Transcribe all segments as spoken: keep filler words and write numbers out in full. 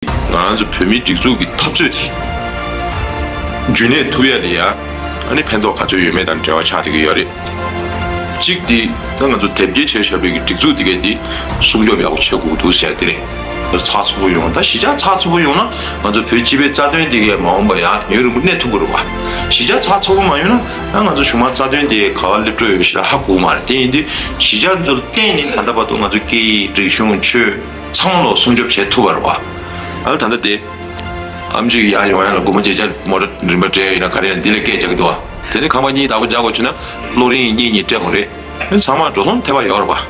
ང་རང་ཚོ་བོད་མིའི་སྒྲིག་འཛུགས་ཀྱི་འཐབ་རྩོད་དེ་རྒྱུན་གནས་ཐུབ་ཡ་ལ་ཡ། ཨ་ནི་ཕན་ཐོགས་ག་ཚོད་ཡོད་མེད་དང་འབྲེལ་བ་ཆགས་བསྡད་ཀྱི་ཡོད་རེད། གཅིག་དེ་ད་ང་ཚོ་དེབ་སྐྱེལ་བྱས་བཞག་པའི་གི་སྒྲིག་འཛུགས་དེ་གས་དེ་སྲུང་སྐྱོབ་ཡག་པོ་བྱེད་དགོས་འདུག་ཟེར་དེ་རེད། ཚགས་ཚུད་པོ་ཡོང་། ད་གཞིས་ཆགས་ཚགས་ཚུད་པོ་ཡོང་ན་ང་ཚོ་བོད་སྤྱི་པའི་རྩ་དོན་དེ་གས་མ་འོངས་པ་ཡང་ཡུན་རིང་པོ་གནས་ཐུབ་ཀྱི་རེད་བ། གཞིས་ཆགས་ཚགས་ཚུད་པོ་མ་ཡོང་ན་ང་ཚོ་གཞུང་དམངས་རྩ་དོན་དེ་ག་བ་སླེབས་འགྲོ་ཡོད་ཞེ་དྲག་ཧ་གོ་མ་རེད། དེ་ཡིན་དུས་གཞིས་ཆགས་ཚོ་ལ་བརྟེན་ནས་ད་ལྟ་བར་དུ་ང་ཚོ་སྐད་ཡིག་རིག་གཞུང་ཆོས་ཚང་མ་ལོག་སྲུང་སྐྱོབ་བྱེད་ཐུབ་པ་རེད་བ། ཨ་ལ་ད་ལྟ་དེ། ཨམ་ཆི་ཡར་ཡོང་ཡ་ལ་སྒོར་མོ་བརྒྱད་ཅུ་མོ་ཊ་རིན་པ་སྤྲད་ཡིན་ན་ག་རེ་ཡིན་ན་འདི་ལས་སྐད་རྒྱག་གི་འདུག་བ། དེ་ནི་ཁང་པ་གཉིས་བདག་པོ་རྒྱག་དགོས་བྱུང་ན་གློག་རིན་གཉིས་གཉིས་སྤྲད་དགོས་རེད། ཚང་མ་འགྲོ་སོང་ཐེབས་པ་ཡོད་རེད་བ།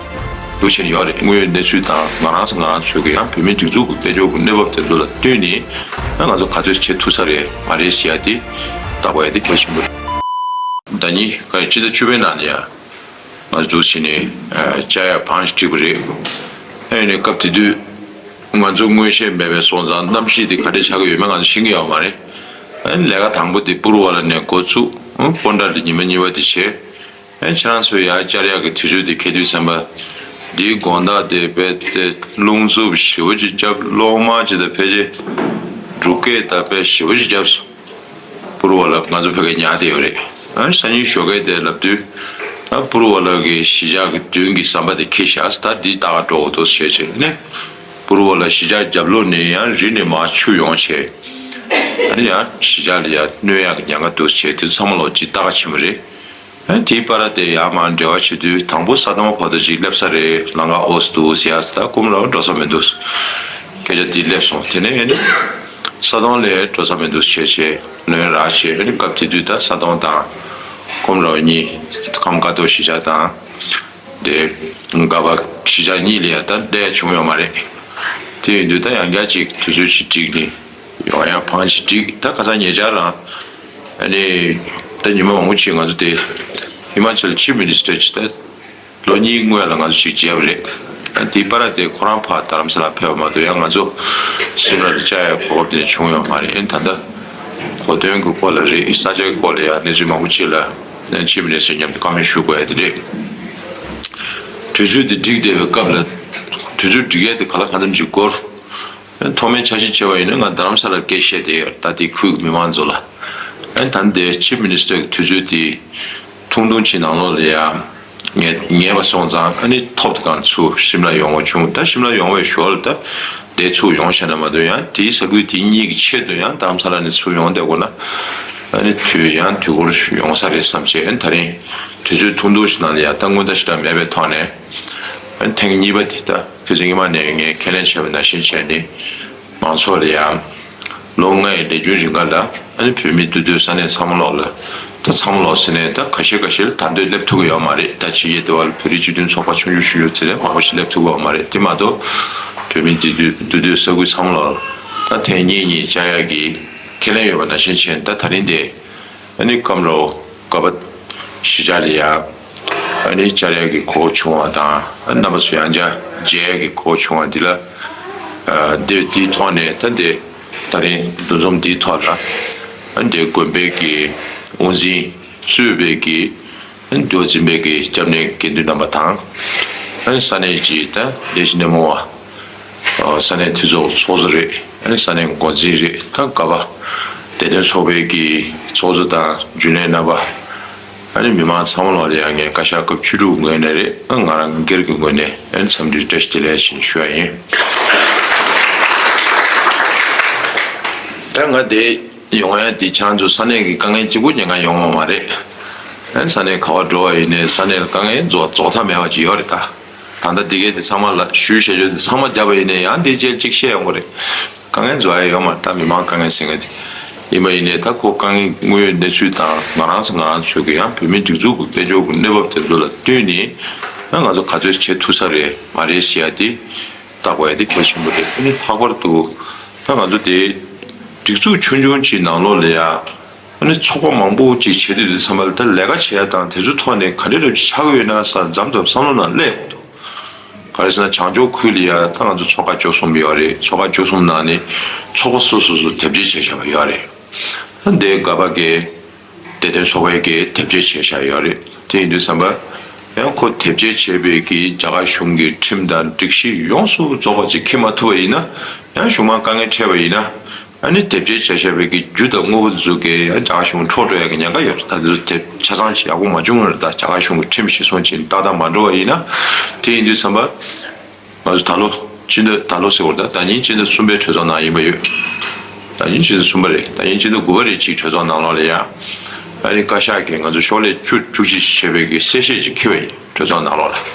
འདུག་བྱས་ནས་ཡོད་རེད། དངོས་ཡོད་གནས་ཚུལ་དང་ང་རང་ཚོ་ང་རང་ཚོའི་གི་ཡང་བོད་མིའི་སྒྲིག་འཛུགས་ཀྱི་དཔལ་འབྱོར་གྱི་གནས་བབ་དེ་ཚོ་ལ་བསྟུན་ནས་ང་ཚོ་ག་ཚོད་བྱེད་ཐུབ་ས་རེད་མ་རེད་ཟེར་ཡ་དེ་བརྟག་དགོས་ཡ་དེ་གལ་ཆེན་པོ་རེད། ཟླ་ཉིན་ག་ཕྱི་ཟླ་བཅུ་པའི་ནང་ནས་ཡང་ང་ཚོ་འདུག་བྱས་ནས་བཅའ་ཡ་བང་ཞིག་བསྒྲིགས་པ་རེད། ཨ་ནི་སྐབས་དེ་དུས། ང་ཚོ་མངོན་ཤེས་མེད་པའི་སོང་ཙང་གནམ་གཤིས་དེ་ག་འདྲ་ཆགས་ཀྱི་ཡོད་མེད་ང་ཚོ་ཤེས་ཀྱི་ཡོད་མ་རེད། ཨ་ནི་ལས་ཀ་དང་པོ་དེ་པུ་རུ་ཝ་ལ་ནས་འགོ་ཚུགས། ཨ་སྤོན་ཊ་ལ་ཉི་མ་གཉིས་པ་དེ་བྱས། ཨ་ཁྱེད་རང་ཚོ་ཡར་བཅར་ཡག་གི་དུས་ཚོད་དེ་འཁེལ་དུས་ཙམ་པ། འདིའི་དགོང་དག་དེ་རྦད་དེ་རླུང་འཚུབ་ཞེ་པོ་ཅིག་བརྒྱབ། གློག་དམར་ཅིག་དང་ཕལ་ཆེར་འབྲུག་སྐད་དང་དཔེ་ཞེ་པོ་ཅིག་བརྒྱབ་སོང་། པུ་རུ་ཝ་ལ་ང་ཚོ་ཕ་གིར་ཉར་བསྡད་ཡོད་རེད། ཨ་སང་ཉིན་ཞོགས་ཀས་དེ་ལབ་དུས། ཨ་པུ་རུ་ཝ་ལ་གི་གཞིས་ཆགས་ཀྱི་མདུན་གྱི་ཟམ་པ་དེ་འཁེལ་བཞག་ད་འདི་ལྟ་ག་འགྲོ་དགོས་འདུག་བྱས་བྱས་ནས། པུ་རུ་ཝ་ལ་གཞིས་ཆགས་རྒྱབ་ལོགས་ནས་ཡང་རི་ནས་མར་ཆུ་ཡོང་བྱས། ཨ་ནི་ཡང་གཞིས་ཆགས་ལ་ཡང་གནོད་ཡག་གི་ཉེན་ཁ་འདུག་བྱས་དེ་ཚོ་ཚང་མ་ལོག་ཅིག་ལྟ་ག་ཕྱིན་པ་རེད། ཨ་དེའི་བར་དེ་ཡར་མར་འབྲེལ་བ་བྱེད་དུས་དང་པོ་ས་དོང་བར་དུ་ཅིག་སླེབས་ས་རེད། ལམ་ཁ་ཨོ་ཙི་འདུག་ཟེར་ཡ་ད་ཀུམ་ལ་འགྲོ་ས་མི་འདུག་སྐད་ཆ་དེ་སླེབས་སོང་། དེ་ནས་ཨ་ནི་ས་དོང་ལ་འགྲོ་ས་མི་འདུག་བྱས་བྱས་ལོན་རག་བྱས། ཨ་ནི་སྐབས་དེ་དུས་ད་ས་དོང་དང་ཀུམ་ར་གཉིས་ཁམས་དཀར་སྟོད་གཞིས་ཆགས་དང་། དེ་སྒ་པ་གཞིས་ཆགས་གཉིས་ལ་ཡ་ད་སླེབས་བྱུང་ཡོད་མ་རེད། དེ་ཡིན་དུས་ད་ཡང་བསྐྱར་ཅིག་དུས་ཚོད་ཞིག་བསྒྲིགས་ནས་ཡོང་ཡ་བང་ཞིག་བསྒྲིགས། ད་ཁ་སང་ཉེ་ཆར་རང་ཨ་ནི་ད་ཉི་མ་མང་པོ་ཅིག་ང་ཚོ་དེ་ཧི་མ་ཅལ་ཆིབ་མི་ནི་སི་ཊར་ཅིག་ད་ལོ་གཉིས་སྔོན་ལ་ང་ཚོ་ཅིག་མཇལ་བ་རེད། ཨ་དེའི་བར་དེ་ཁོ་རང་ཕར་རྡ་རམ་ས་ལ་ཕེབས་པ་མ་གཏོགས་ཡང་ང་ཚོ་སིམ་ལ་ལ་བཅར་ཡ་གོ་སྐབས་དེ་འདྲ་བྱུང་ཡོད་མ་རེད། ཨ་ནི་ད་ལྟ་གོ་སྟོན་གྱི་སྐོར་ལ་རེད། ས་ཆ་གི་སྐོར་ལ་ཡང་གནས་ཚུལ་མང་པོ་ཅིག་ལ་ཆིབ་མི་ནི་སི་ཊར་མཉམ་དུ་བཀའ་མོལ་ཞུ་དགོས་ཡ་དེ་རེད། དུས་ཚོད་དེ་བསྒྲིགས་བསྡད་པའི་སྐབས་ལ་དུས་ཚོད་སྒྲིག་ཡ་དེ་ག་ལ་གང་འཚམ་ཅིག་འགོར། ཐོག་མའི་འཆར་གཞི་བྱས་པ་ཡིན་ན་ང་རྡ་རམ་ས་ལར་སྐད་བཤད་བསྡད་ཡོད། ད་ལྟའི་ཁུལ་གྱི་མི་མང་ཚོ་ལ། ཨ་ནི་ད་ལྟའི་ཆིབ་མི་ནི་སི་ཊར་གྱི་དུས་ཚོད་དེ་ཐུང་ཐུང་ཅིག་ནང་ལོགས་ལ་ཡང་ངེས་ངེས་པ་སོང་ཙང་ཨ་ནི་ཐོབ་དེ་གང་ཚུར་ཤིམ་ལ་ཡོང་བ་བྱུང་། ད་ཤིམ་ལ་ཡོང་བའི་ཞོར་ལ་ད་དེ་ཚུར་ཡོང་ཤེས་ན་མ་གཏོགས་ཡང་དེའི་ས་ཁུལ་དེ་གཉིས་ཀྱི་ཆེད་དུ་ཡང་རྡ་རམ་ས་ལ་ནས་ཚུར་ཡོང་བསྡད་དགོས་ན་ཨ་ནི་དུས་ཡང་དུས་འགོར་ཡོང་ས་རེད་བསམ་བྱས། ཨ་ནི་ད་རིང་དུས་ཚོད་ཐུང་ཐུང་ཞིག་ནང་ལ་ཡང་ད་སྔོན་བརྡ་ཞེ་དྲག་མེད་པའི་ཐོག་ནས་ཨ་ནི་ཐེངས་གཉིས་པ་དེ་ད། ཁ་སང་ཉི་མ་ནས་ངས་ཁས་ལེན་བྱས་པ་ནང་བཞིན་བྱས་ནས་མང་ཚོགས་ལ་ཡང་ལོ་ལྔ་ཡི་ལས་རྒྱུན་རིང་ག་ལ་ཨ་ནི་བོད་མི་འདུས་སྡོད་ས་གནས་ཚང་མ་ལོག་ལ་ད་ཚང་མ་ལོག་ཟེར་ནས་ད་ཁ་ཤས་ཁ་ཤས་ལ་ད་འདོད་སླེབས་ཐུབ་ཀྱི་ཡོད་མ་རེད། ད་ཕྱི་རྒྱལ་དེ་བ་ལ་བོད་རིགས་སྤྱི་མཐུན་ཚོགས་པ་ཆུང་ཆུང་ཞིག་ཡོད་ཚེ་ལས་མང་པོ་ཞིག་སླེབས་ཐུབ་ཀྱི་ཡོད་མ་རེད། དེ་མ་གཏོགས་བོད་མི་འདུས་སྡོད་འདུས་སྡོད་ས་ཁུལ་ཚང་མ་ལོག་ལ་ད་ཐེངས་གཉིས་གཉིས་བཅར་ཡག་གི་ཁས་ལེན་ཡོད་པ་ནང་བཞིན་བྱས་ནས་ད་ད་རིང་དེ། ཨ་ནི་སྐམ་རོ་ག་པ་གཞིས་ཆགས་ལ་ཡ་ཨ་ནི་བཅར་ཡག་གི་གོ་སྐབས་བྱུང་བ་དང་རྣམ་པ་ཚོ་ཡང་བསྐྱར་མཇལ་ཡག་གི་གོ་སྐབས་བྱུང་བ་འདི་ལ་ཨ་འདི་འདིའི་ཐོག་ནས་ད་འདི་ད་རིང་འདུ་འཛོམས་འདིའི་ཐོག་ལ་ཨ་འདི་དགོན་པའི་གི་དབུ་འཛིན་གཙོས་པའི་གི་ཨ་འདི་འཛིན་པའི་གི་སྐྱབས་གནས་དགེ་འདུན་རྣམ་པ་དང་ཨ་ནི་ས་གནས་ཀྱི་ད་ལས་བྱེད་སྣེ་མོ་བ། ས་གནས་འཐུས་ཚོགས་ཚོགས་གཙོ་རེད། ས་གནས་འགོ་འཛིན་རེད། ད་ག་པ་བདེ་དོན་ཚོགས་པའི་གི་ཚོགས་གཙོ་དང་རྒྱུན་ལས་རྣམ་པ། ཨ་ནི་མི་མང་ཚང་མ་ལོག་ལ་ཡང་ངས་བཀའ་ཤག་སྐབས་བཅུ་དྲུག་ངོས་ནས་རེད། ང་རང་སྒེར་གྱི་ངོས་ནས་འཚམས་འདྲི་བཀྲ་ཤིས་བདེ་ལེགས་ཞེས་ཞུ་ཡ་ཡིན། ད་ང་དེ་ཡོང་ཡ་དེ་ཁྱེད་རང་ཚོ་ས་གནས་ཀྱི་དཀའ་ངལ་གཅིག་པུ་ཉན་ག་ཡོང་བ་མ་རེད། ཨ་ནི་ས་གནས་ག་པར་འགྲོ་བ་ཡིན་ནའི་ས་གནས་ལ་དཀའ་ངལ་རྫོགས་རྫོགས་མཐའ་མེད་པ་ཅིག་ཡོད་རེད་ད། ད་ལྟ་འདི་གའི་དེ་ཚང་མ་ལ་ཞུས་བྱས་ཆོག་དེ་ཚང་མ་བརྒྱབ་པ་ཡིན་ནའི་ཡང་འདི་རྗེས་གཅིག་བཤད་ཡོང་གི་རེད། དཀའ་ངལ་རྫོགས་ཡ་ཡོད་མ་རེད། ད་མི་མང་དཀའ་ངལ་ཟེར་མཁན་དེ་ཡིན་པ་ཡིན་ནའི་ད་ཁོ་དཀའ་ངལ་དངོས་ཡོད་གནས་ཚུལ་དང་ང་རང་ཚོ་ང་རང་ཚོའི་གི་ཡང་བོད་མིའི་སྒྲིག་འཛུགས་ཀྱི་དཔལ་འབྱོར་གྱི་གནས་བབ་དེ་ཚོ་ལ་བསྟུན་ནས་ང་ཚོ་ག་ཚོད་བྱེད་ཐུབ་ས་རེད་མ་རེད་ཟེར་ཡ་དེ་བརྟག་དགོས་ཡ་དེ་གལ་ཆེན་པོ་རེད། ཨ་ནི་ལྷག་པར་དུ་ད་ང་ཚོ་དེ་སྒྲིག་འཛུགས་ཆུང་ཆུང་ཅིག་ནང་ལོགས་ལ་ཡ། ཨ་ནི་ཚོགས་པ་མང་པོ་ཅིག་བྱེད་དུས་དུས་ཚང་མ་ལ་ད་ལས་ཀ་བྱེད་ཡ་དང་དེ་ཚོའི་ཐོག་ནས་ག་འདྲ་རབ་ཅིག་ཆགས་ཀྱི་ཡོད་ན་ས་མཚམས་མཚམས་བསམ་བློ་ནང་སླེབས་དགོས་འདུག་ག་རེ་ཟེར་ན་བྱང་ཕྱོགས་ཁུལ་ལ་ཡ་ད་ང་ཚོ་ཚོགས་ཁག་བཅུ་གསུམ་ཡོད་རེད། ཚོགས་ཁག་བཅུ་གསུམ་ནང་ནས་ཚོགས་པ་སོ་སོ་སོ་དེབ་སྐྱེལ་བྱས་བཞག་པ་ཡོད་རེད། ད་འདི་ག་པ་གི་བདེ་དོན་ཚོགས་པའི་གི་དེབ་སྐྱེལ་བྱས་བཞག་ཡོད་རེད། དེ་ཡིན་དུས་ཙམ་པ་ ཡང་ཁོ་དེབ་སྐྱེལ་བྱས་པའི་གི་རྒྱ་གར་གཞུང་གི་ཁྲིམས་དང་སྒྲིག་གཞི་ཡོངས་སུ་རྫོགས་པ་ཅིག་འཁྱེར་མ་ཐུབ་པ་ཡིན་ན། ཡང་གཞུང་མང་དཀའ་ངལ་འཕྲད་པ་ཡིན་ན། ཨ་ནི་དེབ་སྐྱེལ་བྱས་བཞག་པའི་གི་རྒྱུ་དང་དངོས་པོ་དེ་ཚོ་གི་ཡང་རྒྱ་གར་གཞུང་འཕྲོག་འགྲོ་ཡ་གི་ཉེན་ཁ་ཡོད་རེད། ད་དེ་ཚོ་དེབ་ཆ་ཚང་ཅིག་ཡག་པོ་མ་བྱུང་བ་རེད། ད་རྒྱ་གར་གཞུང་གི་ཁྲིམས་གཞིར་བཟུང་བྱས་ཏག་ཏག་མ་འགྲོ་བ་ཡིན་ན། དེ་ཡིན་དུས་ཙམ་པ། ང་ཚོ་ད་ལོ་སྤྱི་ཟླ་ད་ལོ་ཟེར་བ་རེད། ད་ད་ཉིན་སྤྱི་ཟླ་གསུམ་པའི་གྲོས་ཚོགས་ནང་ཡིན་པ་ཡོད། ད་ཉིན་སྤྱི་ཟླ་གསུམ་པ་རེད། ད་ཉིན་སྤྱི་ཟླ་དགུ་པ་རེད། གཅིག་གྲོས་ཚོགས་ནང་ལོགས་ལ་ཡ། ཨ་ནི་བཀའ་ཤག་གིས་ང་ཚོ་ཤོག་ལྷེ་བཅུ་བཅུ་གཅིག་བྱས་པའི་གི་གསལ་བཤད་ཅིག་འཁྱེར་བ་ཡིན། གྲོས་ཚོགས་ནང་ལོགས་ལ།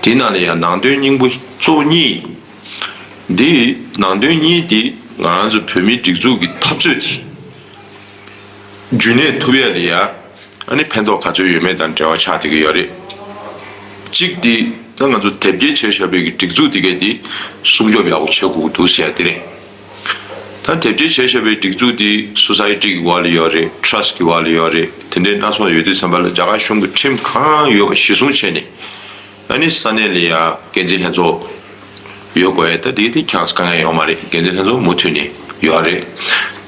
དེའི་ནང་ལ་ཡ་ནང་དོན་སྙིང་པོ་གཙོ་བོ་གཉིས་ཡིན། འདི་ནང་དོན་གཉིས་འདི་ང་རང་ཚོ་བོད་མིའི་སྒྲིག་འཛུགས་ཀྱི་འཐབ་རྩོད་དེ། རྒྱུན་གནས་ཐུབ་ཡ་ལ་ཡ། ཨ་ནི་ཕན་ཐོགས་ག་ཚོད་ཡོད་མེད་དང་འབྲེལ་བ་ཆགས་བསྡད་ཀྱི་ཡོད་རེད། གཅིག་འདི་ད་ང་ཚོ་དེབ་སྐྱེལ་བྱས་བཞག་པའི་གི་སྒྲིག་འཛུགས་འདི་གས་འདི་སྲུང་སྐྱོབ་ཡག་པོ་བྱེད་དགོས་ཀྱི་འདུག་ཟེར་ཡ་དེ་རེད། ད་དེབ་སྐྱེལ་བྱས་བཞག་པའི་སྒྲིག་འཛུགས་འདི་སོ་སའི་ཊི་གི་འོག་ལ་ཡོད་རེད། ཊྲ་སི་ཊི་གི་འོག་ལ་ཡོད་རེད། དེ་འདྲའི་སྣ་ཚོགས་ཡོད་དུས་ཙམ་པ་ལ་རྒྱ་གར་གཞུང་གི་ཁྲིམས་གང་ཡོད་པ་གཞིར་བཟུང་བྱས་ནས། ཨ་ནི་ས་གནས་ལ་ཡ་འགན་འཛིན་ལྷན་ཚོགས་ཡོད་དགོས་ཡ། ད་དེ་དེ་ཁྱོན་ནས་དཀའ་ངལ་ཡོད་མ་རེད། འགན་འཛིན་ལྷན་ཚོགས་མུ་མཐུད་ནས་ཡོད་རེད།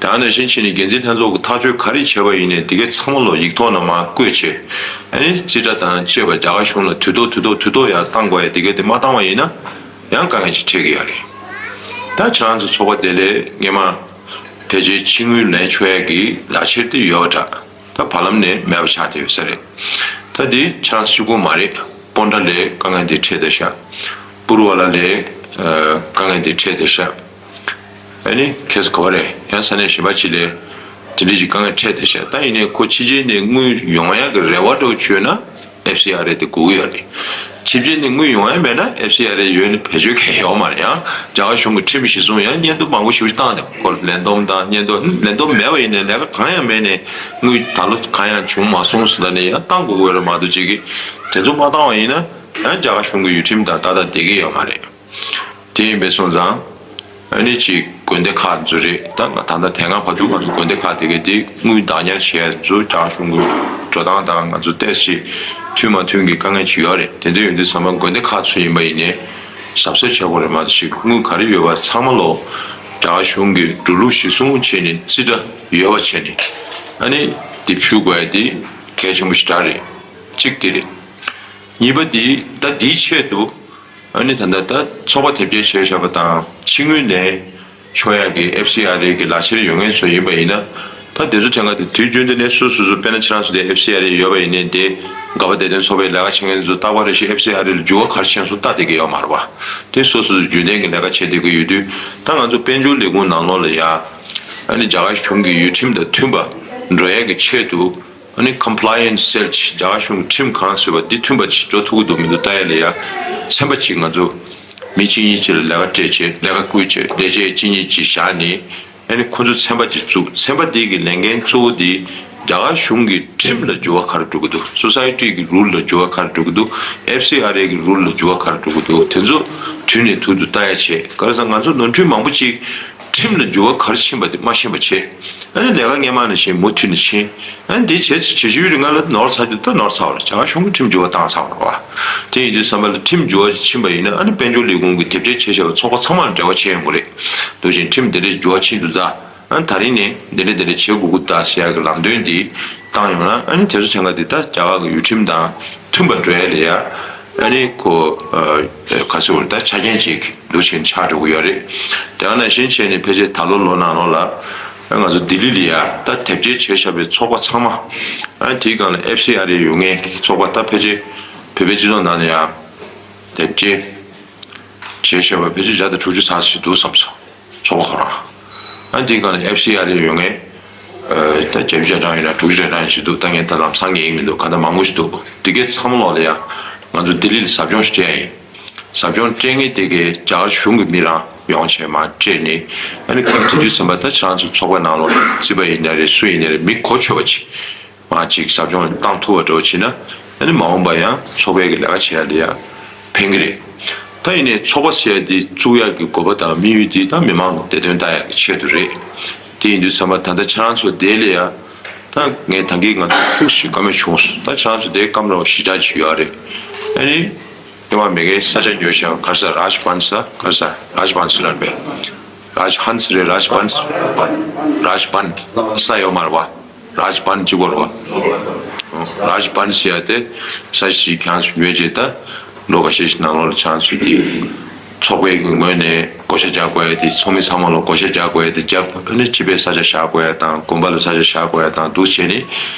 ད་ནང་བཞིན་བྱས་ནས་འགན་འཛིན་ལྷན་ཚོགས་ཀྱིས་ཐག་གཅོད་ག་རེ་བྱས་པ་ཡིན་ནའི་དེ་གའི་ཚང་མ་ལོ་ཡིག་ཐོག་ནང་མར་བཀོད་བྱས། ཨ་ནི་རྩིས་ཁྲ་དང་བཅས་པ་རྒྱ་གར་གཞུང་ལ་དུས་ཐོག་དུས་ཐོག་དུས་ཐོག་ཡར་བཏང་དགོས་ཡ། དེ་གའི་དེ་མ་བཏང་བ་ཡིན་ན་ཡང་དཀའ་ངལ་ཞིག་འཕྲད་ཀྱི་ཡོད་རེད། ད་ཁྱེད་རང་ཚོ་ཚོགས་པ་དེ་ལས་སྔས་མ་ཕལ་ཆེར་ཕྱི་དངུལ་ལེན་ཆོག་ཡ་གི་ལག་ཁྱེར་དེ་ཡོད་པ་འདྲ། ད་བར་ལམ་ནས་མེད་པ་ཆགས་བསྡད་ཡོད་ས་རེད། ད་འདི་ཁྱེད་རང་གཅིག་པོ་མ་རེད། སྤོན་ཊ་ལ་དཀའ་ངལ་འདི་འཕྲད་བསྡད་ཤག་པུར་བ་ལ་ལ་དཀའ་ངལ་འདི་འཕྲད་བསྡད་ཤག་ཨ་ནི་ཁེ་ས་ག་བ་རེད། ཡང་ས་གནས་གཞན་པ་ཅིག་ལ་དེ་འདྲ་ཞིག་དཀའ་ངལ་འཕྲད་བསྡད་ཤག་ད་ཡིན་ནའི་ཁོ་ཕྱི་རྒྱལ་ནས་དངུལ་ཡོང་ཡག་གི་རེ་བ་འདྲ་བོ་བྱུང་ན་ཨེཕ་སི་ཨར་ཨེ་དེ་དགོས་ཀྱི་ཡོད་རེད། ཕྱི་རྒྱལ་ནས་དངུལ་ཡོང་ཡ་མེད་ན་ཨེཕ་སི་ཨར་ཨེ་ཡོད་ནི་བེད་སྤྱོད་གང་ཡང་ཡོད་མ་རེད། ཡང་རྒྱ་གར་གཞུང་གི་ཁྲིམས་གཞིར་བཟུང་ཡང་སྙན་ཐོ་མང་པོ་ཞེ་པོ་ཞིག་བཏང་འདུག་ཁོ་ལ་ལས་བསྡོམས་དང་སྙན་ཐོ། ལས་བསྡོམས་མེད་པ་ཡིན་ནའི་ལས་ཀ་གང་ཡང་མེད་ནས་དངུལ་ད་ལོ་གང་ཡང་བྱུང་མ་སོང་ཟེར་ལབ་ནས་ཡང་བཏང་དགོས་ཀྱི་ཡོད་རེད་མ་གཏོགས་ཅིག་གིས་དེ་ཚོ་མ་བཏང་བ་ཡིན་ན་ཡང་རྒྱ་གར་གཞུང་གི་ཡུལ་ཁྲིམས་དང་ཏག་ཏག་བསྡད་ཀྱི་ཡོད་མ་རེད། དེ་ཡིན་པས་སོང་ཙང་། ཨ་ནི་ཅིག་དགོན་སྡེ་ཁག་ཚོ་རེད། ད་ང་ད་ལྟ་དེ་སྔ་བར་དུ་ང་ཚོ་དགོན་སྡེ་ཁག་དེ་གའི་དེ་དངུལ་བདག་ཉར་བྱེད་ཡ་ཚོ་རྒྱ་གཞུང་གི་འགྲོ་སྟངས་དང་ང་ཚོ་ཏོག་ཙམ་མཐུན་མ་མཐུན་གྱི་དཀའ་ངལ་ཅིག་ཡོད་རེད། དེ་འདྲ་ཡོད་དུས་ཙམ་པ་དགོན་སྡེ་ཁག་ཚོ་ཡིན་པ་ཡིན་ནའི་གཟབ་གཟབ་བྱེད་དགོས་རེད་མ་གཏོགས་ཅིག་དངུལ་ག་རེ་ཡོད་པ་ཚང་མ་ལོ་རྒྱ་གཞུང་གི་འགྲོ་ལུགས་གཞིར་བཟུང་བྱས་ནས་རྩིས་ཁྲ་ཡོད་པ་བྱས་ནས་ཨ་ནི་དེ་ཕུལ་དགོས་ཡ་དེ་གལ་ཆེན་པོ་ཞེ་དྲག་རེད། གཅིག་དེ་རེད། གཉིས་པ་དེ་ད་དེའི་ཆེད་དུ། ཨ་ནི་ད་ལྟ་ད་ཚོགས་པ་དེབ་སྐྱེལ་བྱས་བཞག་པ་དང་ཕྱི་དངུལ་ལེན་ཆོག་ཡག་གི་ཨེཕ་སི་ཨར་ཨེ་གི་ལག་ཁྱེར་ཡོད་མཁན་ཚོ་ཡིན་པ་ཡིན་ན། ད་དེ་ཚོ་ཐད་ཀ་དེ་དུས་རྒྱུན་དུ་ནས་སོ་སོ་སོ་དཔེར་ན་ཁྱེད་རང་ཚོ་དེ་ཨེཕ་སི་ཨར་ཨེ་ཡོད་པ་ཡིན་ནའི་དེ་ག་པ་བདེ་དོན་ཚོགས་པའི་ལས་ཀ་བྱེད་མཁན་ཚོ་རྟག་པ་རེ་བཞིན་ཨེཕ་སི་ཨར་ཨེ་ལ་འགྱུར་བ་ག་རེ་བྱས་སོང་ལྟ་བསྡད་ཀྱི་ཡོད་མ་རེད་པ། དེ་སོ་སོ་སོ་རྒྱུན་ལྡན་གྱི་ལས་ཀ་བྱེད་བསྡད་ཀྱི་ཡོད་དུས་ད་ང་ཚོ་དཔལ་འབྱོར་ལས་ཁུངས་ནང་ལོགས་ལ་ཡ། ཨ་ནི་རྒྱ་གར་གཞུང་གི་ཡུལ་ཁྲིམས་དང་མཐུན་པ་འགྲོ་ཡག་གི་ཆེད་དུ། ཨ་ནི་compliance cell་ཅིག་རྒྱ་གར་གཞུང་གི་ཁྲིམས་གང་ཟེར་བ་འདི་མཐུན་པ་ཅིག་འགྲོ་ཐུབ་ཀྱི་འདུག་མི་འདུག་ལྟ་ཡ་ལ་ཡ། ཚན་པ་ཅིག་ང་ཚོ་མི་གཅིག་གཉིས་ཅིག་ལ་ལས་ཀ་སྤྲད་བྱས་ལས་ཀ་བསྐུལ་བྱས་ལས་བྱེད་གཅིག་གཉིས་ཅིག་བཞག་ནས་ཨ་ནི་ཁོ་ཚོ་ཚན་པ་ཅིག་བཙུགས། ཚན་པ་འདི་གི་ལས་འགན་གཙོ་བོ་འདི་རྒྱ་གར་གཞུང་གི་ཁྲིམས་ལ་འགྱུར་བ་ག་རེ་འགྲོ་གི་འདུག་སོ་སའི་ཊི་གི་རུལ་ལ་འགྱུར་བ་ག་རེ་འགྲོ་གི་འདུག་ཨེཕ་སི་ཨར་ཨེ་གི་རུལ་ལ་འགྱུར་བ་ག་རེ་འགྲོ་གི་འདུག་དེ་ཚོ་དུས་ནས་དུས་སུ་ལྟ་ཡ་བྱས། ག་རེ་ཟེར་ན་ང་ཚོ་ནོར་འཁྲུལ་མང་པོ་ཅིག་ཁྲིམས་ལ་འགྱུར་བ་ག་རེ་ཕྱིན་པ་དེ་མ་ཤེས་པ་བྱས། ཨ་ནི་ལས་ཀ་སྔས་མ་ནང་བཞིན་མུ་མཐུད་ནས་ཕྱིན། ཨ་ནི་དེ་བྱས་བྱེད་ཤུལ་རིང་ལ་ནོར་ཚར་རྒྱུ་ད་ནོར་ཚར་བ་རེད། རྒྱ་གར་གཞུང་གི་ཁྲིམས་འགྱུར་བ་བཏང་ཚར་བ་རེད་བ། དེ་ཡིན་དུས་ཙམ་པ་ལ་ཁྲིམས་འགྱུར་བ་ཕྱིན་པ་ཡིན་ན་ཨ་ནི་དཔལ་འབྱོར་ལས་ཁུངས་ཀྱི་དེབ་སྐྱེལ་བྱས་བཞག་པ་ཚོགས་པ་ཚང་མ་ལ་འབྲེལ་བ་བྱས་ཡོང་གི་རེད། འདུག་ཅིང་ཁྲིམས་དེ་འདྲ་འགྱུར་བ་ཕྱིན་འདུག་ད། ཨ་ནི་ད་རིང་ནས་འདི་འདྲ་འདི་འདྲ་བྱེད་དགོས་ཀྱི་ད་ཟེར་ཡག་གི་ལམ་སྟོན་འདི་བཏང་ཡོང་ན་ཨ་ནི་དེ་ཚོ་ཚན་ཁག་འདི་ད་རྒྱ་གར་གྱི་ཡུལ་ཁྲིམས་དང་མཐུན་པ་འགྲོ་ཡ་ལ་ཡ། ཨ་ནི་ཁོ་ཨ་ག་ཟེར་བ་རེད། ད་ཆ་རྐྱེན་ཅིག་འདུག་ཅིང་ཆགས་འགྲོ་གི་ཡོད་རེད། དེ་ག་ནང་བཞིན་བྱས་ནས་ཕལ་ཆེར་ད་ལོ་ལོ་ནང་ལོགས་ལ་ཨ་ང་ཚོ་ལྡི་ལི་ལ་ཡ་ད་དེབ་སྐྱེལ་བྱས་བཞག་པའི་ཚོགས་པ་ཚང་མ་ཨ་དེའི་སྒང་ལ་ཨེཕ་སི་ཨར་ཨེ་ཡོད་མཁན་གྱི་ཚོགས་པ་ད་ཕལ་ཆེར་བོད་པའི་སྤྱི་ཚོགས་ནང་ལ་ཡ་དེབ་སྐྱེལ་བྱས་བཞག་པ་ཕལ་ཆེར་བརྒྱ་དང་དྲུག་ཅུ་ཙམ་ཞིག་འདུག་བསམ་སོང་། ཚོགས་པ་ཁོ་རང་། ཨ་འདི་ག་ནས་ཨེཕ་སི་ཨར་ཨེ་ཡོད་ངེས། ད་བརྒྱད་ཅུ་གྲངས་ཡོད་ན་དྲུག་ཅུ་གྲངས་ཞིག་འདུག་ད་ངས་ད་ལམ་སང་ངས་ཡིན་མི་འདུག་ག་ད་མང་པོ་ཞིག་འདུག་དེ་གའི་ཚང་མ་ལོག་ལ་ཡ། ང་ཚོ་ལྡི་ལི་ལ་ཟབ་སྦྱོང་ཞིག་སྤྲད་ཡ་ཡིན། ཟབ་སྦྱོང་སྤྲད་ངེས་དེ་གའི་རྒྱ་གར་གཞུང་གི་མི་རང་ཡོང་བྱས་མར་སྤྲད་ནས། ཨ་ནི་ཁོང་དེ་དུས་ཙམ་པ་ད་ཁྱེད་རང་ཚོ་ཚོགས་པའི་ནང་ལོགས་རྩིས་པ་ཡིན་ན་རེད་སུ་ཡིན་ན་རེད་མི་གོ་ཆོད་པ་ཅིག་མ་ཅིག་ཟབ་སྦྱོང་བཏང་ཐུབ་པ་འདྲ་བོ་བྱས་ན་ཨ་ནི་མ་འོངས་པ་ཡང་ཚོགས་པའི་གི་ལས་ཀ་བྱེད་ཡ་ལ་ཡ་ཕན་གི་རེད། ད་ཡིན་ནའི་ཚོགས་པ་ཟེར་ཡ་འདི་བཙུགས་ཡ་གི་དགོས་པ་དང་དམིགས་ཡུལ་འདི་ད་མི་མང་ལ་བདེ་དོན་ལྟ་ཡ་གི་ཆེད་དུ་རེད། དེ་ཡིན་དུས་ཙམ་པ་ད་ལྟ་ཁྱེད་རང་ཚོ་དེ་ལ་ཡ་ད་ངས་ད་གིན་ང་ཚོ་ཐུགས་ཞིག་བཀའ་མོལ་བྱུང་སོང་། ད་ཁྱེད་རང་ཚོ་དེ་སྐམ་རོགས་ཞི་དྲག་ཅིག་ཡོད་རེད། ཨ་ནི་ཉི་མ་མེ་གའི་ས་ཆ་ཉོས་ཤག་ག་རེ་ཟ་རཱཇ་བན་ས་ག་རེ་ཟ་རཱཇ་བན་ས་ལབ་པས། རཱཇ་ཧན་ས་རེད་རཱཇ་བན་ས་རཱཇ་བན་ས་ཡོད་མ་རེད་བ། རཱཇ་བན་གཅིག་པོ་རེད་བ། རཱཇ་བྷན་ཟེར་ཡ་དེ་ས་གཞི་ཁྱེད་རང་ཚོ་ཉོས་རྗེས་ད་ལོ་འགའ་ཤས་ཤིག་ནང་ལོགས་ལ་ཁྱེད་རང་ཚོས་དེ་ཚོགས་པའི་གི་ངོས་ནས་བགོ་བཤའ་རྒྱག་དགོས་ཡ་དེ། ཚོགས་མི་ཚང་མ་ལ་བགོ་བཤའ་རྒྱག་དགོས་ཡ་དེ་རྒྱབ། ཨ་ནི་སྤྱི་པའི་ས་ཆ་བཞག་དགོས་ཡ་དང་དགོན་པ་ལ་ས་ཆ་བཞག་དགོས་ཡ་དང་འདུག་བྱས་ནས་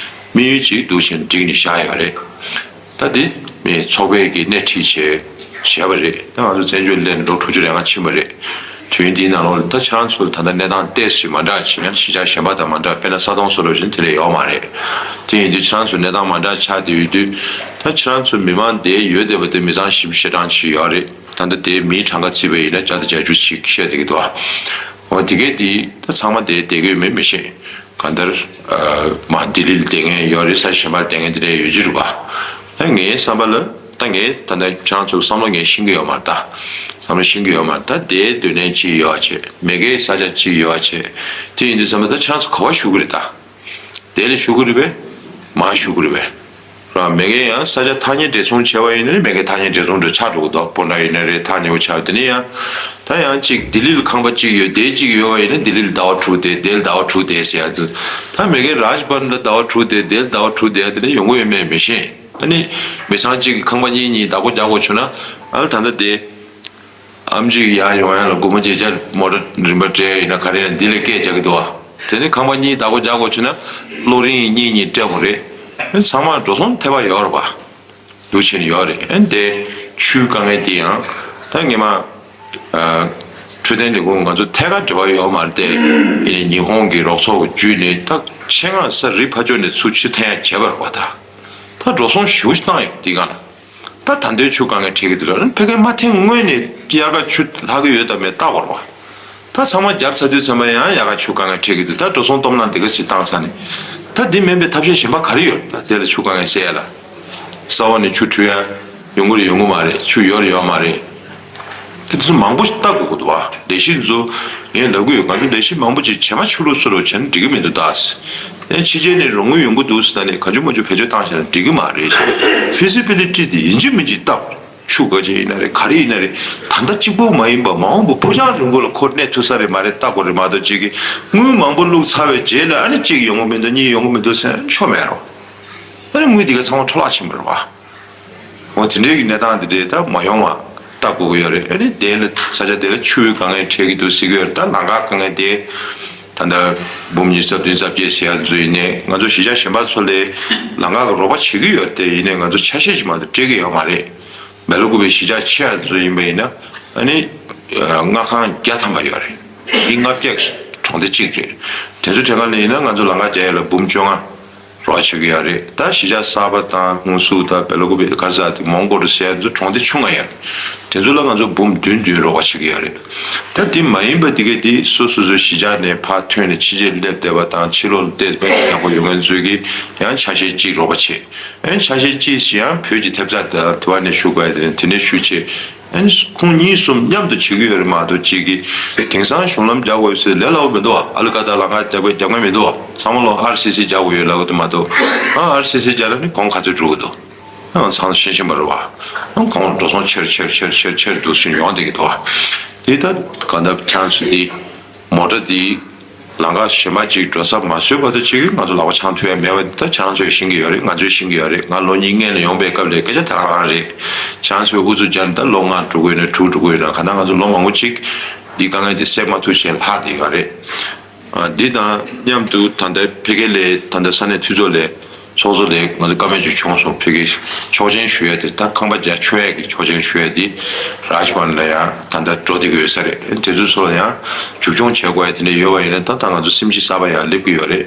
དམིགས་ཡུལ་གཅིག་འདུག་བྱས་ནས་བསྒྲིགས་ནས་བཞག་ཡོད་རེད། ད་དེ་མི་ཚོགས་པའི་གི་སྣེ་ཁྲིད་བྱས་བྱས་པ་རེད། ད་ང་ཚོ་བཙན་བྱོལ་སླེབས་ནས་ལོ་དྲུག་ཅུ་རེ་ལྔ་ཕྱིན་པ་རེད། དུས་ཡུན་འདིའི་ནང་ལོགས་ལ་ད་ཁྱེད་རང་ཚོ་ད་ལྟ་གནས་སྟངས་ཏོག་ཙམ་མ་འདྲ་ཅིག་ཡང་གཞིས་ཆགས་གཞན་པ་དང་མ་འདྲ། དཔེར་ན་ས་དོང་སོགས་ལ་བཞིན་དེ་འདྲ་ཡོད་མ་རེད། དེ་ཡིན་དུས་ཁྱེད་རང་ཚོ་གནས་སྟངས་མ་འདྲ་ཆགས་བསྡད་ཡོད་དུས། ད་ཁྱེད་རང་ཚོ་མི་མང་དེ་ཡོད་བསྡད་པ་དེ་མི་ཚང་བཞི་བཅུ་ཞེ་གྲངས་ཅིག་ཡོད་རེད། ད་ལྟ་དེ་མིའི་གྲངས་ཀ་བརྩིས་པ་ཡིན་ན་བརྒྱ་དང་བརྒྱད་ཅུ་ཅིག་བཤད་བསྡད་ཀྱི་འདུག་འོ་དེ་གས་དེ་ད་ཚང་མ་དེ་བསྡད་ཀྱི་ཡོད་མེད་མི་ཤེས། གང་ལྟར་ཨ་མ་ལྡི་ལིར་བསྡད་མཁན་ཡོད་རེད། ས་གཞན་པར་བསྡད་མཁན་དེ་འདྲ་ཡོད་ཀྱི་རེད་པ། ད་ངའི་བསམ་པ་ལ་ད་ངས་ད་ལྟ་ཁྱེད་རང་ཚོའི་བསམ་བློ་ངས་ཤེས་ཀྱི་ཡོད་མ་རེད། ད་བསམ་བློ་ཤེས་ཀྱི་ཡོད་མ་རེད། ད་དེའི་སྡོད་གནས་གཅིག་ཡོད་པ་བྱས། མ་གིའི་ས་ཆ་གཅིག་ཡོད་པ་བྱས། དེ་ཡིན་དུས་ཙམ་པ་ད་ཁྱེད་རང་ཚོ་ག་པར་བཞུགས་ཀྱི་རེད། ད་དེ་ལ་བཞུགས་ཀྱི་རེད་པས། མར་བཞུགས་ཀྱི་རེད་པས། ར་མ་གིའི་ཡང་ས་ཆ་ཐ་སྙད་འབྲེལ་མཚུངས་བྱས་པ་ཡིན་ན་མ་གིའི་ཐ་སྙད་འབྲེལ་མཚུངས་འདྲ་ཆགས་འགྲོ་གི་འདུག་སྤོན་ཊ་ཡིན་ན་རེད། ཐག་ཉེ་པོ་ཆགས། དེ་ནས་ཡང་ད་ཡང་གཅིག་ལྡི་ལི་ལ་ཁང་པ་གཅིག་ཡོད། དེ་གཅིག་ཡོད་པ་ཡིན་ན་ལྡི་ལི་ལ་ཟླ་བ་དྲུག་བསྡད། དེ་ལ་ཟླ་བ་དྲུག་བསྡད་ཟེར་ཡ་ཚོ། ད་མ་གིའི་རཱཇ་བྷན་ལ་ཟླ་བ་དྲུག་བསྡད། དེ་ལ་ཟླ་བ་དྲུག་བསྡད་ཡ་དེ་འདྲ་ཡོང་གི་ཡོད་མེད་མི་ཤེས། ཨ་ནི་མི་ཚང་གཅིག་གི་ཁང་པ་གཉིས་གཉིས་བདག་པོ་རྒྱག་དགོས་བྱུང་ན། ཨ་ནི་ད་ལྟ་དེ། ཨམ་ཆི་ཡར་ཡོང་ཡ་ལ་སྒོར་མོ་བརྒྱད་ཅུ་མོ་ཊ་རིན་པ་སྤྲད་ཡིན་ན་ག་རེ་ཡིན་ན་འདི་ལས་སྐད་རྒྱག་གི་འདུག་བ། དེ་ནི་ཁང་པ་གཉིས་བདག་པོ་རྒྱག་དགོས་བྱུང་ན་གློག་རིན་གཉིས་གཉིས་སྤྲད་དགོས་རེད། ཚང་མ་འགྲོ་སོང་ཐེབས་པ་ཡོད་རེད་པ། འདུག་བྱས་ནས་ཡོད་རེད། ཨ་ནི་དེ་ཆུའི་དཀའ་ངལ་དེ་ཡང་ད་ངེད་མ་ཨ་འཕྲོད་བསྟེན་ལས་ཁུངས་ང་ཚོ་ཐད་ཀར་འབྲེལ་བ་ཡོད་མ་རེད་དེ། ཡིན་ནའི་ཉི་ཧོང་གི་རོགས་ཚོགས་ཀྱི་བརྒྱུད་ནས་ད་ཆེད་མངགས་ས་རི་ཕར་ཕྱོགས་ནས་ཚུར་ཆུ་འཐེན་ཡ་བྱས་པ་རེད་པ། ད་ད་འགྲོ་སོང་ཞེ་པོ་ཞིག་བཏང་ཡོད་འདི་ག་ལ། ད་ད་ལྟའི་ཆུ་དཀའ་ངལ་འཕྲད་ཀྱི་འདུག་ལ། ཕ་གིར་མ་འཐེན་སྔོན་ནས་དབྱར་ཁ་ཆུ་ལྷག་གི་ཡོད་དམ་མེད་བལྟ་དགོས་རེད་པ། ད་ཚང་མ་བརྒྱབ་ཚར་དུས་ཙམ་པ་ཡང་དབྱར་ཁ་ཆུ་དཀའ་ངལ་འཕྲད་ཀྱི་འདུག་ད་འགྲོ་སོང་སྟོབས་ན་འདི་ག་ཞིག་བཏང་ཚར་ནས། ད་འདི་མིན་པའི་ཐབས་ཤེས་གཞན་པ་ག་རེ་ཡོད། ད་དེ་ལ་ཆུ་དཀའ་ངལ་སེལ་ཡ་ལ། ས་འོག་ནས་ཆུ་འཁྲུ་ཡ་ཡོང་གི་རེད་ཡོང་གི་མ་རེད། ཆུ་ཡོད་རེད་ཡོད་མ་རེད། དེ་ཚོ་མང་པོ་ཞིག་བལྟ་དགོས་ཀྱི་འདུག་བ། ལས་གཞི་ཚོ་ངས་ལབ་ཀྱི་ཡོད། ང་ཚོ་ལས་གཞི་མང་པོ་ཅིག་བྱེ་མ་ཆུ་ལོག་སོགས་ལ་བྱས་ན་འགྲིག་གི་མི་འདུག་ད་ཨེ་ཕྱི་རྒྱལ་ནས་རོགས་དངུལ་ཡོང་གི་འདུག་ཟེར་ནས་གང་བྱུང་མང་བྱུང་བེད་སྤྱོད་བཏང་བྱས་ན་འགྲིག་གི་མ་རེད། ཕི་ཛི་བི་ལི་ཊི་དེ་ཡིན་གཅིག་མིན་གཅིག་བལྟ་དགོས་རེད། ཆུ་ག་ཅིག་ཡིན་ན་རེད། ག་རེ་ཡིན་ན་རེད། ད་ལྟ་གཅིག་པོ་མ་ཡིན་པ་མ་འོངས་པ་ཕུགས་རྒྱང་རིང་པོ་ལ་ཁོ་གནས་ཐུབ་ས་རེད་མ་རེད་བལྟ་དགོས་རེད་མ་གཏོགས། གཅིག་གིས་དངུལ་མང་པོ་བླུགས་ཚར་བའི་རྗེས་ལ་ཨ་ནི་གཅིག་ཡོང་གི་མི་འདུག་གཉིས་ཡོང་གི་མི་འདུག་ཟེར་ན་ཆོ་མེད་རོ། ཨ་ནི་དངུལ་འདི་ག་ཚང་མ་འཕྲོ་བརླག་ཕྱིན་པ་རེད་བ། འོ་དེ་འདྲའི་གི་གནས་སྟངས་དེ་འདྲའི་ད་མ་ཡོང་བ་བལྟ་དགོས་ཀྱི་ཡོད་རེད། ཨ་ནི་དེ་ལ་ས་ཆ་དེ་ལ་ཆུའི་དཀའ་ངལ་འཕྲད་ཀྱི་འདུག་ཟེར་གྱི་ཡོད་རེད། ད་ལམ་ཁ་དཀའ་ངལ་དེ་ད་ལྟ་འབུམ་ཉི་ཤུ་རྩ་བདུན་རྩ་བརྒྱད་ཟེར་ཡ་ཚོ་ཡིན་ནའི་ང་ཚོ་གཞིས་ཆགས་གཞན་པ་ཚོ་ལས་ལམ་ཁ་གི་རོགས་པ་བྱེད་ཀྱི་ཡོད་རེད་དེ། ཡིན་ནའི་ང་ཚོ་ཆ་ཤས་ཅིག་མ་གཏོགས་སྤྲད་ཀྱི་ཡོད་མ་རེད། སྦེལ་ཀོབ་པའི་གཞིས་ཆགས་ཆེ་བ་ཚོ་ཡིན་པ་ཡིན་ན་ཨ་ནི་ཨ་མངའ་ཁང་བརྒྱ་ཐམ་པ་ཡོད་རེད། མི་ལྔ་བརྒྱ་གྲོང་སྡེ་གཅིག་རེད། དེ་ཚོ་གྲས་ཁ་ནས་ཡིན་ན་ང་ཚོ་ལམ་ཁ་རྒྱག་ཡ་ལ་འབུམ་བཅོ་ལྔ་རོགས་བྱེད་ཀྱི་ཡོད་རེད། ད་གཞིས་ཆགས་གསར་པ་དང་ཧུན་སུར་དང་སྦེལ་ཀོབ་པའི་ག་རེ་ཟེར་དེ་མོན་གྷོ་རུ་ཟེར་ཡ་ཚོ་གྲོང་སྡེ་ཆུང་ང་ཡོད་རེད། དེ་ཚོ་ལ་ང་ཚོ་འབུམ་བདུན་བདུན་རོགས་བྱེད་ཀྱི་ཡོད་རེད། ད་དེ་མ་ཡིན་པ་དེ་གས་དེ་སོ་སོ་སོའི་གཞིས་ཆགས་ནས་ཕར་ཐོན་ནས་ཕྱི་རྒྱལ་སླེབས་བསྡད་པ་དང་ཕྱི་ལོགས་ལ་བསྡད་པའི་ཡག་པོ་ཡོད་མཁན་ཚོས་ཀྱིས་ཡང་ཆ་ཤས་གཅིག་རོགས་པ་བྱེད། ཨན་ཆ་ཤས་གཅིག་ཞིག་ཡང་བོད་ཀྱི་ཐེབས་རྩ་དང་དེ་བ་ནས་ཞུ་དགོས་ཡ་དེ་ནས་དེ་ནས་ཞུ་ཆེད། ཨན་ཁོང་གཉིས་གསུམ་མཉམ་དུ་བྱེད་ཀྱི་ཡོད་རེད་མ་གཏོགས་གཅིག་གིས་དེང་སང་གཞུང་ལམ་རྒྱག་དགོས་ཟེར་ལས་སླ་པོ་མི་འདུག་བ། ཨ་ལི་ཀ་ད་ལམ་ཁ་རྒྱག་དགོས་རྒྱག་མཁན་མི་འདུག་བ། ཚང་མ་ལོ་ཨར་སི་སི་རྒྱག་དགོས་ཡོད་ལབ་ཀྱི་འདུག་མ་གཏོགས། ཨ་ཨར་སི་སི་རྒྱག་ལ་ནི་གོང་ག་ཚོད་འགྲོ་གི་འདུག་ཨ་ཚང་ཤེས་བཞིན་པ་རེད་བ། ཨ་གོང་འགྲོ་སོང་ཆེར་ཆེར་ཆེར་ཆེར་ཆེར་འདུག་སུན་ཡོང་བསྡད་ཀྱི་འདུག་བ། དེ་ད་ག་འདབ་ཁྱང་སུ་དེ་མོ་ཊ་དེ། ལམ་ཁ་གཞན་པ་ཅིག་འགྲོ་ས་མ་བཟོས་བར་དུ་ཅིག་ང་ཚོ་ལག་པ་འཆང་ཐུབ་ཡ་མེད་པ་འདི་ད་ཁྱེད་རང་ཚོས་ཤེས་ཀྱི་ཡོད་རེད། ང་ཚོས་ཤེས་ཀྱི་ཡོད་རེད། ང་ལོ་གཉིས་སྔོན་ལ་ཡོང་པའི་སྐབས་ལ་སྐད་ཆ་ད་ག་རང་རེད། ཁྱེད་རང་ཚོས་ཨུ་ཚུགས་རྒྱག་ནས་ད་ལོ་ལྔ་འགྲོ་གི་ཡོད་ན་དྲུག་འགྲོ་གི་ཡོད་ན་གང་ལྟར་ང་ཚོ་ལོ་མང་པོ་ཅིག་འདི་དཀའ་ངལ་འདི་སེལ་མ་ཐུབ་བྱས་ལྷག་བསྡད་ཡོད་རེད། ཨ་འདི་དང་མཉམ་དུ་ད་ལྟ་ཕ་གི་ལ་ད་ལྟ་ས་གནས་འཐུས་ཚོགས་ལ། ཚོགས་གཙོ་ལས་ང་ཚོ་བཀའ་མོལ་ཅིག་བྱུང་སོང་། ཕ་གིའི་ཆོག་མཆན་ཞུ་ཡ་དེ་ད་ཁང་པ་རྒྱ་ཆོག་ཡ་གི་ཆོག་མཆན་ཞུ་ཡ་དེ་རཱཇ་བྷན་ལ་ཡང་ད་ལྟ་འགྲོ་བསྡད་ཀྱི་ཡོད་ས་རེད། དེ་ཚོ་ཚོ་ལ་ཡང་མཇུག་སྐྱོང་བྱེད་དགོས་ཡ་དེ་འདྲ་ཡོད་པ་ཡིན་ན་ད་ད་ང་ཚོ་སེམས་ཤུགས་གསར་པ་ཡང་སླེབས་ཀྱི་ཡོད་རེད།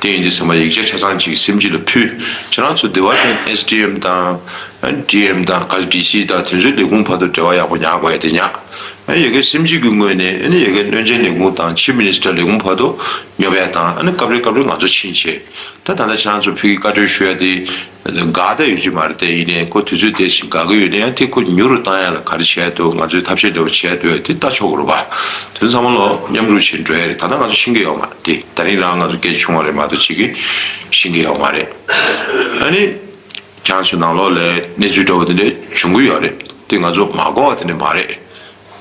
དེ་ཡིན་དུས་ཙམ་པ་ཡིག་ཆ་ཆ་ཚང་ཅིག་སེམས་སྐྱིད་ལ་ཕུལ། ཁྱེད་རང་ཚོ་དེ་བར་དེ་ཨེས་ཌི་ཨེམ་དང་ཨ་ཌི་ཨེམ་དང་ག་ཌི་སི་དང་དེ་ཚོའི་ལས་ཁུངས་བར་དུ་འབྲེལ་བ་ཡག་པོ་ཉར་དགོས་ཡ་དེ་ཉར། ཨ་ཡ་གི་སེམས་སྐྱིད་ཀྱི་ངོས་ནས་ཨ་ནི་ཡ་གི་བློན་ཆེན་ལས་ཁུངས་དང་ཆིབ་མི་ནི་སི་ཊར་ལས་ཁུངས་བར་དུ་སྙོབ་ཡ་དང་ཨ་ནི་སྐབས་རེ་སྐབས་རེ་ང་ཚོ་ཕྱིན་བྱས། ད་ད་ལྟ་ཁྱེད་རང་ཚོ་ཕ་གིར་བཀའ་འཁྲོལ་ཞུ་ཡ་དེ་དགའ་ད་ཡོད་ཀྱི་མ་རེད། དེ་ཡིན་ནའི་ཁོ་དུས་ཚོད་དེ་བཞིན་དགའ་གི་ཡོད་ན་ཡང་དེ་ཁོ་མྱུར་རུ་བཏང་ཡ་ལ་ག་རེ་བྱས་འདུག་ང་ཚོས་ཐབས་ཤེས་འདྲ་བོ་བྱས་འདུག་དེ་ལྟ་ཆོག་གི་རེད་པ། དེ་ཚང་མ་ལོ་མཉམ་རུབ་བྱས་འགྲོ་ཡ་རེད། ད་ལྟ་ང་ཚོ་ཤེས་ཀྱི་ཡོད་མ་རེད། དེ་ད་རིང་རང་ང་ཚོ་སྐད་ཆ་བྱུང་བ་རེད་མ་གཏོགས་གཅིག་གིས་ཤེས་ཀྱི་ཡོད་མ་རེད། ཨ་ནི་ཁྱེད་རང་ཚོའི་ནང་ལོགས་ལ་གནས་ཚུལ་འདྲ་བོ་དེ་འདྲ་བྱུང་གི་ཡོད་རེད། དེ་ང་ཚོ་མ་གོ་བ་དེ་འདྲ་མ་རེད།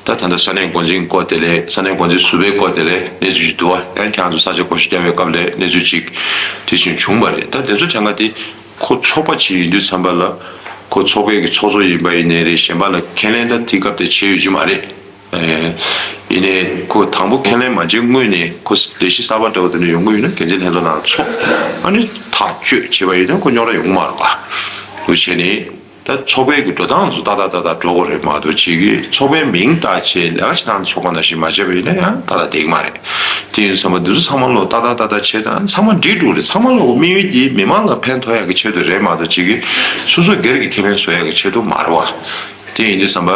ད་ད་ལྟ་ས་གནས་འགོ་འཛིན་སྐོར་དེ་ལས་ས་གནས་འགོ་འཛིན་ཟུར་པའི་སྐོར་དེ་ལས་གནས་ཚུལ་ཞིག་འདུག་བ། ཡང་ཁྱེད་རང་ཚོ་ས་ཆ་བགོ་བཤའ་བརྒྱབ་པའི་སྐབས་ལ་གནས་ཚུལ་ཅིག་དེ་བཞིན་བྱུང་བ་རེད། ད་དེ་ཚོ་གྲངས་ཀ་དེ་ ཁོ་ཚོགས་པ་ཅིག་ཡིན་དུས་ཙམ་པ་ལ་ཁོ་ཚོགས་པའི་གི་ཚོགས་གཙོ་ཡིན་པ་ཡིན་ནའི་རེད། གཞན་པ་ལ་ཁས་ལེན་ད་དེ་སྐབས་དེ་བྱས་ཡོད་ཀྱི་མ་རེད། ཨེ། ཡིན་ནའི་ཁོ་དང་པོ་ཁས་ལེན་མ་བྱས་སྔོན་ནས་ཁོ་ལས་གཞི་གསར་པ་འདྲ་བོ་དེ་འདྲ་ཡོང་གི་ཡོད་ན་འགན་འཛིན་ལྷན་ཚོགས་ནང་ཚོགས། ཨ་ནི་ཐག་གཅོད་བྱས་པ་ཡིན་ན་ཁོ་རྙོག་དྲ་ཡོང་གི་མ་རེད་པ། འདུག་བྱས་ནས་ད་ཚོགས་པའི་གི་འགྲོ་སྟངས་ཚོ་ཏག་ཏག་ཏག་ཏག་འགྲོ་དགོས་རེད་མ་གཏོགས་ཅིག་གི་ཚོགས་པའི་མིང་བཏགས་བྱས་ལས་ཀ་བྱེད་སྟངས་ཚོགས་པ་ནང་བཞིན་མ་བྱས་པ་ཡིན་ན་ཡང་ཏག་ཏག་བསྡད་ཀྱི་མ་རེད། དེ་ཡིན་ཙམ་པ་འདི་ཚོ་ཚང་མ་ལོ་ཏག་ཏག་ཏག་ཏག་བྱས་དང་ཚང་མ་འགྲིག་འགྲོ་རེད། ཚང་མ་ལོ་དམིགས་ཡུལ་དེ་མི་མང་ལ་ཕན་ཐོགས་ཡག་གི་ཆེད་དུ་རེད་མ་གཏོགས་ཅིག་གི་སོ་སོ་སྒེར་གྱི་ཁེ་ཕན་བཟོ་ཡག་གི་ཆེད་དུ་མ་རེད་བ། དེ་ཡིན་དུས་ཙམ་པ།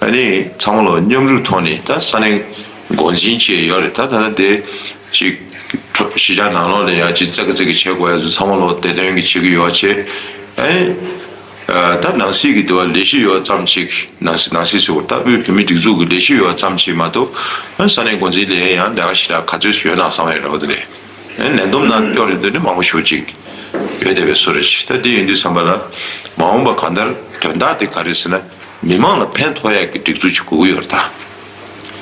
ཨ་ནི་ཚང་མ་ལོ་མཉམ་རུབ་ཐོག་ནས་ད་ས་གནས་འགོ་འཛིན་བཅས་ཡོད་རེད། ད་ད་ལྟ་དེ་ཅིག་གཞིས་ཆགས་ནང་ལོགས་ལ་ཡ་ཅིག་ཙག་གི་ཙག་གི་བྱེད་དགོས་ཡ་ཚོ་ཚང་མ་ལོ་དེ་དོན་གྱི་བྱེད་ཀྱི་ཡོད་བྱས། ཨ་ནི་ད་ནང་སྲིད་ཀྱི་དེ་བ་ལས་གཞི་ཡོད་ཙམ་ཅིག་ནང་སྲིད་ནང་སྲིད་ཟེར་བ་ད་དབུས་བོད་མིའི་སྒྲིག་འཛུགས་ཀྱི་ལས་གཞི་ཡོད་ཙམ་ཅིག་མ་གཏོགས་ཨ་ནི་ས་གནས་འགོ་འཛིན་ལས་ཡང་ལས་ཀ་ཞེ་དྲག་ག་ཚོད་ཡོད་ན་བསམ་ཡ་འདྲ་བོ་དེ་རེད། ཨ་ནི་ལས་བསྡོམས་ནང་སྐྱོར་རེ་འདོད་ནི་མང་པོ་ཞེ་པོ་ཅིག་ཡོད་བསྡད་པའི་བཟོ་འདྲ་ཅིག་ད་དེ་ཡིན་དུས་ཙམ་པ་ལ་མ་འོངས་པ་གང་ལྟར་དོན་དག་དེ་ག་རེ་ཟེར་ན། མི་མང་ལ་ཕན་ཐོགས་ཡག་གི་སྒྲིག་འཛུགས་ཅིག་དགོས་ཀྱི་ཡོད་རེད་ད།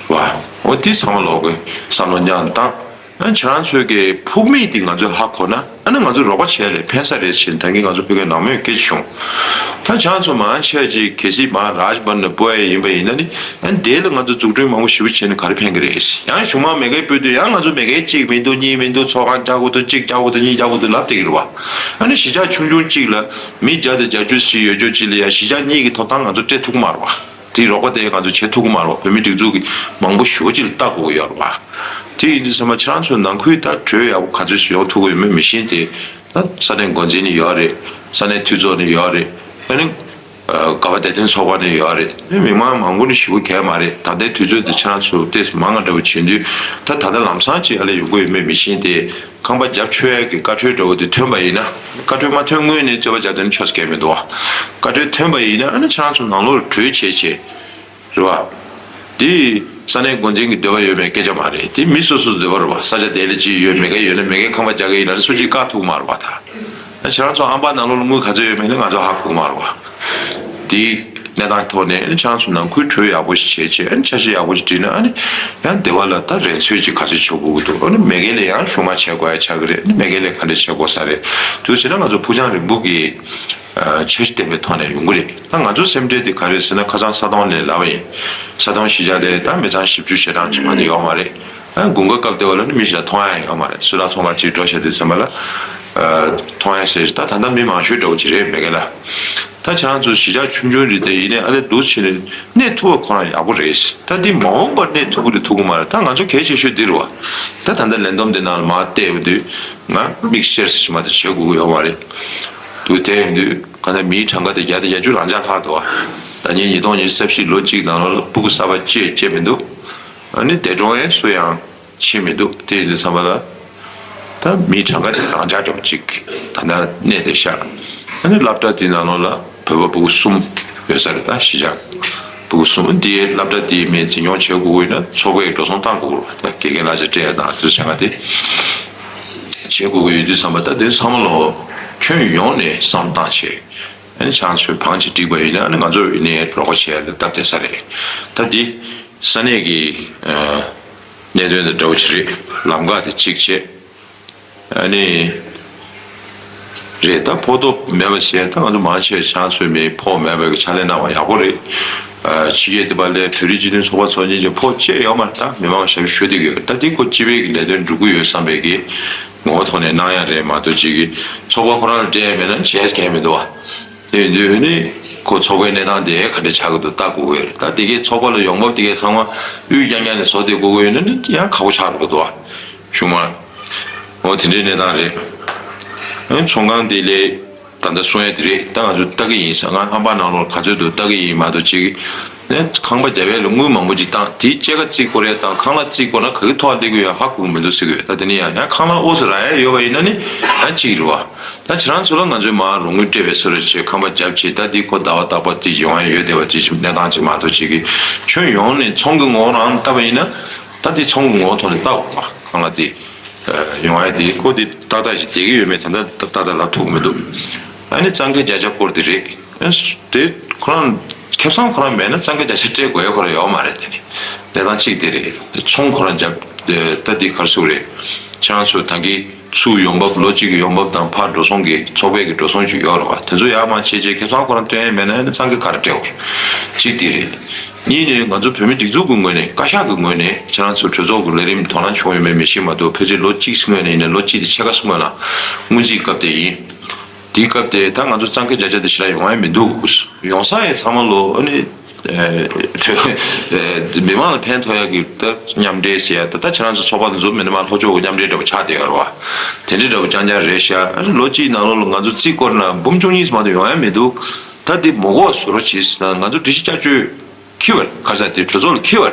བ། འོ་དེ་ཚང་མ་ལོག་གི་བསམ་བློ་ཉག་བཏང་། ཨ་ཁྱེད་རང་ཚོའི་གི་ཕུགས་དམིགས་དེ་ང་ཚོས་ཧ་གོ་ན་ཨ་ནི་ང་ཚོ་རོགས་པ་བྱས་ལས་ཕན་ས་རེད་ཞེས་ད་གིན་ང་ཚོ་ཕ་གིར་ནང་མོས་སྐད་ཆ་བྱུང་། ད་ཁྱེད་རང་ཚོ་མང་ཆེ་ཅིག་གལ་སྲིད་མ་རཱཇ་བྷན་ནས་སྤོ་ཡ་ཡིན་པ་ཡིན་ན་ནི་ཨ་ནི་དེ་ལ་ང་ཚོ་འཛུགས་སྐྲུན་མང་པོ་ཞེ་པོ་བྱས་ནས་ག་རེ་ཕན་གི་རེད། ཡང་གཞུང་མང་མེ་ཀལ་སྤོ་དུས་ཡང་ང་ཚོ་མེ་ཀལ་གཅིག་མི་འདུག་གཉིས་མི་འདུག་ཚོགས་ཁང་རྒྱག་དགོས་འདུག་གཅིག་རྒྱག་དགོས་འདུག་གཉིས་རྒྱག་དགོས་འདུག་ལབ་བསྡད་ཀྱི་རེད་བ། ཨ་ནི་གཞིས་ཆགས་ཆུང་ཆུང་གཅིག་ལ་མི་བརྒྱ་དང་བརྒྱད་ཅུ་ཞིག་ཡོད་ཆོག་ཅིག་ལ་ཡང་གཞིས་ཆགས་གཉིས་ཀྱི་ཐོབ་ཐང་ང་ཚོ་སྤྲད་ཐུབ་ཀྱི་མ་རེད་བ། དེའི་རོགས་པ་དེ་ང་ཚོ་བྱེད་ཐུབ་ཀྱི་མ་རེད་བ། བོད་མིའི་སྒྲིག་འཛུགས་ཀྱི་མང་པོ་ཞེ་པོ་ཅིག་ལ་ལྟ་དགོས་ཀྱི་ཡོད་རེད་བ། དེ་ཡིན་དུས་ཙམ་པ་ཁྱེད་རང་ཚོ་ནང་ཁུལ་ད་གྲོས་ཡག་པོ་ག་ཚོད་ཞིག་ཡོང་ཐུབ་ཀྱི་ཡོད་མེད་མི་ཤེས་ཏེ། ད་ས་གནས་འགོ་འཛིན་ནས་ཡོད་རེད། ས་གནས་འཐུས་ཚོགས་ནས་ཡོད་རེད། ཨ་ནི། ཨ་ག་བ་བདེ་དོན་ཚོགས་པ་ནས་ཡོད་རེད། མི་མང་མང་པོ་ནི་ཞེ་པོ་གལ་མ་རེད། ད་ལྟའི་དུས་ཚོད་དུ་ཁྱེད་རང་ཚོ་ཏོག་ཙམ་མང་ང་འདྲ་བོ་བྱེད་དུས་ད་ད་ལྟ་ལམ་སང་ཅིག་ཨ་ལས་ཡོང་གི་ཡོད་མེད་མི་ཤེས་ཏེ། ཁང་པ་རྒྱབ་ཆོག་ཡ་གི་བཀའ་འཁྲོལ་འདྲ་བོ་དེ་ཐོན་པ་ཡིན་ན། བཀའ་འཁྲོལ་མ་ཐོན་སྔོན་ནས་རྩོད་པ་རྒྱབ་དེ་ནི་ཆོག་ས་གལ་མི་འདུག་བ། བཀའ་འཁྲོལ་ཐོན་པ་ཡིན་ན་ཨ་ནི་ཁྱེད་རང་ཚོ་ནང་ལོགས་ལ་གྲོས་བྱས་བྱས། རེད་བ། དེ་ས་གནས་འགོ་འཛིན་གྱི་འདོད་པ་ཡོད་མེད་སྐད་ཆ་མ་རེད། དེ་མི་སོ་སོའི་འདོད་པ་རེད་བ། ས་ཆ་དེ་ལ་ཅི་ཡོད་མེད་ག་ཡོད་ན་མེད་གའི་ཁང་པ་རྒྱག་གི་ཡིན་ན་ནི་སུ་གཅིག་བཀག་ཐུབ་ཀྱི་མ་རེད་བ་ད། ཨ་ཁྱེད་རང་ཚོ་ཨམ་པ་ནང་ལོགས་ལ་དངུལ་ག་ཚོད་ཡོད་མེད་ནི་ང་ཚོ་ཧ་གོ་གི་མ་རེད་བ། དེ་གནས་སྟངས་ཐོག་ནས་ཨ་ནི་ཁྱེད་རང་ཚོ་ནང་ཁུལ་གྲོས་ཡག་པོ་ཞིག་བྱས་བྱས་ཨ་ནི་འཆར་གཞི་ཡག་པོ་ཞིག་བསྒྲིགས་ན་ཨ་ནི་ཡང་སྡེ་བ་ལ་ད་རན་ཚོད་ཅིག་ག་ཚོད་ཆོག་དགོས་ཀྱི་འདུག་ཨ་ནི་མེད་མཁན་ལ་ཡང་གཞུང་མང་བྱེད་དགོས་ཡ་ཆགས་ཀྱི་རེད། ཨ་ནི་མེད་མཁན་ལ་ག་འདྲ་བྱེད་དགོས་ས་རེད། དུས་ཟེར་ན་ང་ཚོ་ཕུགས་རྒྱང་རིང་པོ་གི་འཆར་གཞི་ལྡན་པའི་ཐོག་ནས་ཡོང་གི་རེད། ད་ང་ཚོ་སེམས་ཁྲལ་དེ་ག་རེ་ཟེར་ན་ཁ་སང་ས་དོང་ལས་ལབ་པ་ཡིན། ས་དོང་གཞིས་ཆགས་ལས་ད་མི་ཚང་བཞི་བཅུ་ཞེ་གྲངས་ཅིག་མ་ནི་ཡོད་མ་རེད། ཨ་དགུན་ཁ་སྐབས་དེ་བ་ལ་ནི་མི་ཞིག་ལ་མཐོང་ཡ་ཡོད་མ་རེད། སུ་ལ་ཚོང་ཁང་ཅིག་འགྲོ་བྱས་དུས་ཙམ་པ་ལ། མཐོང་ཡ་ཟེར་ད་ད་ལྟ་མི་མང་ཤོས་འདྲ་བོ་ཅིག་རེད་མེད་མཁན་ལ། ད་ཁྱེད་རང་ཚོ་གཞིས་ཆགས་ཆུང་ཆུང་རེད་དེ་ཡིན་ནའི་ཨ་ལས་འདུག་བྱས་ནས་གནས་ཐུབ་པ་ཁོ་རང་ཡག་པོ་རེད། ད་འདི་མ་འོངས་པར་གནས་ཐུབ་ཀྱི་རེད་ཐུབ་ཀྱི་མ་རེད། ད་ང་ཚོ་གལ་ཆེ་ཤོས་འདི་རེད་བ། ད་ད་ལྟ་ལས་བསྡོམས་འདི་ནང་ལ་མར་བལྟས་པ་དུས་ང་མིག་ཤེར་ཟེར་མ་ད་བྱེད་དགོས་ཀྱི་ཡོད་མ་རེད། འདུག་དེ་ཡིན་དུས་ག་ད་མིའི་གྲངས་ཀ་དེ་བརྒྱ་དང་བརྒྱད་ཅུ་རང་འཇགས་ལྷག་འདུག་བ། ད་ཉིན་ཉིས་སྟོང་ཉི་ཤུ་རྩ་བཞི་ལོ་གཅིག་ནང་ལོགས་ལ་སྤུ་གུ་གསར་པ་སྐྱེས་སྐྱེས་མི་འདུག་ཨ་ནི་འདས་གྲོངས་ཡས་སུ་ཡང་ཕྱིན་མི་འདུག་དེ་ཡིན་དུས་ཙམ་པ་ལ། ད་མིའི་གྲངས་ཀ་དེ་རང་འཇགས་འདྲ་པོ་ཅིག་ད་ལྟ་གནས་བསྡད་ཤག་ཨ་ནི་སློབ་གྲྭ་དེའི་ནང་ལོགས་ལ་བོད་པ་སྤུ་གུ་གསུམ་ཡོད་ས་རེད། ད་གཞིས་ཆགས་སྤུ་གུ་གསུམ་འདིའི་སློབ་གྲྭ་དེའི་མི་འཛིན་སྐྱོང་བྱེད་དགོས་ཀྱི་ཡོད་ན་ཚོགས་པས་འགྲོ་སོང་བཏང་དགོས་ཀྱི་རེད་བ། ད་དགེ་རྒན་གླ་ཆ་སྤྲད་ཡ་དང་དེ་ཚོ་བྱེད་ང་དེ་བྱེད་དགོས་ཀྱི་ཡོད་དུས་ཙམ་པ་ད་དེ་ཚང་མ་ལོ་ཁྱོན་ཡོངས་ནས་བསམ་བཏང་བྱས་ཨ་ནི་ཆང་ཚོས་བང་ཆེ་སྒྲིག་པ་ཡིན་ན་ཨ་ནི་ང་ཚོ་ཡིན་ནའི་རོགས་པ་བྱས་ཡ་ལ་སྟབས་བདེ་ས་རེད། ད་འདི་ས་གནས་ཀྱི་གནད་དོན་དང་འདྲ་བོ་ཅིག་རེད། ལམ་ཁ་དེ་གཅིག་བྱས། ཨ་ནི། རེད་ད་ཕོགས་ཐོབ་མེད་པ་བྱས་ད་ང་ཚོ་མང་ཆེ་ཆང་ཚོད་མེད་ཕོགས་མེད་པའི་ཕྱག་ལས་གནང་བ་ཡག་པོ་རེད། ཨ་ཕྱི་རྒྱལ་དེ་པ་ལས་བོད་རིགས་སྤྱི་མཐུན་ཚོགས་པ་ཚོགས་ཆེན་གྱི་ཕོགས་བཅད་ཡོད་མ་རེད། ད་མི་མང་ཞབས་ཞུ་བསྡད་ཀྱི་ཡོད་རེད། ད་འདི་ཁོ་སྤྱི་པའི་གི་ལས་དོན་སྒྲུབ་ཀྱི་ཡོད་བསམ་པའི་གི་ངོ་བོ་ཐོག་ནས་གནང་ཡ་རེད་མ་གཏོགས་ཅིག་གི་ཚོགས་པ་ཁོ་རང་ལ་སྤྲད་ཡ་མེད་ན་བྱས་ས་གང་ཡང་མི་འདུག་བ། དེ་ཡིན་དུས་ནི་ཁོ་ཚོགས་པའི་གནས་སྟངས་དེ་ག་འདྲ་ཆགས་ཀྱི་འདུག་ལྟ་དགོས་ཀྱི་ཡོད་རེད། ད་འདི་གའི་ཚོགས་པ་ལ་ཡོང་འབབ་འདི་གའི་ཚང་མ་དབུས་རྐྱང་རྐྱང་ནས་བཟོ་བསྡད་དགོས་ཀྱི་ཡོད་ན་ནི་ཡང་ཁག་པོ་ཆགས་འགྲོ་གི་འདུག་བ། གཞུང་མང་། འོ་དེ་འདྲའི་གནས་སྟངས་རེད། ཨ་ནི་ཚོང་ཁང་དེ་ལས་ད་ལྟ་གསུང་ཡ་དེ་རེད། ད་ང་ཚོ་ལྟ་གི་ཡིན་ས་ང་ཧམ་པ་ནང་ལོགས་ག་ཚོད་འདུག་ལྟ་གི་ཡིན་མ་གཏོགས་ཅིག་ནས་ཁང་པ་རྒྱབ་ཡ་ལ་དངུལ་མང་པོ་ཅིག་བཏང་དེའི་སྐྱེད་ཀ་བརྩི་དགོས་རེད་དང་ཁང་གླ་བརྩི་དགོས་ན་ག་གི་ཐོག་སླེབས་ཀྱི་ཡོད་ཧ་གོ་གི་མི་འདུག་ཟེར་གི་ཡོད། ད་དེ་ནས་ཡང་ཡང་ཁང་གླ་ཨོ་ཙི་རག་ཡ་ཡོད་པ་ཡིན་ན་ནི་ཡང་གཅིག་རེད་བ། ད་ཁྱེད་རང་ཚོ་ལ་ང་ཚོས་མར་རོགས་དངུལ་སྤྲད་པའི་བཟོ་འདྲ་བྱས་ཁང་པ་རྒྱབ་བྱས་ད་འདི་ཁོ་ཟླ་བ་རྟག་པར་དེ་ཡོང་ཡ་ཡོད་བསྡད་པ་ཅིག་གནས་སྟངས་ཅིག་མ་གཏོགས་ཅིག་གི་ཁྱོན་ཡོངས་ནས་ཚོང་གི་ངོ་བོ་རང་ལྟ་བ་ཡིན་ན་ད་འདི་ཚོང་གི་ངོ་བོ་ཐོག་ནས་ལྟ་དགོས་པ་ཁང་གླ་དེ། ཡོང་ཡ་དེ་ཁོ་དེ་ཏག་ཏག་ཞིག་བསྡད་ཀྱི་ཡོད་མེད་ད་ལྟ་ཏག་ཏག་ལབ་ཐུབ་ཀྱི་མི་འདུག་ཨ་ནི་གཙང་ཁེ་བརྒྱ་ཆ་སྐོར་དེ་རེད། ཨ་དེ་ཁོ་རང་ཁེ་བཟང་ཁོ་རང་མེད་ན་གཙང་ཁེ་བརྒྱ་ཆ་སྤྲད་དགོས་ཡ་ཁོ་རང་ཡོད་མ་རེད། དེ་ནི་གནས་སྟངས་གཅིག་དེ་རེད། ཚོང་ཁོ་རང་རྒྱབ་ད་དེ་གར་སུ་རེད། ཁྱེད་རང་ཚོ་ད་གི་ ཚུར་ཡོང་འབབ་ལོ་གཅིག་གི་ཡོང་འབབ་དང་ཕར་འགྲོ་སོང་གི་ཚོགས་པའི་གི་འགྲོ་སོང་ཅིག་ཡོད་རེད་བ། དེ་ཚོ་ཡར་མར་བྱས་བྱས་ཁེ་བཟང་ཁོ་རང་སྟོན་ཡས་མེད་ན་ཨ་ནི་གཙང་ཁེ་ག་རེ་སྤྲད་དགོས་རེད། གཅིག་དེ་རེད། གཉིས་ནི་ང་ཚོ་བོད་མི་སྒྲིག་འཛུགས་ཀྱི་ངོས་ནས་བཀའ་ཤག་གི་ངོས་ནས་ཁྱེད་རང་ཚོ་གྲོས་ཚོགས་ཀྱི་ལས་རིམ་དོ་སྣང་བྱུང་ཡོད་མེད་མི་ཤེས་མ་གཏོགས་ཕལ་ཆེར་ལོ་གཅིག་སྔོན་ནས་ཡིན་ནའི་ལོ་གཅིག་དང་ཕྱེད་ཀ་སྔོན་ལ་སྔོན་རྩིས་སྐབས་དེ་ཡིན། དེའི་སྐབས་དེ་ད་ང་ཚོ་གཙང་ཁེ་བརྒྱ་ཆ་དེ་ཞེ་དྲག་ཡོང་ཡ་མི་འདུག་ཡོང་ས་ཡི་ཚང་མ་ལོ་ཨ་ནི། མི་མང་ལ་ཕན་ཐོགས་ཡ་གི་ད་མཉམ་འབྲེལ་ཟེར་ཡ་ད་ད་ཁྱེད་རང་ཚོ་ཚོགས་པ་འཛུགས་མི་འདི་མ་ལྷོ་ཕྱོགས་ཀྱི་མཉམ་འབྲེལ་འདྲ་པོ་ཆགས་བསྡད་ཡོད་རེད་བ། དེ་འདྲ་འདྲ་པོ་རྐྱང་རྐྱང་རེད་ཤག་ཨ་ནི་ལོ་གཅིག་ནང་ལོགས་ལ་ང་ཚོ་རྩིས་སྐོར་ན་འབུམ་བཅུ་གཉིས་མ་གཏོགས་ཡོང་ཡ་མི་འདུག་ད་འདི་མ་དགོས་བཟོ་རོགས་གྱིས་ཟེར་ན་ང་ཚོ་སྒྲིག་གཞི་བསྐྱར་བཅོས་འཁྱེར་བ་རེད། ག་རེ་ཟེར་དེ་གྲོས་ཚོགས་ལ་འཁྱེར་བ་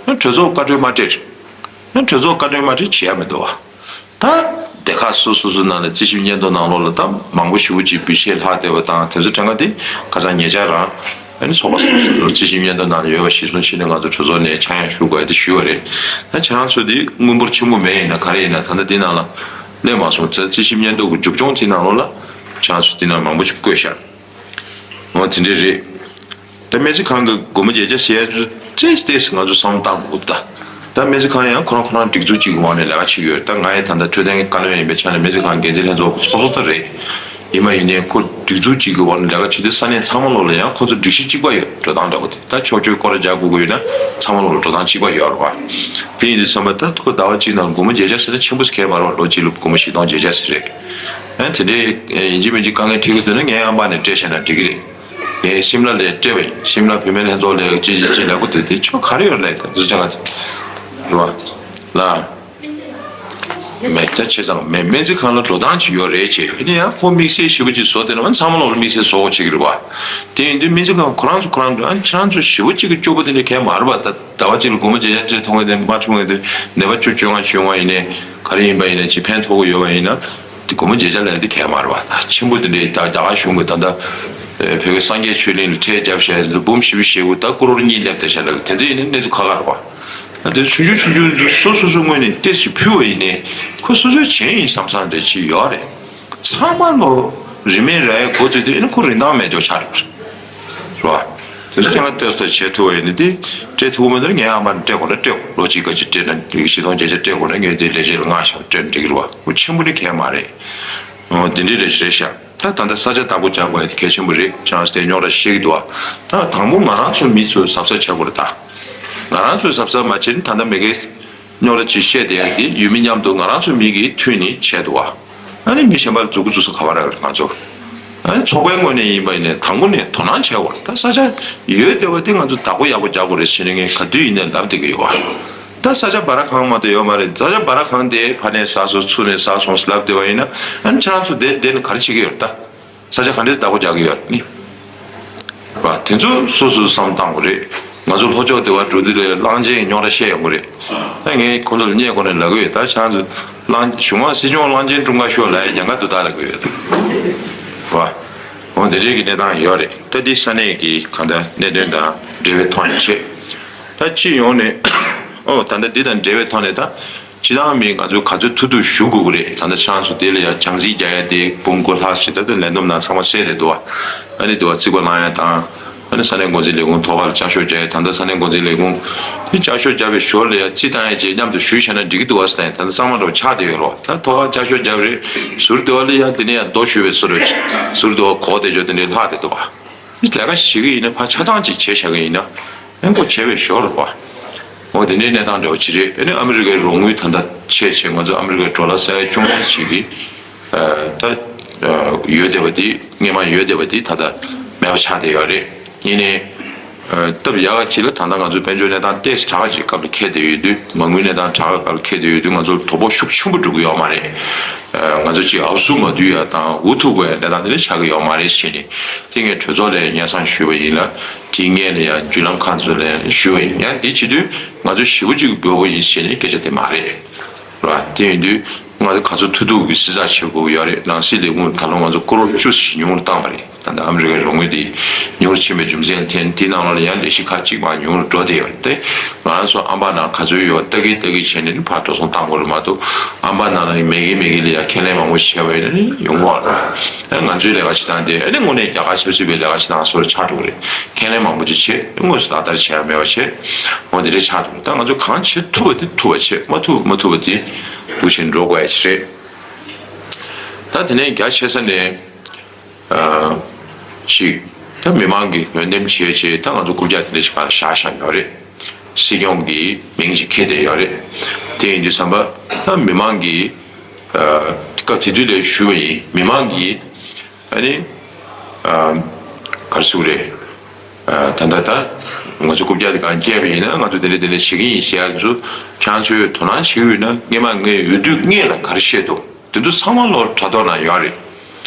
རེད། གྲོས་ཚོགས་བཀའ་འཁྲོལ་མ་སྤྲད། གྲོས་ཚོགས་བཀའ་འཁྲོལ་མ་སྤྲད་བྱེད་ཡ་མི་འདུག་བ། ད་སྡེ་ཁག་སོ་སོ་སོ་ནང་ལ་རྩིས་ཞིབ་སྙན་ཐོ་ནང་ལོགས་ལ་ད་མང་པོ་ཞེ་པོ་ཅིག་བེད་སྤྱོད་ལྷག་བསྡད་པ་དང་དེ་ཚོ་དྲན་ག་དེ་ཁ་སང་ཉེ་ཆར་རང་ཨ་ནི་ཚོགས་པ་སོ་སོ་སོ་རྩིས་ཞིབ་སྙན་ཐོ་ནང་ལ་ཡོད་པ་གཞིར་བཟུང་བྱས་ནས་ང་ཚོ་གྲོས་ཚོགས་ནས་ཆག་ཡང་ཞུ་དགོས་ཡ་དེ་ཞུས་པ་རེད། ད་ཁྱེད་རང་ཚོ་དེ་དངུལ་འབོར་ཆེན་པོ་མེད་ཡིན་ན་ག་རེ་ཡིན་ན་ད་ལྟ་འདི་ནང་ལ་སླེབས་མ་སོང་ཚེ་རྩིས་ཞིབ་སྙན་ཐོ་གི་མཇུག་སྐྱོང་དེ་ནང་ལོགས་ལ་ཁྱེད་རང་ཚོ་འདི་ནང་མང་པོ་ཅིག་བཀོད་ཤག་འོ་དེ་འདྲས་རེད། ད་སྨན་རྩིས་ཁང་གི་སྒོར་མོ་བརྒྱད་བརྒྱ་ཟེར་ཡ་ཙེས་ཏེས་ང་ཚོ་བསམ་བློ་བཏང་དགོས་ད། ད་སྨན་རྩིས་ཁང་ཡང་ཁོ་རང་ཁོ་རང་སྒྲིག་འཛུགས་གཅིག་གི་འོག་ནས་ལས་ཀ་བྱེད་ཀྱི་ཡོད་རེད། ད་ང་ཡི་ད་ལྟ་འཕྲོད་བསྟེན་བཀའ་བློན་ཡིན་པའི་ཆ་ནས་སྨན་རྩིས་ཁང་འགན་འཛིན་ལྷན་ཚོགས་ཚོགས་གཙོ་ད་རེད། ཡིན་མ་ཡིན་ནའི་ཁོ་སྒྲིག་འཛུགས་གཅིག་གི་འོག་ནས་ལས་ཀ་བྱེད་དུས་ས་གནས་ཚང་མ་ལོག་ལ་ཡང་ཁོ་ཚོ་སྒྲིག་གཞི་གཅིག་པ་ཡོད་འགྲོ་སྟངས་འདྲ་པོ་དེ་ད་ཕྱོགས་བཅུའི་སྐོར་ར་རྒྱག་དགོས་ཀྱི་ཡོད་ན་ཚང་མ་ལོག་ལ་འགྲོ་སྟངས་གཅིག་པ་ཡོད་རེད་བ། དེ་ཡིན་དུས་ཚང་མ་ད་ཁོ་ཟླ་བ་གཅིག་ནང་སྒོར་མོ་བརྒྱད་བརྒྱ་ཟེར་ན་ཆེན་པོ་ཟེར་གས་མ་རེད་བ། ལོ་གཅིག་ལ་སྒོར་མོ་བཞི་སྟོང་བརྒྱད་བརྒྱ་ཟེར་རེད། ཨ་དེ་འདྲའི་ཡིན་གཅིག་མིན་གཅིག་དཀའ་ངལ་འཕྲད་ཀྱི་འདུག་ན་ངའི་ཨ་མ་ནས་སྤྲད་བྱས་ན་འགྲིག་གི་རེད། ངས་ཤིམ་ལ་ལ་སྤྲད་པ་ཡིན། ཤིམ་ལ་བུད་མེད་ལྷན་ཚོགས་ལ་ཅི་ཅི་ཅི་ལབ་གི་འདུག་དེ་ཆོ་ག་རེ་ཡོད་ལབ་ད་ཟུར་ཅང་ལ་རེད་བ། ལ། མེད་ད་བྱས་ཙང་མེད་སྨན་རྩིས་ཁང་ལ་འགྲོ་སྟངས་ཅིག་ཡོད་རེད་ཅེས་ཨ་ནི་ཡང་ཁོ་དམིགས་བསལ་ཞེ་པོ་ཅིག་བཟོ་དེ་ན་མ་ཚང་མ་ལོག་ལ་དམིགས་བསལ་བཟོ་དགོས་བྱེད་ཀྱི་རེད་བ། དེ་ཡིན་དུས་སྨན་རྩིས་ཁང་ཁོ་རང་ཚོ་ཁོ་རང་ཚོ་ཨ་ནི་ཁྱེད་རང་ཚོ་ཞེ་པོ་ཅིག་གི་སྐྱོ་པོ་དེ་འདྲ་གས་མ་རེད་བ། ད་ཟླ་བ་གཅིག་ལ་སྒོར་མོ་བརྒྱད་བརྒྱ་སྤྲད་ཐུབ་མཁན་དེ་མ་ཐུབ་མཁན་དེ་ནད་པ་བཅུ་བཅོ་ལྔ་བཅོ་ལྔ་ཡིན་ནའི་ག་རེ་ཡིན་པ་ཡིན་ནའི་ཅིག་ཕན་ཐོགས་ཀྱི་ཡོད་པ་ཡིན་ན། དེ་སྒོར་མོ་བརྒྱད་བརྒྱ་ལས་དེ་གས་མ་རེད་བ། ད་ཆེན་པོ་དེ་འདྲའི་ད་རྒྱ་གར་གཞུང་གི་ད་ལྟ་བོད་པའི་སངས་རྒྱས་ཆོས་གླིང་ལ་ཁྲལ་བརྒྱབ་བཞག་ཡ་དེ་ཚོ་འབུམ་བཞི་བཅུ་ཞེ་དགུ་ད་ཀོ་རོར་གཉིས་སླེབས་བསྡད་བཞག་ལབ་དེ་ཚོ་ཡིན་ན་གནས་ཚུལ་ཁག་ཁག་རེད་བ། ད་དེ་ཆུང་ཆུང་ཆུང་ཆུང་ཚོ་སོ་སོ་སོ་ངོས་ནས་ཏོག་ཙམ་ཕུལ་བ་ཡིན་ནའི་ཁོ་སོ་སོའི་བྱས་ཡིན་བསམ་བསམ་འདྲ་ཅིག་ཡོད་རེད། ཚང་མ་ལོ་རིན་མེད་རག་ཡ་འགོ་བཙུགས་དུས་ཨེ་ནི་ཁོ་རིན་ཐང་མེད་ཅོག་ཆགས་འགྲོ་གི་རེད། རེད་བ། དེ་ཚོ་ཁྱེད་རང་ལྟོས་ས་བྱེད་ཐུབ་པ་ཡིན་ན་དེ་སྤྲད་ཐུབ་ཀྱི་མེད་ན་ངའི་ཨ་མ་ནས་སྤྲད་དགོས་ན་སྤྲད་དགོས། ལོ་གཅིག་ག་ཅིག་སྤྲད་ན་བཞི་སྟོང་བརྒྱད་བརྒྱ་སྤྲད་དགོས་ན་ངས་དེ་ལས་བྱེད་ལ་མངགས་བཞག་སྤྲད་ན་འགྲིག་གི་རེད་བ། ཁོ་ཆེན་པོ་ནི་གས་མ་རེད། འོ་དེ་འདྲའི་རེད་རེད་ཤག་ད་ད་ལྟ་ས་ཆ་བདག་པོ་རྒྱག་དགོས་ཡ་དེ་གལ་ཆེན་པོ་རེད། ཅང་སྟེ་རྙོག་དྲ་བཤད་ཀྱི་འདུག་བ། ད་དང་པོ་ང་རང་ཚོའི་མི་ཚོས་གཟབ་གཟབ་བྱ་དགོས་རེད་ད། ང་རང་ཚོས་གཟབ་གཟབ་མ་བྱས་ན་ད་ལྟ་མི་སྒེར་རྙོག་དྲ་ཅིག་བཤད་བསྡད་ཡ་དེ་ཡུལ་མི་མཉམ་དུ་ང་རང་ཚོའི་མི་གིས་མཐུད་ནས་བྱས་འདུག་བ། ཨ་ནི་མི་གཞན་པ་ལ་མཛུབ་གུ་བཙུགས་ས་ག་པར་ཡོད་རེད་ང་ཚོ། ཨ་ནི་ཚོགས་པའི་ངོས་ནས་ཡིན་པ་ཡིན་ནའི་དང་པོ་ནས་དོ་སྣང་བྱས་དགོས་རེད། ད་ས་ཆ་ཡོད་བསྡད་པ་དེ་ང་ཚོ་བདག་པོ་ཡག་པོ་རྒྱག་དགོས་རེད་ཟེར་ནས་ངས་ག་དུས་ཡིན་ནའི་ལབ་བསྡད་ཀྱི་ཡོད་བ། ད་ས་ཆ་སྦ་ར་གང་མ་གཏོགས་ཡོད་མ་རེད། ས་ཆ་སྦ་ར་གང་དེ་ཕར་ནས་ཟ་སོང་ཚུར་ནས་ཟ་སོང་ལབ་བསྡད་པ་ཡིན་ན་ཨ་ནི་ཁྱེད་རང་ཚོ་དེ་དེ་ནས་ག་རེ་བྱེད་ཀྱི་ཡོད་རེད་ད། ས་ཆ་ག་འདྲས་བདག་པོ་རྒྱག་གི་ཡོད་ནི། བ་དེ་ཚོ་སོ་སོས་བསམ་བཏང་དགོས་རེད། ང་ཚོ་ལྷོ་ཕྱོགས་དེ་བ་འགྲོ་དུས་ལ་གླང་ཆེན་གྱི་རྙོག་དྲ་བཤད་ཡོང་གི་རེད། ད་ངས་ཁོང་ཚོ་ལ་བརྙས་གོང་ནས་ལབ་གི་ཡོད། ད་ཆང་ཚོ་གླང་གཞུང་མང་སྲིད་སྐྱོང་གླང་ཆེན་ཀྲུང་ག་ཤོག་ལ་ཡ་ཉན་ག་འདུག་ད་ལབ་གི་ཡོད་ད། བ། འོ་དེ་འདྲས་ཀྱི་གནས་སྟངས་ཡོད་རེད། ད་འདི་ས་གནས་ཀྱི་གང་ལྟར་གནད་དོན་དང་འབྲེལ་བའི་ཐོག་ནས་བྱེད། ད་སྤྱི་ཡོངས་ནས་ཨོ་ད་ལྟ་འདི་དང་འབྲེལ་བའི་ཐོག་ནས་ད། སྤྱི་བཏང་མི་ང་ཚོས་ག་ཚོད་ཐུབ་ཐུབ་ཞུ་དགོས་ཀྱི་རེད། ད་ལྟ་ཁྱེད་རང་ཚོ་དེ་ལ་ཡང་བྱང་རྩིས་རྒྱག་ཡ་དེ་འབུམ་དགུ་ལྷག་ཞིག་ད་ལྟ་ལས་བསྡོམས་ནང་ཚང་མ་གསལ་རེད་འདུག་བ། ཨ་ནི་འདུག་བ་རྩིས་པ་གནང་ཡ་དང་། ཨ་ནི་ས་གནས་འགོ་འཛིན་ལས་ཁུངས་ཐོག་ཁ་ལ་བསྐྱར་ཞིབ་རྒྱག་ཡ། ད་ལྟ་ས་གནས་འགོ་འཛིན་ལས་ཁུངས་དེ་བསྐྱར་ཞིབ་རྒྱག་པའི་ཞོར་ལ་ཡང་རྩིས་བཏང་ཡ་ཅིག་མཉམ་དུ་ཞུས་བྱས་ན་འགྲིག་གི་འདུག་བ་ཟེར་ནས་ད་ལྟ་གཙང་མ་འདྲ་བོ་ཆགས་བསྡད་ཡོད་རེད་བ། ད་ཐོག་ཁ་བསྐྱར་ཞིབ་རྒྱག་པ་རེད། ཟུར་དེ་བ་ལ་ཡང་དེ་ནས་ཡང་རྡོ་གཞུས་པའི་བཟོ་འདྲ་ཅིག་ཟུར་དེ་བ་གོག་དེ་ཅོ་དེ་འདྲས་ལྷག་བསྡད་འདུག་བ། ལས་ཀ་ཞིག་བྱེད་ཀྱི་ཡིན་ན་ཕར་ཆ་ཚང་ཅིག་བྱས་བཞག་གི་ཡིན་ན་ཨེ་ཁོ་བྱས་པའི་ཞོར་རེད་བ། འོ་དེ་འདྲའི་གནས་སྟངས་འདྲ་བོ་ཅིག་རེད། ཨ་ནི་ཨ་མི་རི་ཀའི་རོགས་དངུལ་ད་ལྟ་ཆད་བྱས་ང་ཚོ་ཨ་མི་རི་ཀའི་ཌོ་ལར་ས་ཡ་བཅོ་ལྔ་ཞིག་གི་ད་ཡོད་བསྡད་པ་དེ་སྔོན་མ་ཡོད་བསྡད་པ་དེ་ད་ལྟ་མེད་པ་ཆགས་བསྡད་ཡོད་རེད། ཡིན་ནའི་སྟབས་ཡག་ག་ཅིག་ལ་ད་ལྟ་ང་ཚོའི་དཔལ་འབྱོར་གནས་སྟངས་ཏོག་ཙམ་དྲག་ཅིག་སྐབས་ལ་འཁེལ་བསྡད་ཡོད་དུས་མ་དངུལ་གནས་སྟངས་དྲག་སྐབས་ལ་འཁེལ་བསྡད་ཡོད་དུས་ང་ཚོར་དོ་ཕོག་ཤུགས་ཆེན་པོ་འགྲོ་གི་ཡོད་མ་རེད། ང་ཚོ་ཅིག་ཨབ་སུ་མ་བསྡུས་ཡ་དང་འུ་ཐུག་པའི་གནས་སྟངས་དེ་འདྲ་ཆགས་ཀྱི་ཡོད་མ་རེད་ཟེར་ནས་དེ་ངས་གྲོས་ཚོགས་ལ་སྙན་སེང་ཞུས་པ་ཡིན་ལ་དེའི་སྔོན་ལ་ཡང་བརྒྱུད་ལམ་ཁག་ཚོ་ལ་ཞུས་པ་ཡིན། ཡང་འདི་བྱེད་དུས་ང་ཚོ་ཞེ་པོ་ཅིག་འབོད་པོ་ཡིན་ཟེར་ནས་སྐད་ཆ་དེ་མ་རེད། ར་དེ་ཡིན་དུས་ང་ཚོ་ག་ཚོད་ཐུབ་ཐུབ་ཀྱི་བསྲི་ཚགས་བྱེད་དགོས་ཀྱི་ཡོད་རེད། ནང་སྲིད་ལས་ཁུངས་ད་ལོ་ང་ཚོ་ཀོ་རོར་བཅུ་ཞིག་ཉུང་རུ་བཏང་བ་རེད། ད་ལྟ་ཨ་མི་རི་ཀའི་རོགས་དངུལ་དེ་ཉུང་རུ་ཕྱིན་པའི་རྒྱུ་མཚན་དེ་དེའི་ནང་ལོགས་ལ་ཡང་ལས་གཞི་ཁག་ཅིག་མར་ཉུང་རུ་འགྲོ་བསྡད་ཡོད་རེད། དེ་ང་རང་ཚོ་ཨམ་བན་ནང་ག་ཚོད་ཡོད་ལྟ་གི་ལྟ་གི་བྱས་ནས་ནི་ཕར་འགྲོ་སོང་བཏང་དགོས་རེད་མ་གཏོགས་ཨམ་བན་ནང་ལ་མེད་གི་མེད་གི་ལ་ཡང་ཁས་ལེན་མང་པོ་བྱས་པ་ཡིན་ན་ནི་ཡོང་གི་མ་རེད། ཨ་ང་ཚོའི་ལས་ཀ་བྱེད་སྟངས་དེ་ཨ་ནི་དངོས་གནས་རྒྱལ་ཁ་ཆབ་སྲིད་པའི་ལས་ཀ་བྱེད་སྟངས་བཟོ་འདྲ་ཆགས་འགྲོ་གི་རེད། ཁས་ལེན་མང་པོ་ཅིག་བྱས་དངོས་སུ་ལག་བསྟར་བྱས་ཡ་མེད་པ་བྱས་འོ་དེ་འདྲ་ཆགས་འགྲོ་གི་རེད། ད་ང་ཚོ་གང་བྱེད་ཐུབ་པ་དེ་ཐུབ་པ་བྱས། མ་ཐུབ་མ་ཐུབ་པ་དེ་འདུག་བྱས་ནས་འགྲོ་དགོས་ཡ་ཅིག་རེད། ད་དེ་ནས་རྒྱ་ཆེ་ས་ནས་ཨ་ཅིག་ད་མི་མང་གིས་འོས་འདེམས་བྱས་བྱས་ད་ང་ཚོ་རྐུབ་བཀྱག་དེ་འདྲ་ཞིག་ག་ལ་བཞག་བཞག་ཡོད་རེད། སྲིད་སྐྱོང་གི་མིང་ཅིག་འཁྱེར་བསྡད་ཡོད་རེད། དེ་ཡིན་དུས་ཙམ་པ་ད་མི་མང་གིས་ཨ་སྐབས་དེ་དུས་ལ་ཞུས་པ་ཡིན། མི་མང་གིས་ཨ་ནི་ཨ་ག་རེ་ཟེར་དགོས་རེད། ཨ་ད་ལྟ་ད་ང་ཚོ་རྐུབ་བཀྱག་དེ་གང་བསྐྱལ་བ་ཡིན་ན་ང་ཚོ་དེ་འདྲ་དེ་འདྲ་བྱེད་ཀྱི་ཡིན་ཟེར་ཡ་ཚོ་ཁྱེད་རང་ཚོས་དོ་སྣང་བྱེད་ཀྱི་ཡོད་ན་སྔས་མ་ངས་འོས་བསྡུ་སྔས་ལ་ག་རེ་བཤད་འདུག་དེ་ཚོ་ཚང་མ་ལོ་དྲ་ཐོག་ན་ཡོད་རེད། རེད་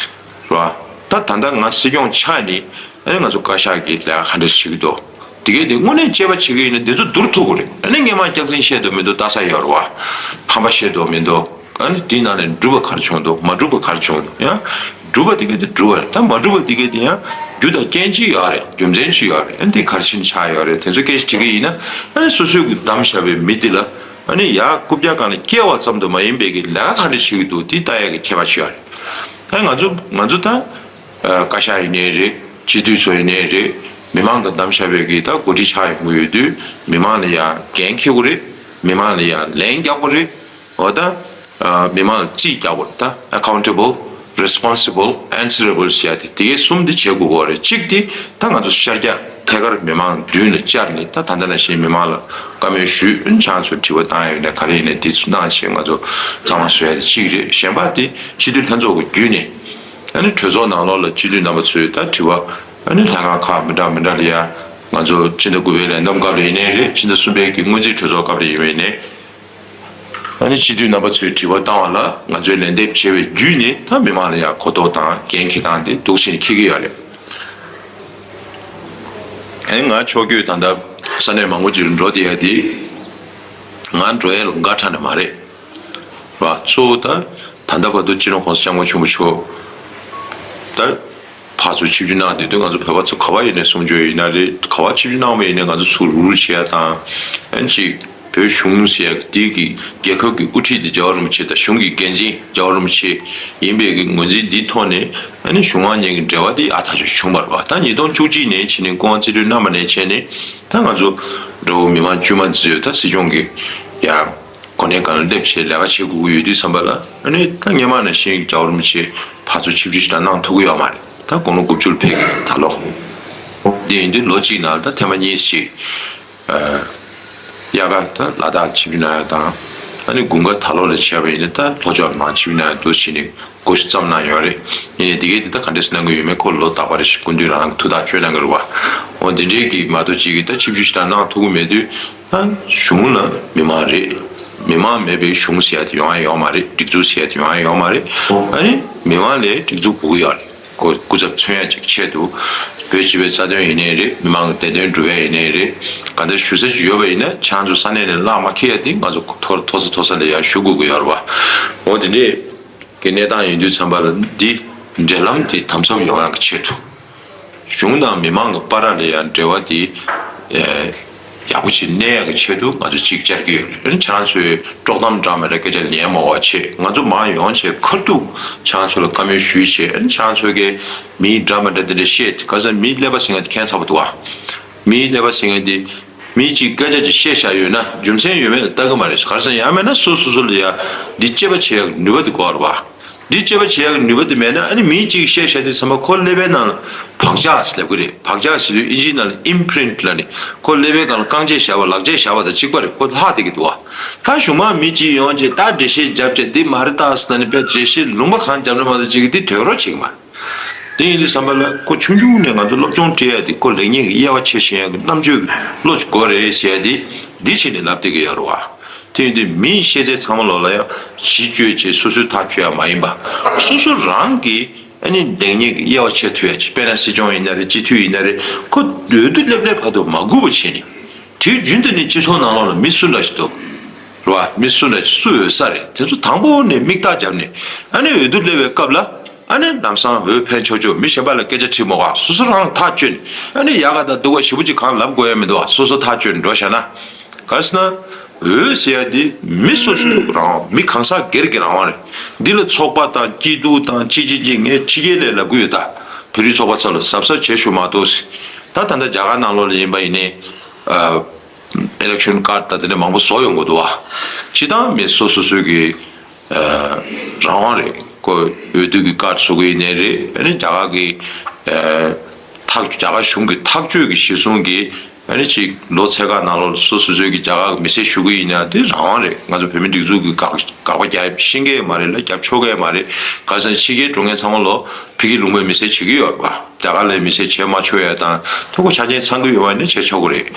བ། ད་ད་ལྟ་ང་སྲིད་སྐྱོང་ཆགས་ནི་ཨ་ནི་ང་ཚོ་བཀའ་ཤག་གི་ལས་ཀ་ག་འདྲ་བྱེད་ཀྱི་འདུག་དེ་གས་དེ་དངོས་གནས་དཔྱད་པ་བྱེད་ཀྱི་ཡིན་ན་འདི་ཚོ་བསྡུར་ཐུབ་ཀྱི་རེད། ཨ་ནི་སྔས་མ་སྐྱག་རྫུན་བཤད་འདུག་མི་འདུག་ལྟ་ས་ཡོད་རེད་བ། ཕམ་པ་བཤད་འདུག་མི་འདུག་ཨ་ནི་དེའི་ནང་ནས་འགྲུབ་པ་ག་རེ་བྱུང་འདུག་མ་འགྲུབ་པ་ག་རེ་བྱུང་འདུག་ཡང་འགྲུབ་པ་དེ་གས་དེ་འགྲུབ་པ་རེད། ད་མ་འགྲུབ་པ་དེ་གས་དེ་ཡང་རྒྱུ་དང་རྐྱེན་གཅིག་ཡོད་རེད། རྒྱུ་མཚན་གཅིག་ཡོད་རེད། ཨ་ནི་དེ་ག་རེ་བྱས་ནས་ཆགས་ཡོད་རེད། དེ་ཚོ་སྐད་ཆ་དྲི་གི་ཡིན་ན་ཨ་ནི་སོ་སོས་གི་བདམས་བཞག་པའི་མི་དེ་ལ་ཨ་ནི་ཡར་རྐུབ་བཀྱག་སྒང་ལ་བསྐྱལ་བ་ཙམ་དུ་མ་ཡིན་པའི་གི་ལས་ཀ་ག་འདྲ་བྱེད་ཀྱི་འདུག་དེ་ལྟ་ཡག་གི་ཁྱད་པར་ཅིག་ཡོད་རེད། ཨ་ནི་ང་ཚོ་ང་ཚོ་ད་ཨ་བཀའ་ཤག་ཡིན་ནའི་རེད། སྤྱི་འཐུས་ཚོ་ཡིན་ནའི་རེད། མི་མང་གི་བདམས་བཞག་པའི་གི་ད་འགོ་ཁྲིད་ཆགས་ཡོང་གི་ཡོད་དུས་མི་མང་ལ་ཡང་འགན་འཁྱེར་དགོས་རེད། མི་མང་ལ་ཡང་ལན་རྒྱག་དགོས་རེད། འོ་ད་ཨ་མི་མང་ལ་རྩིས་རྒྱག་དགོས་རེད། ད་accountable, responsible, answerable ཟེར་ཡ་དེ་དེ་གསུམ་དེ་བྱེད་དགོས་ཀྱི་ཡོད་རེད། གཅིག་དེ་ད་ང་ཚོ་ཤར་རྒྱག་ཐད་ཀར་མི་མང་མདུན་ལ་བཅར་ནས་ད་ད་ལྟ་ནང་བཞིན་མི་མང་ལ་བཀའ་མོལ་ཞུས། ཨ་ནི་ཁྱེད་རང་ཚོ་དྲི་བ་བཏང་ཡ་ཡོད་ན་ག་རེ་ཡིན་ནའི་དེ་ཚོ་གནང་བྱས་ང་ཚོ་གཙང་མ་བཟོ་ཡ་དེ་གཅིག་རེད། གཞན་པ་དེ་སྤྱི་འཐུས་ལྷན་ཚོགས་ཀྱི་བརྒྱུད་ནས་ཨ་ནི་གྲོས་ཚོགས་ནང་ལོགས་ལ་སྤྱི་འཐུས་རྣམ་པ་ཚོས་ད་དྲི་བ་ཨ་ནི་ལྷན་ཁང་ཁག་མི་འདྲ་མི་འདྲ་ལ་ཡ་ང་ཚོ་ཕྱི་ཟླ་དགུ་པའི་ལས་བསྡོམས་སྐབས་ལ་ཡིན་ནའི་རེད། ཕྱི་ཟླ་གསུམ་པའི་གི་སྔོན་རྩིས་གྲོས་ཚོགས་སྐབས་ལ་ཡིན་པ་ཡིན་ནའི། ཨ་ནི་སྤྱི་འཐུས་རྣམ་པ་ཚོས་དྲི་བ་བཏང་བ་ལ་ང་ཚོས་ལན་འདེབས་བྱས་པའི་བརྒྱུད་ནས་ད་མི་མང་ལ་ཡང་གོ་རྟོགས་དང་འགན་འཁྱེར་སྟངས་དེ་འདུག་སེ་ནས་འཁྱེར་གྱི་ཡོད་རེད། ཨ་ནི་ང་ཕྱོགས་བསྐྱོད་ད་ལྟ་ས་གནས་མང་པོ་ཅིག་ལ་འགྲོ་བསྡད་ཡ་དེ་ང་འགྲོ་ཡ་ལ་འགའ་ཁྲ་ནས་མ་རེད་བ། གཙོ་བོ་ད་ད་ལྟ་བར་དུ་སྤྱི་ནོར་༸གོང་ས་༸སྐྱབས་མགོན་ཆེན་པོ་མཆོག་ད་ཕར་ཚུར་ཆིབས་བསྒྱུར་གནང་བསྡད་དུས་ང་ཚོ་བོད་པ་ཚོ་ག་པར་ཡིན་ནའི་གསུང་ཆོས་ཡིན་ན་རེད། ག་པར་ཆིབས་བསྒྱུར་གནང་བ་ཡིན་ནའི་ང་ཚོ་ཚུར་རུག་རུག་བྱེད་ཡ་དང་། ཨ་ནི་གཅིག་བོད་གཞུང་ཟེར་ཡ་འདི་གི་རྒྱལ་ཁབ་ཀྱི་དབུ་ཁྲིད་དེ་རྒྱལ་བ་རིན་པོ་ཆེ་དང་གཞུང་གི་འགན་འཛིན་རྒྱལ་བ་རིན་པོ་ཆེ་ཡིན་པའི་གི་ངོས་འཛིན་འདིའི་ཐོག་ནས་ཨ་ནི་གཞུང་མང་གཉིས་ཀྱི་འབྲེལ་བ་དེ་ཡག་ཐག་ཆོད་བྱུང་བ་རེད་བ། ད་ཉིས་སྟོང་བཅུ་གཅིག་ནས་ཕྱི་ནས་སྐུ་དབང་རྩིས་སྤྲོད་གནང་བ་ནས་བྱས་ནས་ད་ང་ཚོ་འདྲ་བོ་མི་མང་དཀྱུས་མ་ཚོས་ད་སྲིད་སྐྱོང་གི་ཡ་གོ་གནས་སྒང་ལ་སླེབས་བྱས་ལས་ཀ་བྱེད་དགོས་ཀྱི་ཡོད་དུས་ཙམ་པ་ལ་ཨ་ནི་ད་སྔས་མ་ནང་བཞིན་རྒྱལ་བ་རིན་པོ་ཆེ་ཕར་ཚུར་ཆིབས་བསྒྱུར་ཞིག་ལ་གནང་ཐུབ་ཀྱི་ཡོད་མ་རེད། ད་དགུང་ལོ་དགུ་བཅུ་ལ་ཕེབས་ཀྱི་ད་ལོ། དེ་ཡིན་དུས་ལོ་གཅིག་ནང་ལ་ད་ཐེངས་མ་གཉིས་ཤིག་ཨ་དབྱར་ཁ་ད་ལ་དྭགས་ལ་ཆིབས་བསྒྱུར་གནང་ཡ་དང་། ཨ་ནི་དགུན་ཁ་ད་ལོ་ལ་བྱས་པ་ཡིན་ན་ད་ལྷོ་ཕྱོགས་ལ་མར་ཆིབས་བསྒྱུར་གནང་ཡ་འདུག་བྱས་ནས་སྒོ་ཕྱེ་ཙམ་གནང་ཡོད་རེད། ཡིན་ནའི་དེ་གས་དེ་ད་ག་འདྲས་སེ་གནང་གི་ཡོད་མེད་ཁོ་ལོ་རྟག་པར་རེ་བཞིན་སྐུ་མདུན་རང་གི་ཐུགས་ཐག་གཅོད་གནང་གི་རེད་བ། འོ་དེ་འདྲས་ཀྱི་མ་གཏོགས་གཅིག་གིས་ད་ཆིབས་བསྒྱུར་ཞིག་ད་གནང་ཐུབ་ཀྱི་མེད་དུས། ད་གཞུང་ལ་མི་མང་རེད། མི་མང་མེད་པའི་གཞུང་ཟེར་ཡ་དེ་ཡོང་ཡ་ཡོད་མ་རེད། སྒྲིག་འཛུགས་ཟེར་ཡ་དེ་ཡོང་ཡ་ཡོད་མ་རེད། ཨ་ནི་མི་མང་ལ་སྒྲིག་འཛུགས་དགོས་ཀྱི་ཡོད་རེད། ཁོ་སྐུ་ཚབ་མཚོན་ཡ་ཅིག་ཆེད་དུ་བོད་སྤྱི་པའི་རྩ་དོན་ཡིན་ནའི་རེད། མི་མང་གི་བདེ་དོན་སྒྲུབ་ཡ་ཡིན་ནའི་རེད། ག་འདྲ་ཞུ་ས་ཅིག་ཡོད་པ་ཡིན་ན་ཁྱེད་རང་ཚོ་ས་གནས་ནས་གླགས་མ་འཁེལ་ཡ་དེ་ང་ཚོ་མཐོ་མཐོ་ས་མཐོ་ས་ལ་ཡར་ཞུ་དགོས་ཀྱི་ཡོད་རེད་བ། འོ་དེ་འདྲས་ཀྱི་གནས་སྟངས་ཡིན་དུས་ཙམ་པ་ལ་འདི་འབྲེལ་ལམ་དེ་དམ་ཟབ་ཡོང་ཡག་གི་ཆེད་དུ། གཞུང་དང་མི་མང་གི་བར་ལ་ཡང་འབྲེལ་བ་དེ་ཨེ་ཡག་པོ་ཞིག་གནས་ཡག་གི་ཆེད་དུ་ང་ཚོ་ཅིག་བཅར་གྱི་ཡོད་རེད། ཁྱེད་རང་ཚོས་དཀྲོག་གཏམ་འདྲ་མི་འདྲ་སྐད་ཆ་ཉན་མ་དགོས་པ་བྱས། ང་ཚོ་མར་ཡོང་བྱས་ཁ་ཐུག་ཁྱེད་རང་ཚོ་ལ་བཀའ་མོལ་ཞུས་བྱས། ཁྱེད་རང་ཚོ་གིས་མིའི་འདྲ་མི་འདྲ་དེ་འདྲ་བཤད། ག་ས་མིའི་ཀླད་པ་ཟེར་མཁན་དེ་མཁྱེན་ཚར་བ་འདུག་བ། མིའི་ཀླད་པ་ཟེར་མཁན་དེ་མིའི་གཅིག་སྐད་ཆ་ཅིག་བཤད་བཞག་ཡོད་ན་རྒྱུ་མཚན་ཡོད་མེད་ལ་ལྟ་གི་མ་རེད། ག་རེ་ཟེར་ན་ཡང་མེད་ན་སོ་སོ་སོ་ལ་ཡ་འདི་དཔྱད་པ་བྱེད་ཡག་གི་ནུས་པ་དེ་དགོས་རེད་བ། འདི་དཔྱད་པ་བྱེད་ཡག་གི་ནུས་པ་དེ་མེད་ན་ཨ་ནི་མིའི་གཅིག་བཤད་བཞག་དུས་ཙམ་པ་ཁོ་ཀླད་པའི་ནང་ལ་བག་ཆགས་ཟེར་ལབ་གི་རེད། བག་ཆགས་ཟེར་དུས་ཨིན་ཇིའི་ནང་ལ་ཨིམ་པི་རིན་ཊི་ལབ་ནས་ཁོ་ཀླད་པའི་སྒང་ལ་རྐང་རྗེས་བཞག་པ་ལག་རྗེས་བཞག་པ་དང་གཅིག་པ་རེད། ཁོ་ལྷག་བསྡད་ཀྱི་འདུག་བ། ད་གཞུང་མང་མི་གཅིག་ཡོང་རྗེས་ད་འགྲེལ་བཤད་བརྒྱབ་རྗེས་འདི་མ་རེད་ད་ཟེར་ནས་དཔེ་འགྲེལ་བཤད་ལུང་པ་གང་བརྒྱབ་ན་མ་གཏོགས་གཅིག་གིས་འདི་དོན་རོགས་བྱེད་ཀྱི་མ་རེད། དེ་ཡིན་དུས་ཙམ་པ་ལ་ཁོ་ཆུང་ཆུང་ནས་ང་ཚོ་སློབ་སྦྱོང་སྤྲད་ཡ་དེ་ཁོ་ལེགས་ཉེས་ཀྱི་དབྱེ་བ་ཕྱེ་ཤེས་ཡ་གི་རྣམ་དཔྱོད་ཀྱི་བློ་ཅིག་དགོས་རེད་ཟེར་ཡ་དེ་འདི་བྱས་ནས་ལབ་བསྡད་ཀྱི་ཡོད་རེད་བ། དེ་ཡིན་དུས་མིའི་ཤེས་ཚད་ཚང་མ་ལོག་ལ་ཡང་གཞི་བཅོལ་བྱས་སོ་སོའི་ཐག་གཅོད་ཡ་མ་ཡིན་པ། སོ་སོ་རང་གིས་ཨ་ནི་ལེགས་ཉེས་ཀྱི་དབྱེ་བ་ཕྱེ་ཐུབ་ཡ་ཅིག་དཔེར་ན་སྲིད་སྐྱོང་ཡིན་ན་རེད། སྤྱི་འཐུས་ཡིན་ན་རེད། ཁོ་འོས་བསྡུ་སླེབས་སླེབས་བར་དུ་མ་སྒུག་པ་བྱས་ནས་དུས་རྒྱུན་དུ་ནི་སྤྱི་ཚོགས་ནང་ལོགས་ལ་མི་སུ་འདྲ་ཞིག་འདུག་རེད་བ། མི་སུ་འདྲ་ཞིག་སུ་འོས་ས་རེད། དེ་ཚོ་དང་པོ་ནས་མིག་ལྟ་བརྒྱབ་ནས་ཨ་ནི་འོས་བསྡུ་སླེབས་པའི་སྐབས་ལ། ཨ་ནི་ལམ་སང་འོས་འཕེན་ཆོག་ཆོག་མི་གཞན་པ་ལ་སྐད་ཆ་དྲིས་མ་དགོས། སོ་སོ་རང་ལ་ཐག་གཅོད་ནས་ཨ་ནི་ཡག་ག་དང་སྡུག་ག་ཞེ་པོ་ཅིག་གང་ལབ་དགོས་ཡ་མི་འདུག་བ། སོ་སོ་ཐག་གཅོད་ནས་འགྲོ་བཞག་ན། ག་རེ་ཟེར་ན། འོས་ཟེར་ཡ་འདི་མི་སོ་སོ་སོ་གི་རང་དབང་། མི་གང་ཟག་སྒེར་གྱི་རང་དབང་རེད། འདི་ལ་ཚོགས་པ་དང་སྐྱིད་སྡུག་དང་ཅི་ཅི་ཅི་ངས་ཕྱི་རྒྱལ་ལ་ལབ་གི་ཡོད་ད། བོད་རིགས་ཚོགས་པ་ཚོ་ལ་གཟབ་གཟབ་བྱེད་ཤོག་མ་གཏོགས། ད་ད་ལྟ་རྒྱ་གར་ནང་ལོགས་ལ་ཡིན་པ་ཡིན་ནའི། ཨ་ཨི་ལེག་ཤོན་ཀར་ཌི་ད་དེ་འདྲ་མང་པོ་བཟོ་ཡོང་གི་འདུག་བ། སྤྱིར་བཏང་མི་སོ་སོ་སོ་གི་ཨ་རང་དབང་རེད། ཁོ་འོས་བསྡུ་གི་ཀར་བཟོ་གི་ཡིན་ནའི་རེད། ཨ་ནི་རྒྱ་གར་གི་ཨ་ཐག་རྒྱ་གར་གཞུང་གི་ཐག་གཅོད་ཀྱི་གཞི་བཟུང་གིས་ཨ་ནི་ཅིག་ལོ་ཚད་ཀ་ནང་ལོགས་སོ་སོ་སོའི་གི་རྒྱ་གར་གི་མི་སེར་ཞུ་གི་ཡིན་ན་དེ་རང་དབང་རེད། ང་ཚོ་བོད་མི་སྒྲིག་འཛུགས་ཀྱི་དགག་དགག་པ་རྒྱབ་ཤེས་ཀྱི་མ་རེད་ལ། རྒྱབ་ཆོག་གི་མ་རེད། ག་ཟེར་ན་ཕྱི་རྒྱལ་འགྲོ་མཁན་ཚང་མ་ལོ་ཕ་གི་ལུང་པའི་མི་སེར་བྱེད་ཀྱི་ཡོད་རེད་པ། རྒྱ་གར་ལ་མི་སེར་བྱེད་མ་ཆོག་ཡ་དང་ཐོ་གོ་ཆ་རྐྱེན་ཚང་གི་ཡོད་པ་ཡིན་ན་བྱེད་ཆོག་གི་རེད།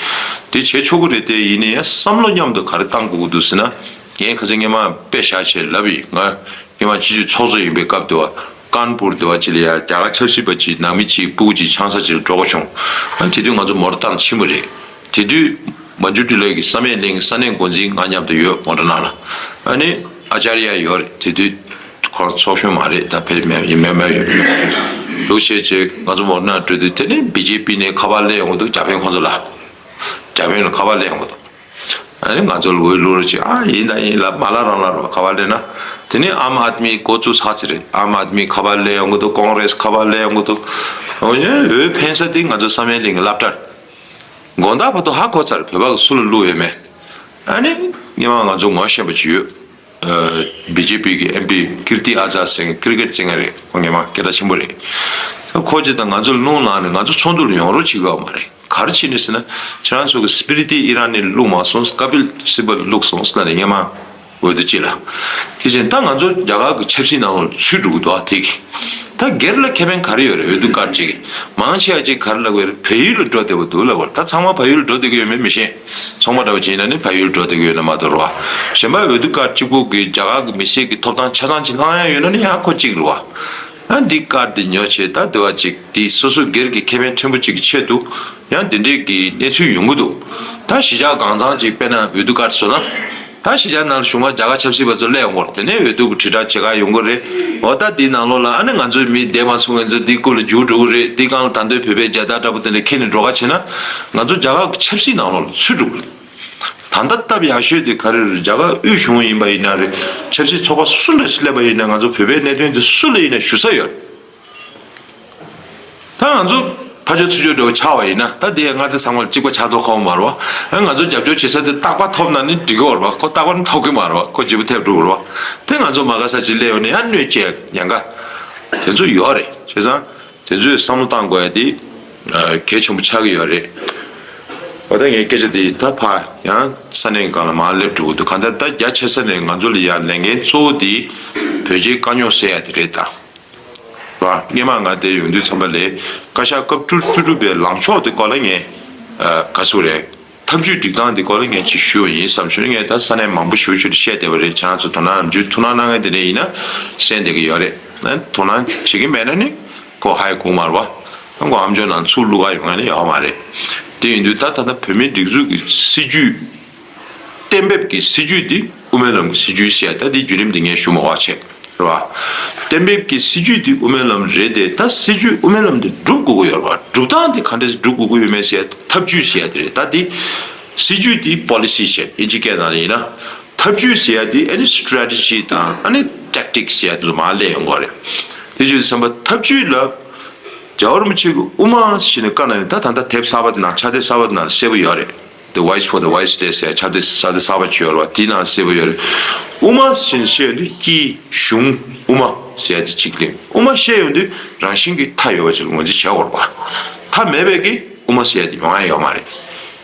དེ་བྱེད་ཆོག་གི་རེད། དེ་ཡིན་ན་ཡང་བསམ་བློ་མཉམ་དུ་ག་རེ་བཏང་དགོས་ཀྱི་འདུག་ཟེར་ན། ངས་ཁ་སང་སྔོན་མ་དཔེ་བཞག་བྱས་ལབ་ཡིན། ང་སྔོན་མ་སྤྱི་འཐུས་ཚོགས་གཙོ་ཡིན་པའི་སྐབས་དུ་བ་ཀན་པུར་དུ་བ་ཅི་ལ་ཡ་རྒྱ་གར་ཆབ་སྲིད་པ་ཅིག་ནང་མི་ཅིག་སྤུ་གུ་ཅིག་ཆང་ས་ཅིག་ལ་འགྲོ་དགོས་བྱུང་། ཨ་དེ་དུས་ང་ཚོ་མོ་ཊ་བཏང་ཕྱིན་པ་རེད། དེ་དུས་མན་ཇུ་ཊི་ལའི་གི་ས་གནས་གླིང་ས་གནས་འགོ་འཛིན་ང་མཉམ་དུ་ཡོད། མོ་ཊ་ནང་ལ། ཨ་ནི་ཨ་ཅར་ཡ་ཡོད་རེད། དེ་དུས་ཁོ་རང་ཚོགས་གཞོན་མ་རེད། ད་ཕེབས་མེད་ཡིན། མེད་མེད་ཡོད་ལུགས་བཤད་བྱས་ང་ཚོ་མོ་ཊ་ནང་འགྲོ་དུས་དེ་ནི་བི་ཇེ་པི་ནས་ཁ་པར་སླེབས་ཡོང་གི་འདུག་རྒྱ་དཔོན་ཁོང་ཚོ་ལ། རྒྱ་དཔོན་ལ་ཁ་པར་སླེབས་ཡོང་གི་འདུག་ཨ་ནི་ང་ཚོ་ལ་འོས་བླུག་རོགས་བྱེད། ཨ་ཡིན་ད་ཡིན་ལབ་མ་ལབ་རང་ལབ་རོགས། ཁ་པར་སླེབས་ན་དེ་ནི་ཨམ་ཨད་མི་འགོ་བཙུགས་ཚར་ཚེ་རེད། ཨམ་ཨད་མི་ཁ་པར་སླེབས་ཡོང་གི་འདུག་ཀོང་རེས་ཁ་པར་སླེབས་ཡོང་གི་འདུག་འོ་ཡ་འོས་འཕེན་ས་དེ་ང་ཚོ་བསམ་ཡས་གླིང་གི་སློབ་གྲྭ་རེད། དགོང་དག་བར་དུ་ཧ་གོ་ཚར། བོད་པ་གི་སུ་ལ་བླུག་ཡོད་མེད། ཨ་ནི་སྔོན་མ་ང་ཚོ་ངོ་ཤེས་པ་ཅིག་ཡོད། བི་ཇེ་པི་གི་ཨེམ་པི་ཀིརྟི་ཨ་ཛཱ་ཟེར་མཁན་ཀིར་ཀེཊ་རྩེད་མཁན་རེད། ཁོ་སྔོན་མ་སྐད་གྲགས་ཆེན་པོ་རེད། ཁོ་ཅིག་དང་ང་ཚོ་ལ་རླུང་ལངས་ནས་ང་ཚོ་ཚོགས་འདུ་ལ་ཡོང་རོགས་བྱེད་དགོས་པ་མ་རེད། ག་རེ་བྱས་ནས་ཟེར་ན། ཁྱེད་རང་ཚོ་གི་སི་པི་རི་ཏི་ཨི་རན་ནས་བླུགས་མ་སོང་། ཀ་པིལ་སིབ་བལ་བླུགས་སོང་ཟེར་ནས་སྔོན་མ་འོས་བསྡུ་སྤྱི་ལ། དེ་བཞིན་ད་ང་ཚོ་རྒྱ་གར་གྱི་ཆབ་སྲིད་ནང་ལ་ཚུད་འགྲོ་གི་འདུག་ཨ་དེ་གི་ད་སྒེར་ལ་ཁེ་ཕན་ག་རེ་ཡོད་རེད། འོས་བསྡུ་སྐབས་ཅིག་གི་མང་ཆེ་བ་ཅིག་ག་རེ་ལབ་ཀྱི་ཡོད་རེད། བལ་ཡུལ་ལ་འགྲོ་བསྡད་པ་འདུག་ལབ་པ་རེད། ད་ཚང་མ་བལ་ཡུལ་ལ་འགྲོ་བསྡད་ཀྱི་ཡོད་མེད་མི་ཤེས། ཚོང་པ་འདྲ་བོ་ཅིག་ཡིན་ན་ནི་བལ་ཡུལ་ལ་འགྲོ་བསྡད་ཀྱི་ཡོད་ན་མ་གཏོགས་རེད་བ། གཞན་པ་འོས་བསྡུ་སྐབས་གཅིག་པོ་གི་རྒྱ་གར་གྱི་མི་སེར་གྱི་ཐོབ་ཐང་ཆ་ཚང་ཅིག་བླང་ཡ་ཡོད་ན་ནི་ཡང་ཁོ་གཅིག་རེད་བ། ཨ་འདི་སྐབས་འདི་ཉོ་བྱེད་ད་དེ་བ་ཅིག་འདི་སོ་སོ་སྒེར་གྱི་ཁེ་ཕན་ཕྲན་བུ་ཅིག་གི་ཆེད་དུ་ཡང་དེ་འདྲས་ཀྱི་གནས་ཚུལ་ཡོང་གི་འདུག་ད་གཞིས་ཆགས་གང་ཚང་ཅིག་དཔེར་ན་འོས་བསྡུ་སྐབས་བཟོ་ན། ད་གཞིས་ཆགས་ནང་ལ་གཞུང་ལ་རྒྱ་གར་ཆབ་སྲིད་པ་ཚོ་སླེབས་ཡོང་གི་རེད། དེ་ནས་འོས་བསྡུ་གི་དྲིལ་བསྒྲགས་བྱེད་ག་ཡོང་གི་རེད། འོ་ད་འདི་ནང་ལོགས་ལ་ཨ་ནི་ང་ཚོའི་མི་བསྡད་མ་སོང་། ང་ཚོ་འདི་སྐུ་ལ་འཇུག་འགྲོ་གི་རེད། འདི་སྒང་ལ་ད་འདོད་བོད་པའི་རྒྱལ་དར་འདྲ་པོ་དེ་འདྲ་འཁྱེར་ནས་འགྲོ་ག་བྱེད་ན། ང་ཚོ་རྒྱ་གར་གྱི་ཆབ་སྲིད་ནང་ལོགས་ལ་ཚུད་འགྲོ་གི་རེད། ད་ལྟ་སྟབས་ཡག་ཤོས་དེ་ག་རེ་རེད། རྒྱ་གར་དབུས་གཞུང་ཡིན་པ་ཡིན་ན་རེད། ཆབ་སྲིད་ཚོགས་པ་སུ་འདྲ་ཞིག་སླེབས་པ་ཡིན་ན་ང་ཚོ་བོད་པའི་གནད་དོན་དེ་སུ་ལ་ཡིན་ན་ཞུ་ས་ཡོད་རེད། ད་ང་ཚོ་ཕར་ཕྱོགས་ཚུར་ཕྱོགས་འདྲ་བོ་ཆགས་པ་ཡིན་ན། ད་དེ་ང་དེ་ཚང་མ་ལ་གཅིག་པ་ཆགས་མདོག་ཁ་པོ་མ་རེད་བ། ཨ་ང་ཚོ་རྒྱབ་སྐྱོར་བྱེད་ས་དེ་རྟག་པར་ཐོབ་ན་ནི་འགྲིག་གི་ཡོད་རེད་བ། ཁོ་རྟག་པར་ནི་ཐོབ་གི་མ་རེད་བ། ཁོ་ལྗིད་པོ་ཐེབས་འགྲོ་གི་རེད་བ། དེ་ང་ཚོ་མ་དགའ་ས་ཅིག་སླེབས་ཡོང་ནས་ཡང་གནོད་སྐྱེལ་ཉེན་ཁ་དེ་ཚོ་ཡོད་རེད། བྱས་ཙང་དེ་ཚོས་བསམ་བློ་བཏང་དགོས་ཡ་དེ་གལ་ཆེན་པོ་ཆགས་ཀྱི་ཡོད་རེད། འོ་ད་ངའི་སྐད་ཆ་དེ་ད་ཕར་ཡང་ས་གནས་སྒང་ལ་མར་སླེབས་འགྲོ་གི་འདུག་གང་ལྟར་ད་རྒྱ་ཆེ་ས་ནས་ང་ཚོ་ལ་ཡ་ལས་འགན་གཙོ་བོ་དེ་བོད་རྒྱའི་དཀའ་རྙོག་སེལ་ཡ་དེ་རེད་ད། ར། སྔོན་མ་ང་དེ་ཡོང་དུས་ཙམ་པ་ལས་བཀའ་ཤག་སྐབས་བཅུ་བཅུ་དྲུག་པའི་ལངས་ཕྱོགས་དེ་སྐོར་ལ་ངས་ཨ་ག་ཟེར་རེད། ཐབས་ཇུས་སྒྲིག་སྟངས་དེ་སྐོར་ལ་ངས་ཅིག་ཞུས་པ་ཡིན་བསམ་བྱུང་། ངས་ད་ས་གནས་མང་པོ་ཞེ་པོ་ཅིག་ལ་བཤད་བསྡད་པ་རེད། ཁྱེད་རང་ཚོ་དོ་སྣང་ནམ་རྒྱུན་ཐུགས་སྣང་གནང་མཁན་དེ་འདྲ་ཡིན་ན་གསན་བསྡད་ཀྱི་ཡོད་རེད། ཨ་དོ་སྣང་བྱེད་ཀྱི་མེད་ན་ནི་ཁོ་ཧ་ཡ་གོ་མ་རེད་བ། ཨ་ཁོ་ཨམ་ཅོག་ནང་ཚུར་བླུག་ག་ཡོང་མཁན་ནི་ཡོད་མ་རེད། དེ་ཡིན་དུས་ད་ད་ལྟ་བོད་མིའི་སྒྲིག་འཛུགས་ཀྱི་སྲིད་ཇུས། གཏན་འབེབས་ཀྱི་སྲིད་ཇུས་འདི་དབུ་མའི་ལམ་གྱི་སྲིད་ཇུས་ཟེར། ད་འདི་བརྒྱུད་རིམ་འདི་ངས་ཞུ་མ་དགོས་བྱས་རེད་བ། གཏན་འབེབས་ཀྱི་སྲིད་ཇུས་འདི་དབུ་མའི་ལམ་རེད་དེ། ད་སྲིད་ཇུས་དབུ་མའི་ལམ་འདི་སྒྲུབ་དགོས་ཀྱི་ཡོད་རེད་བ། སྒྲུབ་སྟངས་འདི་ག་འདྲ་སྒྲུབ་དགོས་ཀྱི་ཡོད་མེད་ཟེར། ཐབས་ཇུས་ཟེར་དེ་རེད། ད་འདི་སྲིད་ཇུས་འདི་པོ་ལི་སི་ཟེར། དབྱིན་ཇི་སྐད་ནང་ལ་ཡིན་ན། ཐབས་ཇུས་ཟེར་ཡ་འདི་ཨ་ནི་སི་ཊེ་རེ་ཊེ་ཇི་དང་ཨ་ནི་ཊེག་ཊིག་སི་ཟེར་ཡ་འདི་ཚོ་མར་སླེབས་ཡོང་གི་རེད། དེ་བྱས་ཙང་ཐབས་ཇུས་ལ་རྒྱལ་བ་རིན་པོ་ཆེ་གི་དབུ་མ་ཟེར་ནས་བཀའ་གནང་ནས། ད་ད་ལྟ་དེབ་གསར་པ་དེ་ནང་། ཕྱག་དེབ་གསར་པ་དེ་ནང་གསལ་པོ་ཡོད་རེད། The Voice for the Voiceless ཟེར་ཕྱག་དེབ་གསར་དེབ་གསར་པ་ཅིག་ཡོད་རེད་བ། དེའི་ནང་གསལ་པོ་ཡོད་རེད། དབུ་མ་ཟེར་ནས་བཤད་ཡོང་དུས་སྐྱིད་གཞུང་དབུ་མ་ཟེར་ཡ་དེ་གཅིག་ལེན། དབུ་མ་བཤད་ཡོང་དུས་རང་བཞིན་གྱི་མཐའ་ཡོད་པ་ཅིག་ལ་ངོས་འཛིན་བྱེད་དགོས་རེད་བ། མཐའ་མེད་པའི་གི་དབུ་མ་ཟེར་ཡ་དེ་ཡོང་ཡ་ཡོད་མ་རེད།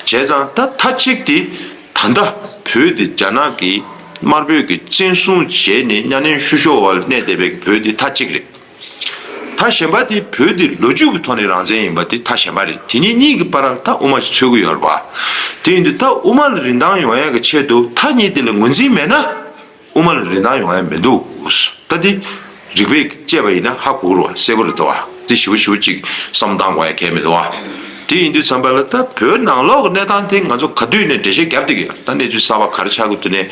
བྱས་ཙང་ད་མཐའ་གཅིག་དེ་ད་ལྟ་བོད་དེ་རྒྱ་ནག་གིས་དམར་པོས་ཀྱི་བཙན་བཟུང་བྱས་ནས་གཉའ་གནོན་བཤུ་གཞོག་འོག་ལ་གནས་བསྡད་པའི་བོད་དེ་མཐའ་གཅིག་རེད། མཐའ་གཞན་པ་དེ་བོད་དེ་ལོ་རྒྱུས་ཀྱི་ཐོག་ནས་རང་བཙན་ཡིན་པ་དེ་མཐའ་གཞན་པ་རེད། དེ་གཉིས་གཉིས་ཀྱི་བར་ལ་ད་དབུ་མ་ཞིག་འཚོལ་གྱི་ཡོད་རེད་བ། དེ་ཡིན་དུས་ད་དབུ་མ་ལ་རིན་ཐང་ཡོང་ཡ་གི་ཆེད་དུ་མཐའ་གཉིས་དེ་ལ་ངོས་འཛིན་མེད་ན་དབུ་མ་ལ་རིན་ཐང་ཡོང་ཡ་མི་འདུག་ད་དེ་རིགས་པས་དཔྱད་པ་ཡིན་ན་ཧ་གོ་གི་རེད་བ། གསལ་པོ་རེད་དོ་བ། དེ་ཞིབ་པོ་ཞིབ་པོ་ཅིག་བསམ་བློ་བཏང་དགོས་ཡ་གལ་མི་འདུག་བ། དེ་ཡིན་དུས་ཙམ་པ་ལ་ད་བོད་ནང་ལོགས་ཀྱི་གནས་སྟངས་དེ་ང་ཚོ་ག་དུས་ནས་འགྲེལ་བཤད་རྒྱབ་བསྡད་ཀྱི་ཡོད། ད་གནས་ཚུལ་གསར་པ་ག་རེ་ཆགས་ཀྱི་འདུག་ནས།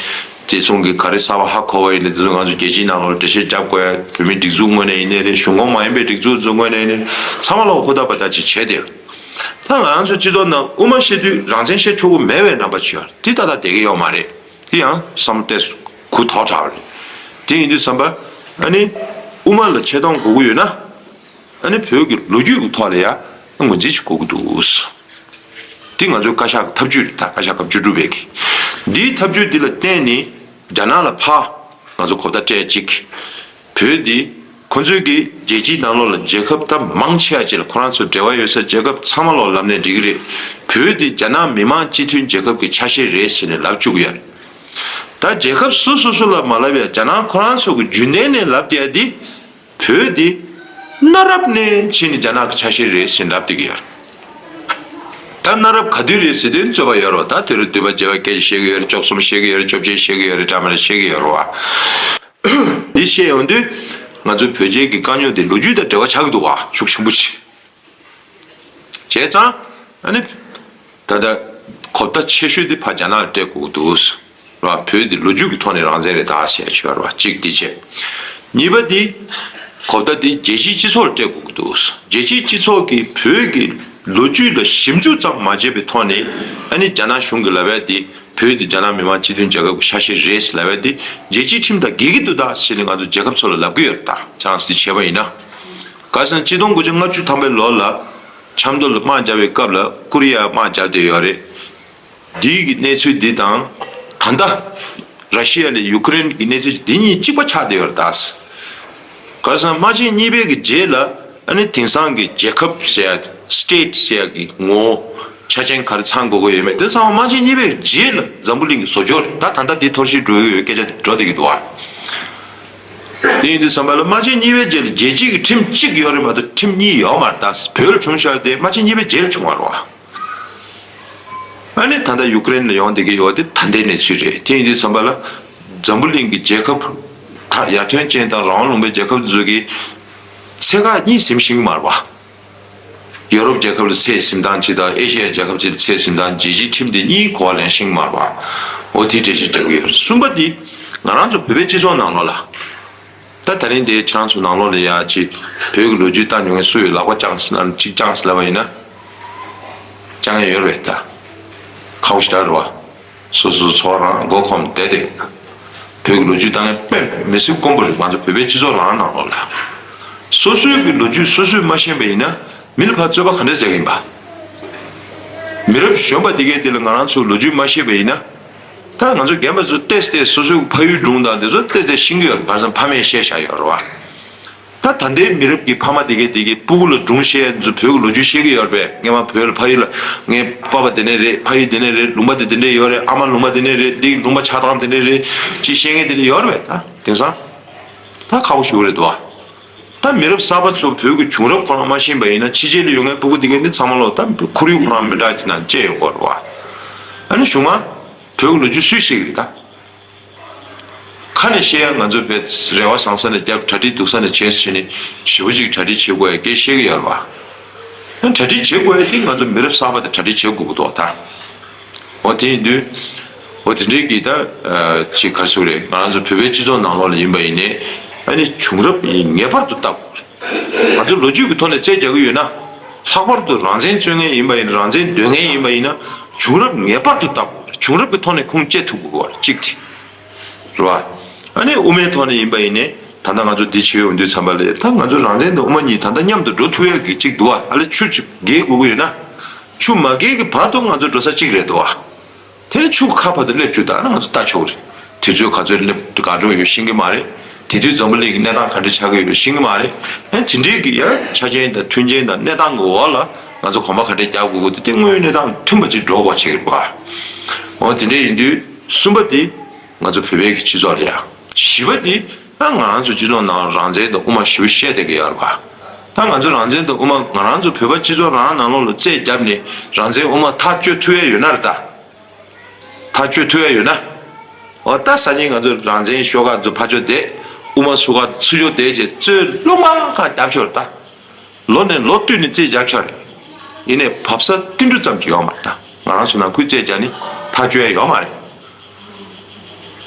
བཙན་བཟུང་གི་ག་རེ་གསར་པ་ཧ་གོ་བ་ཡིན་ན་དེ་ཚོ་ང་ཚོ་རྒྱལ་སྤྱིའི་ནང་ལོགས་འགྲེལ་བཤད་རྒྱབ་དགོས་ཡ། བོད་མིའི་སྒྲིག་འཛུགས་ངོས་ནས་ཡིན་ནའི་རེད། གཞུང་ཁོངས་མ་ཡིན་པའི་སྒྲིག་འཛུགས་ཚོ་ངོས་ནས་ཡིན་ནའི་རེད། ཚང་མ་ལ་ཧུར་ཐག་འབད་ཐག་ཅིག་བྱས་ཏེ། ད་ང་རང་ཚོ་སྤྱི་ཚོགས་ནང་དབུ་མ་བཤད་དུས་རང་བཙན་བཤད་ཆོག་གི་མེད་པའི་རྣམ་པ་ཅིག་ཡོད་རེད། དེ་ཏག་ཏག་བསྡད་ཀྱི་ཡོད་མ་རེད། དེ་ཡང་བསམ་བློ་གཏད་དགོས་དོགས་དྲགས་པ་རེད། དེ་ཡིན་དུས་ཙམ་པ་ཨ་ནི་དབུ་མ་ལ་ཆེ་མཐོང་དགོས་ཀྱི་ཡོད་ན། ཨ་ནི་བོད་ཀྱི་ལོ་རྒྱུས་ཀྱི་ཐོག་ལ་ཡང་ངོས་འཛིན་ཞིག་དགོས་ཀྱི་འདུག་འདི་ང་ཚོའི་བཀའ་ཤག་གི་ཐབས་ཇུས་རེད། ད་བཀའ་ཤག་སྐབས་བཅུ་དྲུག་པའི་གི་འདིའི་ཐབས་ཇུས་འདི་ལ་བརྟེན་ནས་རྒྱ་ནག་ལ་ཕར་ང་ཚོ་གོ་བརྡ་སྤྲད་ཅིག་བོད་འདི་ཁོ་ཚོས་ཀྱི་རྒྱལ་སྤྱིའི་ནང་ལོགས་ལ་རྒྱལ་ཁབ་ད་མང་ཆེ་བ་ཅིག་ལ་ཁོ་རང་ཚོ་འབྲེལ་བ་ཡོད་ས་རྒྱལ་ཁབ་ཚང་མ་ལོག་ལབ་ནས་འགྲིག་གི་རེད། བོད་འདི་རྒྱ་ནག་མི་དམངས་སྤྱི་མཐུན་རྒྱལ་ཁབ་ཀྱི་ཆ་ཤས་རེད་ཟེར་ནས་ལབ་བཅུག་གི་ཡོད་རེད། ད་རྒྱལ་ཁབ་སོ་སོ་སོ་ལ་མ་ལབ་ཡ་རྒྱ་ནག་ཁོ་རང་ཚོ་གི་རྒྱུན་ལྡན་ནས་ལབ་བསྡད་ཡ་འདི། བོད་འདི་གནའ་རབས་ནས་ཕྱིན་ནས་རྒྱ་ནག་གི་ཆ་ཤས་རེད་ཟེར་ལབ་བསྡད་ཀྱི་ཡོད་རེད། ད་གནའ་རབས་ག་དུས་རེད་ཟེར་དུས་རྩོད་པ་ཡོད་རེད། ད་དེ་རུ་འདུས་པ་བྱས་པ་སྐད་ཆ་བཤད་ཀྱི་ཡོད་རེད། བཅུ་གསུམ་བཤད་ཀྱི་ཡོད་རེད། བཅོ་བརྒྱད་བཤད་ཀྱི་ཡོད་རེད། འདྲ་མི་འདྲ་བཤད་ཀྱི་ཡོད་རེད་བ། འདི་བཤད་ཡོང་དུས་ང་ཚོའི་བོད་རྒྱའི་གི་དཀའ་རྙོག་དེ་ལོ་རྒྱུས་དང་འབྲེལ་བ་ཆགས་ཀྱི་འདུག་བ། ཤུགས་ཆེན་པོ་ཅིག་བྱས་ཙང་ཨ་ནི་ད་ལྟ་གོ་བརྡ་ཆེ་ཤོས་དེ་ཕར་རྒྱ་ནག་ལ་སྤྲད་དགོས་ཀྱི་འདུག་བ། བོད་འདི་ལོ་རྒྱུས་ཀྱི་ཐོག་ནས་རང་བཙན་རེད་ད་ཟེར་ཡ་ཆོས་ར་བ་གཅིག་དེ་བྱས། གཉིས་པ་དེ་གོ་བརྡ་དེ་རྒྱལ་སྤྱིའི་སྤྱི་ཚོགས་ལ་སྤྲད་དགོས་ཀྱི་འདུག་རྒྱལ་སྤྱིའི་སྤྱི་ཚོགས་ཀྱིས་བོད་ཀྱི་ལོ་རྒྱུས་ལ་ཞིབ་འཇུག་ཙམ་མ་བྱས་པའི་ཐོག་ནས་ཨ་ནི་རྒྱ་ནག་གཞུང་གིས་ལབ་ཡ་དེ་བོད་འདི་རྒྱ་ནག་མི་དམངས་སྤྱི་མཐུན་རྒྱལ་ཁབ་ཀྱི་ཆ་ཤས་རེད་ཟེར་ལབ་ཡ་དེ་རྒྱལ་སྤྱིའི་ཁྲིམས་དང་འགལ་གྱི་འདུག་ད་ཟེར་ནས་ང་ཚོ་རྒྱལ་ཁབ་ཚོ་ལ་ལབ་ཀྱི་ཡོད་རེད་ད། ཅང་སི་དེ་བྱས་པ་ཡིན་ན། ག་ཟེར་ན་ཆིག་སྟོང་དགུ་བརྒྱ་ལྔ་བཅུ་ཐམ་པའི་ལོ་ལ་ཆབ་མདོ་ལ་དམག་བརྒྱབ་པའི་སྐབས་ལ་ཀོ་རི་ཡར་དམག་བརྒྱབ་བསྡད་ཡོད་རེད། འདི་གི་གནས་ཚུལ་འདི་དང་། ད་ལྟ་ར་ཤི་ཡ་ལ་ཡུ་ཀེ་རེན་གྱི་གནས་ཚུལ་འདི་གཉིས་གཅིག་པ་ཆགས་བསྡད་ཡོད་རེད་ད། ག་རེ་ཟེར་ན་དམག་ཆེན་གཉིས་པའི་གི་རྗེས་ལ་ཨ་ནི་དེང་སང་གི་རྒྱལ་ཁབ་ཟེར་ཡ་སི་ཊེ་ཊི་ཟེར་ཡ་གི་ངོ་བོ་ཆ་ཆེན་ག་རེ་ཚང་དགོས་ཀྱི་ཡོད་མེད་དེ་ཚང་མ་དམག་ཆེན་གཉིས་པའི་རྗེས་ལ་འཛམ་བུ་གླིང་གི་བཟོ་བཅོས་རེད་ད། ད་ལྟ་འདི་འཐོར་ཞིག་འགྲོ་གི་ཡོད་སྐད་ཆ་འགྲོ་བསྡད་ཀྱི་འདུག་བ། དེ་ཡིན་དུས་ཙམ་པ་ལ་དམག་ཆེན་གཉིས་པའི་རྗེས་ལ་རྒྱལ་སྤྱི་གི་ཁྲིམས་གཅིག་ཡོད་རེད་མ་གཏོགས་ཁྲིམས་གཉིས་ཡོད་མ་རེད་ད། བོད་ལ་བྱུང་བཞག་དེ་དམག་ཆེན་གཉིས་པའི་རྗེས་ལ་བྱུང་བ་རེད་བ། ཨ་ནི་ད་ལྟ་ཡུ་ཀེ་རེན་ལ་ཡོང་བསྡད་ཀྱི་ཡོད་དེ་ད་ལྟའི་གནས་ཚུལ་རེད། དེ་ཡིན་དུས་ཙམ་པ་ལ་འཛམ་བུ་གླིང་གི་རྒྱལ་ཁབ་ད་ཡར་ཐོན་ཅན་དང་རང་དབང་ལུང་པའི་རྒྱལ་ཁབ་ཚོ་གི་ཚད་བཀག་གཉིས་ཟིན་ཤེས་ཀྱི་མ་རེད་བ། ཡོ་རོབ་རྒྱལ་ཁབ་ལ་ཚད་ཟིན་སྟངས་གཅིག་དང་ཨེ་ཤེ་ཡ་རྒྱལ་ཁབ་ཅིག་ལ་ཚད་ཟིན་སྟངས་རྒྱལ་སྤྱིའི་ཁྲིམས་དེ་གཉིས་གོ་བ་ལེན་ཤེས་ཀྱི་མ་རེད་བ། འོ་དེ་འགྲེལ་བཤད་རྒྱག་གི་ཡོད་རེད། གསུམ་པ་དེ་ང་རང་ཚོ་བོད་པའི་སྤྱི་ཚོགས་ནང་ལོགས་ལ། ད་ད་རིང་འདིར་ཁྱེད་རང་ཚོ་ནང་ལོགས་ལ་ཡ་ཅིག་བོད་ཀྱི་ལོ་རྒྱུས་ལྟ་མྱོང་མཁན་སུ་ཡོད་ལག་པ་བརྐྱངས་ཟེར་ན་གཅིག་བརྐྱངས་ཟེར་ལབ་པ་ཡིན་ན། བརྐྱང་ཡ་ཡོད་རེད་ད། ཁག་པོ་ཞེ་དྲག་རེད་བ། སོ་སོའི་འཚོ་བ་རང་མགོ་འཁོམས་བསྡད་དེ། བོད་ཀྱི་ལོ་རྒྱུས་ལྟ་མཁན་དཔེ་མི་སྲིད་དཀོན་པོ་རེད་ང་ཚོ་བོད་པའི་སྤྱི་ཚོགས་རང་ནང་ལོགས་ལ། སོ་སོའི་གི་ལོ་རྒྱུས་སོ་སོས་མ་ཤེས་པ་ཡིན་ན་མི་ལ་ཕར་རྩོད་པ་ག་འདྲས་རྒྱག་གི་ཡིན་པ། མི་རབས་གཞོན་པ་དེ་གས་དེ་ལ་ང་རང་ཚོ་ལོ་རྒྱུས་མ་ཤེས་པ་ཡིན་ན། ད་ང་ཚོ་རྒན་པ་ཚོ་ཏོག་ཙམ་སོ་སོའི་ཕ་ཡུལ་སྒྲུང་དང་དེ་ཚོ་ཏོག་ཙམ་ཤེས་ཀྱི་ཡོད་རེད། བར་སང་ཕ་མས་བཤད་བཞག་ཡོད་རེད་བ། ད་ད་ལྟའི་མི་རབས་ཀྱི་ཕ་མ་དེ་གས་དེ་གས་སྤུ་གུ་ལ་སྒྲུང་བཤད་ཡ་ཚོ་བོད་ཀྱི་ལོ་རྒྱུས་ཤེས་ཀྱི་ཡོད་རེད་པས། སྔས་མ་བོད་ལ་ཕ་ཡུལ་ལ་ངའི་པ་ཕ་དེ་ནས་རེད། ཕ་ཡུལ་དེ་ནས་རེད། ལུང་པ་དེ་དེ་འདྲས་ཡོད་རེད། ཨ་མ་ལུང་པ་དེ་ནས་རེད། འདི་ལུང་པ་ཆགས་སྟངས་དེ་འདྲས་རེད་ཅེས་བཤད་མཁན་དེ་འདྲས་ཡོད་རེད་པས། ད་དེང་སང་ད་ཁག་པོ་ཞེ་པོ་རེད་འདུག་བ། ད་མི་རབས་གསར་པ་ཚོ་བོད་ཀྱི་བྱུང་རབས་ཁོ་རང་མ་ཤེས་པ་ཡིན་ན་ཕྱི་རྒྱལ་ལ་ཡོད་མཁན་སྤུ་གུ་དེ་གས་འདི་ཚང་མ་ལོ་ད་ཁོར་ཡུག་ཁོ་རང་མི་འདྲ་ཅིག་ནང་བཅད་ཡོང་གི་རེད་བ། ཨ་ནི་གཞུག་མ་བོད་ཀྱི་ལོ་རྒྱུས་སུས་ཤེས་ཀྱི་རེད་ད། ཁ་ནས་བཤད་ཡ་ང་ཚོ་བས་རེ་བ་བཟང་ས་ནས་བརྒྱབ་གྲ་སྒྲིག་སྡུག་ས་ནས་བྱས་ཟེར་ནས་ཞེ་པོ་ཅིག་གྲ་སྒྲིག་བྱེད་དགོས་ཡ་སྐད་བཤད་ཀྱི་ཡོད་རེད་བ། ཨ་གྲ་སྒྲིག་བྱེད་དགོས་ཡ་དེ་ང་ཚོ་མི་རབས་གསར་པ་དེ་གྲ་སྒྲིག་བྱེད་དགོས་ཀྱི་འདུག་ད། འོ་དེ་ཡིན་དུས། འོ་དེ་འདྲའི་གི་ད་ཅིག་ག་རེ་ཟེར་དགོས་རེད། ང་རང་ཚོ་བོད་པའི་སྤྱི་ཚོགས་ནང་ལོགས་ལ་ཡིན་པ་ཡིན་ནའི་ཨ་ནི་བྱུང་རབས་ཡིན་ངེས་པར་དུ་བལྟ་དགོས་རེད། ང་ཚོ་ལོ་རྒྱུས་ཀྱི་ཐོག་ནས་རྩད་རྒྱག་གི་ཡོད་ན། ལྷག་པར་དུ་རང་བཙན་རྩོད་མཁན་ཡིན་པ་ཡིན་ན་རང་བཙན་འདོད་མཁན་ཡིན་པ་ཡིན་ན་བྱུང་རབས་ངེས་པར་དུ་བལྟ་དགོས་རེད། བྱུང་རབས་ཀྱི་ཐོག་ནས་ཁུངས་སྐྱེལ་ཐུབ་དགོས་པ་རེད་གཅིག་དེ། རེད་བ། ཨ་ནི་དབུ་མའི་ཐོག་ནས་ཡིན་པ་ཡིན་ནའི་ད་ལྟ་ང་ཚོ་འདི་བྱེད་ཡོང་དུས་ཙམ་པ་ལས་ད་ང་ཚོ་རང་བཙན་དང་དབུ་མ་གཉིས་ད་ལྟ་མཉམ་དུ་འགྲོ་ཐུབ་ཡག་གི་གཅིག་འདུག་བ། ཨ་ལས་ཆུ་ཅིག་བརྒལ་དགོས་ཀྱི་ཡོད་ན། ཆུ་མ་བརྒལ་གྱི་བར་དུ་ང་ཚོ་འགྲོ་ས་གཅིག་རེད་འདུག་བ། དེ་ནི་ཆུ་ཁ་བར་དུ་སླེབས་བཅུག་ད་ན་ང་ཚོ་ལྟ་ཆོག་གི་རེད། དུས་ཚོད་ག་ཚོད་སླེབས་ག་འགྲོ་ཡོད་ཤེས་ཀྱི་མ་རེད། དེ་དུས་འཛམ་བུ་གླིང་གི་གནས་སྟངས་ག་འདྲ་ཆགས་ཀྱི་ཡོད་ཤེས་ཀྱི་མ་རེད། ཨ་དེ་འདྲའི་གི་ཡ་ཆ་རྐྱེན་དང་མཐུན་རྐྱེན་དང་གནས་སྟངས་ཀྱི་འོག་ལ་ང་ཚོ་གོམ་པ་ག་འདྲ་རྒྱག་དགོས་ཀྱི་འདུག་དེ་དངོས་ཡོད་གནས་སྟངས་མཐུན་པ་ཅིག་འགྲོ་དགོས་ཆེ་གི་རེད་བ། འོ་དེ་འདྲ་ཡིན་དུས་གསུམ་པ་དེ་ང་ཚོ་བོད་པའི་གི་སྤྱི་ཚོགས་ལ་ཡ། བཞི་པ་དེ་ད་ང་རང་ཚོ་སྤྱི་ཚོགས་ནང་རང་བཙན་དང་དབུ་མ་ཞེ་པོ་བཤད་བསྡད་ཀྱི་ཡོད་རེད་བ། ད་ང་ཚོ་རང་བཙན་དང་དབུ་མ་ང་རང་ཚོ་བོད་པ་སྤྱི་ཚོགས་རང་ནང་ལོགས་ལ་རྩད་བརྒྱབ་ནས་རང་བཙན་དབུ་མ་ཐག་གཅོད་ཐུབ་ཡ་ཡོད་ན་རེད་ད། ཐག་གཅོད་ཐུབ་ཡ་ཡོད་ན། འོ་ད་སང་ཉིན་ང་ཚོ་རང་བཙན་ཤོག་ཁག་ཚོ་ཕར་ཕྱོགས་བསྡད། དབུ་མ་ཚུར་ཁག་ཚུར་ཕྱོགས་བསྡད་ཅེས་རྩོད་རླུང་མ་ཁ་བརྒྱབ་ཆོག་རེད་ད། ལོ་ནས་ལོ་བསྟུད་ནས་རྩོད་བརྒྱབ་ཆོག་རེད། ཡིན་ནའི་བབས་ས་ཏིལ་འབྲུ་ཙམ་གྱི་ཡོད་མ་རེད་ད། ང་རང་ཚོ་ནང་ཁུལ་རྩོད་བརྒྱབ་ནས་ཐག་གཅོད་ཡ་ཡོད་མ་རེད།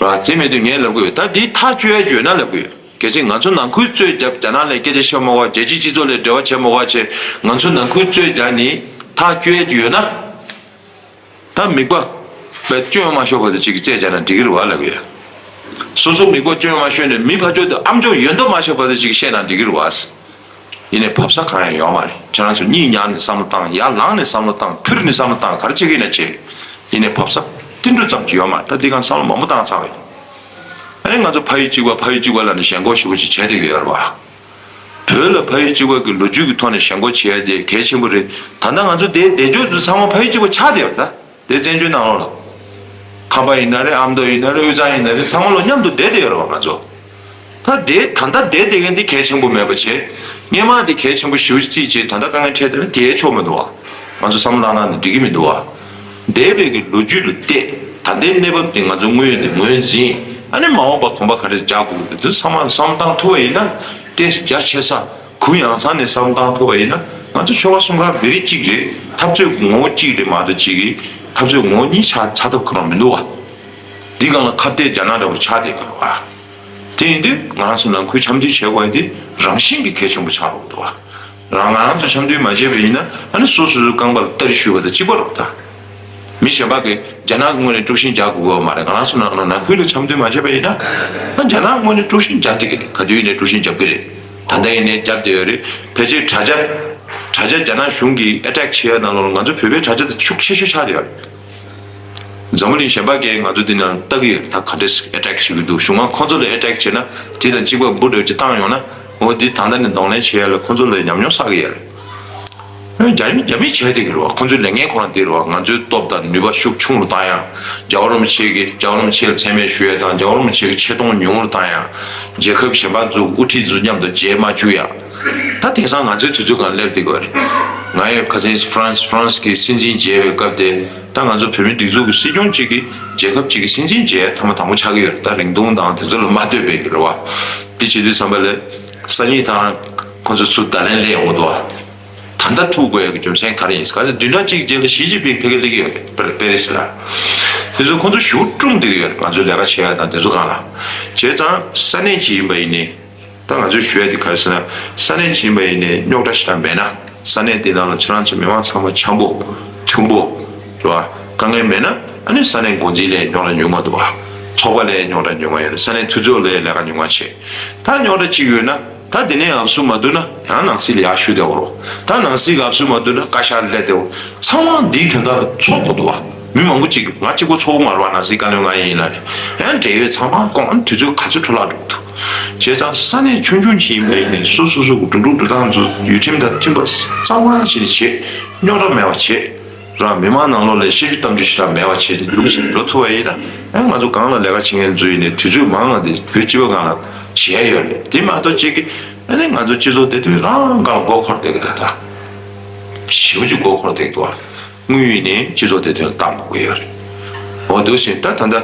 ར་དེ་མེད་དུས་ངས་ལབ་གི་ཡོད། ད་འདི་ཐག་གཅོད་ཡ་ཡོད་ན་ལབ་གི་ཡོད། གལ་སྲིད་ང་ཚོ་ནང་ཁུལ་རྩོད་བརྒྱབ་རྒྱ་ནག་ལ་སྐད་ཆ་བཤད་མ་དགོས། རྒྱལ་སྤྱིའི་སྤྱི་ཚོགས་ལ་འབྲེལ་བ་བྱེད་མ་དགོས་བྱས་ང་ཚོ་ནང་ཁུལ་རྩོད་བརྒྱབ་ནས་ཐག་གཅོད་ཡ་ཡོད་ན། ད་མིག་པ་བས་སྐྱོན་མ་ཤོར་བ་དེ་ཅིག་རྩོད་བྱས་ན་འགྲིག་གི་རེད་བ་ལབ་ཡོད། སོ་སོ་མིག་པ་སྐྱོན་མ་ཤོར་ནས་མི་ཕར་ཕྱོགས་དེ་ཨ་མཆོག་ཡོད་མདོག་མ་ཤོར་བ་དེ་ཅིག་བཤད་ན་འགྲིག་གི་རེད་བ། ཡིན་ནའི་བབས་ས་གང་ཡང་ཡོད་མ་རེད། ཁྱེད་རང་ཚོ་གཉིད་ཉལ་ནས་བསམ་བློ་བཏང་། ཡར་ལངས་ནས་བསམ་བློ་བཏང་། ཕུར་ནས་བསམ་བློ་བཏང་། ག་རེ་བྱེད་ཀྱི་ཡིན་ན་བྱེད། ཡིན་ནའི་བབས་ས་ཏིལ་འབྲུ་ཙམ་གྱི་ཡོད་མ་རེད། ད་འདི་གང་བསམ་བློ་མང་པོ་བཏང་ཚར་བ་ཡིན། ཨ་ནི་ང་ཚོ་ཕ་ཡུལ་གཅིག་པ་ཕ་ཡུལ་གཅིག་པ་ལབ་ནས་ཞེན་ཁོག་ཞེ་པོ་ཅིག་བྱས་བསྡད་ཀྱི་ཡོད་རེད་བ། བོད་ལ་ཕ་ཡུལ་གཅིག་པ་གི་ལོ་རྒྱུས་ཀྱི་ཐོག་ནས་ཞེན་ཁོག་བྱེད་ཡ་དེ་གལ་ཆེན་པོ་རེད། ད་ལྟ་ང་ཚོ་དེ་བསྡད་རྒྱུ་དེ་ཚང་མ་ཕ་ཡུལ་གཅིག་པ་ཆགས་བསྡད་ཡོད་རེད་ད། དེ་བཙན་བྱོལ་ནང་ལོགས་ལ། ཁམས་པ་ཡིན་ན་རེད། ཨ་མདོ་ཡིན་ན་རེད། དབུས་གཙང་ཡིན་ན་རེད། ཚང་མ་ལོ་མཉམ་དུ་བསྡད་བསྡད་ཡོད་རེད་བ་ང་ཚོ། ད་དེ་ད་ལྟ་བསྡད་བསྡད་མཁན་དེ་གལ་ཆེན་པོ་མེད་པ་བྱས། སྔོན་མ་དེ་གལ་ཆེན་པོ་ཞེ་པོ་ཅིག་བརྩིས་བྱས་ད་ལྟ་དཀའ་ངལ་འཕྲད་བསྡད་ན་དེའི་ཕྱོགས་མི་འདུག་བ། ང་ཚོ་བསམ་བློ་བཏང་ན་འགྲིག་གི་མི་འདུག་བ། འདས་པའི་གི་ལོ་རྒྱུས་ལ་བལྟས། ད་ལྟའི་གནས་བབ་དེ་ང་ཚོ་དངོས་ཡོད་ནས་ངོས་འཛིན། ཨ་ནི་མ་འོངས་པ་གོམ་པ་ག་རེ་རྒྱག་དགོས་ཀྱི་འདུག་ཚང་མ་བསམ་བློ་བཏང་ཐུབ་པ་ཡིན་ན། ཏོག་ཙམ་རྒྱ་ཆེ་ས། གུ་ཡངས་ས་ནས་བསམ་བློ་བཏང་ཐུབ་པ་ཡིན་ན། ང་ཚོ་ཆོལ་ཁ་གསུམ་ཀ་མི་རིགས་གཅིག་རེད། འཐབ་རྩོད་ངོ་བོ་གཅིག་རེད་མ་གཏོགས་གཅིག་གིས་འཐབ་རྩོད་ངོ་བོ་གཉིས་ཆགས་ཆགས་ཐུབ་ཁོ་རང་མི་འདུག་བ། འདི་སྒང་ལ་ཁ་གཏད་རྒྱ་ནག་འདྲ་བོ་ཆགས་བསྡད་ཡོད་རེད་བ། དེ་ཡིན་དུས་ང་རང་ཚོ་ནང་ཁུལ་འཆམ་མཐུན་བྱེད་དགོས་ཡ་དེ་རང་བཞིན་གྱིས་གལ་ཆེན་པོ་ཆགས་རོགས་འདུག་བ། རང་ང་རང་ཚོ་འཆམ་མཐུན་མ་བྱས་པ་ཡིན་ན། ཨ་ནི་སོ་སོ་སོའི་རྐང་པ་ལ་སྟ་རེ་གཞུས་པ་དང་གཅིག་པ་རེད་ད། མི་གཞན་པ་གིས་རྒྱ་ནག་གི་ངོས་ནས་དཀྲུག་ཤིང་རྒྱག་དགོས་ཀྱི་ཡོད་མ་རེད། ང་རང་ཚོ་ནང་ནང་ཁུལ་ལ་འཆམ་མཐུན་མ་བྱས་པ་ཡིན་ན། ཨ་རྒྱ་ནག་ངོས་ནས་དཀྲུག་ཤིང་རྒྱག་བསྡད་ཀྱི་རེད། ག་དུས་ཡིན་ནའི་དཀྲུག་ཤིང་རྒྱབ་ཀྱི་རེད། ད་ལྟ་ཡིན་ནའི་རྒྱབ་བསྡད་ཡོད་རེད། ཕལ་ཆེར་དྲ་རྒྱ། དྲ་རྒྱ་རྒྱ་ནག་གཞུང་གིས་ཨེ་ཊེག་བྱེད་ཡ་ནང་ལོགས་ལ་ང་ཚོ་བོད་པའི་དྲ་རྒྱ་དེ་ཤུགས་ཆེ་ཤོས་ཆགས་བསྡད་ཡོད་རེད། འཛམ་བུ་གླིང་གཞན་པ་གས་ང་ཚོ་འདི་ནང་ལྟ་གི་ཡོད། ད་ག་འདྲས་ཨེ་ཊེག་བྱེད་ཀྱི་འདུག་གཞུང་ང་ཁོང་ཚོ་ལ་ཨེ་ཊེག་བྱེད་ན་དེ་དང་གཅིག་པ་འབུ་འདྲ་ཅིག་བཏང་ཡོང་ན། འོ་འདི་ད་ལྟ་ནས་གདོང་ལེན་བྱེད་ཡ་ལ་ཁོང་ཚོ་ལ་ཉམས་མྱོང་བསགས་ཀྱི་ཡོད་རེད། རྒྱ་མི་རྒྱ་མི་བྱས་བསྡད་ཀྱི་རེད་བ། ཁོང་ཚོའི་ལས་འགན་ཁོ་རང་འདི་རེད་བ། ང་ཚོའི་སྟོབས་དང་ནུས་པ་ཤུགས་ཆུང་རུ་བཏང་ཡ། རྒྱལ་བ་རིན་པོ་ཆེ་གི་རྒྱལ་བ་རིན་པོ་ཆེ་ལ་མཚན་སྨད་ཞུ་ཡ་དང་། རྒྱལ་བ་རིན་པོ་ཆེ་གི་ཆེ་མཐོང་ཉུང་རུ་བཏང་ཡ། རྒྱལ་ཁབ་གཞན་པ་ཚོ་དབུ་ཁྲིད་ཚོ་མཉམ་དུ་མཇལ་མ་བཅུག་ཡ། ད་དེང་སང་ང་ཚོའི་དུས་ཚོད་སྒང་སླེབས་བསྡད་ཀྱི་ཡོད་རེད། ང་ཡི་ཁ་སང་ཧྥ་རན་སི་ཧྥ་རན་སི་གི་སྲིད་འཛིན་མཇལ་བའི་སྐབས་དེ། ད་ང་ཚོ་བོད་མིའི་སྒྲིག་འཛུགས་ཀྱི་སྲིད་སྐྱོང་གཅིག་གིས་རྒྱལ་ཁབ་གཅིག་གི་སྲིད་འཛིན་མཇལ་ཐེངས་མ་དང་པོ་ཆགས་ཀྱི་ཡོད་རེད། ད་རིང་ཐུང་དང་དེ་ཚོ་ལ་མ་ལྟོས་པའི་གི་རེད་བ། དེ་བྱེད་དུས་ཙམ་པ་ལ་སང་ཉིན་ད་རང་ཁོང་ཚོ་ཚུར་བརྡ་ལན་སླེབས་ཡོང་གི་འདུག་བ། ད་ལྟ་ཐུག་དགོས་ཡ་གི་རྒྱུ་མཚན་ག་རེ་ཡིན། ག་ཚོད་བདུན་ཕྲག་གཅིག་རྗེས་ལ་ཞི་ཅིན་ཕིང་ཕ་གིར་སླེབས་ཀྱི་ཡོད་རེད། པེ་པེ་རི་སི་ལ། དེ་ཚོ་ཁོང་ཚོ་ཞེ་པོ་སྐྲུན་བསྡད་ཀྱི་ཡོད་རེད། ང་ཚོའི་ལས་ཀ་བྱེད་ཡ་དང་དེ་ཚོ་སྒང་ལ། བྱས་ཙང་ས་གནས་ཅིག་ཡིན་པ་ཡིན་ནའི། ད་ང་ཚོས་ཞུ་ཡ་དེ་ག་རེ་ཟེར་ན། ས་གནས་ཅིག་ཡིན་པ་ཡིན་ནའི་རྙོག་དྲ་ཞེ་དྲག་མེད་ན། ས་གནས་དེ་ནང་ལ་ཁྱེད་རང་ཚོ་མི་མང་ཚང་མ་འཆམ་པོ། མཐུན་པོ། རེད་བ། དཀའ་ངལ་མེད་ན། ཨ་ནི་ས་གནས་འགོ་འཛིན་ལ་རྙོག་དྲ་ཉུང་བ་འདུག་བ། ཚོགས་པ་ལ་རྙོག་དྲ་ཉུང་བ་ཡོད་རེད། ས་གནས་འཐུས་ཚོགས་ལ་ལས་ཀ་ཉུང་བ་བྱེད། ད་རྙོག་དྲ་གཅིག་ཡོད་ན། ད་དེ་ནས་ཨབ་སུ་མ་བསྡུ་ན་ཡང་ནང་སྲིད་ལ་ཡར་ཞུ་བསྡད་འོ་རོ། ད་ནང་སྲིད་ཀྱི་ཨབ་སུ་མ་བསྡུ་ན་བཀའ་ཤག་སླེབས་བསྡད་འོ། ཚང་མ་འདིའི་དོན་དག་ལ་ཚོགས་དགོས་འདུག་བ། མི་མང་པོ་ཅིག་ང་གཅིག་པོ་ཚོགས་མ་རེད་བ། ནང་སྲིད་བཀའ་བློན་ང་ཡིན་ལ་རེད། ཡང་འབྲེལ་ཡོད་ཚང་མ་སྐོང་། ཨ་ནི་དུས་ཚོད་ག་ཚོད་འཕྲོ་བརླག་འགྲོ་གི་འདུག་བྱས་ཙང་ས་གནས་ཆུང་ཆུང་ཞིག་ཡིན་པ་ཡིན་ནའི་སོ་སོ་སོ་གི་འགྲོ་འགྲོ་འགྲོ་སྟངས་ཚོ་ཡུལ་ཁྲིམས་དང་མཐུན་པ་གཙང་མ་བྱས་ནས་བྱེད། རྙོག་དྲ་མེད་པ་བྱེད། རང་མི་མང་ནང་ལོགས་ལ་བཤད་རྒྱུ་གཏམ་རྒྱུད་ཞེ་དྲག་མེད་པ་བྱས་ནས་ལུགས་ཤིག་འགྲོ་ཐུབ་པ་ཡིན་ན། ཨ་ང་ཚོ་སྒང་ལ་ལས་ཀ་བྱེད་མཁན་ཚོ་ཡིན་ནའི་དུས་ཚོད་མང་བ་དེ་བོད་སྤྱི་པ་སྒང་ལ་བྱས་ཡོད་རེད། དེ་མ་གཏོགས་གཅིག་གིས་ཨ་ནི་ང་ཚོ་སྤྱི་ཚོགས་བདེ་དོན་རང་སྒང་ལ་མགོ་འཁོར་བསྡད་ཀྱི་འདུག་ད་ཞེ་པོ་ཅིག་མགོ་འཁོར་བསྡད་ཀྱི་འདུག་དངོས་ཡོད་ནས་སྤྱི་ཚོགས་བདེ་དོན་ལ་བཏང་དགོས་ཀྱི་ཡོད་རེད། འོ་འདུག་ཟིན། ད་ད་ལྟ་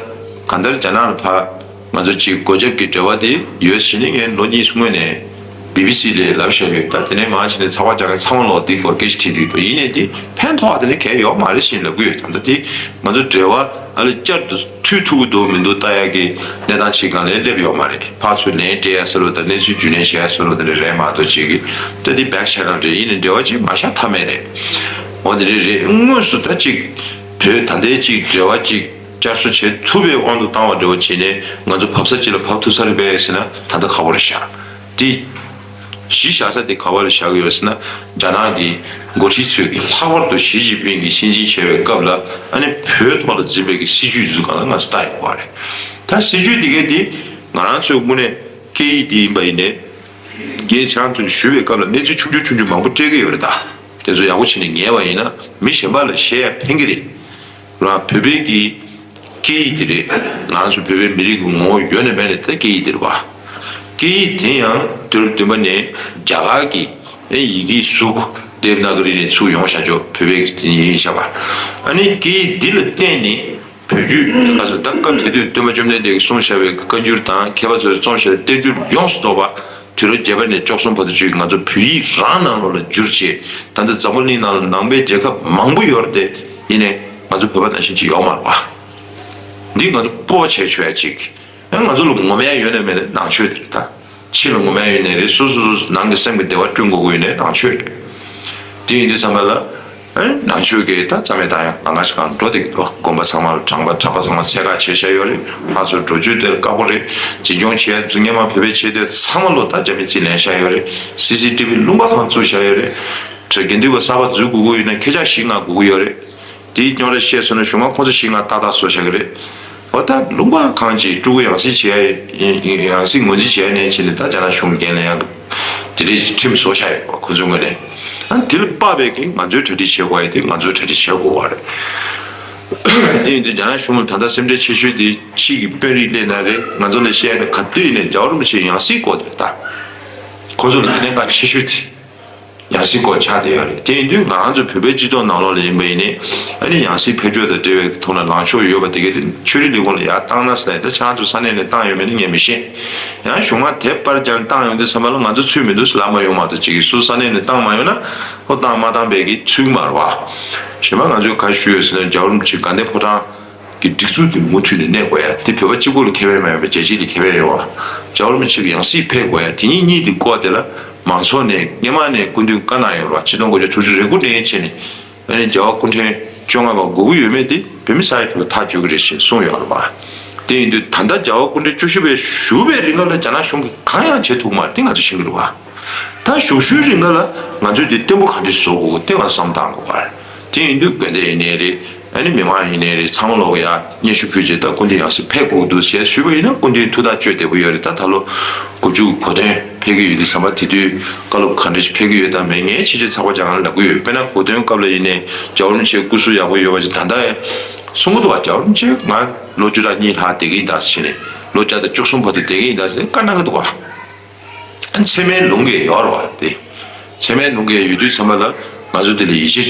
གང་ལྟར་རྒྱ་ནག་ལ་ཕར། ང་ཚོ་གཅིག་སྒོ་རྒྱབ་ཀྱི་འབྲེལ་བ་དེ་ཡོད་ཟེར་ནས་ངས་ལོ་གཉིས་སྔོན་ནས་བི་བི་སི་ལ་ལབ་བཞག་ཡོད། ད་དེ་ནས་མར་ཕྱིན་ནས་ཚགས་པར་རྒྱག་མཁན་ཚང་མ་ལོག་འདི་སྐོར་སྐད་ཆ་དྲིས་བསྡད་འདུག་ཡིན་ནའི་དེ་ཕན་ཐོགས་པ་དེ་འདྲ་གང་ཡང་ཡོད་མ་རེད་ཟེར་ལབ་ཀྱི་ཡོད། ད་ལྟ་དེ་ང་ཚོ་འབྲེལ་བ་ཨ་ལ་བསྐྱར་དུ་མཐུད་ཐུབ་ཀྱི་འདུག་མི་འདུག་ལྟ་ཡག་གི་གནས་སྟངས་ཅིག་སྒང་ལ་སླེབས་ཡོད་མ་རེད། ཕར་ཚུར་ལན་སྤྲད་ཡ་ཟེར་ལོ་དང་གནས་ཚུལ་རྒྱུས་ལོན་བྱེད་ཡ་ཟེར་ལོ་དེ་འདྲ་རེད་མ་གཏོགས་ཅིག་གི་ད་དེ་བེག་ཆེ་ནལ་རེད། ཡིན་ནའི་འབྲེལ་བ་ཅིག་མ་བཞག་ཐབས་མེད་རེད། འོ་དེ་འདྲ་རེད། དངོས་སུ་ད་ཅིག་བོད་ད་ལྟའི་ཅིག་འབྲེལ་བ་ཅིག་བསྐྱར་གསོ་བྱེད་ཐུབ་པའི་དབང་དུ་བཏང་བ་འདྲ་བོ་བྱས་ནས་ང་ཚོ་བབས་ས་ཅིག་ལ་བབས་ཐུབ་ས་རེད་པས་ཟེར་ན་ད་ལྟ་ཁག་པོ་རེད་ཤག་དེ་གཞི་བཞག་ས་དེ་ག་པར་བཞག་གི་ཡོད་ཟེར་ན། རྒྱ་ནག་གི་འགོ་ཁྲིད་ཚོས་ཀྱི་ལྷག་པར་དུ་ཞི་ཅིན་ཕིང་གིས་སྲིད་འཛིན་བྱས་པའི་སྐབས་ལ་ཨ་ནི་བོད་ཐོག་ལ་འཛིན་པའི་གི་སྲིད་ཇུས་ཚོ་སྒང་ལ་ང་ཚོ་ལྟ་ཡོང་གི་རེད། ད་སྲིད་ཇུས་དེ་གའི་དེ་ང་རང་ཚོའི་དངོས་གནས་སྐད་ཡིག་དེ་ཡིན་པ་ཡིན་ནའི། རྒན་ཁྱེད་རང་ཚོས་ཞུ་བའི་སྐབས་ལ་གནས་ཚུལ་ཆུང་ཆུང་ཆུང་ཆུང་མང་པོ་སྤྲད་ཀྱི་ཡོད་རེད། ད་དེ་ཚོ་ཡག་པོ་བྱས་ནས་ཉན་པ་ཡིན་ན་མི་གཞན་པ་ལ་བཤད་ཡ་ཕན་གྱི་རེད། རང་བོད་པའི་གི་སྐད་ཡིག་དེ་རེད། ང་ཚོ་བོད་པའི་མི་རིགས་ཀྱི་ངོ་བོ་ཡོད་ནས་མེད་ནས་ད་སྐད་ཡིག་དེ་རེད་བ། སྐད་ཡིག་དེ་ཡང་དུས་རབས་བདུན་པ་ནས་རྒྱ་གར་གྱི་ཡི་གེ་གཟུགས་དེབ་ན་ག་རི་ནས་ཚུར་ཡོང་བཞག་ཆོག་བོད་པའི་ཡིན་བཞག་པ། ཨ་ནི་སྐད་ཡིག་འདི་ལ་བརྟེན་ནས་བོད་བརྒྱུད་ང་ཚོ་ད་སྐབས་དེ་དུས་སྟོན་པ་བཅོམ་ལྡན་འདས་ཀྱིས་གསུངས་བཞག་པའི་བཀའ་འགྱུར་དང་མཁས་པ་ཚོས་རྩོམ་བཞག་པའི་གཏེར་འགྱུར་ཡོངས་སུ་རྫོགས་པ། དུས་རབས་བརྒྱད་པ་ནས་བཅུ་གསུམ་བར་དུ་བརྒྱུད་ང་ཚོ་བོད་ཡིག་རང་ནང་ལོགས་ལ་བསྒྱུར་བྱས། ད་ལྟ་འཛམ་བུ་གླིང་ནང་ལ་ནང་པའི་རྒྱལ་ཁབ་མང་པོ་ཡོད་རེད་དེ། ཡིན་ནའི་ང་ཚོ་བོད་པ་ནང་བཞིན་ཅིག་ཡོད་མ་རེད་བ། འདི་ང་ཚོ་སྤོབས་པ་བྱས་ཆོག་ཡ་ཅིག་ཨ་ང་ཚོ་ལ་ངོམ་ཡ་ཡོད་ནའི་མེད་ནའི་ནང་ཆོས་དེ་རེད་ད། ཕྱི་ལ་ངོམ་ཡ་ཡོད་ནའི་རེད། སོ་སོ་སོ་སོ་ནང་གི་སེམས་ཀྱི་བདེ་བ་བསྐྲུན་དགོས་ཀྱི་ཡོད་ནའི་ནང་ཆོས་རེད། དེ་ཡིན་དུས་ཙམ་པ་ལ། ཨེ། ནང་ཆོས་ཀྱི་ད་རྩ་མེད་བཏང་ཡ་ང་ང་ཞིག་གང་འགྲོ་བསྡད་ཀྱི་འདུག་དགོན་པ་ཚང་མ་ལ་དྲང་པ་གྲྭ་པ་ཚང་མ་ཚད་བཀག་བྱས་བཞག་ཡོད་རེད། ང་ཚོ་འགྲོ་སྤྱོད་དེར་དཀའ་པོ་རེད། འཛིན་སྐྱོང་བྱེད་ཡ་ཚོ་སྔོན་མ་བོད་པའི་ཆེད་དུ་ཚང་མ་ལོ་ད་རྒྱ་མི་རྩིས་ལེན་བཞག་ཡོད་རེད། སི་སི་ཊི་བི་ལུང་པ་གང་བཙུགས་བཞག་ཡོད་རེད། དེ་དགེ་འདུན་པ་གསར་པ་འཛུལ་དགོས་ཀྱི་ཡོད་ན་ཁྱེད་ཅག་བཞི་ལྔ་དགོས་ཀྱི་ཡོད་རེད། དེའི་རྙོག་དྲ་བཤད་སོང་ན་གཞུག་མ་ཁོང་ཚོ་བཞི་ལྔ་ཏག་ཏག་བཟོ་བཞག་གི་རེད། འོ་ད་ལུང་པ་གང་ཅིག་སྤྲུལ་སྐུ་ཡང་སྲིད་བྱས་ཡང་སྲིད་ངོས་འཛིན་བྱས་ནས་བྱས་ནས་ད་རྒྱ་ནག་གཞུང་འགན་ལ་ཡང་དེ་འདྲའི་ཁྲིམས་བཟོ་བཞག་ཡོད་པ་ཁོ་ཚོའི་ངོས་ནས། ཨ་དེ་ལ་དཔག་པའི་གི་ང་ཚོའི་གྲ་སྒྲིག་བྱེད་དགོས་ཡ་དེ་ང་ཚོའི་གྲ་སྒྲིག་བྱེད་དགོས་པ་རེད། དེ་ཡིན་དུས་རྒྱ་ནག་གཞུང་ལ་ད་ལྟ་སེམས་ཁྲལ་ཆེ་ཤོས་དེ་ཕྱིའི་གི་དཔོན་རིགས་སླེབས་ན་རེད། ང་ཚོ་ལ་བཤད་ན་ག་དུས་ཡིན་ནའི་རྒྱལ་བ་རིན་པོ་ཆེ་ཡང་སྲིད་སྐོར་དེ་ད་ཁོ་ཚོ་ལ་གནད་འགག་ཆེ་ཤོས་དེ། ཡང་སྲིད་སྐོར་ཆགས་བསྡད་ཡོད་རེད། དེ་ཡིན་དུས་ང་རང་ཚོ་བོད་པའི་སྤྱི་ཚོགས་ནང་ལོགས་ལ་ཡིན་པ་ཡིན་ནའི་ཨ་ནི་ཡང་སྲིད་ཕེབས་ཕྱོགས་དང་འབྲེལ་བའི་ཐོག་ལ་ལངས་ཕྱོགས་ཡོད་པ་དེ་གའི་དེ་ཆོས་རིག་ལས་ཁུངས་ལ་ཡར་བཏང་ན་ཟེར་ལ་ད་ཆ་ང་ཚོ་ས་གནས་ནས་བཏང་ཡོད་མེད་ནི་ངས་མི་ཤེས། ཡང་གཞུང་མ་དེབ་པར་ཀྱང་བཏང་ཡོང་དུས་ཚང་མ་ལ་ང་ཚོ་ཚུད་མི་འདུག་ཟེར་ལབ་མ་ཡོང་མ་གཏོགས་ཅིག་གིས་སུ་ས་གནས་ནས་བཏང་མ་ཡོང་ན་ཨོ་བཏང་མ་བཏང་བའི་གི་ཚུལ་མ་རེད་བ། གཞན་པ་ང་ཚོས་ག་ཞུས་ཡོད་ཟེར་ན་རྒྱལ་བ་རིན་པོ་ཆེ་དགའ་ལྡན་ཕོ་བྲང་གི་སྒྲིག་འཛུགས་དེ་མུ་མཐུད་ནས་གནས་དགོས་ཡ་དེ་བོད་པ་གཅིག་པུ་ལ་ཁེ་ཕན་མ་ཡོང་བའི་རྒྱལ་སྤྱི་ལ་ཁེ་ཕན་ཡོང་བ། རྒྱལ་བ་རིན་པོ་ཆེ་གི་ཡང་སྲིད་ཕེབས་དགོས་ཡ་དེ་གཉིས་གཉིས་དེ་སྐོར་དེ་ལ་མང་ཚོགས་ནས་སྔས་མ་ནས་སྐུ་མདུན་བཀའ་གནང་ཡོད་རེད་བ། ཆིག་སྟོང་དགུ་བརྒྱ་དྲུག་ཅུ་རེ་དགུ་ནས་བྱས་ནས་ཨ་ནི་རྒྱལ་བ་སྐུ་ཕྲེང་བཅོ་ལྔ་པ་དགུ་དགུ་ཡོད་མེད་དེ་བོད་མི་ས་ཡ་དྲུག་ལ་ཐག་གཅོད་ཀྱི་རེད་ཞེས་གསུངས་ཡོད་རེད་བ། དེ་ཡིན་དུས་ད་ལྟ་རྒྱལ་བ་སྐུ་ཕྲེང་བཅུ་བཞི་པའི་བཞུགས་པའི་རིང་ལ་རྒྱ་ནག་གཞུང་གིས་གང་ཡང་བྱེད་ཐུབ་མ་རེད་དེ་ང་ཚོ་ཤེས་ཀྱི་རེད་བ། ད་བཞུགས་བཞུགས་རིང་ལ་ང་ཚོས་དེ་བརྟན་པོ་ག་འདྲས་བཟོ་དགོས་དེ་ང་ཚོ་བསམ་བཏང་དགོས་པ་རེད། དེ་ཡིན་དུས་དགོན་སྡེ་ཡིན་ནའི་རེད། ཨ་ནི་མི་མང་ཡིན་ནའི་རེད། ཚང་མ་ལོག་ཡ་སྙན་ཞུ་ཕུལ་རྗེས་ད་སྐུ་མདུན་ཡང་སྲིད་ཕེབས་དགོས་འདུག་ཞེས་ཞུས་པ་ཡིན་ན་སྐུ་མདུན་ཐུགས་ཐག་གཅོད་བདེ་པོ་ཡོད་རེད། ད་ད་ལོ་དགུ་བཅུ་གོ་སྟོན་ཕེབས་ཀྱི་ཡོད་དུས་ཙམ་པ་དེ་དུས་བཀའ་སློབ་ག་འདྲ་ཞིག་ཕེབས་ཀྱི་ཡོད་དམ་མེད་ངས་ཕྱི་རྒྱལ་ཚགས་པར་སྦྱང་ལབ་ཀྱི་ཡོད། དཔེར་ན་གོ་སྟོན་སྐབས་ལ་ཡིན་ནའི་རྒྱལ་བ་རིན་པོ་ཆེ་སྐུ་གཟུགས་ཡག་པོ་ཡོད་པ་ཞིག་ད་ལྟ་གསུང་གི་འདུག་བ། རྒྱལ་བ་རིན་པོ་ཆེ་ང་ལོ་བཅུ་ཕྲག་གཉིས་ལྷག་བསྡད་ཀྱི་ཡིན་ད་ཟེར་ནས་ལོ་བརྒྱ་དང་བཅུ་གསུམ་བར་དུ་བསྡད་ཀྱི་ཡིན་ད་ཟེར་བཀའ་གནང་གི་འདུག་བ། མཚན་མའི་ལུང་གིས་ཡོད་རེད་བ་དེ། མཚན་མའི་ལུང་གིས་ཡོད་དུས་ཙམ་པ་ལ་ང་ཚོ་དེ་ལ་ཡིད་ཆེས།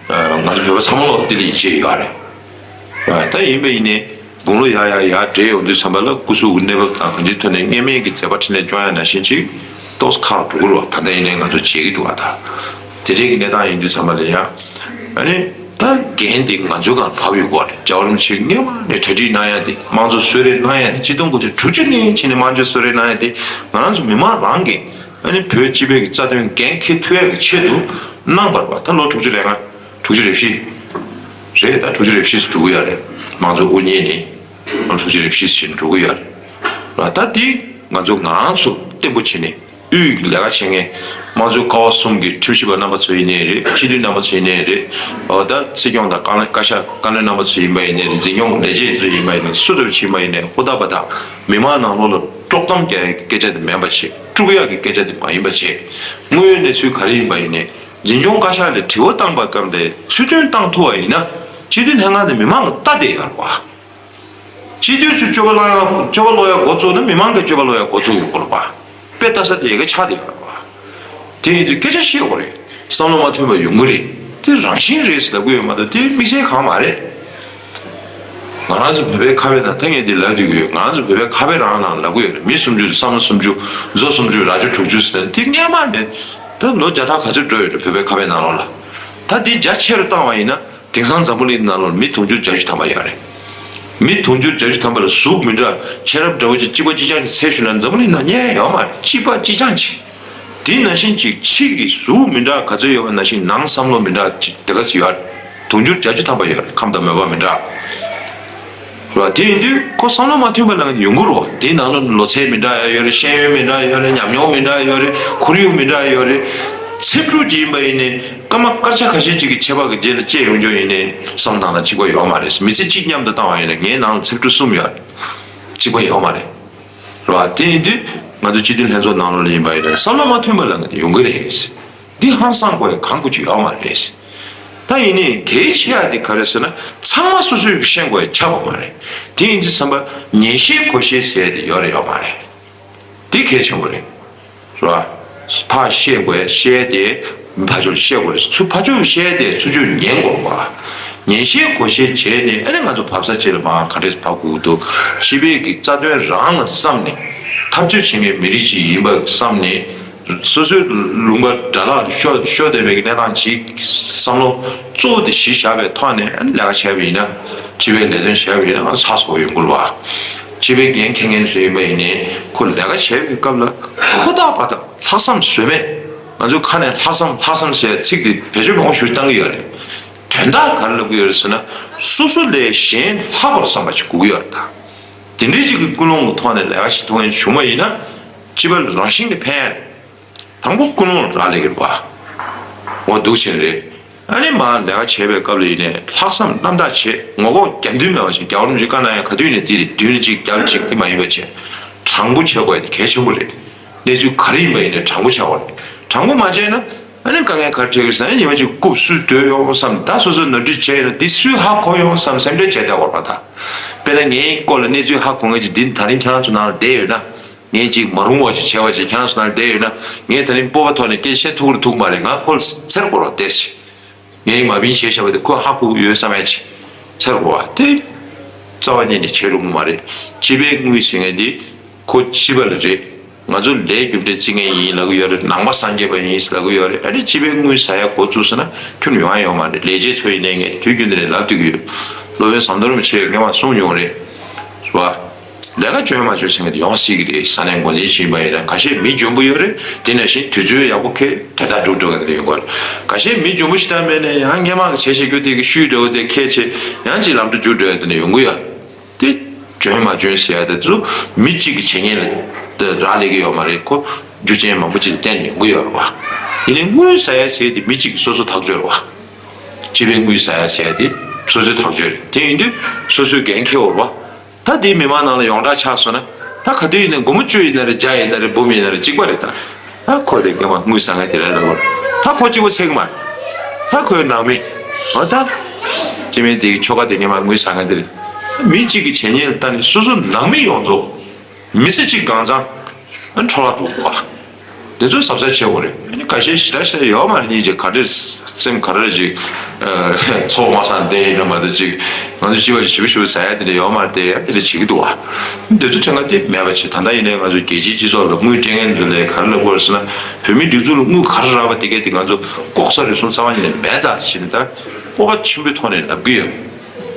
ང་ཚོ་བོད་པ་ཚང་མ་ལོག་དེ་ལ་ཡིད་ཆེས་ཡོད་རེད། ད་ཡིན་པ་ཡིན་ནའི་དགུང་ལོ་ཡར་ཡར་ཡར་བགྲེས་ཡོང་དུས་ཙམ་པ་ལ་སྐུ་གཟུགས་ཀྱི་གནས་བབ་དང་གང་ཅིའི་ཐོག་ནས་སྔས་མའི་གི་མཛད་པ་འཕྲིན་ལས་སྐྱོང་ཡ་ནང་བཞིན་ཅིག་ཏོག་ཙམ་ཁག་འགྲོ་གི་རེད་བ། ད་ལྟ་ཡིན་ནའི་ང་ཚོ་བྱེད་ཀྱི་འདུག་བ། ད་དེ་འདྲའི་གི་གནས་སྟངས་ཡིན་དུས་ཙམ་པ་ལ་ཡང་ཨ་ནི། ད་འགན་འདི་ང་ཚོའི་སྒང་བབས་ཡོད་སྐོར་རེད། རྒྱལ་བ་རིན་པོ་ཆེ་སྔས་མ་ནས་གྲ་སྒྲིག་གནང་ཡ་དེ་དམངས་གཙོ་གསོལ་རས་གནང་ཡ་དེ་ཆིག་སྟོང་དགུ་བརྒྱ་དྲུག་ཅུ་ནས་བྱས་ནས་དམངས་གཙོ་གསོལ་རས་གནང་ཡ་དེ་ང་རང་ཚོ་མི་མང་རང་གིས་ཨ་ནི་བོད་སྤྱི་པའི་གི་རྩ་དོན་འགན་འཁྱེར་ཐུབ་ཡ་གི་ཆེད་དུ་གནང་བར་བ། ད་ལོ་དྲུག་ཅུ་རེ་ལྔ་དྲུག་ཅུ་རེ་བཞི་རེད། ད་དྲུག་ཅུ་རེ་བཞི་ཙམ་འགྲོ་གི་ཡོད་རེད། དམངས་གཙོ་དབུ་བརྙེས་ནས་ལོ་དྲུག་ཅུ་རེ་བཞི་ཙམ་འགྲོ་གི་ཡོད་རེད། ད་དེ་ང་ཚོ་ང་རང་ཚོ་བརྟན་པོ་བྱས་ནས། དབུས་ཀྱི་ལས་ཀ་བྱེད་མཁན་དམངས་གཙོའི་ཀ་བ་གསུམ་གྱི་ཁྲིམས་ཞིབ་པ་རྣམ་པ་ཚོ་ཡིན་ནའི་རེད། སྤྱི་འཐུས་རྣམ་པ་ཚོ་ཡིན་ནའི་རེད། འོ་ད་སྲིད་སྐྱོང་དང་བཀའ་བློན་བཀའ་ཤག་བཀའ་བློན་རྣམ་པ་ཚོ་ཡིན་པ་ཡིན་ནའི་རེད། འཛིན་སྐྱོང་ལས་བྱེད་ཚོ་ཡིན་པ་ཡིན་ནའི་སུ་འདྲ་བྱེད་པ་ཡིན་ནའི་ཧུར་ཐག་པ་དང་མི་མང་ནང་ལོགས་ལ་དཀྲོག་གཏམ་རྒྱག་ཡག་གི་སྐད་ཆ་དེ་མིན་པ་བྱེད། དཀྲུག་ཡག་གི་སྐད་ཆ་དེ་མ་ཡིན་པ་བྱེད། དངོས་ཡོད་གནས་ཚུལ་ག་རེ་ཡིན་པ་ཡིན་ནའི་འཛིན་སྐྱོང་བཀའ་ཤག་ལ་དྲི་བ་བཏང་པ་སྐབས་ལ་ཚུལ་མཐུན་བཏང་ཐུབ་པ་ཡིན་ན་སྤྱི་འཐུས་ལྷན་ཁང་དེ་མི་མང་གི་ལྟ་བསྡད་ཡོད་རེད་བ། སྤྱི་འཐུས་ཚོས་སྤྱོད་པ་བླང་ཡ་སྤྱོད་པ་ལོག་ཡ་འགོ་བཙུགས་ན་མི་མང་གིས་སྤྱོད་པ་ལོག་ཡ་འགོ་བཙུགས་ཡོང་གི་རེད་པ། དཔེ་ལྟ་ས་དེ་ཡ་གི་ཆགས་བསྡད་ཡོད་རེད་པ། དེ་ཡིན་དུས་སྐད་ཆ་བཤད་དགོས་རེད། བསམ་བློ་མ་མཐུན་པ་ཡོང་གི་རེད། དེ་རང་བཞིན་རེད་ཟེར་ལབ་གི་ཡོད་མ་གཏོགས་དེ་དམིགས་བསལ་གང་མ་རེད། ང་རང་ཚོ་བོད་པའི་ཁ་དཔེ་ནང་ད་ངས་འདི་ལབ་བསྡད་ཀྱི་ཡོད། ང་རང་ཚོ་བོད་པའི་ཁ་དཔེ་རང་ནང་ལབ་གི་ཡོད་རེད། མི་སུམ་ཅུ་བསམ་བློ་སུམ་ཅུ་མཛོ་སུམ་ཅུ་རྭ་ཅོ་དྲུག་ཅུ་ཟེར་ན་དེ་སྔས་མ་ནས་ད་ལོ་བརྒྱ་ཕྲག་ག་ཚོད་འགྲོ་ཡོད་རེད། བོད་པའི་ཁ་དཔེ་ནང་ལོགས་ལ། ད་དེ་རྒྱ་ཆེ་རུ་བཏང་བ་ཡིན་ན། དེང་སང་འཛམ་བུ་གླིང་ནང་ལོགས་མི་དུང་ཕྱུར་བརྒྱད་ཅུ་ཐམ་པ་ཡོད་རེད། མི་དུང་ཕྱུར་བརྒྱད་ཅུ་ཐམ་པ་ལ་གཟུགས་མི་འདྲ་ཤེས་རབ་འདྲ་བོ་ཅིག་གཅིག་པ་གཅིག་རྐྱང་གཅིག་འཚོལ་ཞུ་ན་འཛམ་བུ་གླིང་ནང་རྙེད་ཡོད་མ་རེད། གཅིག་པ་གཅིག་རྐྱང་གཅིག་དེ་ནང་བཞིན་གཅིག་ཕྱི་གི་གཟུགས་མི་འདྲ་ག་ཚོད་ཡོད་པ་ནང་བཞིན་ནང་བསམ་བློ་མི་འདྲ་གཅིག་དེ་ག་ཚོད་ཡོད་རེད། དུང་ཕྱུར་བརྒྱད་ཅུ་ཐམ་པ་ཡོད་རེད། ཁམས་དང་མོས་པ་མི་འདྲ། རེད་བ། དེ་ཡིན་དུས་ཁོ་བསམ་བློ་མ་མཐུན་པ་ལ་ཡོང་གི་རེད་བ། དེའི་ནང་ལ་ལོ་ཚད་མི་འདྲ་ཡ་ཡོད་རེད། ཤེས་ཡོན་མི་འདྲ་ཡ་ཡོད་རེད། ཉམས་མྱོང་མི་འདྲ་ཡ་ཡོད་རེད། ཁོར་ཡུག་མི་འདྲ་ཡ་ཡོད་རེད། ཚེ་ཕྲུག་ཅིག་ཡིན་པ་ཡིན་ནའི་སྐར་མ་སྐར་ཆ་ཁ་ཤས་ཅིག་གི་ཁྱད་པར་གྱི་རྗེས་ལ་སྐྱེས་ཡོང་རྒྱུ་ཡིན་ནའི་བསམ་སྟངས་དང་གཅིག་པ་ཡོད་མ་རེད། མི་ཚེ་གཅིག་མཉམ་དུ་བཏང་བ་ཡིན་ན་ངའི་ནང་ལ་ཚེ་ཕྲུག་གསུམ་ཡོད་རེད། གཅིག་པ་ཡོད་མ་རེད། རེད་བ། དེ་ཡིན་དུས་ང་ཚོ་སྤྱི་འཐུས་ལྷན་ཚོགས་ནང་ལོགས་ལ་ཡིན་པ་ཡིན་ན་བསམ་བློ་མ་མཐུན་པ་ལ་ཡོང་གི་རེད། འདི་ཧང་སང་དགོས་ཡ་གང་དགོས་ཀྱི་ཡོད་མ་རེད། ད་ཡིན་ནའི་གལ་ཆེ་ཡ་དེ་ག་རེ་ཟེར་ན་ཚང་མ་སོ་སོས་ཤེས་དགོས་ཡ་ཆགས་པ་མ་རེད། དེ་ཡིན་དུས་ཙམ་པ་ཉན་ཤེས་གོ་ཤེས་ཟེར་ཡ་དེ་ཡོད་རེད་ཡོད་མ་རེད། དེ་གལ་ཆེན་པོ་རེད། རེད་བ། ཕར་བཤད་དགོས་བཤད་དེ་ཕར་ཕྱོགས་བཤད་དགོས་རེད། ཚུར་ཕར་ཕྱོགས་བཤད་དེ་ཚུར་ཕྱོགས་ཉན་དགོས་རེད་བ། ཉན་ཤེས་གོ་ཤེས་བྱས་ནས་ཨ་ནི་ང་ཚོ་བབས་ས་ཅིག་ལ་མར་ག་འདྲས་ཕབ་དགོས་ཀྱི་འདུག་སྤྱི་པའི་གི་རྩ་དོན་རང་ལ་བསམ་ནས་འཐབ་རྩོད་བྱེད་མཁན་མི་རིགས་ཤིག་ཡིན་པ་བསམ་ནས་སོ་སོའི་ལུང་པ་དགྲ་ལག་ཏུ་ཤོར་ཤོར་བསྡད་པའི་གི་གནས་སྟངས་ཅིག་བསམ་བློ་གཙོ་བོ་དེ་གཞི་བཞག་པའི་ཐོག་ནས་ཨ་ནི་ལས་ཀ་བྱས་པ་ཡིན་ན་སྤྱི་པའི་ལས་དོན་བྱས་པ་ཡིན་ན་ང་ཚོ་ཚགས་ཚུད་པོ་ཡོང་གི་རེད་བ། སྤྱི་པའི་འགན་འཁྱེར་མཁན་ཚོ་ཡིན་པ་ཡིན་ནའི་ཁོ་ལས་ཀ་བྱེད་པའི་སྐབས་ལ་ཧུར་ཐག་པ་དང་ལྷག་བསམ་ཟོལ་མེད། ང་ཚོའི་ཁ་ནས་ལྷག་བསམ་ལྷག་བསམ་ཟེར་ཚིག་དེ་བེད་སྤྱོད་མང་པོ་ཞིག་བཏང་གི་ཡོད་རེད། དོན་དག་ག་རེ་ལབ་ཀྱི་ཡོད་རེད་ཟེར་ན་སོ་སོ་ལས་གཞན་ལྷག་པར་བསམ་པ་ཞིག་དགོས་ཀྱི་ཡོད་རེད་ད། དེ་འདྲའི་ཅིག་གི་ཀུན་སློང་གི་ཐོག་ནས་ལས་ཀ་ཞིག་ཐུབ་མཁན་བྱུང་བ་ཡིན་ན་སྤྱི་པ་ལ་རང་བཞིན་གྱིས་ཕན་ཡ་རེད། དང་པོ་ཀུན་སློང་ལ་རག་ལས་ཀྱི་རེད་བ། འོ་འདུག་བྱས་ནས་རེད། ཨ་ནི་མར་ལས་ཀ་བྱེད་པའི་སྐབས་ལ་ཡིན་ནའི་ལྷག་བསམ་རྣམ་དག་བྱེད། ངོ་ལྐོག་རྒྱབ་མདུན་མེད་པ་བྱེད། རྒྱལ་བ་རིན་པོ་ཆེ་བཀའ་གནང་ཡ་ག་དུས་ནས་འདི་རེད། མདུན་ནས་གཅིག་རྒྱབ་གཅིག་དེ་མ་ཡིན་པ་བྱེད། དྲང་པོ་བྱེད་དགོས་ཡ་དེ་གལ་ཆེན་པོ་རེད། གནས་ཚུལ་ག་རེ་ཡིན་པ་ཡིན་ནའི་དྲང་པོ་བྱ་དགོས་རེད། དྲང་པོ་མ་བྱས་ན་ཨ་ནི་དཀའ་ངལ་ག་རེ་འཕྲད་ཀྱི་རེད་ཟེར་ན། ཉི་མ་གཅིག་རྐུབ་སུས་བརྡོལ་ཡོང་བསམ། ད་སོ་སོས་ནོར་འཁྲུལ་བྱས་ཡོད་ན་འདི་སུས་ཧ་གོ་ཡོང་བསམ་སེམས་ཁྲལ་བྱས་བསྡད་དགོས་རེད་པ། ད་དཔེར་ན་ངའི་སྐོར་ལ་གནས་ཚུལ་ཧ་གོ་མཁན་ཅིག་འདི་ད་རིང་ཁྱེད་རང་ཚོ་ནང་ལ་བསྡད་ཡོད་ན། ངས་ཅིག་མ་རུང་བ་ཅིག་བྱས་པ་ཅིག་ཁྱེད་རང་ཚོ་ནང་ལ་བསྡད་ཡོད་ན། ངས་ད་རིང་སྤོབས་པ་ཐོག་ནས་སྐད་ཆ་བཤད་ཐུབ་ཀྱི་རེད་ཐུབ་ཀྱི་མ་རེད། ང་ཁོ་ལ་འཚེར་དགོས་རེད་བསྡད་ཤིག་ངས་མ་བིན་བྱས་བཞག་པ་དེ་ཁོས་ཧ་གོ་གི་ཡོད་བསམ་ཡ་ཅིག་འཚེར་དགོས་པ་དེ་རྩ་བ་ཉིད་ནས་བྱེད་རུང་གི་མ་རེད། སྤྱི་པའི་དངུལ་ཟེར་མཁན་འདི་ཁོ་སྤྱི་པ་ལ་རེད། ང་ཚོ་ལས་རྒྱུ་འབྲས་བརྩི་མཁན་ཡིན་ལབ་ཀྱི་ཡོད་རེད། ནང་པ་སངས་རྒྱས་པ་ཡིན་ལབ་ཀྱི་ཡོད་རེད། ཨ་ནི་སྤྱི་པའི་དངུལ་ཟ་ཡ་འགོ་བཙུགས་སོང་ན་ཁྱོན་ནས་ཡོང་ཡ་ཡོད་མ་རེད། ལས་བྱེད་ཚོ་ཡིན་ནའི་ངས་དུས་རྒྱུན་དུ་ནས་ལབ་བསྡད་ཀྱི་ཡོད། སློབ་དཔོན་ཟམ་གདོང་རིན་པོ་ཆེས་སྔོན་མ་གསུངས་མྱོང་རེད། རེད་བ། ལས་ཀ་འཇོན་མ་འཇོན་ཟེར་མཁན་དེ་ཡོང་སྲིད་ཀྱི་རེད། ས་གནས་འགོ་འཛིན་ཞིག་ཡིན་པ་ཡིན་ན། ཁ་ཤས་མི་འཇོན་པོ་ཡོད་རེད། དེ་ནང་བཞིན་དུས་ཚོད་ཡག་པོ་འཁེལ་དོན་དག་འགྲུབ་འགྲོ་མཁན་དེ་ཡོང་གི་རེད། ཁ་ཤས་མི་འཇོན་པོ་ཞིག་ད་མེད་ནས་ཡང་སྔོན་མ་གི་བྱས་བྱས་རྒྱུ་དེ་གི་ཤུལ་འདྲ་བོ་དེ་འཁེལ་བྱས་ཡང་ཅིག་ལམ་འགྲོ་རྒྱུག་འགྲོ་ཡ་དེ་ནས་ཡོང་གི་ཡོད་རེད། དེ་འཇོན་མ་འཇོན་ཟེར་ཡ་དེ་ཚོ་མི་གཅིག་གི་བྱས་ཉེས་ལ་རག་ལས་ཀྱི་ཡོད་མ་རེད། ཁོ་རྒྱུ་རྐྱེན་མང་པོ་ཅིག་ལ་བརྟེན་ནས་ཡོང་གི་ཡོད་རེད་བ། ཡིན་ནའི་དངུལ་ཟ་ཡ་ཟེར་ཡ་དེ་མི་གཅིག་གི་སོ་སོ་ཐག་གཅོད་རེད་བ། སྤྱི་པའི་དངུལ་ཟ་ཡ་ཟེར་ཡ་དེ་སོ་སོའི་ཐག་གཅོད་རེད། དེ་ཡིན་དུས་སོ་སོའི་འགན་འཁྱེར་དགོས་རེད་བ། ད་དེ་མི་མང་ནང་ལ་ཡོངས་གྲགས་ཆགས་སོང་ན། ད་ག་དུས་ཡིན་ནའི་སྒོར་མོ་བཅུ་ཡིན་ན་རེད། བརྒྱ་ཡིན་ན་རེད། འབུམ་ཡིན་ན་རེད། གཅིག་པ་རེད་ད། ད་ཁོ་དེ་སྔོན་མ་དངུལ་ཟ་མཁན་དེ་རེད་ལབ་དགོས། ད་ཁོ་གཅིག་པོ་ཚད་ཀྱི་མ་རེད། ད་ཁོའི་ནང་མི། འོ་ད། སྤྱི་མི་དེའི་ཁྱོ་ག་དེ་སྔོན་མ་དངུལ་ཟ་མཁན་དེ་རེད། མི་གཅིག་གི་བྱས་ཉེས་ལ་ལྟ་ནས་སོ་སོ་ནང་མི་ཡོངས་རྫོགས། མི་ཚེ་གཅིག་གང་ཚང་། འཕྲོ་བརླག་འགྲོ་གི་འདུག་བ། དེ་ཚོ་གཟབ་གཟབ་བྱེད་དགོས་རེད། ཨ་ནི་ཁ་ཤས་ཞེ་དྲག་ཞེ་དྲག་ཡོད་མ་རེད། སྙིང་རྗེ་ག་འདྲས་སེམས་ག་རེ་ཅིག་ཚོགས་མ་སང་བསྡད་ཡིན་ན་མ་གཏོགས་ཅིག་ང་ཚོ་སྤྱི་པ་ཞིབ་ཞིབ་ཟ་ཡ་དེ་འདྲ་ཡོད་མ་རེད། དེ་ཡ་དེ་འདྲ་བྱེད་ཀྱི་འདུག་བ། དེ་ཚོ་ཁྲེང་ཁ་དེ་མེད་པ་བྱེད། ད་ལྟ་ཡིན་ནའི་ང་ཚོ་རྒྱལ་སྤྱིའི་སྤྱི་ཚོགས་ལ་དངུལ་སྤྲད་མཁན་ཚོ་ལ་ག་རེ་ལབ་དགོས་རེད་ཟེར་ན། བོད་མིའི་སྒྲིག་འཛུགས་ལ་དངུལ་ག་རེ་རག་པ་དེ་གས་དེ་ང་ཚོ་ལྐོག་ཟ་རུལ་སུངས་རྩ་བ་ཉིད་ནས་མེད་ད་ཟེར་ནས་ད་སྤོབས་པ་ཆེན་པོའི་ཐོག་ནས་ལབ་ཀྱི་ཡོད།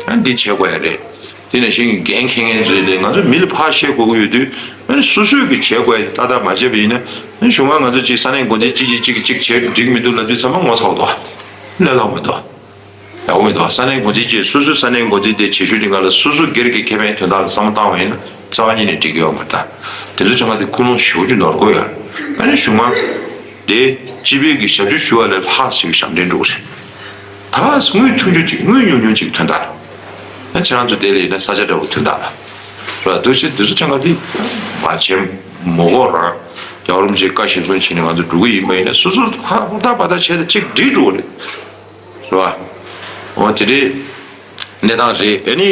ཨ་འདི་བྱེད་དགོས་ཡ་རེད། དེ་ནང་བཞིན་གྱི་འགན་འཁྱེར་མཁན་ཚོས་ནས་ང་ཚོ་མི་ལ་ཕར་བཤད་དགོས་ཀྱི་ཡོད་དུས། ཨ་ནི་སོ་སོས་ཀྱི་བྱེད་དགོས་ཡ་ཏག་ཏག་མ་བྱས་པ་ཡིན་ན། ཨ་ནི་གཞུག་མ་ང་ཚོ་གཅིག་ས་གནས་འགོ་འཛིན་གཅིག་གིས་གཅིག་གིས་གཅིག་བྱེད་འགྲིག་མི་འདུག་ལབ་དུས་ཚང་མ་ངོ་ཚ་བ་འདུག་ལས་སླ་མི་འདུག་ཡག་པོ་མི་འདུག་ས་གནས་འགོ་འཛིན་གཅིག་སོ་སོའི་ས་གནས་འགོ་འཛིན་དེ་བྱེད་ཤུགས་འདི་ག་ལ་སོ་སོ་སྒེར་གྱི་ཁེ་ཕན་དོན་དག་ལ་བསམ་བློ་བཏང་བ་ཡིན་ན་རྩ་བ་ཉིད་ནས་འགྲིག་གི་ཡོད་མ་རེད། ད་དེ་ཚོ་ཚང་མ་དེ་ཀུན་སློང་ཞེ་པོ་ཅིག་ནོར་གི་ཡོད་རེད། ཨ་ནི་གཞུག་མ་དེ་སྤྱི་པའི་གི་ཞབས་ཞུ་ཞུ་བ་ལས་ལྷག་ཞིག་གི་ཞབས་འདྲེན་འགྲོ་གི་རེད། ད་དངུལ་ཆུང་ཆུང་ཅིག་དངུལ་ཉུང་ཉུང་ཅིག་དོན་དག་ལ། ཁྱེད་རང་ཚོ་དེ་ལ་ཡིན་ན་ས་ཆ་འདྲ་བོ་དོན་དག་ལ། ར་འདུག་སེ་འདི་ཚོ་ཆང་ག་དེ་མ་བྱེད་མོ་གོ་རང་རྒྱལ་བ་རིན་པོ་ཆེའི་བཀའ་གཞིར་བཟུང་བྱས་ནས་ང་ཚོ་འགྲོ་གི་ཡིན་པ་ཡིན་ན་སོ་སོ་ཧ་ཧུར་ཐག་པ་ཐག་བྱས་ཏེ་གཅིག་འགྲིག་འགྲོ་གི་རེད། རེད་བ། འོ་དེ་འདྲའི་གནས་སྟངས་རེད། ཨ་ནི་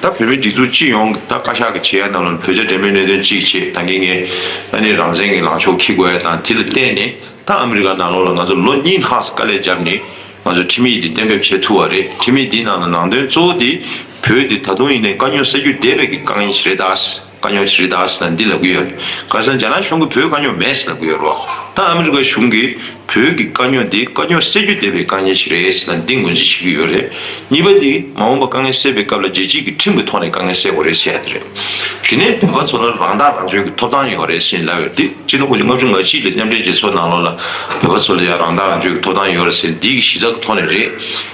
ད་བོད་མིའི་སྒྲིག་འཛུགས་སྤྱི་ཡོངས་ཀྱི་ད་བཀའ་ཤག་གི་བྱེད་ཡ་ནང་ལ་བོད་རྒྱ་འབྲེལ་མོལ་གནད་དོན་གཅིག་བྱས། ད་གིན་ངས་ཨ་ནི་རང་བཙན་གྱི་ལངས་ཕྱོགས་འཁྱེར་དགོས་ཡ་དང་དེ་ལ་བརྟེན་ནས། ད་ཨ་མི་རི་ཀ་ནང་ལོགས་ལ་ང་ཚོ་ལོ་གཉིས་ལྷག་ཙམ་དཀའ་ལས་བརྒྱབ་ནས་ང་ཚོ་ཁྲིམས་ཡིག་འདི་གཏན་འབེབས་བྱེད་ཐུབ་པ་རེད། ཁྲིམས་ཡིག་འདིའི་ནང་ལ་ནང་དོན་གཙོ་བོ་དེ་བོད་འདི་ད་དུང་ཡིན་ནའི་དཀའ་རྙོག་སེལ་རྒྱུ་བསྡད་པའི་གི་དཀའ་ངལ་ཞིག་རེད་ད། དཀའ་རྙོག་ཞིག་རེད་ད་ཟེར་ན་འདི་ལབ་ཀྱི་ཡོད་རེད། ཁ་སང་རྒྱ་ནག་གཞུང་གིས་བོད་དཀའ་རྙོག་མེད་ཟེར་ལབ་ཀྱི་ཡོད་རེད་བ། ད་ཨ་མི་རི་ཀ་གཞུང་གིས་བོད་ཀྱི་དཀའ་རྙོག་འདི་དཀའ་རྙོག་སེལ་རྒྱུ་བསྡད་པའི་དཀའ་ངལ་ཞིག་རེད་ཟེར་ན་འདི་ངོས་འཛིན་བྱེད་ཀྱི་ཡོད་རེད། གཉིས་པ་དེ་མ་འོངས་པ་དཀའ་ངལ་སེལ་བའི་སྐབས་ལ་རྒྱལ་སྤྱིའི་གི་ཁྲིམས་ཀྱི་ཐོག་ནས་དཀའ་ངལ་སེལ་དགོས་རེད་ཟེར་ཡ་དེ་རེད། དེ་ནས་བོད་པ་ཚོ་ལ་རང་ཐག་རང་གཅོད་ཀྱི་ཐོབ་ཐང་ཡོད་རེད་ཟེར་ལབ་ཡོད་དེ། སྤྱི་ལོ་ཆིག་སྟོང་དགུ་བརྒྱ་ལྔ་བཅུ་ང་གཅིག་ལ་མཉམ་འབྲེལ་རྒྱལ་ཚོགས་ནང་ལོགས་ལ་བོད་པ་ཚོ་ལ་ཡང་རང་ཐག་རང་གཅོད་ཀྱི་ཐོབ་ཐང་ཡོད་རེད་ཟེར་འདི་གི་གཞི་རྩ་གི་ཐོག་ནས་རེད།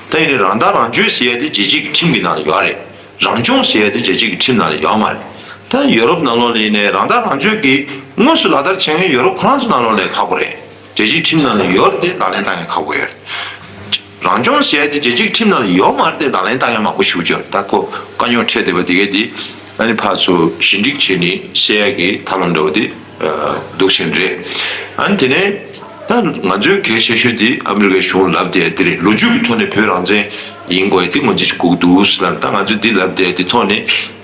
ད་ཡིན་ནའི་རང་ཐག་རང་གཅོད་ཟེར་ཡ་དེ་རྒྱལ་སྤྱིའི་གི་ཁྲིམས་ཀྱི་ནང་ལ་ཡོད་རེད། རང་སྐྱོང་ཟེར་ཡ་དེ་རྒྱལ་སྤྱིའི་གི་ཁྲིམས་ནང་ལ་ཡོད་མ་རེད། ད་ཡོ་རོབ་ནང་ལོགས་ལ་ཡིན་ནའི་རང་ཐག་རང་གཅོད་ཀྱི་དངོས་སུ་ལག་བསྟར་བྱེད་མཁན་ཡོ་རོབ་ཁོ་རང་ཚོ་ནང་ལོགས་ལ་ཁག་པོ་རེད། རྒྱལ་སྤྱིའི་ཁྲིམས་ནང་ལ་ཡོད་རེད་དེ་ལག་ལེན་བསྟར་མཁན་ཁག་པོ་ཡོད་རེད། རང་སྐྱོང་ཟེར་ཡ་དེ་རྒྱལ་སྤྱིའི་ཁྲིམས་ནང་ལ་ཡོད་མ་རེད་དེ་ལག་ལེན་བསྟར་མཁན་མང་པོ་ཞེ་པོ་ཅིག་ཡོད་རེད། ད་ཁོ་དཀའ་རྙོག་འཕྲད་བསྡད་པ་དེ་གས་དེ་ཨ་ནི་ཕར་ཚུར་ཞི་འགྲིག་བྱས་ནས་སེལ་ཡ་གི་ཐབས་ལམ་འདྲ་བོ་དེ་འདུག་བཞིན་རེད། ཨ་ནི་དེ་ནས་ད་ང་ཚོའི་གལ་ཆེ་ཤོས་དེ་ཨ་མི་རི་ཀའི་གཞུང་ལབ་བསྡད་ཡ་དེ་རེད། ལོ་རྒྱུས་ཀྱི་ཐོག་ནས་བོད་རང་བཙན་ཡིན་དགོས་ཡ་དེ་ངོས་འཛིན་ཞིག་དགོས་ཀྱི་འདུག་ཟེར་ལབ། ད་ང་ཚོས་འདི་ལབ་བསྡད་ཡ་དེ་ཐོག་ནས་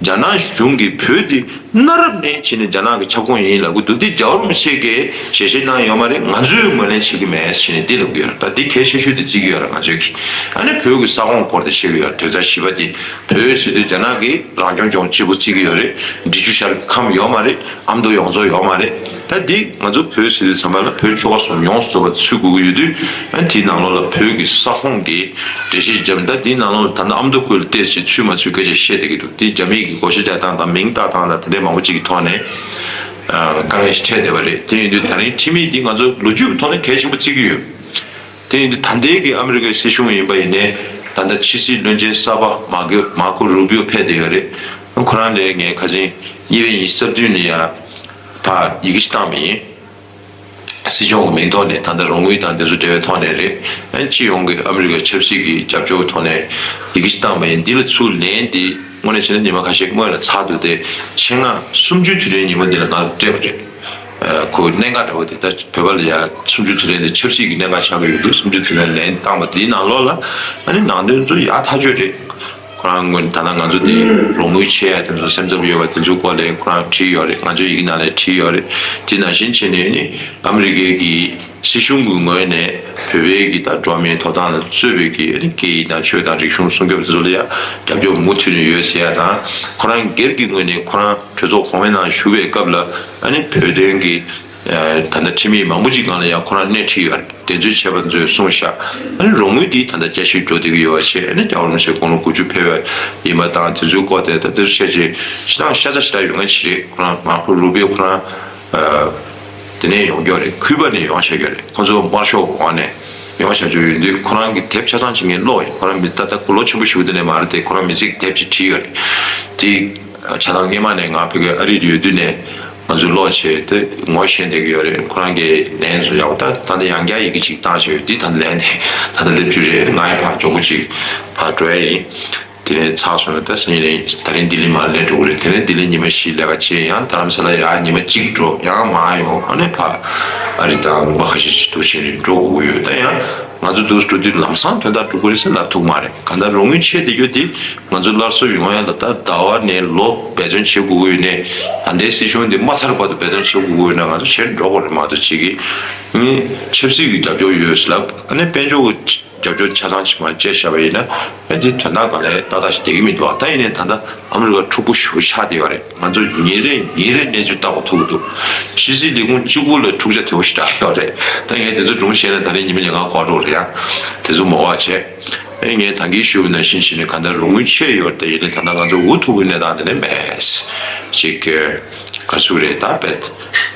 རྒྱ་ནག་གཞུང་གིས་བོད་དེ་གནའ་རབས་ནས་བྱས་ནས་རྒྱ་ནག་གི་ཁྱབ་ཁོངས་ཡིན་ལབ་ཀྱི་འདུག་འདི་རྒྱལ་བ་རིན་པོ་ཆེ་གིས་ཞལ་བཞེས་གནང་ཡོད་མ་རེད། ང་ཚོས་ངོས་ལེན་བྱེད་ཀྱི་མེད་ཟེར་ནས་འདི་ལབ་ཀྱི་ཡོད་རེད། ད་འདི་གལ་ཆེ་ཤོས་དེ་བརྩི་གི་ཡོད་རེད། ང་ཚོས་ཀྱིས་ཨ་ནི་བོད་ཀྱི་ས་ཁོངས་སྐོར་དེ་བཤད་ཀྱི་ཡོད་རེད། དོན་རྩ་བཞི་པ་དེ་བོད་ཟེར་དུས་རྒྱ་ནག་གིས་རང་སྐྱོང་ལྗོངས་གཅིག་པུ་བརྩི་གི་ཡོད་རེད། འབྲི་ཆུ་ཤར་གྱི་ཁམས་ཡོད་མ་རེད། ཨ་མདོ་ཡོངས་རྫོགས་ཡོད་མ་རེད། ད་འདི་ང་ཚོ་བོད་ཟེར་དུས་ཚང་མ་ལ་བོད་ཆོལ་ཁ་གསུམ་ཡོངས་སུ་རྫོགས་པ་ཚུད་དགོས་ཀྱི་ཡོད་དུས་ཨ་ནི་དེའི་ནང་ལོགས་ལ་བོད་ཀྱི་ས་ཁོངས་ཀྱི་འགྲེལ་བཤད་བརྒྱབ། ད་འདིའི་ནང་ལོགས་ལ་ད་ལྟ་ཨ་མདོ་ཁུལ་ལ་ཏོག་ཙམ་ཚུད་མ་ཚུད་སྐད་ཆ་བཤད་བསྡད་ཀྱི་འདུག་འདི་རྒྱ་མིའི་གི་བགོ་བཤའ་རྒྱག་སྟངས་དང་མིང་བཏགས་སྟངས་དང་དེ་འདྲའི་མང་པོ་ཅིག་གི་ཐོག་ནས་དཀའ་ངལ་ཞིག་འཕྲད་བསྡད་པ་རེད། དེ་ཡིན་དུས་ད་རིང་ཁྲིམས་ཡིག་འདི་ང་ཚོ་ལོ་རྒྱུས་ཀྱི་ཐོག་ནས་གལ་ཆེན་པོ་བརྩི་གི་ཡོད། དེ་ཡིན་དུས་ད་ལྟའི་གི་ཨ་མི་རི་ཀའི་སྲིད་གཞུང་ཡིན་པ་ཡིན་ནའི་ད་ལྟ་ཕྱི་སྲིད་བློན་ཆེན་གསར་པ་མཱ་ཀོ་མཱ་ཀོ་རུ་པིའོ་ཕེབས་བསྡད་ཡོད་རེད། ཁོ་རང་ལ་ངས་ཁ་སང་གཉིས་པའི་ཉི་ཤུ་རྩ་བདུན་ལ་ཡ་ཕར་ཡི་གེ་ཞིག་བཏང་བ་ཡིན། སྲིད་སྐྱོང་གི་མིང་ཐོག་ནས་ད་ལྟ་རོགས་དངུལ་དང་དེ་ཚོ་འབྲེལ་བའི་ཐོག་ནས་རེད། ཨ་ནི་སྤྱི་ཡོངས་ཀྱི་ཨ་མི་རི་ཀའི་ཆབ་སྲིད་ཀྱི་རྒྱབ་སྐྱོར་གྱི་ཐོག་ནས་ཡི་གེ་ཞིག་བཏང་པ་ཡིན། འདི་ལ་ཚུར་ལན་འདི་དངོས་གནས་བྱས་ན་ཉི་མ་ཁ་ཤས་སྔོན་ལ་ཚར་འདུག་སྟེ། ཆེད་མངགས་གསུམ་བཅུའི་དུས་དྲན་ཉིན་མོ་འདི་ལ་ང་སྤྲད་པ་རེད། ཨ་ཁོ་གནད་འགག་འདྲ་བོ་དེ་ད་བོད་པ་ལ་ཡ་གསུམ་བཅུའི་དུས་དྲན་དེ་ཆབ་སྲིད་ཀྱི་གནད་འགག་ཆགས་ཀྱི་ཡོད་འདུག་གསུམ་བཅུའི་དུས་དྲན་ལན་བཏང་པ་དེའི་ནང་ལོགས་ལ། ཨ་ནི་ནང་དོན་ཚོ་ཡག་ཐག་ཆོད་རེད། ཁོ་རང་ངོས་ནས་ད་ལྟ་ང་ཚོ་དེ་རོགས་དངུལ་ཆེ་ཡ་དེ་ཚོ་སེམས་འཚབ་ཡོད་པ་དེ་ཚོའི་སྐོར་ལ་ཁོ་རང་བྲིས་ཡོད་རེད། ང་ཚོའི་ཡི་གེ་ནང་ལ་བྲིས་ཡོད་རེད། དེ་ནང་བཞིན་བྱས་ནས་ནི་ཨ་མི་རི་ཀའི་གི་སྲིད་གཞུང་གི་ངོས་ནས་བོད་པའི་གི་ད་འགྲོ་བ་མིའི་ཐོབ་ཐང་ལ་གཙོས་པའི་གི་ཨ་ནི་སྐད་ཡིག་དང་ཆོས་དང་རིག་གཞུང་སྲུང་སྐྱོབ་དེ་ཚོ་ལ་ཡང་རྒྱབ་སྐྱོར་མུ་མཐུད་ནས་ཡོད་ཟེར་ཡ་དང་། ཁོ་རང་སྒེར་གྱི་ངོས་ནས་ཁོ་རང་གྲོས་ཚོགས་གོང་མའི་ནང་བཞུགས་པའི་སྐབས་ལ་ཨ་ནི་བོད་དོན་གྱི་ད་ལྟ་ཁྲིམས་ཡིག་མང་པོ་ཅིག་སྒང་ལ་ཡང་ཁོ་རང་སྣེ་ཁྲིད་ཡོད་རེད། དེ་ཚོའི་བྱས་པ་ཚོས་གསུངས་ཤག་ཨ་ནི་རོགས་དངུལ་འདི་ད་ལྟ་རྒྱ་ཤུལ་འགྲོ་བསྡད་ཀྱི་ཡོད་པ་བྱས། ཨ་ནི་རྒྱལ་བ་རིན་པོ་ཆེ་དགུང་ལོ་དགུ་བཅུ་ཕེབས་པ་ཡིན་པ་དང་། དེ་ཚོའི་སྐོར་དེ་ད་དེ་ཚོ་བྱས་རྗེས་སྤྱི་བཏང་ཤ་ཚ་ཞེ་དྲག་ཡོད་མཁན་ཞིག་རེད། ཁོ་རང་མར་ཁོ་རུ་བིའོ་ཁོ་རང་དེ་ནས་ཡོང་རྒྱུ་རེད། ཁུ་པ་ནས་ཡོང་བཞག་རྒྱུ་རེད། ཁོ་ཚོ་དམར་ཤོག་འོག་ནས་ཡོང་བཞག་རྒྱུ་ཡོད་དུས་ཁོ་རང་གི་དེབ་ཆ་ཚང་ཅིག་ངས་ཀློག་ཡིན། ཁོ་རང་མི་ད་ལྟ་ལོ་ཆེན་པོ་ཞིག་དེ་ནས་མ་རེད་དེ། ཁོ་རང་མི་ཚེ་གི་དེབ་ཅིག་བྲིས་ཡོད་རེད། དེ་ཆ་ཚང་སྔས་མ་ནས་ང་ཕ་གིར་ཨ་རིར་ཡོད་དུས་ནས་ང་ཚོས་ཀློག་བྱས་ཏེ་ངོ་ཤེས་བསྡད་ཀྱི་ཡོད་རེད། ཁོ་རང་གི་ལན་ཚོ་ཡག་པོ། ད་ད་ལྟ་ཡང་བསྐྱར་ཡི་གེ་ཅིག་བཏང་བྱས་ཡོད། འདི་ད་ལྟ་ལན་དེ་ད་ལྟ་སླེབས་རྒྱུ་རེད། ང་ཡི་ཕར་མགྱོགས་པོ་ཅིག་ཕར་འགྲོ་ཡ་ཡིན། དེ་ནས་ཚར་སོང་ན་ད་སང་ཉིན་ད་རིང་ལྡི་ལི་མར་སླེབས་འགྲོ་གི་རེད། དེ་ནས་ལྡི་ལི་ཉི་མ་བཞི་ལས་ཀ་བྱས། ཡང་རྡ་རམ་ས་ལ་ཡར་ཉི་མ་གཅིག་འགྲོ། ཡང་མར་ཡོང་། ཨ་ནི་ཕར་ཨ་རི་དང་ལུང་པ་ཁ་ཤས་ཅིག་འདུག་སེ་འགྲོ་དགོས་ཀྱི་ཡོད། ད་ཡང་ང་ཚོ་འདུག་སེ་འགྲོ་དུས་ལམ་སང་དོན་དག་འགྲུབ་ཀྱི་རེད་ཟེར་ལབ་ཐུབ་མ་རེད། གང་ལྟར་རོགས་དངུལ་ཆེ་དེ་ཡོད་དེ་ང་ཚོ་སླར་གསོ་ཡོང་ཡ་ལ་ད་ཟླ་བ་ནས་ལོ་འབད་བརྩོན་བྱེད་དགོས་ཀྱི་ཡོད་ནས། ད་ལྟའི་སྲིད་གཞུང་འདི་མ་ཚར་བར་དུ་འབད་བརྩོན་བྱེད་དགོས་ཀྱི་ཡོད་ན་ང་ཚོ་བྱེད་འགྲོ་དགོས་རེད་མ་གཏོགས། གཅིག་གིས་ནི་ཆབ་སྲིད་ཀྱི་རྒྱབ་སྐྱོར་ཡོད་ཟེར་ལབ། ཨ་ནི་དཔལ་འབྱོར་གྱི་རྒྱབ་སྐྱོར་ཆ་ཚང་ཅིག་མར་བཅད་བཞག་པ་ཡིན་ན། ཨ་འདི་དོན་དག་གང་ལ་ཏག་ཏག་ཞིག་བསྡད་ཀྱི་མི་འདུག་ཨ། ད་ཡིན་ནའི་ད་ལྟ་ཨ་མི་རི་ཀ་འཁྲུག་པོ་ཞེ་པོ་ཆགས་བསྡད་ཡོད་རེད། ང་ཚོ་ཉིན་རེ་ཉིན་རེ་གནས་ཚུལ་ལྟ་དགོས་ཐུག་གི་འདུག་ཕྱི་སྲིད་ལས་ཁུངས་གཅིག་པུ་ལ་འཁྲུག་ཆ་དོད་པོ་ཞིག་རག་ཡོད་རེད། ད་ངས་དེ་ཚོ་སྒྲུང་བཤད་ན་ད་རེས་ཉི་མ་ཉལ་ཁང་ཁ་འགྲོ་རེད་ཡ། དེ་ཚོ་མ་བྱས། ཨེ་ངས་ད་གིན་ཞུས་པ་ནང་བཞིན་བྱས་ནས་གང་ལྟར་རོགས་དངུལ་ཆེ་ཡོད་རེད། ད་ཡིན་ནའི་ད་ལྟ་ང་ཚོ་འུ་ཐུག་གི་གནས་སྟངས་དེ་ནས་མེད་ཅིག་ག་ཚོད་རེད། ད་བེད་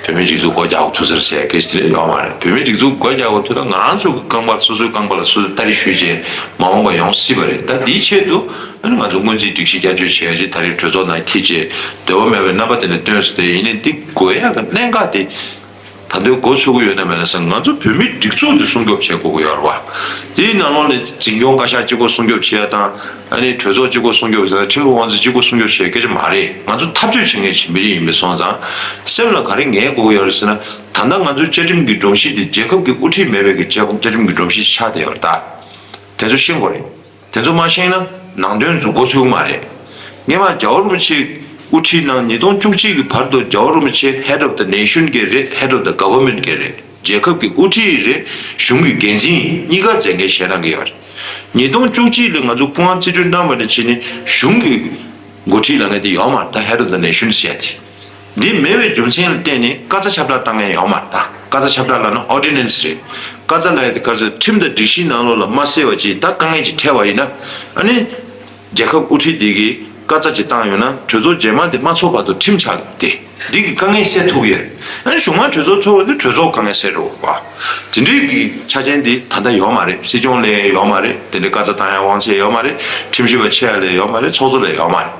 བོད་མིའི་སྒྲིག་འཛུགས་སྒོ་རྒྱག་དགོས་ཐུག་ས་རེད་ཟེར་མཁན་ཞིག་དེ་འདྲ་ཡོད་མ་རེད། བོད་མིའི་སྒྲིག་འཛུགས་སྒོ་རྒྱག་དགོས་ཐུག་ན་ང་རང་ཚོ་གི་རྐང་པ་ལ་སོ་སོའི་རྐང་པ་ལ་སོ་སོས་སྟ་རེ་གཞུས་བྱས་མ་འོངས་པ་ཡོང་སྲིད་པ་རེད། ད་འདིའི་ཆེད་དུ་ཨ་ནི་ང་ཚོ་སྔོན་རྩིས་སྒྲིག་གཞི་བསྐྱར་བཅོས་བྱས་རྗེས་ད་རེས་གྲོས་ཚོགས་ནང་འཁྱེར་བྱས་འདོད་པ་མེད་པའི་རྣམ་པ་དེ་འདྲ་སྟོན་སོང་། དེ་ཡིན་ནའི་འདི་དགོས་ཡག་གི་གནད་འགག་དེ། ད་དུང་འགོ་ཚུགས་ཀྱི་ཡོད་ན་མེད་ན་ཟེར། ང་ཚོ་བོད་མིའི་སྒྲིག་འཛུགས་འདི་སྲུང་སྐྱོབ་བྱེད་དགོས་ཀྱི་ཡོད་རེད་བ། དེའི་ནང་ལོགས་ནས་འཛིན་སྐྱོང་བཀའ་ཤག་གཅིག་པོ་སྲུང་སྐྱོབ་བྱེད་ཡ་དང་། ཨ་ནི་གྲོས་ཚོགས་གཅིག་པོ་སྲུང་སྐྱོབ་བྱེད་ཡ་དང་། ཁྲིམས་ལུགས་དབང་འཛིན་གཅིག་པོ་སྲུང་སྐྱོབ་བྱེད་ཡ་སྐད་ཆ་མ་རེད། ང་ཚོ་འཐབ་རྩོད་བྱེད་མཁན་ཞིག་མི་རིགས་ཡིན་པ་སོང་ཙང་སེམས་ལ་ག་རེ་ངེས་དགོས་ཀྱི་ཡོད་རེད་ཟེར་ན། ད་ལྟ་ང་ཚོའི་བཅའ་ཁྲིམས་ཀྱི་སྒྲོམ་གཞི་འདི་རྒྱལ་ཁབ་ཀྱི་དབུ་ཁྲིད་མེད་པའི་གི་བཅའ་ཁྲིམས་ཀྱི་སྒྲོམ་གཞི་ཆགས་བསྡད་ཡོད་རེད་ད། དེ་ཚོ་ཤེས་དགོས་རེད། དེ་ཚོ་མ་ཤེས་ན་ནང་དོན་ཚོ་འགོ་ཚུགས་ཀྱི་མ་རེད། སྔོན་མ་རྒྱལ་བ་རིན་པོ་ཆེ་དབུ་ཁྲིད་གནང་། ཉིས་སྟོང་བཅུ་གཅིག་གི་བར་དུ་རྒྱལ་བ་རིན་པོ་ཆེ་head of the nation གི་རེད། head of the government གི་རེད། རྒྱལ་ཁབ་ཀྱི་དབུ་ཁྲིད་རེད། གཞུང་གི་འགན་འཛིན་གཉིས་ཀ་མཛད་འགན་བཞེས་གནང་གི་ཡོད་རེད། ཉིས་སྟོང་བཅུ་གཅིག་ལ་ང་ཚོ་སྐུ་དབང་རྩིས་སྤྲོད་གནང་བ་ནས་བྱས་ནས་གཞུང་གི་འགོ་ཁྲིད་ལབ་མཁན་དེ་ཡོད་མ་རེད། ད་head of the nation ཟེར་ཡ་དེ། འདི་མེད་པའི་རྒྱུ་མཚན་ལ་བརྟེན་ནས་བཀའ་རྩ་ཁྱབ་བསྒྲགས་བཏང་མཁན་ཡོད་མ་རེད་ད། བཀའ་རྩ་ཁྱབ་བསྒྲགས་ལབ་ན་ordinance རེད། བཀའ་རྩ་ལབ་ཡ་དེ་ག་ཚོད་ཁྲིམས་དང་སྒྲིག་གཞིའི་ནང་ལོགས་ལ་མ་གསལ་བ་ཅིག་ད་དཀའ་ངལ་ཅིག་འཕྲད་པ་ཡིན་ན། ཨ་ནི་རྒྱལ་ཁབ་དབུ་ཁྲིད་འདི་གིས་བཀའ་རྩ་ཅིག་བཏང་ཡོད་ན་གྲོས་ཚོགས་རྗེས་མ་དེ་མ་ཚོགས་བར་དུ་ཁྲིམས་ཆགས་ཏེ། འདི་གི་དཀའ་ངལ་སེལ་ཐུབ་ཡོད། ཨ་ནི་གཞུག་མ་གྲོས་ཚོགས་ཚོགས་དུས་གྲོས་ཚོགས་དཀའ་ངལ་སེལ་འགྲོ་བ། དེ་འདྲའི་གི་ཆ་རྐྱེན་འདི་ད་ལྟ་ཡོད་མ་རེད། སྲིད་སྐྱོང་ལ་ཡོད་མ་རེད། དེ་འདྲའི་བཀའ་རྩ་བཏང་ཡ་དབང་ཆ་ཡོད་མ་རེད། ཁྲིམས་ཞིབ་པ་ཆེ་ཡ་ལ་ཡོད་མ་རེད། ཚོགས་གཙོ་ལ་ཡོད་མ་རེད།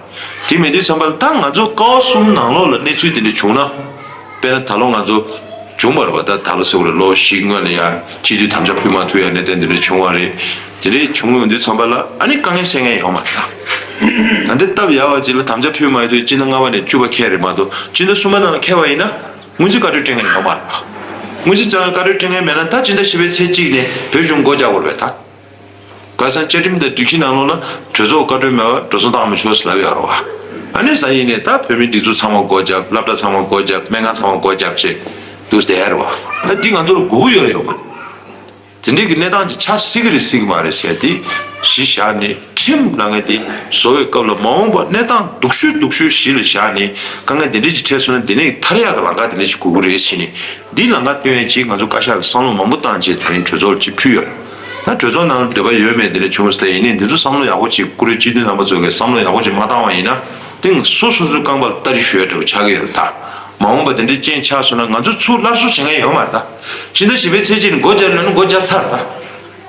དེ་མེད་དུས་ཙམ་པ་ལ་ད་ང་ཚོ་ཀ་བ་གསུམ་ནང་ལོགས་ལ་གནས་ཚུལ་དེ་འདྲ་བྱུང་ན། དཔེར་ན་ད་ལོ་ང་ཚོ་བྱུང་བ་རེད་བ། ད་ད་ལོ་ཟེར་བ་རེད། ལོ་བཞི་སྔོན་ལ་ཡ་སྤྱི་འཐུས་དམ་བཅའ་ཕུལ་མ་ཐུབ་ཡ་གནད་དོན་དེ་འདྲ་བྱུང་བ་རེད། དེ་འདྲ་བྱུང་ཡོང་དུས་ཙམ་པ་ལ་ཨ་ནི་དཀའ་ངལ་སེལ་མཁན་ཡོད་མ་རེད་ད། ད་འདི་སྟབས་ཡག་པ་ཅིག་ལ་དམ་བཅའ་ཕུལ་མ་ཐུབ་ཡ་སྤྱི་ཟླ་ལྔ་པ་ནས་བཅུ་པ་འཁེལ་རེད་མ་གཏོགས། སྤྱི་ཟླ་གསུམ་པ་ནང་ལ་འཁེལ་བ་ཡིན་ན་སྔོན་རྩིས་བཀའ་འཁྲོལ་སྤྲད་མཁན་ཡོད་མ་རེད་བ། སྔོན་རྩིས་བཀའ་འཁྲོལ་སྤྲད་མཁན་མེད་ན་ད་སྤྱི་ཟླ་བཞི་པའི་ཚེས་གཅིག་ནས་བོད་གཞུང་སྒོ་རྒྱག་དགོས་རེད་པས་ད། ཁ་སང་བཅའ་ཁྲིམས་དང་སྒྲིག་གཞི་ནང་ལོགས་ལ་གྲོས་ཚོགས་བཀའ་འཁྲོལ་མེད་པར་འགྲོ་སོང་བཏང་མི་ཆོག་ཟེར་ལབ་ཡོད་རེད་བ། ཨ་ནི་སང་ཉིན་ནས་ད་བོད་མིའི་སྒྲིག་འཛུགས་ཚང་མ་སྒོ་བརྒྱབ། སློབ་གྲྭ་ཚང་མ་སྒོ་བརྒྱབ། སྨན་ཁང་ཚང་མ་སྒོ་བརྒྱབ་བྱས་འདུག་བསྡད་ཡ་རེད་བ། ད་འདི་ང་ཚོ་ལ་དགོས་ཀྱི་ཡོད་རེད་ཡོད་མ་རེད། དེ་འདྲའི་གི་གནས་སྟངས་ཅིག་ཆགས་སྲིད་ཀྱི་རེད་སྲིད་ཀྱི་མ་རེད་ཟེར་དེ་གཞི་བཞག་ནས། ཁྲིམས་ལབ་མཁན་དེ་བཟོ་བའི་སྐབས་ལ་མ་འོངས་པ་གནས་སྟངས་སྡུག་ཤོས་སྡུག་ཤོས་གཞི་ལ་བཞག་ནས་དཀའ་ངལ་དེ་འདྲ་ཅིག་འཕྲད་སོང་ན་འདི་ནས་ཐར་ཡག་གི་ལམ་ཁ་དེ་འདྲ་ཅིག་དགོས་ཀྱི་རེད་ཟེར་ནས། འདི་ལམ་ཁ་སྟོན་ཡས་ཅིག་ང་ཚོ་བཀའ་ཤག་གིས་བསམ་བློ་མང་པོ་བཏང་རྗེས་ད་རིང་གྲོས་ཚོགས་ལ་ཅིག་ཕུལ་ཡོད་རེད། ད་གྲོས་ཚོགས་ནང་ལ་འདོད་པ་ཡོད་མེད་དེ་འདྲ་བྱུང་ཟེར། ཡིན་ནའི་འདི་ཚོ་བསམ་བློ་ཡག་པོ་ཅིག་བཀུར་འོས་སྤྱི་འཐུས་རྣམ་པ་ཚོ་གིས་བསམ་བློ་ཡག་པོ་ཅིག་མ་བཏང་བ་ཡིན་ན། དེང་སོ་སོ་སོའི་རྐང་པ་ལ་སྟ་རེ་གཞུ་ཡ་འདྲ་བོ་ཆགས་ཀྱི་ཡོད་རེད་ད། མ་འོངས་པ་དེ་འདྲའི་རྐྱེན་ཆགས་སོང་ན་ང་ཚོ་ཚུར་སླར་གསོ་བྱེད་མཁན་ཡོད་མ་རེད་ད། ཕྱི་ཟླ་བཞི་པའི་ཚེས་གཅིག་ནས་སྒོ་བརྒྱབ་ལབ་ན་སྒོ་བརྒྱབ་ཚར་རེད་ད།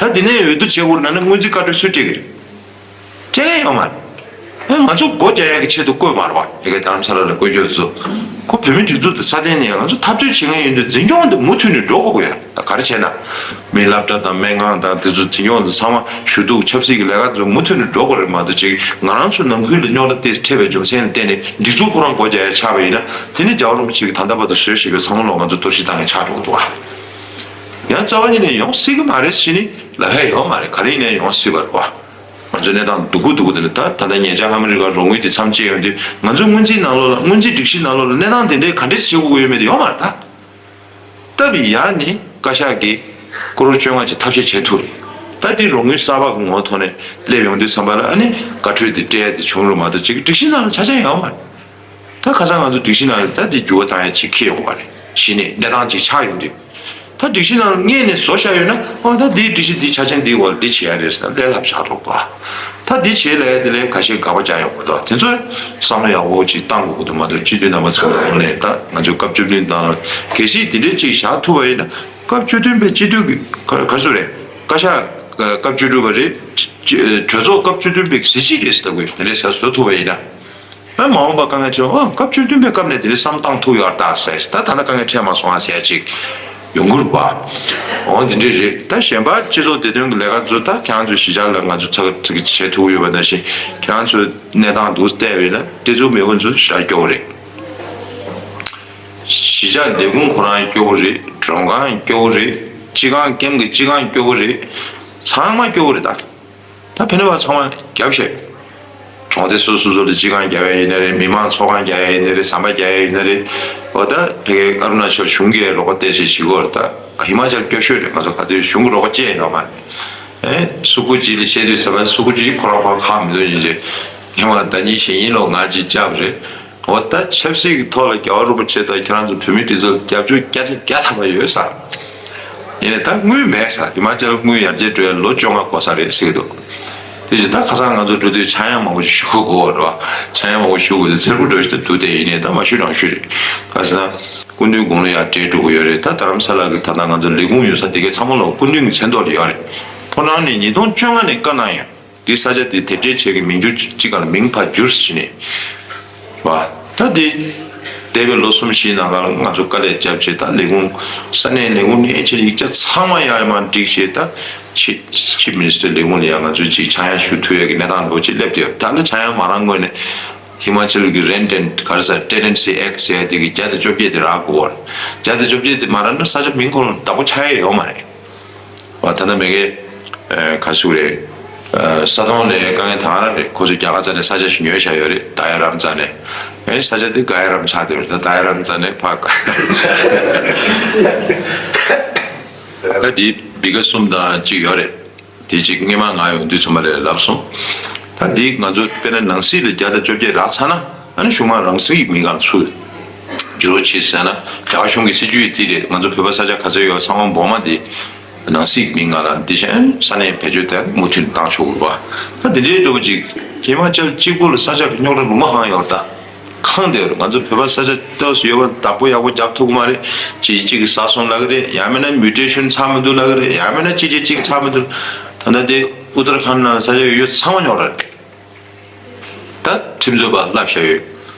ད་དེ་ནས་འོས་བསྡུ་བྱེད་དགོས་རེད་ལབ་ན་སྔོན་རྩིས་བཀའ་འཁྲོལ་སུས་སྤྲད་ཀྱི་རེད། སྤྲད་མཁན་ཡོད་མ་རེད། ཨ་ང་ཚོ་སྒོ་རྒྱག་ཡག་གི་ཆེད་དུ་བསྐོས་མ་རེད་བ། ཡ་གི་རྡ་རམ་ས་ལ་ལ་བསྐོས་རྒྱུ་དེ་ཚོ། ཁོ་བོད་མི་སྒྲིག་འཛུགས་དེ་སྲ་བརྟན་ནས་ང་ཚོ་འཐབ་རྩོད་བྱེད་མཁན་ཡིན་དུས་འཛིན་སྐྱོང་དེ་མུ་མཐུད་ནས་འགྲོ་དགོས་ཀྱི་ཡོད། ད་ག་རེ་བྱས་ན། མི་སློབ་གྲྭ་དང་སྨན་ཁང་དང་དེ་ཚོ་འཛིན་སྐྱོང་དེ་ཚང་མ་ཞུ་གཏུག་ཆབ་སྲིད་ཀྱི་ལས་ཀ་ཚོ་མུ་མཐུད་ནས་འགྲོ་དགོས་རེད་མ་གཏོགས་ཅིག་ང་རང་ཚོ་ནང་ཁུལ་ལ་རྙོག་དྲ་དེ་འཕྲད་པའི་རྒྱུ་མཚན་ལ་བརྟེན་ནས་སྒྲིག་འཛུགས་ཁོ་རང་སྒོ་རྒྱག་ཡ་ཆགས་པ་ཡིན་ན། དེ་ནི་རྒྱལ་བ་རིན་པོ་ཆེ་གིས་ད་ལྟ་བར་དུ་བཟོས་བཞག་པའི་ཚང་མ་ལོག་ང་ཚོ་གཏོར་བཤིག་བཏང་ཡ་ཆགས་འགྲོ་གི་འདུག་བ། ཡང་རྩ་བ་ཉིད་ནས་ཡོང་སྲིད་ཀྱི་མ་རེད་ཟེར་ནི་ལབ་ཡ་ཡོད་མ་རེད། ག་རེ་ཡིན་ནའི་ཡོང་སྲིད་པ་རེད་བ། ང་ཚོའི་གནས་སྟངས་སྡུག་པོ་སྡུག་པོ་དེ་ནི་ད་ད་ལྟ་ཉེ་ཆར་ཨ་མི་རི་ཀ་རོགས་དངུལ་དེ་མཚམས་བཅད་ཡོང་དུས། ང་ཚོའི་སྔོན་རྩིས་ནང་ལོགས་ལ། སྔོན་རྩིས་སྒྲིག་གཞི་ནང་ལོགས་ལ་གནས་སྟངས་དེ་འདྲའི་ག་འདྲས་བྱེད་དགོས་ཀྱི་ཡོད་མེད་དེ་ཡོད་མ་རེད་ད། སྟབས་ཡག་ནི་བཀའ་ཤག་གིས་ཀོ་རོར་བཅོ་ལྔ་ཅིག་ཐབས་ཤེས་བྱེད་ཐུབ་རེད། ད་དེ་རོགས་དངུལ་གསར་པ་གི་ངོ་བོ་ཐོག་ནས་སླེབས་ཡོང་དུས་ཙམ་པ་ལ། ཨ་ནི་དགའ་སྤྲོ་དེ་སྤྲད་ཡ་དེ་བྱུང་རེད་མ་གཏོགས་ཅིག་སྒྲིག་གཞི་ནང་ལ་ཆ་རྐྱེན་ཡོད་མ་རེད། ད་ཁ་སང་ང་ཚོ་སྒྲིག་གཞི་ནང་ལ་ད་དེ་འགྱུར་བ་བཏང་ཡ་ཅིག་འཁེལ་ཡོང་བ་རེད། གཞི་ནས་གནས་སྟངས་ཅིག་ཆགས་ཡོང་དུས། ད་སྒྲིག་གཞི་ནང་ལ་སྔོན་ནས་བཟོ་བཞག་ཡོད་ན། ཨོ་ད་འདིའི་སྒྲིག་གཞི་འདི་ཆ་རྐྱེན་འདིའི་འོག་ལ་འདི་བྱེད་ཡ་རེད་ཟེར་ན་ལས་སླ་པོ་ཆགས་འགྲོ་གི་འདུག་ད་འདི་བྱེད་ལབ་ཡ་དེ་ལས་ཁ་ཤས་དགག་པ་རྒྱག་ཡོང་གི་འདུག་དེ་ཚོ་བསམ་བློ་ཡག་པོ་ཅིག་བཏང་དགོས་ཀྱི་འདུག་མ་གཏོགས། སྤྱི་འཐུས་རྣམ་པ་ཚོའི་ངོས་ནས་ད་ང་ཚོས་སྐབས་བཅུ་བདུན་དང་། གལ་སྲིད་འདི་འདྲའི་ཅིག་བཞག་ཐུབ་པ་ཡིན་ན། སྐབས་བཅུ་བདུན་པའི་སྤྱི་འཐུས་ཀྱི་ག་ག་ཚོད་རེད། བཀའ་ཤག་སྐབས་བཅུ་དྲུག་པ་རེད། གྲོས་ཚོགས་སྐབས་བཅུ་བདུན་པའི་གཟི་བརྗིད་རེད་ཟེར་ལྟ་བུ་ཡོད། དེ་འདྲའི་ཟེར་བཟོ་ཐུབ་པ་ཡིན་ན། ཨ་མ་འོངས་པ་དཀའ་ངལ་འཕྲད། ཨ་སྐབས་བཅུ་བདུན་པའི་སྐབས་ནས་དེ་འདྲའི་བསམ་བཏང་ཐུབ་ཡོད་རེད་ད་ཟེར། ད་ད་ལྟ་དཀའ་ངལ་འཕྲད་མ་སོང་ཨ་ཟེར་ཡ་ཅིག་ཡོང་གི་རེད་པ། འོ་དེ་འདྲའི་རེད། ད་གཞན་པ་སྤྱི་ཚོགས་བདེ་དོན་གྱི་ལས་ཀ་ཚོ་ད་ཁྱེད་རང་ཚོའི་གཞིས་ཆགས་ལ་ང་ཚོ་ཚགས་ཚུད་བྱེད་ཐུབ་ཀྱི་ཡོད་པ་ནང་བཞིན། ཁྱེད་རང་ཚོའི་གནས་སྟངས་འདུག་བལྟས་པ་ཡིན་ན་སྤྲེལ་གཙུག་མེས་པོ་ཚོ་ཞེ་དྲག་སྐྱོ་བོ་རེད། གཞིས་ཆགས་ལས་ཁུངས་ཁོ་རང་སྐྱོ་བོ་རེད། མགྲོན་ཁང་སྐྱོ་བོ་རེད། སྤྱི་ཁང་ཀེམ་གྱི་སྤྱི་ཁང་སྐྱོ་བོ་རེད། ཚང་མ་སྐྱོ་བོ་རེད་ད། ད་ཕན་ནུས་པ་ཚང་མ་རྒྱབ་བཤད། གྲོང་སྡེ་སོ་སོ་སོ་ལ་སྤྱི་ཁང་རྒྱག་ཡ་ཡིན་ན་རེད། མི་མང་ཚོགས་ཁང་རྒྱག་ཡ་ཡིན་ན་རེད། ཟམ་པ་རྒྱག་ཡ་ཡིན་ན་རེད། འོ་ད་ཕ་གིའི་ཨ་རུ་ན་ཅལ་གཞུང་གིས་རོགས་པ་སྟེར་བྱེད་བྱེད་ཀྱི་ཡོད་རེད་ད། ཧི་མ་ཅལ་སྐྱོ་ཤོས་རེད། ང་ཚོ་ག་དུས་གཞུང་གི་རོགས་པ་བཅད་ཡོད་མ་རེད། ཨེ་སུ་ཁུ་ཅི་ལ་བཤད་དུས་ཟེར་བ། སུ་ཁུ་ཅི་ཁོ་རང་ཁོ་རང་ཁག་མི་འདུག་ཡིན་ཅེ། ཧི་མ་ཟླ་ཉིན་གཞེས་ཉིན་ལོ་ང་ཅིག་བཅར་བ་རེད། འོ་ད་ཆབ་སྲིད་ཀྱི་ཐོག་ལ་རྒྱལ་བ་རིན་པོ་ཆེ་དང་ཁྱེད་རང་ཚོ་བོད་མི་འདི་ཚོར་རྒྱབ་སྐྱོར་བརྒྱ་ཆ་བརྒྱ་ཐམ་པ་ཡོད་ས། ཡིན་ནའི་ད་དངུལ་མེད་ས། ཧི་མ་ཅལ་དངུལ་ཡར་རྒྱས་འགྲོ་ཡ་ལོ་བཅོ་ལྔ་འགོར་ས་རེད་ཟེར་གྱི་འདུག་དེ་བཞིན་ད་ཁ་སང་ང་ཚོ་འགྲོ་དུས་ཆག་ཡང་མང་པོ་ཞུ་དགོས་རེད་བ། ཆག་ཡང་མང་པོ་ཞུ་དགོས་དུས་འཚེར་པོ་འགྲོ་བཞིན་དུ་འདུག་དེ་ཡིན་ནའི་ད་མ་ཞུ་རང་ཞུ་རེད། ག་ཟེར་ན། སྐུ་མདུན་དགུང་ལོ་ཡར་བགྲེས་འགྲོ་གི་ཡོད་རེད། ད་རྡ་རམ་ས་ལ་གི་ད་ལྟ་ང་ཚོ་ལས་ཁུངས་ཡོད་ས་དེ་གའི་ཚང་མ་ལོ་སྐུ་མདུན་གྱི་མཚན་ཐོག་ལ་ཡོད་རེད། ཁོ་རང་ནས་ཉིས་སྟོང་བཅོ་ལྔ་ནས་བཀའ་གནང་ཡོད། འདི་ས་ཆ་འདི་དེབ་སྐྱེལ་བྱེད་ཀྱི་མིང་བསྒྱུར་གཅིག་ག་ལ་མིང་ཕར་བསྒྱུར་ཟེར་ནས། བ། ད་འདི་འདས་པའི་ལོ་གསུམ་བཞིའི་ནང་ལ་ང་ཚོ་དཀའ་ལས་བརྒྱབ་བྱས། ད་ལས་ཁུངས་ས་གནས་ལས་ཁུངས་ནས་ཕྱིར་ཡིག་ཆ་ཚང་མ་ཡར་མར་བསྒྲིགས་བྱས། ད་ཕྱི་ཕྱི་མི་ནི་སི་ཊར་ལས་ཁུངས་ལ་ཡང་ང་ཚོ་ཅིག་ཆག་ཡང་ཞུ་ཐུབ་ཡ་གི་གནས་སྟངས་འདྲ་བོ་ཅིག་སླེབས་བསྡད་ཡོད། ད་ལ་ཆག་ཡང་མ་རག་སྔོན་ནས་ཧི་མ་ཅལ་གྱི་རེན་ཊི་ཨེན་ཌི་ག་རེ་ཟེར། ཊེ་ནན་སི་ཨེཀ་ཊི་ཟེར་ཡ་དེ་གི་བརྒྱ་དང་བཅོ་བརྒྱད་དེ་རག་དགོས་པ་རེད། བརྒྱ་དང་བཅོ་བརྒྱད་དེ་མ་རག་ན་ས་ཆ་མིང་ཁོ་རང་བདག་པོ་ཆགས་ཡ་ཡོད་མ་རེད། ཨ་ད་ལྟ་མེ་གེ་ཨ་ག་ཟེར་རེད། ཨ་ས་དོང་ལས་དཀའ་ངལ་དང་ར་རེད། ཁོ་ཚོས་རྒྱ་གར་རྩ་ནས་ས་ཆ་ཞིག་ཉོས་བཞག་ཡོད་རེད། ད་ཡ་རམ་རྩ་ནས། ཨེ་ས་ཆ་དེ་ག་ཡ་རམ་ཆགས་བསྡད་ཡོད་རེད། ད་ད་ཡ་རམ་རྩ་ནས་ཕར་ད་དེ་བི་ག་གསུམ་དང་གཅིག་ཡོད་རེད། དེ་གཅིག་སྔས་མ་ང་ཡོང་དུས་ཚོད་མ་ལས་ལབ་སོང་། ད་འདི་ང་ཚོ་དཔེར་ན་ནང་སྲིད་ལ་བརྒྱ་དང་བཅོ་བརྒྱད་རག་ཚར་ན། ཨ་ནི་གཞུང་མང་རང་སྲིད་ཀྱི་མི་སྒང་ཚུར་འགྱུར་བ་བྱེད་ཟེར་ན། རྒྱ་གཞུང་གི་སྲིད་ཇུས་དེ་རེད། ང་ཚོ་བོད་པ་ས་ཆ་ག་ཚོད་ཡོད་ཚང་མ་འབོ་མ་དེ་ནང་སྲིད་ཀྱི་མི་སྒང་ལ་འདི་བཞིན་ས་གནས་བེད་སྤྱོད་དེ་མུ་མཐུད་བཏང་ཆོག་གི་རེད་པ། ད་འདི་འདྲའི་འདྲ་པོ་ཅིག་ཧི་མ་ཅལ་གཅིག་པུ་ལ་ས་ཆ་གི་རྙོག་དྲ་ལུང་པ་གང་ཡོད་ད། གང་དེ་ང་ཚོ་བོད་པ་ས་ཆ་ཏོག་ཙམ་ཡོད་པ་བདག་པོ་ཡག་པོ་རྒྱབ་ཐུབ་ཀྱི་མ་རེད། གཅིག་གཅིག་གིས་ཟ་སོང་ལབ་ཀྱི་རེད། ཡང་མིན་ན་མིའུ་ཊེ་ཤན་ཚར་མི་འདུག་ལབ་ཀྱི་རེད། ཡང་མིན་ན་གཅིག་གཅིག་གཅིག་ཚར་མི་འདུག་ད་ལྟ་དེ་ཨུ་ཏར་ཁཱན་ནང་ས་ཆ་ཡོད་ཡོད་ཚང་མ་རྙོག་དྲ་རེད། ད་ཁྲིམས་རྩོད་པ་བསླབ་བཞག་ཡོད།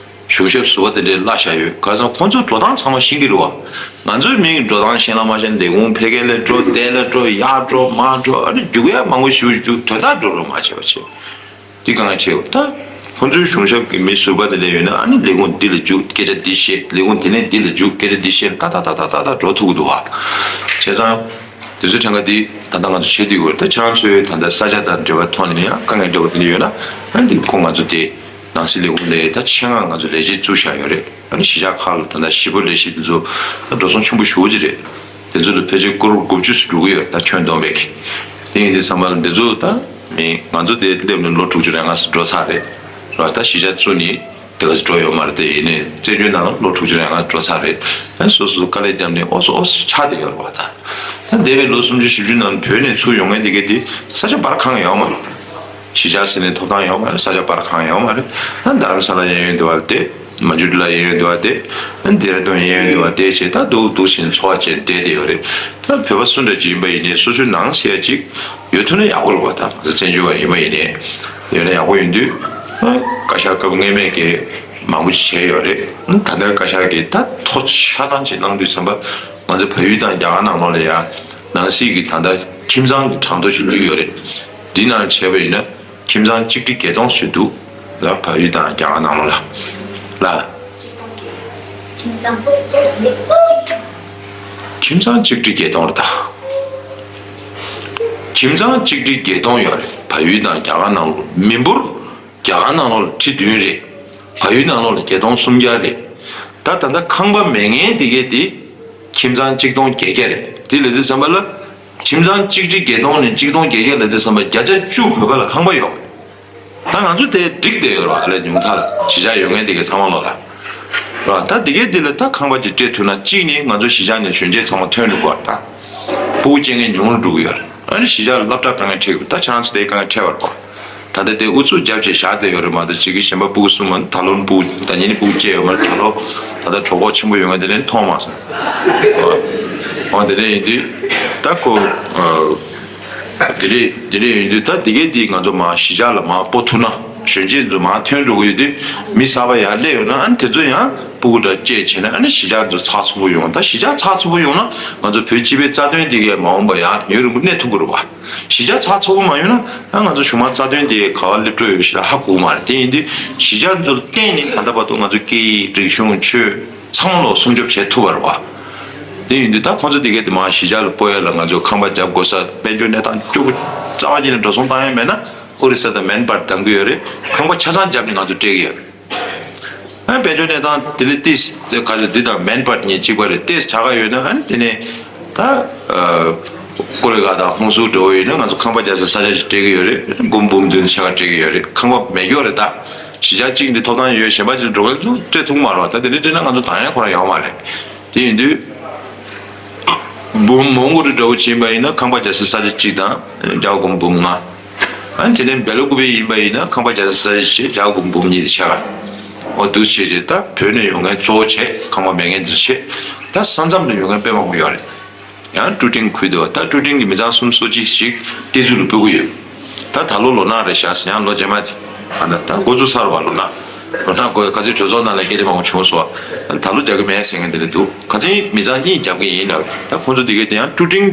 གཞུང་ཞབས་ཟུར་པ་དེ་འདྲས་བསླབ་བཞག་ཡོད། ག་ཚང་ཁོང་ཚོའི་འགྲོ་སྟངས་ཚང་མ་ཤེས་ཀྱི་རེད་བ། ང་ཚོའི་མིང་འགྲོ་སྟངས་ཤེས་ན་མ་ཤེས་ན་ལས་ཁུངས་ཕ་གི་ལ་འགྲོ། དེ་ལ་འགྲོ། ཡར་འགྲོ་མར་འགྲོ། ཨ་ནི་རྒྱུག་ཡ་མང་པོ་ཞིག་རྒྱུག། དོན་དག་འགྲོ་རོགས་མ་བྱེད་པ་བྱེད། འདི་གང་ཆེ་བ་ད། ཁོང་ཚོའི་གཞུང་ཞབས་ཀྱི་མི་ཟུར་པ་དེ་ལས་ཡོད་ན། ཨ་ནི་ལས་ཁུངས་འདི་ལ་རྒྱུགས། སྐད་ཆ་འདི་བཤད། ལས་ཁུངས་དེ་ནས་འདི་ལ་རྒྱུགས། སྐད་ཆ་འདི་བཤད། ཏག་ཏག་ཏག་ཏག་ཏག་ཏག་འགྲོ་ཐུབ་ཀྱི་འདུག་བ། བྱས་ཙང་། དེ་ཚོའི་གྲངས་ཀ་འདི་ད་ལྟ་ང་ཚོ་བྱེད་བསྡད་ཡོད། ད་ཁྱེད་རང་ཚོའི་ད་ལྟ་ས་ཆ་དང་འབྲེལ་བ་ཐོག་ནས་ཡང་དཀའ་ངལ་འདྲ་བོ་དེ་འདྲ་ཡོད་ན། ཨ་ནི་འདི་ཁོང་ང་ཚོ་དེ་ནང་སྲིད་ལས་ཁུངས་ནས་ད་ཆེད་མངགས་ང་ཚོ་ལས་བྱེད་བཙུགས་བཞག་ཡོད་རེད། ཨ་ནི་གཞིས་ཆགས་ཁག་ལ་ད་ལྟ་གཞིས་སྤོ་ལས་གཞི་དེ་ཚོ་ད་འགྲོ་སོང་ཆེན་པོ་ཞེ་པོ་ཅིག་རེད། དེ་ཚོ་ལ་ཕལ་ཆེར་ཀོ་རོར་དགུ་བཅུ་ཙམ་འགྲོ་གི་ཡོད། ད་ཁྱོན་བསྡོམས་པས་ཀྱི། དེ་ཡིན་དུས་ཙམ་པ་ལ་འདི་ཚོ་ད་མི་ང་ཚོ་དེ་སླེབས་ནས་ལོ་དྲུག་ཅུ་རེ་ལྔ་ཙམ་འགྲོ་ཚར་རེད། ར་ད་གཞིས་ཆགས་བཙུགས་ནས་དེ་ག་ཙམ་འགྲོ་ཡོད་མ་རེད། དེ་ཡིན་ནའི་བཙན་བྱོལ་ནང་ལ་ལོ་དྲུག་ཅུ་རེ་ལྔ་འགྲོ་ཚར་རེད། ཨ་སོ་སོ་དཀའ་ལས་བརྒྱབ་ནས་ཨོ་སོ་ཨོ་སོ་ཆགས་བསྡད་ཡོད་རེད་བ། ད་ད་འདས་པའི་ལོ་སུམ་ཅུ་བཞི་བཅུ་ནང་བོད་ནས་ཚུར་ཡོང་མཁན་དེ་གས་དེ་ས་ཆ་སྦར་གང་ཡོད་མ་རེད། གཞིས་ཆགས་ཟེར་ནས་ཐོབ་ཐང་ཡོད་མ་རེད། ས་ཆ་སྦར་གང་ཡོད་མ་རེད། ད་རྡ་རམ་ས་ལ་གཡས་གཡོན་དེ་བ་བསྡད། མ་ཇུ་ལི་ལ་གཡས་གཡོན་དེ་བ་བསྡད། ད་ལྡེ་ར་ལྡུན་གཡས་གཡོན་དེ་བ་བསྡད་བྱས། ད་སྡུག་སྡུག་བཞིན་འཚོ་བ་བྱས་བསྡད་བསྡད་ཡོད་རེད། ད་བོད་པ་སུ་འདྲ་ཅིག་ཡིན་པ་ཡིན་ནའི་སོ་སོའི་ནང་ཟེར་ཡ་ཅིག་ཡོད་ཐུབ་ན་ཡག་པོ་རེད་བ། ད་ང་ཚོ་བཙན་བྱོལ་བ་ཡིན་པ་ཡིན་ནའི་ཡོད་ན་ཡག་པོ་ཡིན་དུས། ཨ་བཀའ་ཤག་སྐབས་སྔོན་མའི་གི་ མང་པོ་ཅིག་བྱས་ཡོད་རེད། ད་ལྟ་བཀའ་ཤག་གིས་ད་ཐོ་ཆ་ཚང་ཅིག་གནང་དུས་ཙམ་པ་ང་ཚོ་བལ་ཡུལ་དང་རྒྱ་གར་ནང་ལོགས་ལ་ཡ་ནང་སྲིད་ཀྱི་ད་ལྟ་ཁྱིམ་ཚང་གི་གྲངས་ཐོ་ཞིག་བསྡུས་ཡོད་རེད། འདི་ནང་བྱས་པ་ཡིན་ན་ཁྱིམ་ཚང་གཅིག་ཁྲི་བརྒྱད་སྟོང་ཞིག་འདུག་ལ། བལ་ཡུལ་དང་རྒྱ་གར་ནང་ལོགས་ལ་ལ། ཁྱིམ་ཚང་གཅིག་ཁྲི་བརྒྱད་སྟོང་རེད་ད། ཁྱིམ་ཚང་གཅིག་ཁྲི་བརྒྱད་སྟོང་ཡོད་རེད། བལ་ཡུལ་དང་རྒྱ་གར་ནང་ལོགས་མི་འབོར། རྒྱ་གར་ནང་ལོགས་ཁྲི་བདུན་རེད། བལ་ཡུལ་ནང་ལོགས་ལ་བརྒྱད་སྟོང་སུམ་བརྒྱ་རེད། ད་ད་ལྟ་ཁང་པ་མེད་མཁན་དེ་གས་དེ་ཁྱིམ་ཚང་གཅིག་སྟོང་བརྒྱད་བརྒྱ་རེད། དེ་ལབ་དུས་ཙམ་པ་ལ་ཁྱིམ་ཚང་གཅིག་ཁྲི་བརྒྱད་སྟོང་ནས་གཅིག་སྟོང་བརྒྱད་བརྒྱ་ལབ་དུས་ཙམ་པ་བརྒྱ་ཆ་བཅུ་བོད་པ་ལ་ཁང་པ་ཡོད་མ་རེད། ད་ང་ཚོ་དེ་འགྲིག་བསྡད་ཡོད་རེད་བ། ཨ་ལས་ཉུང་མཐའ་ལ་གཞིས་ཆགས་ཡོད་མཁན་དེ་གས་ཚང་མ་ལོགས་ལ་རེད་བ། ད་དེ་གས་དེ་ལ་ད་ཁང་པ་ཅིག་སྤྲད་ཐུབ་ན་གཅིག་ནི་ང་ཚོ་གཞིས་ཆགས་ནས་གཞོན་སྐྱེས་ཚང་མ་ཐོན་འགྲོ་གི་རེད་བ། ད་སྤུ་གུ་སྐྱེ་མཁན་ཉུང་རུ་འགྲོ་གི་ཡོད་རེད། ཨ་ནི་གཞིས་ཆགས་ལ་སློབ་གྲྭ་དཀའ་ངལ་འཕྲད་ཀྱི་ཡོད། ད་ཁྱེད་རང་ཚོ་དེ་དཀའ་ངལ་འཕྲད་པ་རེད་བ། ད་ལྟ་དེ་ཨུ་ཚུགས་རྒྱབ་བྱས་བཞག་བསྡད་ཡོད་རེད་མ་གཏོགས་གཅིག་གི་གཞན་པ་སྤུ་གུ་གསུམ་མ་ད་ལོ་ནི་སྤུ་གུ་ད་ཉིན་ནི་སྤུ་གུ་སྐྱེས་ཡོད་མ་རེད། ད་ལོ་ད་ལྟ་གྲོད་ཁོག་ཆེན་པོ་ཡོད་མཁན་དེ་ནས་མཐོང་མ་སོང་། འོ་དེ་འདྲ་ཡིན་དུས་ད་ཁོ་དེ་འདྲ་དེ་འདྲ་ཡིན་དུས་ད་དེ་གས་དེ་ང་ཚོ་མར་གཞིས་ཆགས་ལ་མར་སྤོ་ཐུབ་ན་གཞོན་སྐྱེས་ཚོ་མར་ཐོན་འགྲོ་གི་ཡོད་དུས་མི་གསར་པ་ཡར་སླེབས་ཡོང་ན་ཨ་ནི་དེ་ཚོ་ཡང་སྤུ་གུ་འདྲ་སྐྱེས་བྱས་ན་ཨ་ནི་གཞིས་ཆགས་ཚོ་ཚགས་ཚུད་པོ་ཡོང་། ད་གཞིས་ཆགས་ཚགས་ཚུད་པོ་ཡོང་ན་ང་ཚོ་བོད་སྤྱི་པའི་རྩ་དོན་དེ་གས་མ་འོངས་པ་ཡང་ཡུན་རིང་པོ་གནས་ཐུབ་ཀྱི་རེད་བ། གཞིས་ཆགས་ཚགས་ཚུད་པོ་མ་ཡོང་ན་ཨ་ང་ཚོ་གཞུང་མང་རྩ་དོན་དེ་གས་ག་པར་སླེབས་འགྲོ་ཡོད་ཞེ་ན་ཧ་གོ་གི་མ་རེད། དེ་ཡིན་དུས་གཞིས་ཆགས་ཚོ་ལ་བརྟེན་ནས་ད་ལྟ་བར་དུ་ང་ཚོ་སྐད་ཡིག་རིག་གཞུང་ཆོས་ཚང་མ་ལོག་སྲུང་སྐྱོབ་བྱེད་ཐུབ་པ་རེད་བ། དེ་ཡིན་དུས་ད་ཁོང་ཚོ་དེ་གས་དེ་མར་གཞིས་ཆགས་ལ་སྤོ་ཡ་ལ་ང་ཚོ་ཁང་པ་རྒྱབ་དགོས་ས་དཔལ་འབྱོར་གནས་སྟངས་སྐྱོ་པོ་རྩ་བ་ཉིད་ནས་འགྲོ་སོང་བཏང་ཡ་མེད་ན་ཨོ་རི་ས་དང་མེན་པར་གདམ་གི་ཡོད་རེད། ཁང་པ་ཆ་ཚང་རྒྱབ་ནས་ང་ཚོ་སྤྲད་གི་ཡོད་རེད། ཨ་དཔལ་འབྱོར་གནས་སྟངས་དེ་ལས་ཏིས་དེ་ག་ཚོད་འདི་དང་མེན་པར་གཉིས་གཅིག་པ་རེད། ཏིས་དྲག་ག་ཡོད་ན་ཨ་ནི་དེ་ནས་ད་ཀོ་ལི་གྷལ་དང་ཧུན་སུར་འགྲོ་བ་ཡིན་ན་ང་ཚོ་ཁང་པ་རྒྱག་སའི་ས་ཆ་ཞིག་སྤྲད་གི་ཡོད་རེད། འབུམ་འབུམ་བདུན་ཆ་ག་སྤྲད་གི་ཡོད་རེད། ཁང་པ་མེད་གི་ཡོད་རེད། ད་གཞིས་ཆགས་གཅིག་འདི་ཐོབ་ཐང་ཡོད་གཞན་པ་ཅིག་འགྲོ་གི་འདུག་སྤྲད་ཐུབ་མ་རེད་བ། ད་དེ་འདྲ་སྤྲད་ན་ང་ཚོ་དང་ཡང་ཁོ་རང་ཡོང་མ་རེད། དེ་ཡིན་དུས། འབུམ་མོན་གྷོ་རུ་འདྲ་བོ་ཕྱིན་པ་ཡིན་ན་ཁང་པ་རྒྱག་སའི་ས་ཆ་གཅིག་དང་རྒྱ་གར་སྒོར་མོ་འབུམ་ལྔ། ཨ་ནི་དེ་ནས་སྦེ་ལ་ཀུ་པེ་ཡིན་པ་ཡིན་ན་ཁང་པ་རྒྱག་སའི་ས་ཆ་གཅིག་རྒྱ་གར་སྒོར་མོ་འབུམ་གཉིས་དེ་ཆགས། འོ་འདུག་བྱས་རྗེས་ད་བོད་ནས་ཡོང་མཁན་གཙོ་བོ་བྱས་ཁང་པ་མེད་མཁན་དེ་ཚོ་བྱས། ད་ས་མཚམས་ནས་ཡོང་མཁན་དཔེ་མང་པོ་ཡོད་རེད། ཡང་ཀྲུ་ཀྲིང་ཁུལ་དུ་བ་ད་ཀྲུ་ཀྲིང་གི་མི་ཚང་སུམ་ཅུ་སོ་གཅིག་ཞིག་ཏི་ཛུ་ལ་སྤོ་གི་ཡོད། ད་ད་ལོ་ལོ་ནག་རེད་ཤག་ཟེར། ཡང་ལོ་རྗེས་མ་དེ་ཨ་ད་ད་འགོ་བཙུགས་ཚར་བ་ལོ་ནག་ལོ་ནག་གོ་ཁ་སང་གྲོས་ཚོགས་ནང་ལ་སྐད་ཆ་མང་པོ་བྱུང་སོང་། ད་ལོ་རྒྱག་གི་མེད་ཟེར་མཁན་དེ་འདྲ་འདུག་ཁ་སང་མི་ཚང་གཉིས་རྒྱབ་གི་ཡིན་ལབ། ད་ཁོང་ཚོ་དེ་གས་དེ་ཡང་ཀྲུ་ཀྲིང་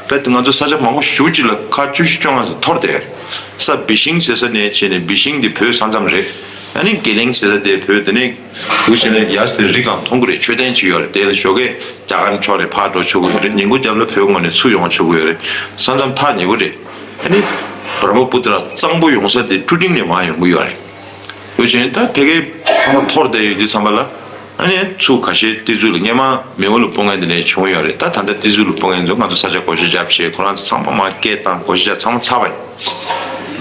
ད་ང་ཚོ་ས་ཆ་མང་པོ་ཞེ་པོ་ཅིག་ལ་ཁག་བཅུ་བཞི་བཅོ་ལྔ་ཙམ་འཐོར་བསྡད་ཡོད། ས་བི་ཤིང་ཟེར་ས་ནས་བྱས་ནས་བི་ཤིང་དེ་བོད་ས་མཚམས་རེད། ཨ་ནི་དགེ་ལེང་ཟེར་ས་དེ་བོད་དེ་ནས་འུ་ཆེ་ནས་ཡར་སི་རི་སྒང་མཐོང་གི་རེད། མཆོད་རྟེན་ཅིག་ཡོད་རེད། དེ་ལ་ཞོགས་ཀས་རྒྱ་གར་ཕྱོགས་ནས་ཕར་འགྲོ་ཆོག་གི་ཡོད་རེད། ཉིན་གུང་རྒྱབ་ལ་བོད་ངོས་ནས་ཚུར་ཡོང་ཆོག་གི་ཡོད་རེད། ས་མཚམས་ཐག་ཉེ་པོ་རེད། ཨ་ནི་བྷྲ་མ་པུ་ཏྲ་གཙང་པོ་ཡོང་ས་དེ་ཀྲུ་ཀྲིང་ནས་མར་ཡོང་གི་ཡོད་རེད། འུ་ཆེ་ད་ཕ་གིའི་ཁང་པ་འཐོར་བསྡད་ཡོད་དུས་ཙམ་པ་ལ། ཨ་ནི་ཚུར་ཁ་ཤས་ཏི་ཛུ་ལ་སྔོན་མ་མེའོ་ལ་སྤོ་མཁན་དེ་ནས་བྱུང་ཡོད་རེད། ད་ད་ལྟ་ཏི་ཛུ་ལ་སྤོ་མཁན་ཚོ་ང་ཚོ་ས་ཆ་བགོ་བཤའ་རྒྱབ་བྱས་ཁོ་རང་ཚོ་ཚང་མ་མར་སྐད་བཏང་བགོ་བཤའ་རྒྱབ་ཚང་མ་ཚར་བ་ཡིན།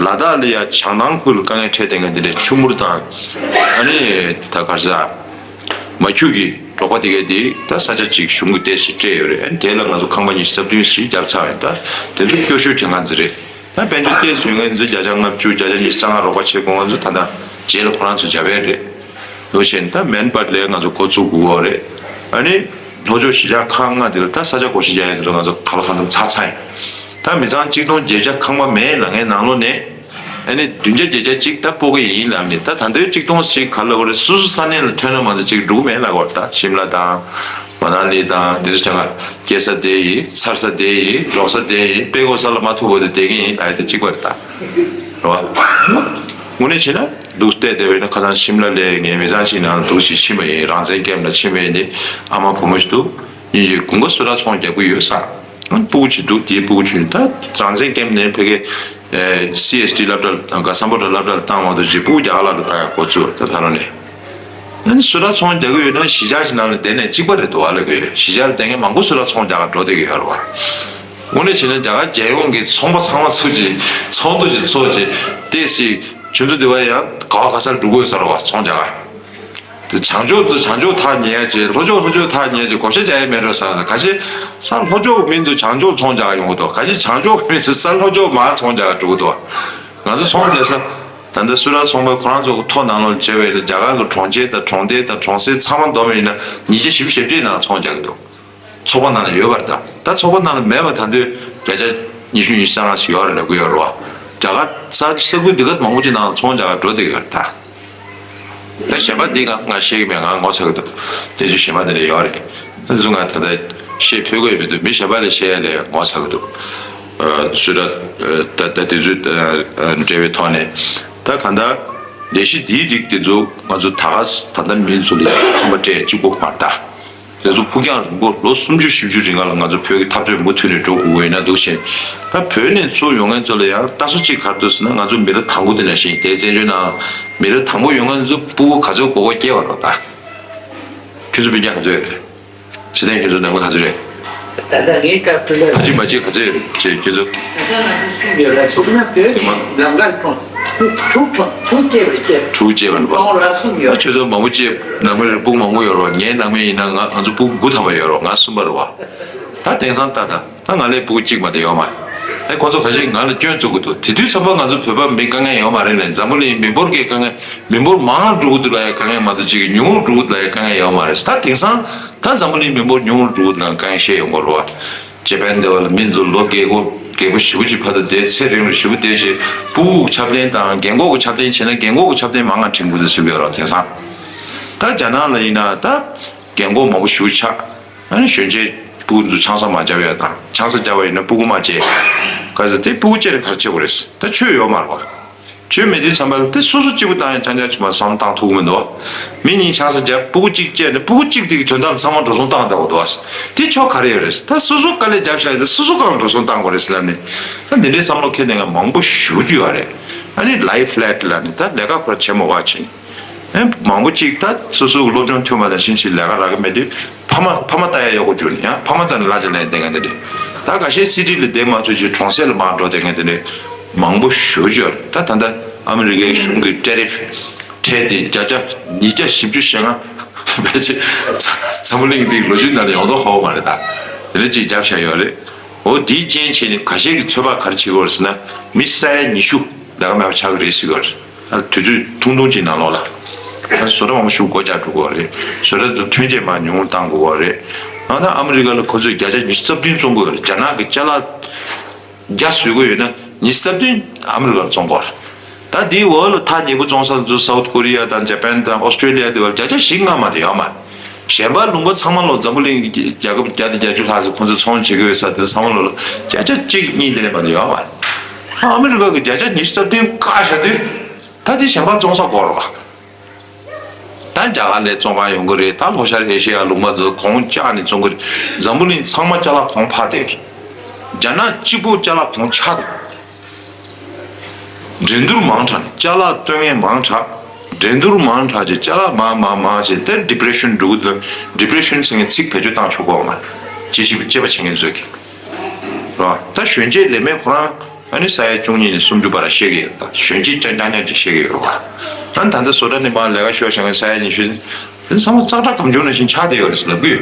ལ་དྭགས་ལ་ཡ་བྱང་ཐང་ཁུལ་ལ་དཀའ་ངལ་འཕྲད་བསྡད་མཁན་དེ་འདྲའི་ཆུ་མུར་དང་། ཨ་ནི་ད་ག་རེ་ཟ། མ་ཁྱུག་གི་འབྲོག་པ་དེ་གས་དེ་ད་ས་ཆ་གཅིག་གཞུང་གི་ཏོག་ཙམ་སྤྲད་ཡོད་རེད། དེ་ལ་ང་ཚོ་ཁང་པ་ཉི་ཤུ་རྩ་བདུན་ཞིག་བརྒྱབ་ཚར་བ་ཡིན། ད་དེ་ཚོ་སྐྱོ་ཤོས་དྲན་ག་ཚོད་རེད། ད་དཔལ་འབྱོར་ཏོག་ཙམ་ཡོད་མཁན་ཚོ་བརྒྱ་ཆ་ལྔ་བཅུ་བརྒྱ་ཆ་ཉི་ཤུ་རྩ་ལྔ་རོགས་པ་བྱེད་དགོས་མཁན་ཚོ་ད་ལྟ་རྗེས་ལ་ཁོ་རང་ཚོ་རྒྱབ་ཡས་རེད། ལོ་ཆེན་ད་མེན་པར་ལས་ང་ཚོ་འགོ་བཙུགས་དགོས་རེད། ཨ་ནི་ལྷོ་ཕྱོགས་གཞིས་ཆགས་ཁག་ལྔ་དེ་ལ་ད་ས་ཆ་བགོ་བཤའ་རྒྱག་ཡས་དེ་ལ་ང་ཚོ་ག་ལ་གང་འཚམ་ཚར་ཚར་ཡིན། ད་མི་ཚང་གཅིག་སྟོང་བརྒྱད་བརྒྱ་ཁང་པ་མེད་ལབ་མཁན་ནང་ལོགས་ནས། ཨ་ནི་བདུན་བརྒྱ་བརྒྱད་བརྒྱ་གཅིག་ད་སྤོ་གི་ཡིན་ལབ་ནས། ད་ད་ལྟའི་གཅིག་སྟོང་ཞིག་ག་ལ་བ་རེད། སོ་སོ་ས་གནས་ལ་ཐོན་ན་མ་གཏོགས་ཅིག་འགྲོ་གི་མེད་ལབ་གོ། ད་ཤིམ་ལ་དང་མ་ན་ལི་དང་དེ་ཚོ་ཆ་ང་སྐྱེ་ས་དེ་ཡིན། འཚར་ས་དེ་ཡིན། འགྲོ་ས་དེ་ཡིན། དཔེ་གོ་ས་ལ་མ་ཐུག་པ་དེ་བསྡད་ཀྱི་ཡིན་ལབ་ཡ་དེ་གཅིག་པ་རེད་ད། རེད་བ། དངོས་གནས་བྱས་ན་འདུག་བལྟས་བསྡད་པ་ཡིན་ན་ཁ་སང་ཤིམ་ལ་ལ་ངའི་མི་ཚང་ཞིག་ནང་ལ་འདུག་ཞིག་ཕྱིན་པ་ཡིན། རང་བཙན་ཁེམ་ལ་ཕྱིན་པ་ཡིན་ཏེ་ཨ་མ་བུ་མོ་ཞིག་འདུག་ཡིན་ཞིང་དགུན་ཁ་སུ་ར་ཚོང་རྒྱག་གི་ཡོད་ས། སྤུ་གུ་ཅིག་འདུག་དེའི་སྤུ་གུ་ཅིག་ད་རང་བཙན་ཁེམ་ནས་ཕ་གི་སི་ཨེས་ཏི་སློབ་གྲྭ་ལ་ག་སམ་བྷོ་ཊ་སློབ་གྲྭ་ལ་བཏང་བ་དང་ཅིག་སྤུ་གུ་རྒྱ་གར་ལ་ལ་བཏང་ཡ་འགོ་བཙུགས་ད་ད་རུང་ནས། ཨ་ནི་སུ་ར་ཚོང་རྒྱག་གི་ཡོད་ན་གཞིས་ཆགས་ཤིག་ནང་ལ་བསྡད་ནས་གཅིག་པ་རེད་འདུག་བ་ལབ་གི་ཡོད། གཞིས་ཆགས་ལ་བསྡད་མཁན་མང་པོ་སུ་ར་ཚོང་རྒྱག་ག་འགྲོ་བསྡད་ཀྱི་ཡོད་རེད་བ། དངོས་གནས་བྱས་ན་རྒྱ་གར་རྒྱལ་ཡོངས་ཀྱི་ཚོང་པ་ཚང་མ་ཚུར་གྱིས་ཚོགས་འདུ་ཞིག་ཚོགས་བྱས་ཏེ་ཞིག་ཁྱོད་ཚོ་འདི་བ་ཡང་ག་བ་ག་སར་འགྲོ་དགོས་ས་རེད་བ། ཚོང་རྒྱག་ག་དེ་བྱང་ཕྱོགས་དུ་བྱང་ཕྱོགས་ཐག་ཉེ་ཡ་ཅིག་ལྷོ་ཕྱོགས་ལྷོ་ཕྱོགས་ཐག་ཉེ་ཡ་ཅིག་བགོ་བཤའ་རྒྱག་ཡ་མེད་འགྲོ་ས། ཁ་ཤས་ས་ལྷོ་ཕྱོགས་མི་ཚོ་བྱང་ཕྱོགས་ཚོང་རྒྱག་ག་ཡོང་གི་འདུག་ཁ་ཤས་བྱང་ཕྱོགས་མི་ཚོ་ས་ལྷོ་ཕྱོགས་མར་ཚོང་རྒྱག་ག་འགྲོ་གི་འདུག་ང་ཚོ་ཚོང་ལས་ས་ད་ལྟ་སུ་ར་ཚོང་པ་ཁོ་རང་ཚོ་གི་ཐོ་ནང་ལོགས་བྱས་པ་ཡིན་ན་རྒྱ་གར་གི་གྲོང་ཁྱེར་དང་གྲོང་རྡལ་དང་གྲོང་གསེབ་ཚང་མ་བསྡོམས་ཡིན་ན་ཉིས་བརྒྱ་བཞི་བཅུ་ཞེ་བརྒྱད་ནང་ཚོང་རྒྱག་གི་འདུག་ཚོགས་པ་ནང་ལ་ཡོད་པ་རེད་ད། ད་ཚོགས་པ་ནང་ལ་མེད་པ་ད་དུང་བརྒྱ་ཆ་ཉི་ཤུ་ཉི་ཤུ་རྩ་ལྔ་ཞིག་ཡོད་རེད་ལབ་གི་ཡོད་རེད་བ། རྒྱ་གར་ས་ས་ཁུལ་འདི་ག་མང་པོ་ཅིག་ནང་ཚོང་རྒྱག་ག་འགྲོ་བསྡད་ཀྱི་ཡོད་རེད་ད། ད་གཞན་པ་འདི་ང་ང་ཤེས་ཀྱི་མེད། ང་ངོ་ཚ་གི་འདུག་དེ་ཚོ་གཞན་པ་འདི་ལ་ཡོད་རེད། ད་དེ་ཚོ་ང་ད་ལྟ་བཤད་ཕོད་ཀྱི་ཡོད་མི་འདུག་མི་གཞན་པ་ལ་བཤད་ཡ་ལས་ངོ་ཚ་གི་འདུག་སུ་འདྲ་ད་ད་དེ་ཚོ་འབྲེལ་བའི་ཐོག་ནས་ད་གང་ལྟར་ལས་གཞི་འདིའི་རིགས་དེ་ཚོ་ང་ཚོ་ད་ག་ད་ལྟ་མི་ཚོ་ལ་ཚོད་མ་སྤྲད་གཅིག་པོ་མ་རེད་ད། དེ་ཚོ་ཕུགས་རྒྱང་རིང་པོ་ལོ་སུམ་ཅུ་བཞི་བཅུ་རིང་ལ་ང་ཚོ་བོད་ཀྱི་འཐབ་རྩོད་མུ་མཐུད་ནས་འགྲོ་དགོས་ཀྱི་ཡོད་ན་འདུག་ཕྱིན། ད་བོད་ནས་ཚུར་ཡོང་མཁན་ཚོ་ལ་ཡང་ལྟ་ཚུལ་གཅིག་ག་རེ་འདུག་ཟེར་ན། ང་ཚོ་མི་རབས་དང་པོ་དེ་ནང་བཞིན་དེ་བཙན་བྱོལ་ནང་མི་རབས་དང་པོ་ཡོང་མཁན་ཚོ་སྤུ་གུ་ག་ཚོད་མགོ་སྐོར་སྐྱེས་པ་རེད་ད། ཁྱོད་ཚོ་སྤུན་ཀྱག་ག་ཚོད་ཡོད་རེད། ཚེ་བརྟན་ཁྱོད་ཚོ་ནང་མི་ག་ཚོད་རེད། ད་ལྟ་ངའི་སྐབས་དུ་ལ་ཕ་གཅིག་མ་གཅིག་ག་ཚོད་ཡོད་རེད་ཁྱོད་ཚོ། ད་ལྟ་ང་ཚོ་གསུམ་ཡོད་ལ་ཚོགས་ན་བོད་ནས་ལམ་ཁར་གྲོངས། དྲུག་གྲོངས་དྲུག་སྐྱེས་པ་སྐྱེས། དྲུག་སྐྱེས་པ་འདུག་གྲོངས་ར་གསུམ་ཡོད། ཁྱོད་ཚོ་མང་པོ་སྐྱེས། ནང་མི་རེ་སྤུ་གུ་མང་པོ་ཡོད་རེད། ངའི་ནང་མི་ཡིན་ན་ང་ང་ཚོ་སྤུ་གུ་དགུ་ཐམ་པ་ཡོད་རེད། ང་གསུམ་པ་རེད་བ། ད་དེང་སང་ལྟ་ད་ད་ང་ལས་སྤུ་གུ་གཅིག་མ་གཏོགས་ཡོད་མ་རེད། ཨེ་ཁོ་ཚོ་ཁ་ཤས་ང་ལ་སྐྱོན་བཙུགས་ཀྱི་འདུག་དེ་དུས་ཙམ་པ་ང་ཚོ་བོད་པ་མི་དཀའ་ངལ་ཡོད་མ་རེད་ལས། འཛམ་བུ་གླིང་མི་འབོར་གྱི་དཀའ་ངལ། མི་འབོར་མང་རུ་འགྲོ་གི་འདུག་ལ་ཡ་དཀའ་ངལ་མ་གཏོགས་གཅིག་གི་ཉུང་རུ་འགྲོ་གི་འདུག་ལ་ཡ་དཀའ་ངལ་ཡོད་མ་རེད། ད་དེང་སང་ད་འཛམ་བུ་གླིང་མི་འབོར་ཉུང་རུ་འགྲོ་གི་འདུག་ལ་དཀའ་ངལ་བཤད་ཡོང་གི་རེད་བ། ཇེ་པན་དེ་བ་ལ་མི་ཚོ་ལོ་རྒས་པོ་རྒས་པོ་ཞེ་པོ་ཅིག་ཕར་དུ་བསྡད། ཚེ་རིང་རུ་ཞེ་པོ་བསྡད་བྱས་སྤུ་གུ་ཆ་རྐྱེན་དང་རྒན་གོག་གི་ཆ་རྐྱེན་བྱས་ན་རྒན་གོག་གི་ཆ་རྐྱེན་མང་ང་འཕྲིན་དགོས་ཚུལ་ཟེར་གྱི་ཡོད་རེད། དེང་སང་ད་རྒྱ་ནག་ལ་ཡིན་ན་ད་རྒན་གོག་མང་པོ་ཞེ་པོ་ཆགས། ཨ་ནི་གཞོན་སྐྱེས་སྤུ་གུ་ཚོ་ཆང་ས་མ་བརྒྱབ་ཡ་དང་། ཆང་ས་བརྒྱབ་པ་ཡིན་ན་སྤུ་གུ་མ་བརྗེད། ག་ཚོད་དེ་སྤུ་གུ་བརྗེད་ནས་ག་རེ་བྱེད་དགོས་རེད། ད་ཆོས་ཡོད་མ་རེད་བ། ཆོས་མེད་དུས་ཙམ་པ་ལ་དེ་སོ་སོ་གཅིག་པུ་བཏང་ཡ་ཆང་ཆང་ཅིག་མ་བསམ་བཏང་ཐུབ་ཀྱི་མི་འདུག་མི་གཉིས་ཆང་ས་བརྒྱབ། སྤུ་གུ་གཅིག་བཅད་ནས་སྤུ་གུ་གཅིག་དེ་གི་དོན་དག་ལ་ཚང་མ་འགྲོ་སོང་བཏང་བསྡད་པ་འདུག་དེ་ཆོ་ག་རེ་ཡོད་རེད། ད་སོ་སོ་དཀའ་ལས་བརྒྱབ་བཞག་ཡ་དེ་སོ་སོ་སྒང་ལ་འགྲོ་སོང་བཏང་དགོས་རེད་ཟེར་ལབ་ནས། ད་འདི་འདྲའི་བསམ་བློ་འཁྱེར་མཁན་མང་པོ་ཞེ་པོ་ཅིག་ཡོད་རེད། ཨ་ནི་ལའི་ཕི་ལེ་ཊི་ལབ་ནས་ད་ལས་ཀ་ཁོ་ར་བྱེད་མ་དགོས་པ་བྱས། ཨེ་མང་པོ་ཅིག་ད་སོ་སོ་གི་སློབ་སྦྱོང་ཐོན་པ་དང་ཕྱིན་ཆད་ལས་ཀ་རག་གི་མེད་དུས་ཕ་མ་ཕ་མ་ལྟ་ཡ་ཡག་པོ་གྱུར་ནས་ཡང་ཕ་མ་རྩ་ནས་གླ་ཆ་ལེན་བསྡད་མཁན་དེ་འདྲས། ད་ཁ་ཤས་སི་ཊི་ལ་བསྡད་མ་ཐུབ་ཅིག་གྲོང་གསེབ་ལ་མར་འགྲོ་བསྡད་མཁན་དེ་འདྲས་མང་པོ་ཞེ་པོ་ཅིག་ཡོད་རེད། ད་ད་ལྟ་ཨ་མི་རི་ཀའི་གཞུང་གིས་ཊེ་རིཕ་ཁྲལ་དེ་བརྒྱ་ཆ་ཉིས་བརྒྱ་བཞི་བཅུ་ཞེ་ལྔ་ཕལ་ཆེར་འཛམ་བུ་གླིང་འདིའི་ལོ་རྒྱུས་ནང་ལ་ཡོང་མདོག་ཁ་པོ་མ་རེད། ད་དེ་འདྲས་ཅིག་བརྒྱབ་བཞག་ཡོད་རེད། འོ་དེའི་རྐྱེན་བྱས་ནས་ཁ་ཤས་ཀྱིས་ཚོད་དཔག་ག་རེ་བྱེད་ཀྱི་ཡོད་རེད་ཟེར་ན། མི་ས་ཡ་ཉི་ཤུ་ལས་ཀ་མེད་པ་ཆགས་ཀྱི་རེད་ཟེར་གྱི་ཡོད་རེད། ཨ་དུས་ཚོད་ཐུང་ཐུང་ཅིག་ནང་ལོགས་ལ། ཨ་བཟོ་གྲྭ་མང་པོ་ཞིག་སྒོ་རྒྱག་འགྲོ་གི་ཡོད་རེད། བཟོ་གྲྭ་དེ་ཐོན་སྐྱེད་མར་ཉུང་རུ་གཏང་དགོས་ཀྱི་ཡོད་རེད། ཨ་ད་ཨ་མི་རི་ཀ་ལ་ཁོ་ཚོས་བརྒྱ་ཆ་ཉི་ཤུ་རྩ་བདུན་བཙོང་གི་ཡོད་རེད། རྒྱ་ནག་གི་ཅ་ལག་བརྒྱ་བཟོ་གི་ཡོད་ན་ཉི་ཤུ་རྩ་བདུན་ཨ་མི་རི་ཀར་བཙོང་གི་ཡོད་རེད། ད་དེའི་འོག་ལ་ཐག་ཉེ་པོ་བཙོང་ས་ཚོ་སའུ་ཐི་ཀོ་རི་ཡ་དང་ཇ་པན་དང་ཨོ་སི་ཀྲོ་ལི་ཡ་དེ་བར་བརྒྱ་ཆ་བཞི་ལྔ་མ་གཏོགས་ཡོད་མ་རེད། གཞན་པ་ལུང་པ་ཚང་མ་ལོ་འཛམ་བུ་གླིང་གི་རྒྱལ་ཁབ་བརྒྱ་དང་བརྒྱད་ཅུ་ལྷག་ཙམ་ཁོང་ཚོས་ཚོང་བྱེད་ཀྱི་ཡོད་ས་དེ་ཚང་མ་ལོ་ལ་བརྒྱ་ཆ་གཅིག་གཉིས་དེ་ལས་མ་གཏོགས་ཡོད་མ་རེད། ཨ་མི་རི་ཀ་གི་བརྒྱ་ཆ་ཉི་ཤུ་རྩ་བདུན་བཀག་བཞག་དུས་ད་དེ་གཞན་པ་བཙོང་ས་དགོས་རེད་བ། ད་རྒྱ་གར་ལ་བཙོང་ག་ཡོང་གི་རེད། ད་ལྷོ་ཤར་ཨེ་ཤེ་ཡ་ལུང་པ་ཚོ་གོང་བཅག་ནས་བཙོང་གི་རེད། འཛམ་བུ་གླིང་ཚང་མ་ཅ་ལག་གོང་འཕར་བསྡད་ཀྱི་རེད། རྒྱ་ནག་གཅིག་པོ་ཅ་ལག་གོང་ཆག་འདུག་འགྲན་བསྡུར་མང་དྲགས་ནས་ཅ་ལག་བཏོན་མཁན་མང་དྲགས། འགྲན་བསྡུར་མང་དྲགས་བྱས་ཅ་ལག་མང་མང་མང་བྱས་ཏེ་ཌི་པི་རེ་ཤན་འགྲོ་གི་འདུག་ཌི་པི་རེ་ཤན་ཟེར་མཁན་ཚིག་བེད་སྤྱོད་བཏང་ཆོག་གི་ཡོད་མ་རེད། དཔྱད་ཞིབ་དཔྱད་པ་བྱེད་མཁན་ཚོས་ཀྱི་རེད་བ། ད་གཞོན་སྐྱེས་ལས་མེད་ཁོ་རང་ཨ་ནི་ས་ཡ་བཅུ་གཉིས་ནས་སུམ་ཅུ་བར་བཤད་ཀྱི་ཡོད། ད་གཞོན་སྐྱེས་རྐྱང་རྐྱང་རྐྱང་ཅིག་བཤད་ཀྱི་ཡོད་རེད་བ། ཨ་ནི་ད་ལྟ་བཟོ་གྲྭ་ནས་མར་ལས་ཀ་ཤོར་བྱ་མཁན་ས་ཡ་ཉི་ཤུ་དེ་ཚང་མ་ཙག་སྒྲ་སྒམ་ཆུང་ནང་བཞིན་ཆགས་བསྡད་ཡོད་རེད་ཟེར་ལབ་ཀྱི་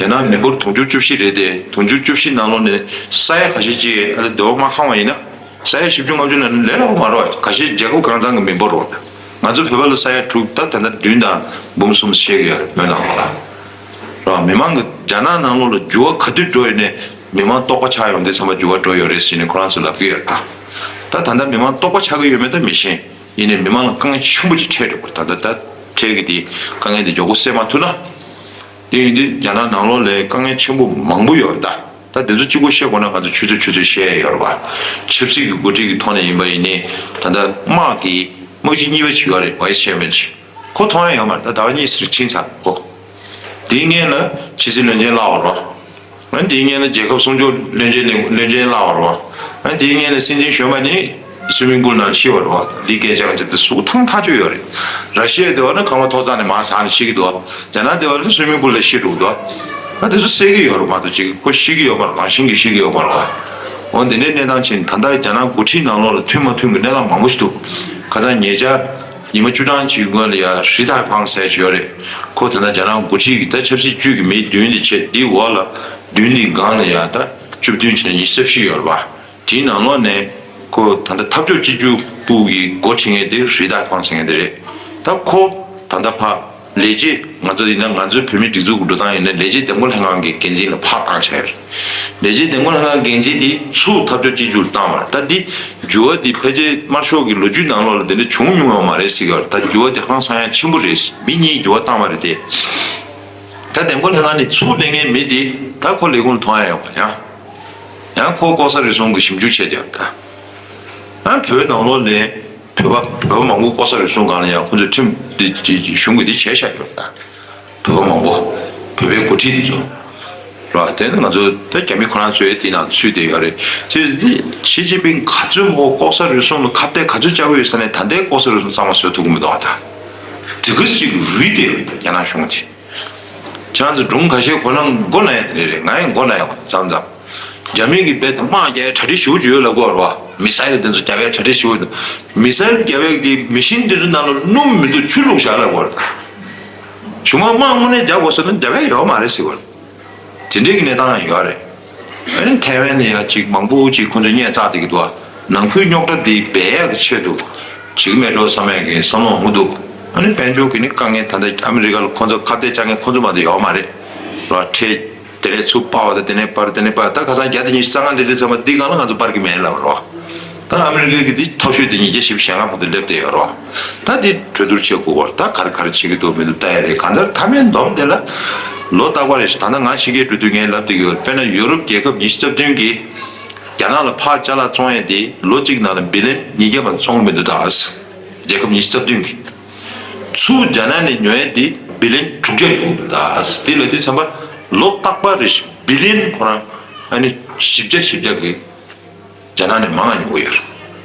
ཡོད། ཡང་ན་མི་འབོར་དུང་ཕྱུར་བཅུ་བཞི་རེད་དེ། དུང་ཕྱུར་བཅུ་བཞི་ནང་ལོགས་ནས་ས་ཡ་ཁ་ཤས་ཅིག་ཨ་ལེ་འདོད་པ་མ་ཁེངས་པ་ཡིན་ན། ས་ཡ་བཞི་བཅུ་ལྔ་བཅུ་ལ་ནི་ལས་སླ་པོ་མ་རེད། ཁ་ཤས་རྒྱལ་ཁབ་གང་ཚང་གི་མི་འབོར་རེད། ང་ཚོ་བོད་པ་ལ་ས་ཡ་དྲུག་ད་ད་ལྟ་བདུན་དང་འབུམ་གསུམ་བཤད་ཀྱི་ཡོད་རེད། མོན་ནང་ལོགས་ལ་རེད་བ། མི་མང་གི་རྒྱ་ནག་ནང་ལོགས་ལ་འགྱུར་བ་ག་དུས་འགྲོ་ཡོད་ནས་མི་མང་རྟོགས་པ་ཆགས་ཡོང་དུས་ཙམ་པ་འགྱུར་བ་འགྲོ་ཡོད་རེད་ཟེར་ནས་ཁོ་རང་ཚོས་ལབ་ཀྱི་ཡོད་རེད། ད་ད་ལྟ་མི་མང་རྟོགས་པ་ཆགས་ཀྱི་ཡོད་མེད་ད་མི་ཤེས། ཡིན་ནའི་མི་མང་ལ་དཀའ་ངལ་ཆེན་པོ་ཅིག་འཕྲད་འགྲོ་གི་རེད། ད་ལྟ་ད་འཕྲད་ཀྱི་དེ་དཀའ་ངལ་དེ་མགྱོགས་པོ་སེལ་མ་ཐུབ་ན། དེ་ཡིན་དུས་རྒྱ་ནག་ནང་ལོགས་ལ་དཀའ་ངལ་ཆེན་པོ་མང་པོ་ཡོད་རེད་ད། ད་དེ་ཚོ་གཅིག་པོ་བཤད་དགོས་ན་ང་ཚོ་ཆུ་ཚོད་ཆུ་ཚོད་བཤད་ཡ་ཡོད་རེད་བ། ཆབ་སྲིད་ཀྱི་འགོ་ཁྲིད་ཀྱི་ཐོག་ནས་ཡིན་པ་ཡིན་ནའི་ད་ལྟ་དམག་གི་དམག་སྤྱི་གཉིས་པ་ཞིག་ཡོད་རེད། བྷའི་སི་ཅེར་མེན་ཞིག་ཁོ་མཐོང་ཡ་ཡོད་མ་རེད། ད་ཟླ་བ་གཉིས་ཙམ་ཕྱིན་ཚར་ཁོ། དེའི་སྔོན་ལ་ཕྱི་སྲིད་བློན་ཆེན་ལབ་པ་རེད་བ། ཨ་དེའི་སྔོན་ལ་རྒྱལ་ཁབ་སྲུང་སྐྱོབ་བློན་ཆེན་ལས་བློན་ཆེན་ལབ་པ་རེད་བ། ཨ་དེའི་སྔོན་ལ་སྲིད་འཛིན་གཞོན་པ་ནི་སུའི་མིང་པུལ་ནང་ཤི་བ་རེད་བ། ལི་ཀེ་ཅང་ཅེ་དེ་སུ་ཐང་ཐག་ཆོད་ཡོད་རེད། ར་ཤི་ཡ་དེ་བ་ནི་ཁང་པ་ཐོག་རྩེག་ནས་མར་ཟགས་ནས་ཤི་གི་འདུག་ཨ་རྒྱ་ནག་དེ་བ་ནི་སུའི་མིང་པུལ་ལ་ཤི་འགྲོ་གི་འདུག་ཨ་དེ་ཚོ་བསད་ཀྱི་ཡོད་རེད་མ་གཏོགས་ཅིག་ཁོ་ཤི་གི་ཡོད་མ་རེད། རང་བཞིན་གྱིས་ཤི་གི་ཡོད་མ་རེད་བ། འོ་འདི་འདྲའི་གནས་སྟངས་ཕྱིན། ད་ལྟ་རྒྱ་ནག་འགོ་ཁྲིད་ནང་ལོགས་ལ་མཐུན་མ་མཐུན་གྱི་གནས་སྟངས་མང་པོ་ཞིག་འདུག་ཁ་སང་ཉེ་ཆར་ཉི་མ་བཅུ་གྲངས་ཅིག་སྔོན་ལ་ཡ་ཧྲི་ཐའེ་ཧྥང་ཟེར་ཅིག་ཡོད་རེད། ཁོ་ད་ལྟ་རྒྱ་ནག་འགོ་ཁྲིད་ཀྱི་ད་ཆབ་སྲིད་ཅུས་ཀྱི་མི་མདུན་དེ་བྱས། དེའི་འོག་ལ་མདུན་དེའི་སྒང་ལ་ཡ་ད་བཅུ་བདུན་བྱས་ན་ཉི་ཤུ་རྩ་བཞི་ཡོད་རེད་བ། དེའི་ནང་ལོགས་ནས་ཁོ་ད་ལྟ་འཐབ་ཕྱོགས་གཅིག་གྱུར་པུའུ་གི་འགོ་ཁྲིད་མཁན་དེ་ཧྲི་ཐའེ་ཧྥང་ཟེར་མཁན་དེ་རེད། ད་ཁོ་ད་ལྟ་ཕ་ལས་བྱེད་ང་ཚོ་ཡིན་ན་ང་ཚོའི་བོད་མིའི་སྒྲིག་འཛུགས་ཀྱི་འགྲོ་སྟངས་ཡིན་ན་ལས་བྱེད་འདེམས་བསྐོ་ལྷན་ཁང་གི་འགན་འཛིན་ལ་ཕར་བཏང་བཞག་ཡོད་རེད། ལས་བྱེད་འདེམས་བསྐོ་ལྷན་ཁང་འགན་འཛིན་དེ་ཚུར་འཐབ་ཕྱོགས་གཅིག་གྱུར་བཏང་བ་རེད། ད་འདི་ འགྱུར་བ་འདི་ཕལ་ཆེར་དམར་ཤོག་གི་ལོ་རྒྱུས་ནང་ལོགས་ལ་དེ་འདྲ་བྱུང་མྱོང་ཡོད་མ་རེད་ཟེར་གྱི་ཡོད་རེད། ད་འགྱུར་བ་དེ་ཧང་སང་ཡང་ཆེན་པོ་རེད། མི་གཉིས་འགྱུར་བ་བཏང་བ་རེད་དེ། ད་འདེམས་བསྐོ་ལྷན་ཁང་ནས་ཚུར་ལེན་མཁན་མི་དེ་ད་ཁོ་ལས་ཁུངས་ལ་མཐོང་ཡ་ཡོད་པ། ཡང་ཡང་ཁོ་ལྐོག་ཟ་རུལ་སུངས་ཀྱི་ཞིབ་འཇུག་བྱས་བསྡད་ཡོད་རེད། ད་ཡང་བོད་ནང་ལོགས་ལ་བོད་པ་བོད་པ་མང་པོ་ལྐོག་ཟ་རུལ་སུངས་སྒང་ལ་ཡང་ཁོ་ཚོས་ཁྲིམས་འདི་གཞུང་གིས་འདི་བྱས་བཞག་ཡོད་རེད། ད་བོད་པ་མང་པོ་བོད་པའི་འགོ་ཁྲིད་འདི་ཚོ་རེད་བ། དེ་ནི་ང་ཚོ་ད་རྒྱ་མི་ཁོ་རང་ཚོའི་དེ་ནང་ཚུད་བསྡད་ཡོད་རེད། ཅེས་འདི་ཞི་ཅིན་ཕིང་ག་ཚོད་མོ་ལྐོག་ཟ་རུལ་སུངས་ལ་ཁ་གཏད་ག་ཚོད་བཅག་གི་ཡོད་ས་ནས་ད་ལྟའི་ལྐོག་ཟ་རུལ་སུངས་གཙང་མ་བཟོ་ཐུབ་ཀྱི་མི་འདུག་ཨ། ད་དེ་ག་ཞིག་རུལ་བསྡད་ཡོད་རེད། ད་རྒྱ་ནག་གཞུང་གིས། ཁྱེད་རང་ཚོ་སྒྲུང་ཁ་ཤས་གོ་ན་མགོ་ན་ཡ་དེ་འདྲ་རེད། ང་ཡང་མགོ་ན་ཡ་གོ་མཚམས་མཚམས། རྒྱ་མི་གི་རྦད་དེ་དམག་རྒྱག་ཡ་གྲ་སྒྲིག་ཞེ་པོ་ཅིག་ཡོད་ལབ་ཀྱི་ཡོད་རེད་བ། མི་སི་ཡལ་དེ་ཚོ་རྒྱག་ཡ་གྲ་སྒྲིག་ཞེ་པོ་ཡོད་འདུག་མི་སི་ཡལ་རྒྱག་ཡ་གི་མེ་ཤིན་དེ་ཚོ་ནང་ལ་སྣུམ་མི་འདུག་ཆུ་བླུགས་བཞག་ལབ་ཀྱི་ཡོད་རེད། གཞུག་མ་དམག་དངོས་གནས་རྒྱག་དགོས་ཟེར་ན་རྒྱག་ཡ་ཡོད་མ་རེད་ཟེར་གྱི་ཡོད་རེད། དེ་འདྲའི་གི་གནས་སྟངས་ཡང་ཡོད་རེད། ཨ་ནི་ཐའེ་ཝན་ནས་ཡང་ཅིག་མང་པོ་ཅིག་ཁོང་ཚོས་བརྙས་བཅགས་བསྡད་ཀྱི་འདུག་ཨ། ནང་ཁུལ་རྙོག་དྲ་འདི་སྦས་ཡག་གི་ཆེད་དུ་ཅིག་མེད་འགྲོ་བསམ་ཡག་གི་བསམ་བློ་འོང་གི་འདུག་ཨ་ནི་དཔལ་འབྱོར་གྱི་ནི་དཀའ་ངལ་ད་ལྟ་ཨ་མི་རི་ཀ་ལ་ཁོང་ཚོ་ཁ་གཏད་བཅག་མཁན་ཁོང་ཚོ་མ་གཏོགས་ཡོད་མ་རེད་ར། ཁྲལ་དེ་ནས་ཚུར་སྤར་བ་དང་དེ་ནས་སྤར་དེ་ནས་སྤར། ད་ཁ་སང་བརྒྱ་དང་ཉི་ཤུ་རྩ་ལྔ་སླེབས་དུས་ཙམ་པ་འདི་སྒང་ལ་ང་ཚོ་སྤར་གྱི་མེད་ལབ་རོགས། ད་ཨ་མི་རི་ཀའི་གི་འདི་ཐབས་ཤོད་དེ་ཉིས་བརྒྱ་བཞི་བཅུ་ཞེ་ལྔ་བར་དུ་སླེབས་བསྡད་ཡོད་རོགས། ད་འདི་གྲོས་བསྡུར་བྱེད་དགོས་པར་ད་ག་རེ་ག་རེ་བྱེད་ཀྱི་འདུག་མི་འདུག་ལྟ་ཡ་རེད། གང་ལྟར་མཐའ་མའི་སྡོམ་དེ་ལ་ལོ་རྟག་པར་རེ་ཞིག་ད་ལྟ་ང་ཕྱི་རྒྱལ་འགྲོ་དུས་ངས་ལབ་བསྡད་ཀྱི་ཡོད། དཔེར་ན་ཡུ་རོབ་རྒྱལ་ཁབ་ཉི་ཤུ་རྩ་བདུན་གིས་རྒྱ་ནག་ལ་ཕར་ཅ་ལག་བཙོང་ཡས་དེ་ལོ་གཅིག་ནང་ལ་བི་ལན་ཉིས་བརྒྱ་བར་བཙོང་གི་མི་འདུག་ད་རྒྱལ་ཁབ་ཉི་ཤུ་རྩ་བདུན་གིས། ཚུར་རྒྱ་ནག་ནས་ཉོ་ཡས་དེ་བི་ལན་དྲུག་བརྒྱ་ཡོང་གི་འདུག་ད་དེ་ལ་དེ་ཚན་པ་ལོ་རྟག་པར་རེ་བཞིན་བི་ལན་ཁོ་རང་ཨ་ནི་བཞི་བརྒྱ་བཞི་བརྒྱ་གི་རྒྱ་ནག་ནས་མང་ང་ཉོ་གི་ཡོད་རེད།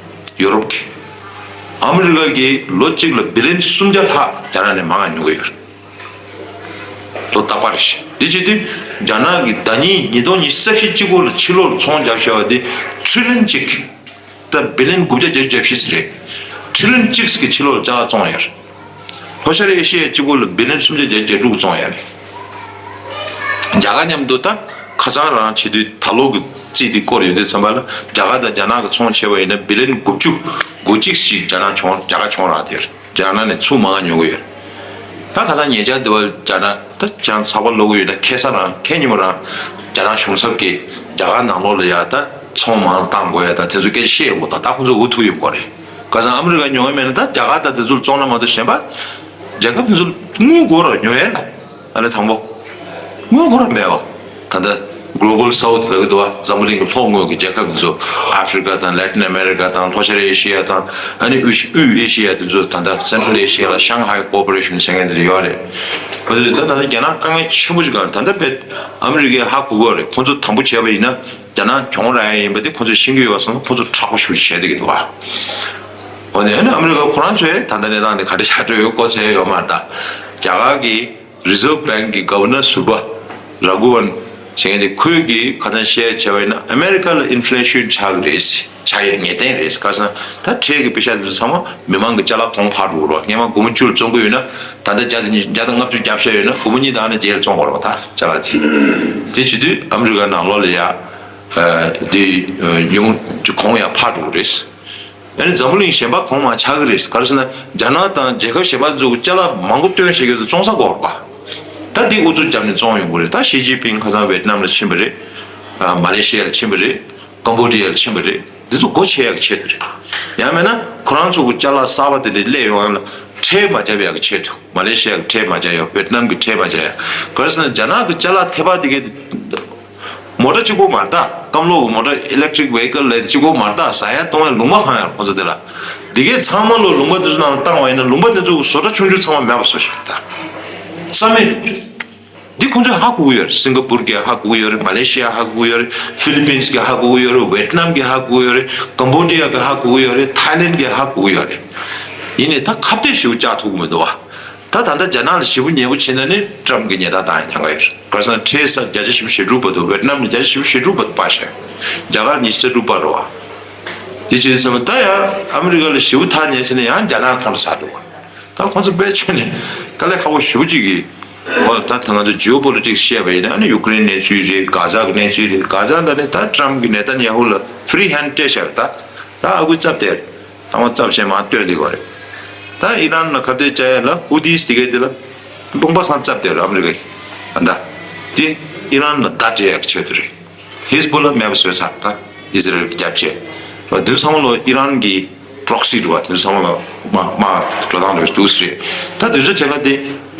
ཡུ་རོབ་ཀྱི། ཨ་མི་རི་ཀ་གིས་ལོ་གཅིག་ལ་བི་ལན་སུམ་བརྒྱ་ལྷག་རྒྱ་ནག་ནས་མང་ང་ཉོ་གི་ཡོད་རེད། ལོ་རྟག་པར་རེ་བཞིན། འདི་བྱེད་དུས་རྒྱ་ནག་གི་ཟླ་ཉིན་ཉིས་སྟོང་ཉི་ཤུ་རྩ་བཞི་གཅིག་པོ་ལ་ཕྱི་ལོགས་ལ་ཚོང་བརྒྱབ་བཞག་པ་དེ་ཁྲི་ལིན་གཅིག་ད་བི་ལན་དགུ་བརྒྱ་བརྒྱད་ཅུ་གྱ་བཞི་ཟེར་རེད། ཁྲི་ལིན་གཅིག་གི་ཕྱི་ལོགས་ལ་ཅ་ལག་བཙོང་ཡོད་རེད། ལྷོ་ཤར་ཨེ་ཤི་ཡ་གཅིག་པོ་ལ་བི་ལན་སུམ་བརྒྱ་བརྒྱད་ཅུ་གྱ་དྲུག་བཙོང་ཡོད་རེད། རྒྱ་གར་མཉམ་དུ་ད་ཁ་སང་རང་བྱེད་དུས་ད་ལོ་གི་རྩིས་འདི་སྐོར་ཡོད་དུས་ཙམ་པ་ལ་རྒྱ་གར་དང་རྒྱ་ནག་གི་ཚོང་བྱས་པ་ཡིན་ན་བི་ལན་དགུ་བཅུ་གོ་གཅིག་ཞིག་རྒྱ་ནག་བྱུང་རྒྱ་གར་བྱུང་རག་དེར། རྒྱ་ནག་ནས་ཚུར་མང་ཉོ་གི་ཡོད། ད་ཁ་སང་ཉེ་ཆར་འདི་བ་རྒྱ་ནག་ད་ཅང་ཚགས་པར་ཀློག་གི་ཡོད་ན་ཁ་སང་རང་ཁ་ཉིན་མོ་རང་རྒྱ་ནག་གཞུང་ཚབ་ཀྱིས་རྒྱ་གར་ནང་ལོགས་ལ་ཡ་ད་ཚོང་མང་བཏང་དགོས་ཡ་ད་དེ་ཚོ་སྐད་ཆ་བཤད་ཡོད་པ་ད་ད་ཁོང་ཚོ་འུ་ཐུག་ཡོད་པ་རེད། ཁ་སང་ཨ་མི་རི་ཀ་ཉོ་གི་མེད་ན་ད་རྒྱ་གར་ད་དེ་ཚོ་བཙོང་ན་མ་གཏོགས་གཞན་པ་རྒྱལ་ཁབ་དེ་ཚོ་དངུལ་དགོས་ར་ཉོ་ཡ་ལ། ཨ་ནི་དང་པོ། དངུལ་ཁོ་རང་མེད་པ། ད་ལྟ་Global South ལབ་ཀྱི་འདུག་བ། འཛམ་བུ་གླིང་གི་ལྷོ་ངོས་ཀྱི་རྒྱལ་ཁབ་འདི་ཚོ་ཨ་ཧྥི་རི་ཀ་དང་Latin America དང་ལྷོ་ཤར་ཨེ་ཤི་ཡ་དང་ཨ་ནི་དབུས་དབུས་ཨེ་ཤི་ཡ་འདི་ཚོ་ད་ལྟ་Central Asia ལ་Shanghai Cooperation ཟེར་མཁན་འདི་ཡོད་རེད། ཨ་ནི་ད་ད་ལྟ་རྒྱ་ནག་དཀའ་ངལ་ཆེན་པོ་ཞིག་ག་ད་ལྟ་བེད་ཨ་མི་རི་ཀས་ཧ་གོ་གི་ཡོད་རེད། ཁོང་ཚོ་དམ་པོ་བྱས་པ་ཡིན་ན་རྒྱ་ནག་གྱོང་རག་ཡ་ཡིན་པ་དེ་ཁོང་ཚོས་ཤེས་ཀྱི་ཡོད་པ་སོང་ཁོང་ཚོ་མཁྲེགས་པོ་ཞེ་པོ་ཅིག་བྱས་བསྡད་ཀྱི་འདུག་བ། འོ་ནས་ཨ་ནི་ཨ་མི་རི་ཀ་ཁོ་རང་ཚོས་ད་ལྟ་གནས་སྟངས་དེ་ག་འདྲ་ཆགས་འགྲོ་ཡོད་སྐོར་ཟེར་ཡོད་མ་རེད། ད་རྒྱ་གར་གྱི་Reserve Bank གི་Governor ཟུར་པ་ར་གུ་ཝན་ཟེར་མཁན་དེ་ཁོས་ཀྱིས་ཁ་སང་བཤད་བྱས་པ་ཡིན་ན་ཨ་མེ་རི་ཀ་ལ་ཨིན་ཕི་ལེ་ཤན་ཆགས་ཀྱི་རེད། ཆགས་ཡས་ངེས་གཏན་རེད། ཁ་སང་ད་ཁྲལ་གྱི་པེ་ཤ་དེ་ཚོ་ཚང་མ་མི་མང་གི་ཅ་ལག་གོང་འཕར་འགྲོ་གི་རེད། སྔོན་མ་སྒོར་མོ་བཅུ་ལ་བཙོང་གི་ཡོད་ན་ད་ལྟ་བརྒྱ་དང་ཉི་བརྒྱ་དང་ལྔ་བཅུ་བརྒྱབ་བཞག་ཡོད་ན་སྒོར་མོ་གཉིས་དང་ཨ་ནི་བརྒྱད་ལ་བཙོང་དགོས་རེད་པ། ད་ཅ་ལག་དེ་དེ་བྱེད་དུས་ཨ་མེ་རི་ཀ་ནང་ལོགས་ལ་ཡ་དེ་ཉུང་གོང་ཡ་འཕར་འགྲོ་གི་རེད། ཨ་ནི་འཛམ་བུ་གླིང་གཞན་པ་གོང་མར་ཆགས་ཀྱི་རེད། ག་རེ་ཟེར་ན་རྒྱ་ནག་དང་རྒྱལ་ཁབ་གཞན་པ་ཚོ་ཅ་ལག་མང་པོ་བཏོན་བྱེད་ཀྱི་བཙོང་ས་དགོས་རེད་པ། ད་འདི་ཨུ་ཚུགས་བརྒྱབ་ནས་བཙོང་ཡོང་གི་རེད། ད་ཞི་ཅིན་ཕིང་ཁ་སང་ཝེ་ཏི་ནམ་ལ་ཕྱིན་པ་རེད། ཨ་མ་ལེ་ཤི་ཡ་ལ་ཕྱིན་པ་རེད། ཀམ་བོ་ཌི་ཡ་ལ་ཕྱིན་པ་རེད། འདི་ཚོ་སྒོ་ཕྱེ་ཡག་གི་ཆེད་དུ་རེད། ཡང་མིན་ན་ཁོ་རང་ཚོ་གི་ཅ་ལག་གསར་པ་དེ་འདྲ་སླེབས་ཡོང་ཡག་ལ་ཁྲལ་མ་བརྒྱབ་ཡག་གི་ཆེད་དུ། མ་ལེ་ཤི་ཡ་གི་ཁྲལ་མ་བརྒྱབ་ཡག་ཝེ་ཏི་ནམ་གི་ཁྲལ་མ་བརྒྱབ་ཡག་ག་རེ་ཟེར་ན་རྒྱ་ནག་གི་ཅ་ལག་ཐེ་པ་དེ་གའི་མོ་ཊ་གཅིག་པོ་མ་རེད་ད། ཀམ་ལོག་གི་མོ་ཊ་electric vehicle ལས་གཅིག་པོ་མ་རེད་ད། ཟ་ཡ་བཏུང་ཡ་ལུང་པ་འཕང་ཡ་ཁོ་ཚོ་དེ་ལ། འདི་གའི་ཚང་མ་ལོ་ལུང་པ་དེ་ཚོ་ནང་ལ་བཏང་བ་ཡིན་ན་ལུང་པ་དེ་ཚོ་གི་བཟོ་གྲྭ་ཆུང་ཆུང་ཚང་མ་མེད་པ་བཟོ་བཞག་ད། རྩ་མེད་འགྲོ་གི་རེད། འདི་ཁོ་ཚོས་ཧ་གོ་གི་ཡོད་རེད། སིང་ག་པུར་གྱིས་ཧ་གོ་གི་ཡོད་རེད། མ་ལེ་ཤི་ཡ་ཧ་གོ་གི་ཡོད་རེད། ཧྥི་ལི་པིན་གྱིས་ཧ་གོ་གི་ཡོད་རེད། ཝེ་ཏི་ནམ་གྱིས་ཧ་གོ་གི་ཡོད་རེད། ཀམ་བོ་ཌི་ཡ་གིས་ཧ་གོ་གི་ཡོད་རེད། ཐའི་ལེན་གྱིས་ཧ་གོ་གི་ཡོད་རེད། ཡིན་ནའི་ད་ཁ་གཏད་ཞེ་པོ་བཅག་ཐུབ་ཀྱི་མི་འདུག་བ། ད་ད་ལྟ་རྒྱ་ནག་ལ་ཞེ་པོ་ཉེ་པོ་བྱེད་ན་ནི་ཊམ་གྱིས་ཉེས་རྡུང་བཏང་ཡ་ཉེན་ཁ་ཡོད་རེད། ག་རེ་ཟེར་ན་ཁྲལ་ས་བརྒྱ་ཆ་བཞི་བཅུ་ཞེ་དྲུག་བར་དུ། ཝེ་ཏི་ནམ་ནས་བརྒྱ་ཆ་བཞི་བཅུ་ཞེ་དྲུག་བར་དུ་སྤར་བཞག་རྒྱ་གར་ཉི་ཤུ་རྩ་དྲུག་སྤར་རེད་བ། དེ་བྱས་ཙང་ད་ཡང་ཨ་མི་རི་ཀ་ལ་ཞེ་པོ་ཐག་ཉེ་བྱས་ན་ཡང་རྒྱ་ནག་ཁོང་ཁྲོ་ཟ་འགྲོ་བ། ད་ཁོང་ཚོ་དཔེ་ཆོས་ནས་དཀའ་ལས་ཁག་པོ་ཞེ་པོ་ཅིག་གིས། འོ་ད་ད་ང་ཚོ་ཇི་ཨོ་པོ་ལི་ཊིག་སི་བཤད་པ་ཡིན་ན་ཨ་ནི་ཡུ་ཀེ་རེན་གནས་ཚུལ་རེད། གྷ་ཛ་གི་གནས་ཚུལ་རེད། གྷ་ཛ་ལ་ནི་ད་ཊམ་གྱིས་ནེ་ཐན་ཡ་ཧུ་ལ་ཧྥི་རི་ཧན་སྤྲད་བཞག་རེད། ད་ད་ཨ་ཁུ་བཙབ་བསྡད་རེད། ད་ང་བཙབ་བྱས་མར་སྟོན་བསྡད་ཡོད་རེད། ད་ཨི་རན་ལ་ཁ་གཏད་བཅག་ཡ་ལ་ཧུ་ཐིས་དེ་གའི་དེ་ལ་ལུང་པ་སྒང་བཙབ་བསྡད་རེད་ཨ་མི་རི་ཀས། ད་དེ་ཨི་རན་ལ་བརྡ་སྤྲད་ཡག་གི་ཆེད་དུ་རེད། ཧིས་བུ་ལ་མེད་པ་བཟོས་ཚར། ད་ཨི་ཟི་རལ་གྱིས་རྒྱབ་བྱས། དེ་ཚོ་ཚང་མ་ལོ་ཨི་རན་གྱི་པྲོག་སི་རེད་བ། དེ་ཚོ་ཚང་མ་ལོ་དམག་དམག་འགྲོ་སྟངས་རེད་འདུག་ཟེར། ད་དེ་ཚོ་བྱེད་ཀ་དེ་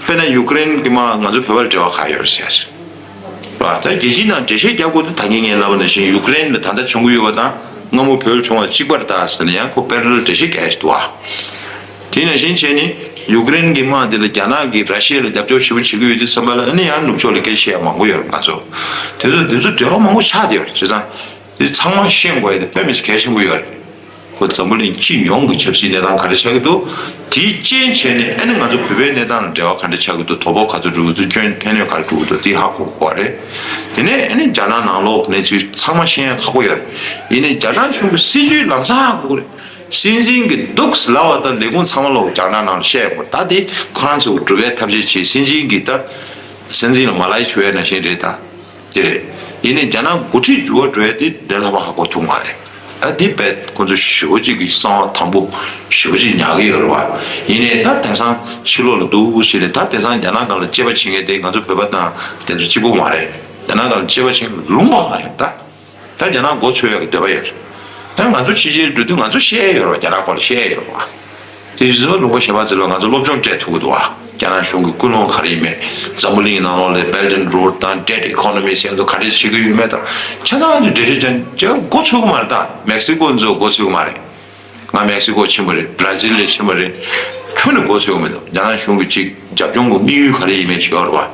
དཔེར་ན་ཡུ་ཀེ་རེན་གྱི་དམག་ང་ཚོ་བོད་པར་འབྲེལ་བ་ག་ཡོད་རེད་ཟེར། བ། ད་རྒྱལ་སྤྱིའི་ནང་འགྲེལ་བཤད་རྒྱག་དགོས་འདུག་ད་གིན་ངས་ལབ་པ་ནང་བཞིན་ཡུ་ཀེ་རེན་ལ་ད་ལྟ་བྱུང་གི་ཡོད་པ་དང་སྔ་མོ་བོད་བྱུང་བ་གཅིག་པ་རེད་ད་ཟེར་ནས་ཡང་ཁོ་པེ་རེ་ལལ་འགྲེལ་བཤད་རྒྱག་ཡ་ཞིག་འདུག་བ། དེ་ནང་བཞིན་བྱས་ནས་ཡུ་ཀེ་རེན་གྱི་དམག་དེ་ལ་རྒྱ་ནག་གིས་ར་ཤི་ཡ་ལ་རྒྱབ་སྐྱོར་ཞེ་པོ་བྱེད་ཀྱི་ཡོད་དུས་ཙམ་པ་ལ་ཨ་ནི་ཡང་ནུབ་ཕྱོགས་ལ་སྐད་ཆ་བཤད་ཡ་མང་པོ་ཡོད་རེད། ང་ཚོ་དེ་ཚོ་དེ་ཚོ་འབྲེལ་བ་མང་པོ་ཆགས་བསྡད་ཡོད་རེད། བྱས་ཙང་དེ་ཚང་མ་ཤེས་དགོས་ཡ་དེ་དཔེ་མི་སྲིད་གལ་ཆེན་པོ་ཡོད་རེད། ཁོ་འཛམ་བུ་གླིང་སྤྱི་ཡོངས་ཀྱི་ཆབ་སྲིད་གནས་སྟངས་ག་རེ་ཆགས་ཀྱི་འདུག་དེའི་རྐྱེན་བྱས་ནས་ཨ་ནི་ང་ཚོ་བོད་པའི་གནས་སྟངས་ལ་འབྲེལ་བ་ག་འདྲ་ཆགས་ཀྱི་འདུག་དོ་ཕོག་ག་ཚོད་འགྲོ་གི་འདུག་སྐྱོན་ཕན་གནོད་ག་རེ་འགྲོ་གི་འདུག་དེ་ཧ་གོ་དགོས་པ་རེད། དེ་ནས་ཨ་ནི་རྒྱ་ནག་ནང་ལོགས་གནས་ཚུལ་ཚང་མ་ཤེས་ཡ་ཁག་པོ་ཡོད་རེད། ཡིན་ནའི་རྒྱ་ནག་གཞུང་གི་སྲིད་ཇུས་ལམ་སང་ཧ་གོ་གི་རེད། སྲིད་འཛིན་གྱི་འདུག་ལབ་པ་དང་ལས་ཁུངས་ཚང་མ་ལོག་རྒྱ་ནག་ནང་ལ་བཤད་དགོས། ད་དེ་ཁོ་རང་ཚོ་སྒྲུབ་པའི་ཐབས་ཤེས་བྱེད། སྲིད་འཛིན་གྱི་ད་སྲིད་འཛིན་ལ་མ་ལའི་ཞུ་བའི་ནང་བཞིན་རེད་ད། དེ་རེད། ཡིན་ནའི་རྒྱ་ནག་འགོ་ཁྲིད་འགྱུར་བ་འགྲོ་ཡ་དེ་འདྲ་ལྷག་པ་ཧ་གོ་ཐུབ་མ་རེད། ད་འདི་བས་ཁོ་ཚོ་ཞེ་པོ་ཅིག་གི་གསང་བ་དམ་པོ་ཞེ་པོ་ཅིག་ཉར་གི་ཡོད་རེད་བ། ཡིན་ནའི་ད་དེང་སང་ཕྱི་ལོགས་ལ་འདུག་ཟེར་ནས་ད་དེང་སང་རྒྱ་ནག་སྒང་ལ་དཔྱད་པ་བྱེད་མཁན་དེ་ང་ཚོ་བོད་པ་དང་དེ་ཚོ་གཅིག་པོ་མ་རེད། རྒྱ་ནག་སྒང་ལ་དཔྱད་པ་བྱེད་མཁན་ལུང་པ་མ་རེད་ད། ད་རྒྱ་ནག་མགོ་ཚོས་ཡག་གི་འདོད་པ་ཡོད་རེད། ད་ང་ཚོ་ཕྱི་རྒྱལ་འགྲོ་དུས་ང་ཚོ་བཤད་ཡ་ཡོད་རེད་བ། རྒྱ་ནག་སྐོར་ལ་བཤད་ཡ་ཡོད་རེད་བ། དེ་བཞིན་ལུང་པ་གཞན་པ་ཚོ་ལ་ང་ཚོ་སློབ་སྦྱོང་སྤྲད་ཐུབ་ཀྱི་འདུག་བ། རྒྱ་ནག་གཞུང་གི་ཀུན་སློང་ག་རེ་ཡིན་མེད། འཛམ་བུ་གླིང་ནང་ལོགས་ལ་Belt and Road་དང་Debt Economy་ཟེར་ཚོ་ག་རེ་བྱེད་ཀྱི་ཡོད་མེད་དང་ཆ་ཚང་གི་འགྲེལ་བཤད་ཅང་ཅང་མགོ་ཚོས་ཀྱི་མ་རེད་ད། མེག་སི་ཀོ་ཚོ་མགོ་ཚོས་ཀྱི་མ་རེད། ང་མེག་སི་ཀོ་ཕྱིན་པ་རེད། བྷ་ར་ཛིལ་ལ་ཕྱིན་པ་རེད། ཁྱོན་ནས་མགོ་ཚོས་ཀྱི་མི་འདུག་རྒྱ་ནག་གཞུང་གི་ཅིག་རྒྱབ་ལྗོངས་ཀྱི་དམིགས་ཡུལ་ག་རེ་ཡིན་མེད་ཅིག་ཡོད་རེད་བ།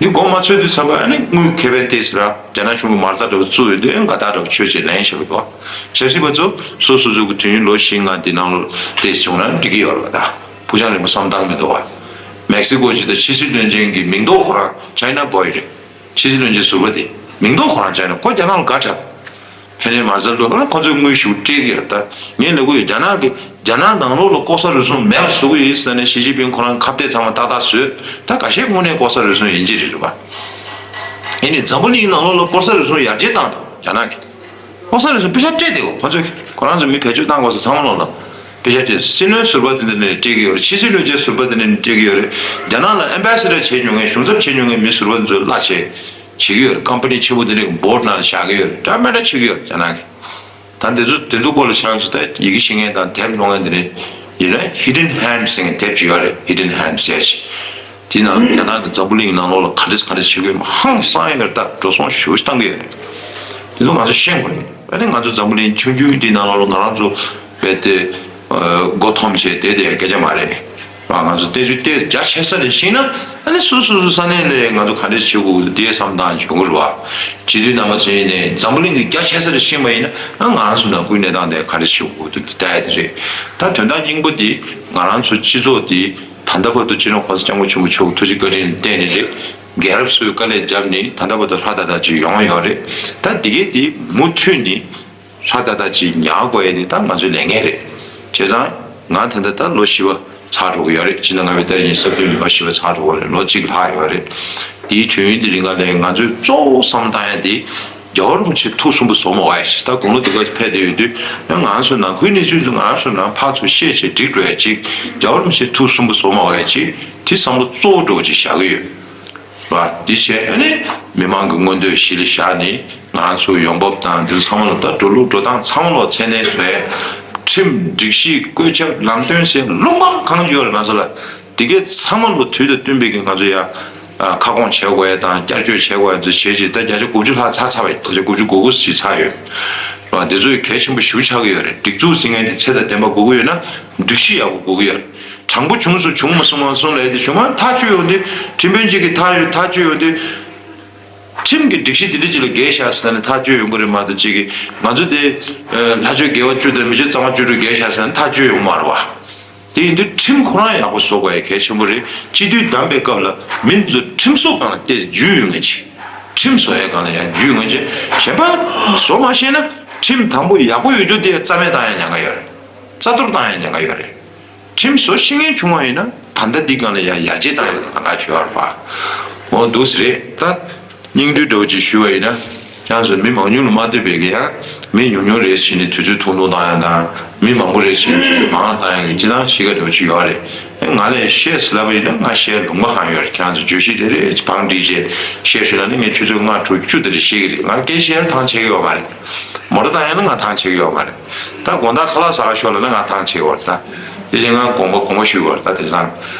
འདི་མགོ་མ་ཚོས་དུས་ཙམ་པ་ཨ་ནི་དངུལ་ཁེ་ཕན་ཏོག་ཙམ་ར་རྒྱ་ནག་གཞུང་གི་མ་རྩ་འདྲ་བོ་བཙུགས་ཡོད་དུས་ཨ་ནི་དགའ་རྟགས་འདྲ་བོ་ཆོད་ཅེས་ལན་བཤད་ཀྱི་འདུག་ཆབ་སྲིད་པ་ཚོ་སོ་སོ་སོ་གི་དུས་ཡུན་ལོ་བཞི་ལྔ་འདི་ནང་ལོ་ཏོག་ཙམ་བྱུང་ན་འགྲིག་གི་ཡོད་རེད་བ། ད་ཕུགས་རྒྱང་རིང་པོ་བསམ་སྟངས་མི་འདུག་བ། མེག་སི་ཀོ་ཅིག་དང་ཕྱི་སྲིད་བློན་ཆེན་གྱི་མིང་ཐོ་ཁོ་རང་China boy་རེད། ཕྱི་སྲིད་བློན་ཆེན་ཟུར་པ་དེ་མིང་ཐོ་ཁོ་རང་China། ཁོ་རྒྱ་ནག་ལ་དགའ་དྲགས། ཕན་ནེ་མ་རྩ་ལོ་ཁོ་ཚོས་དངུལ་ཞིག་སྤྲད་ཀྱི་ཡོད། ད་ངས་ལབ་གི་ཡོད། རྒྱ་ནག་གི་རྒྱ་ནག་ནང་ལོགས་ལ་ལྐོག་ཟ་རུལ་སུངས་མེད་པ་བཟོ་གི་ཡོད་ཟེར་ནས་ཞི་ཅིན་ཕིང་ཁོ་རང་ཁ་གཏད་ཚང་མ་ཏག་ཏག་བཟོས། ད་ཁ་ཤས་དངོས་གནས་ལྐོག་ཟ་རུལ་སུངས་ཡིན་གྱི་རེད་རེད་པ། ཡིན་ནའི་འཛམ་བུ་གླིང་ནང་ལོགས་ལ་ལྐོག་ཟ་རུལ་སུངས་ཡར་རྒྱས་བཏང་འདུག་རྒྱ་ནག་གིས་ལྐོག་ཟ་རུལ་སུངས་པེ་ཤ་སྤྲད་དེ། ཁོ་ཚོས་ཁོ་རང་ཚོ་མི་བེད་སྤྱོད་བཏང་དགོས་ས་ཚང་མ་ལོག་ལ་པེ་ཤ་སྤྲད། སྲིད་བློན་ཟུར་པ་དེ་འདྲ་ནས་སྤྲད་ཀྱི་ཡོད་རེད། ཕྱི་སྲིད་བློན་ཆེན་ཟུར་པ་དེ་འདྲ་ནས་སྤྲད་ཀྱི་ཡོད་རེད། རྒྱ་ནག་ལ་ཨེམ་བྷེ་སི་ཌར་བྱེད་མྱོང་མཁན་གཞུང་ཚབ་བྱེད་མྱོང་མཁན་མི་ཟུར་པ་དེ་ཚོ་གླ་བྱེད། བྱེད་ཀྱི་ཡོད་རེད། ཀམ་པ་ནི་ཆེན་པོ་དེ་འདྲའི་བོར་ཌི་ནང་ལ་བཞག་གི་ཡོད་རེད། འདྲ་མི་འདྲ་བྱེད་ཀྱི་ཡོད་རེད་རྒྱ་ནག་གིས། ད་འདི་ཚོ་དེ་ཚོ་སྐོར་ལ་ཁྱེད་རང་ཚོ་ད་ཡི་གེ་ཤེས་མཁན་དང་དེབ་ཀློག་མཁན་དེ་འདྲ་ཡིན་ན་Hidden Hand་ཟེར་མཁན་དེབ་ཅིག་ཡོད་རེད། Hidden Hand་ཟེར་ཅིག་དེའི་ནང་ལ་རྒྱ་ནག་གིས་འཛམ་བུ་གླིང་གི་ནང་ལོགས་ལ་ག་འདྲ་ག་འདྲ་བྱེད་ཀྱི་ཡོད་མ་ཧང་སང་ཡོད་རེད། ད་འགྲོ་སོང་ཞེ་པོ་ཞིག་བཏང་གི་ཡོད་རེད། དེ་ཚོ་ང་ཚོ་ཤེས་དགོས་རེད། ཨ་ནི་ང་ཚོ་འཛམ་བུ་གླིང་ཆུང་ཆུང་འདིའི་ནང་ལོགས་ལ་ང་རང་ཚོ་རྦད་དེ་མགོ་འཐོམས་བྱས་བསྡད་བསྡད་ཡ་སྐད་ཆ་མ་རེད། ང་ཚོ་བལྟས་ཚུལ་ཏོག་ཙམ་རྒྱ་ཆེ་ས་ནས་ཤེས་ན་ཨ་ནི་སོ་སོ་སོ་ས་གནས་ནས་ང་ཚོ་ག་འདྲས་བྱེད་དགོས་འདི་བསམ་སྟངས་ཡོང་གི་རེད་བ། སྤྱི་འཐུས་རྣམ་པ་ཚོ་ཡིན་ནའི་འཛམ་བུ་གླིང་གི་རྒྱ་ཆེ་ས་ནས་ཤེས་པ་ཡིན་ན་ཨ་ང་རང་ཚོ་ནང་ཁུལ་གནས་སྟངས་དེ་ག་འདྲས་བྱེད་དགོས་འདི་ལྟ་ཡ་དེ་རེད། ད་དོན་དག་སྙིང་པོ་འདི་ང་རང་ཚོ་སྤྱི་ཚོགས་འདི་ད་ལྟ་བར་དུ་སྤྱི་ནོར་༸གོང་ས་༸སྐྱབས་མགོན་ཆེན་པོ་མཆོག་གི་ཐུགས་རྗེ་བཀའ་དྲིན་ལ་བརྟེན་ནས་རེད། རྒྱལ་རབས་ཚོས་དཀའ་ལས་བརྒྱབ་ནས་ད་ལྟ་བར་དུ་ཧྲ་ཏག་ཏག་ཅིག་ཡོང་ཡོད་རེད། ད་འདི་གས་འདི་མུ་མཐུད་ནས་ཧྲ་ཏག་ཏག་ཅིག་ཉར་དགོས་ཡས་དེ་ད་ང་ཚོའི་ལས་འགན་རེད། བྱས་ཙང་ང་ད་ལྟ་ད་ལོ་བཞི་པ་ཚར་འགྲོ་གི་ཡོད་རེད། ཕྱི་ཟླ་ལྔ་པའི་ཟླ་བཞི་ཉིན་སྲིད་དོན་ལོ་བཞི་པ་ཚར་འགྲོ་གི་རེད། ལོ་གཅིག་ལྷག་ཡོད་རེད། དེའི་དུས་ཡུན་དེ་རིང་ག་ལས་ང་ཚོས་གཙོ་བོ་བསམ་བློ་བཏང་ཡས་དེ་རྒྱལ་བ་རིན་པོ་ཆེ་ཐུགས་གསུམ་པོ་བཟོ་མ་དགོས་ཡས་ཞིག་ད་དགུང་ལོ་འདི་ག་ཕེབས་བསྡད་ཡོད་དུས་ཡང་ང་ཚོ་ནང་ཁུལ་གནས་ཚུལ་ཚོ་ང་ཚོ་ནང་ཕར་ཚུར་བཤད་བྱས་འགྲིག་འགྲོ་ཡས་ཅིག་རྒྱལ་བ་རིན་པོ་ཆེ་ཐུགས་གསུམ་པོ་བཟོ་མ་དགོས་ཡས་ཅིག་དེ་བསམ་བློ་གཙོ་བོ་འདྲ་བོ་ཅིག་བཞག་གི་ཡོད། ར། འདི་བྱས་ཨ་ནི་མི་མང་གི་མངོན་འདོད་གཞི་ལ་བཞག་ནས་ང་ཚོའི་ཡོང་འབབ་དང་འདི་ཚང་མ་ལ་ད་འགྲོ་ལུགས་འགྲོ་སྟངས་ཚང་མ་ལ་ཚད་ལྡན་བཟོ་ཡས། ཁྲིམས་སྒྲིག་གཞི་བཀོད་ཁྱབ་ལམ་སྟོན་ཟེར་ལུང་པ་གང་ཡོད་རེད་ང་ཚོ་ལ། འདི་གའི་ཚང་མ་ལ་དུས་དང་བསྟུན་པའི་གི་ང་ཚོ་ཡ་ཁ་སྐོང་བྱེད་དགོས་ཡས་དང་བསྐྱར་བཅོས་བྱེད་དགོས་ཡས་ཚོ་བྱེད་ཅིག་ད་བརྒྱ་ཆ་དགུ་བཅུ་ལྷག་ཚར་ཚར་བ་ཡིན། བརྒྱ་ཆ་དགུ་བཅུ་གོ་དགུ་ཞིག་ཚར་ཡོད། ར། འདི་ཚོ་ཡི་གལ་ཆེན་པོ་ཞེ་པོ་ཆགས་ཀྱི་ཡོད་རེད། སྒྲིག་འཛུགས་ཟེར་མཁན་དེ་ཚད་དང་ལྡན་པ་དགོས་ཀྱི་ཡོད་ན་སྒྲིག་གཞི་ཡག་པོ་དགོས་ཀྱི་ཡོད་རེད། དྲང་པོ་བྱུང་སོང་བྱུང་མ་སོང་མ་སོང་ལབ་ཡས་དེ་བྱུང་མ་ཐག་གཅོད་ཡོང་དུས་ཁྲིམས་དཔོན་གཅིག་གིས་ཐག་ཡོད་ཐག་གཅོད་ཡོང་དུས། ཁྲིམས་ཀྱི་སྒྲིག་གཞི་འདི་འདྲ་ཅིག་ལ་འགལ་ཤག་ཟེར་ནས་ཐག་གཅོད་ཡོང་གི་རེད་མ་གཏོགས་གཅིག་གིས་ང་ཚོ་དེ་ལྷ་ཆོས་དགེ་བ་བཅུ་དང་མི་ཆོས་གཙང་མ་བཅུ་དྲུག་འགལ་ཤག་ཟེར་ནས་ཐག་གཅོད་ཡོང་མ་རེད་བ། དེ་ཡིན་དུས་ཁྲིམས་ཁོ་རང་ཡག་པོ་བཟོ་དགོས་ཡ་གལ་ཆེན་པོ་རེད། སྤྱི་འཐུས་བདམས་པའི་སྐབས་ལ་མི་ཚོ་ཁྲིམས་བཟོ་སྒང་ལ་བལྟས་འཇུས་ཡོང་ངེས་ཅིག་ཁྲིམས་བཟོ་ཡའི་སྒང་ལ་ཡང་འཇུས་ཡོང་ངེས་ཅིག་གཞན་པ་བཟོ་མ་ཤེས་ན་ཁྲིམས་དང་པོ་ཡག་པོ་ཡོད་རྒྱུ་དེ་རྩ་མེད་བཏང་ཡ་ཉེན་ཁ་ཡོད་རེད། རྩ་གཏོར་བཏང་ཡ་ཉེན་ཁ་ཡོད་རེད། ཁྲིམས་བཟོ་ཤེས་མཁན་བྱུང་བ་ཡིན་ན་ད་ལྟ་འདི་སྒང་ལ་ཡང་ཡར་རྒྱས་བཏང་ཡོད་པ་ང་ཚོས་ཧ་གོ་ཡོད་རེད་པ། འོ་འདུག་སེ་རེད་ད། སྙིང་བསྡུས་འདྲ་བོ་ཅིག་ཞུ་བ་ཡིན་ན། ཁྱེད་ཚོ་མི་མང་ཉུང་ལ་མ་ལྟོས་པའི་གི་ཡང་མི་ཉུང་ཉུང་རེད་ཟེར་ནས་དུས་ཚོད་ཐུང་ཐུང་བཏང་ཡ་དང་མི་མང་པོ་རེད་ཟེར་ནས་དུས་ཚོད་མང་བཏང་ཡ་གི་སྤྱི་བཏང་གཤིས་ཀ་འདྲ་བོ་ཅིག་ཡོད་རེད། ཨེ་ང་ལས་བཤད་ཟེར་ལབ་པ་ཡིན་ན་ང་བཤད་ལུང་པ་གང་ཡོད་རེད། ཁྱེད་ཚོ་བརྗོད་གཞི་རེ་རེ་བང་བསྒྲིགས་བྱས་བཤད་ཞུ་ན་ནི་ངས་ཆུ་ཚོད་ལྔ་དྲུག་བཅུ་དེ་འདྲ་བཤད་གི་རེད། ང་སྐད་ཆ་ཐང་ཆད་གི་ཡོད་མ་རེད། མོ་ཊ་བཏང་ཡ་ན་ང་ཐང་ཆད་ཀྱི་ཡོད་མ་རེད། ད་དགོང་དག་ཁ་ལག་ཟ་ག་ཤོག་ལབ་ན་ང་ཐང་ཆད་ཀྱི་ཡོད་རེད། ད་དེ་བཞིན་ང་དགོངས་པ་དགོངས་པ་ཞུས་པ་རེད། ད་དེང་སང་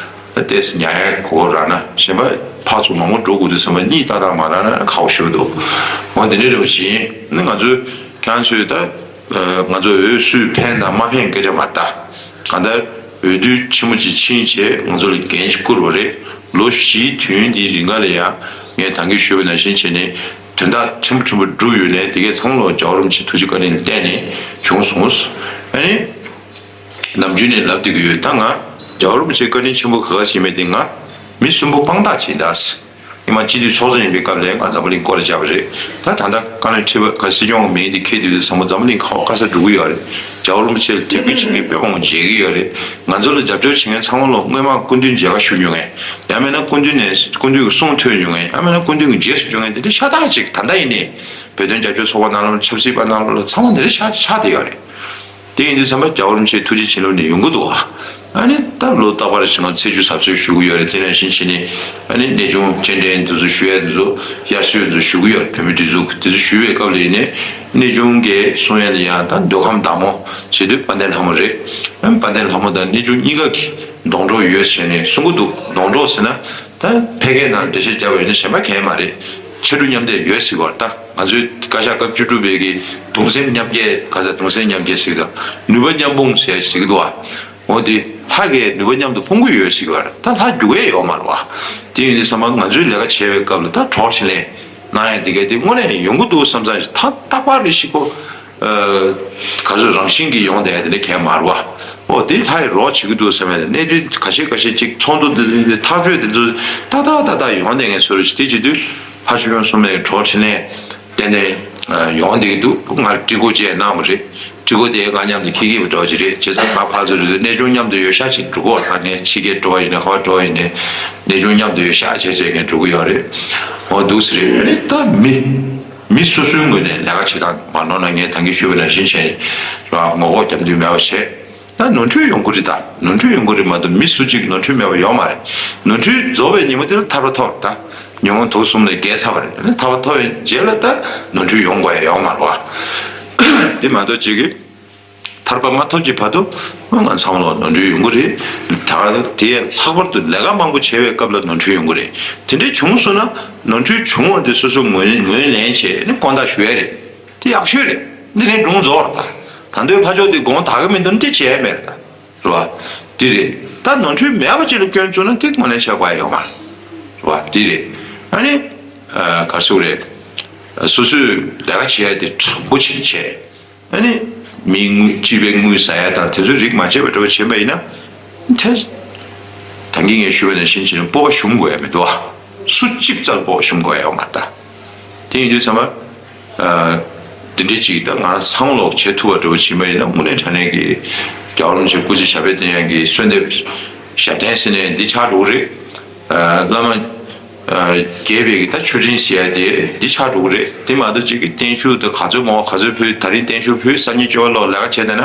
ད་ཏོག་ཙམ་ཉལ་ཡའི་གོ་སྐབས་རག་ན། གཞན་པ་ཕར་ཚུར་མང་པོ་འགྲོ་དགོས་དུས་ཙམ་པ་གཉིད་ཏག་ཏག་མ་རག་ན་ཁག་པོ་ཞེ་པོ་འདུག་འོ་དེ་འདྲའི་རེ་བ་བྱེད་ཡིན། ནི་ང་ཚོས་ཁྱེད་རང་ཚོས་ད་ང་ཚོ་འོས་སུས་ཕན་དང་མ་ཕན་སྐད་ཆ་མ་ལྟ། གང་ལྟར་འོས་བསྡུ་ཆེན་མོ་ཅིག་ཕྱིན་བྱས་ང་ཚོ་ལ་འགན་ཞིག་བསྐུར་བ་རེད། ལོ་བཞིའི་དུས་ཡུན་འདིའི་རིང་ག་ལ་ཡང་ངས་ད་གིན་ཞུས་པ་ནང་བཞིན་བྱས་ནས་དོན་དག་ཕྲན་བུ་ཕྲན་བུ་བསྒྲུབས་ཡོད་ནའི་དེ་གས་ཚང་མ་ལོ་རྒྱལ་བ་རིན་པོ་ཆེ་ཐུགས་རྗེ་བཀའ་དྲིན་ལ་བརྟེན་ནས་བྱུང་སོང་། ཨ་ནི། ནམ་རྒྱུན་ནས་ལབ་བསྡད་ཀྱི་ཡོད། ད་ང་རྒྱལ་བ་རིན་པོ་ཆེའི་བཀའ་དྲིན་ཆེན་པོ་ག་ག་བྱེད་མེད་དེ། ང་མི་གསོན་པོ་དཔང་རྟགས་བྱེད་ད། ཉི་མ་སྤྱི་འཐུས་ཚོགས་གཙོ་ཡིན་པའི་སྐབས་ལ་ང་འཛམ་བུ་གླིང་སྐོར་བརྒྱབ་པ་རེད། ད་ད་ལྟ་བཀའ་བློན་ཁྲི་པ་ག་སྲིད་སྐྱོང་གི་མིང་དེ་འཁྱེར་དུས་དུས་ཚང་མ་འཛམ་བུ་གླིང་ག་པར་ག་ས་འགྲོ་གི་ཡོད་རེད། རྒྱལ་བ་རིན་པོ་ཆེ་ལ་དད་གུས་བྱེད་མཁན་དཔེ་མང་པོ་མཇལ་གི་ཡོད་རེད། ང་ཚོ་ལ་རྒྱབ་སྐྱོར་བྱེད་མཁན་ཚང་མ་ལོ་སྔོན་མ་སྐུ་མདུན་མཇལ་ཁ་ཞུ་མྱོང་མཁན། ཡང་མིན་ན་སྐུ་མདུན་ནས་སྐུ་མདུན་གྱི་གསུང་ཐོས་མྱོང་མཁན། ཡང་མིན་ན་སྐུ་མདུན་གྱི་རྗེས་སུ་འཇུག་མཁན་དེ་འདྲ་ཤ་སྟག་ཅིག་ད་ལྟ་ཡིན་ནའི་བོད་དོན་རྒྱབ་སྐྱོར་ཚོགས་པ་ནང་ལོགས། ཆབ་སྲིད་པ་ནང་ལོགས་ཚང་མ་དེ་འདྲ་ཤ་ཆགས་བསྡད་ཡོད་རེད། དེ་ཡིན་དུས་ཙམ་པ་རྒྱལ་བ་རིན་པོ་ཆེའི་ཐུགས་རྗེ་བྱིན་རླབས་ནས་ཡོང་གི་འདུག་བ། ཨ་ནི་ད་ལོ་རྟག་པར་ཞིག་ང་ཚེས་བཅུ་གཟབ་གཟབ་ཞུ་གི་ཡོད་རེད། དེ་ནང་བཞིན་བྱས་ནས་ཨ་ནི་གནས་ཆུང་སྤྱན་འདྲེན་དེ་ཚོ་ཞུ་ཡ་དེ་ཚོ། དབྱར་གསོལ་དེ་ཚོ་ཞུ་གི་ཡོད་རེད། བོད་མིའི་སྒྲིག་འཛུགས་དེ་ཚོ་ཞུ་བའི་སྐབས་ལ་ཡིན་ནའི་གནས་ཆུང་གིས་གསུང་ཡ་ལ་ཡང་ད་མདོ་ཁམས་བདག་མོ་བྱེད་དུས་དཔལ་ལྡན་ལྷ་མོ་རེད། ཨ་ནི་དཔལ་ལྡན་ལྷ་མོ་དང་གནས་ཆུང་གཉིས་ཀ་གི་སྡོང་གྲོགས་ཡོད་ཟེར་ནས་གསུང་གི་འདུག་སྡོང་གྲོགས་ཟེར་ན། ད་ཕལ་སྐད་ནང་འགྲེལ་བཤད་བརྒྱབ་པ་ཡིན་ན་གཞན་པ་གང་ཡང་མ་རེད། ཕྱར་གྲུ་མཉམ་འདེགས་ཡོད་ཟེར་བ་རེད། ད་ང་ཚོའི་བཀའ་ཤག་སྐབས་བཅུ་དྲུག་པའི་གི་གདུང་སེམས་མཉམ་སྐྱེད། ག་ས་གདུང་སེམས་མཉམ་སྐྱེད་ཟེར་གི་འདུག་ནུས་པ་མཉམ་སྤུངས་ཟེར་ཟེར་གི་འདུག་བ། འོ་དེ་ལྷ་གིས་ནུས་པ་མཉམ་དུ་སྤུངས་གི་ཡོད་ཟེར་གི་བ་རེད། ད་ལྷ་རྒྱུག་གི་ཡོད་མ་རེད་བ། དེ་ཡིན་དུས་ཙམ་པ་ང་ཚོའི་ལས་ཀ་བྱེད་པའི་སྐབས་ལ་ད་གྲོགས་འཕྲིན་ལས་གནང་ཡ་དེ་ག་དེ་དངོས་གནས་ཡོང་གི་འདུག་བསམ་ཙང་ད་རྟག་པར་རེ་ཞིག་གོ། ག་ཚོད་རང་བཞིན་གྱིས་ཡོང་བསྡད་དེ་འདྲ་གང་མ་རེད་བ། ཨོ་དེ་ལྷ་ཡི་རོགས་བྱེད་ཀྱི་འདུག་བསམ་ཡ་དེ། གནས་ཚུལ་ཁ་ཤས་ཁ་ཤས་ཅིག་ཚོགས་འདུ་འདི་འདི་ཐག་གཅོད་འདི་ཚོ་ཏག་ཏག་ཏག་ཏག་ཡོང་བསྡད་མཁན་བཟོ་འདྲ་ཞིག་དེ་བྱེད་དུས་ལྷ་ཆོས་སྐྱོང་སྲུང་མའི་གྲོགས་འཕྲིན་ལས་ཏན་ཏན་ཡོང་བསྡད་ཀྱི་འདུག་ང་སྤྲི་གོ་བཅས་གནང་བ་རེད། སྤྲི་གོ་དེ་ང་མཉམ་དུ་འཁྱེར་འཁྱེར་བ་འདྲ་བོ་ཅིག་རེད། བྱས་ཙང་ང་ཕར་ཚུར་རེད་དུས་གནས་ཆུང་མཉམ་དུ་ཡོད་ཤག་ཅིག་འགྲོ་གི་ཡོད་རེད། ད་ངས་ཕྱི་རྒྱལ་འགྲོ་བ་ཡིན་ན་ག་པར་འགྲོ་བ་ཡིན་ནའི་གནས་ཆུང་མཉམ་དུ་ཡོད་ཤག་བྱས་བྱས་ངས་འགྲོ་གི་ཡོད་རེད། འོ་འདུག་སེ་རེད། ཨ་ནི་ད་མི། མི་སོ་སོའི་ངོས་ནས་ལས་ཀ་བྱེད་སྟངས་མ་ནོར་ན། ངས་ད་གིན་ཞུས་པ་ནང་བཞིན་བྱས་ནས་རང་ངོ་ལྐོག་རྒྱབ་མདུན་མེད་པ་བྱས། ད་ནོར་འཁྲུལ་ཡོང་གི་རེད། ད་ནོར་འཁྲུལ་ཡོང་གི་རེད་མ་གཏོགས་མི་སུ་གཅིག་ནོར་འཁྲུལ་མེད་པ་ཡོད་མ་རེད། ནོར་འཁྲུལ་རྫོགས་པའི་ཉིན་མོ་དེ་ལ་ཐར་པ་ཐོབ་རེད། ད་ཉོན་མོངས་དུག་གསུམ་ལས་རྒྱལ་ཚར་བ་རེད། ཨ་ནི་ཐར་པ་ཐོབ་པའི་རྗེས་ལ་ད་ནོར་འཁྲུལ་ཡོང་དགོས་ཡ་ཡོད་མ་རེད་བ། དེ་མ་གཏོགས་གཅིག་གིས། ཐར་པ་མ་ཐོབ་ཀྱི་བར་དུ་ང་ཚང་མ་ལ་ནོར་འཁྲུལ་ཡོང་གི་རེད། ད་དེ་ལྷག་པར་དུ་ལས་ཀ་མང་པོ་བྱེད་པའི་སྐབས་ལ་ནོར་འཁྲུལ་ཡོང་གི་རེད། དེ་འདྲའི་བྱུང་སོང་ན་ནོར་འཁྲུལ་བྱུང་བ་དེ་སོ་སོ་ངོས་ངོས་ལེན་བྱས་ནས་དགོངས་དག་ཞུ་ཡ་རེད། དེ་ཡག་ཤོས་རེད། འདི་ནས་སྒྲུང་རྫོགས་རེད། ད་ད་དུང་ཕར་ཕྱོགས་དེ་དགོངས་དག་གི་མི་འདུག་ན་དེ་བྱས་མེད་རེད། ད་རེད་བ། དེ་རེད། ད་ནོར་འཁྲུལ་མེད་པ་ཅིག་ལ་སྐྱོན་བཙུགས་ན་དེ་དངོས་གནས་བྱ་དགོས་ཡ་ཡོད་མ་རེད། རེད་བ། དེ་རེད། ཨ་ནི། ག་རེ་ཟེར་དགོས་རེད། སོ་སོས་ལས་ཀ་བྱེད་ཡ་དེ་དྲང་པོ་བྱེད་བྱས། ཨ་ནི། མིའི་དངུལ་སྤྱི་པའི་དངུལ་ཟ་ཡ་དང་དེ་ཚོའི་རིགས་མ་བྱས་པ་འདྲ་བོ་བྱས་པ་ཡིན་ན། དེ། ད་གིན་ངས་ཞུས་པ་ནང་བཞིན་བྱས་ན་སྤོབས་པ་ཞུམ་དགོས་ཡ་མི་འདུག་ཨ། སུ་གཅིག་རྩ་ལ་སྤོབས་པ་ཞུམ་དགོས་ཡ་ཡོད་མ་རེད་ད། དེ་ཡིན་དུས་ཚང་མ། ཨ། དེ་འདྲའི་ཅིག་ད་ང་རང་ཚང་མ་ལོག་བྱེད་ཐུབ་པ་འདྲ་བོ་བྱས་པ་ཡིན་ན་དངོས་གནས་དྲང་གནས་ཀྱི་རྒྱལ་བ་རིན་པོ་ཆེ་སྐུ་ཚེ་ཞབས་པད་བརྟན་ཡག་གི་གསོལ་འདེབས་ཞབས་བརྟན་ཟེར་ནས་འདི་ཆགས་འགྲོ་གི་རེད། ཨ། བླ་མ། ཨ། རྒྱས་པའི་ད་མཆོད་སྤྲིན་ཟེར་ཡ་དེ་འདི་ཆགས་འགྲོ་གི་རེད། དེ་མ་གཏོགས་ཅིག་གི་བརྟན་བཞུགས་དེ་ག་ཚོད་མང་བ་ག་ཚོད་ཕུལ། ད་རིང་བརྟན་བཞུགས་ཕུལ། སང་ཉིན་སྐྱོ་བ་ལོག་ལས་ཀ་བྱས་བསྡད་ན་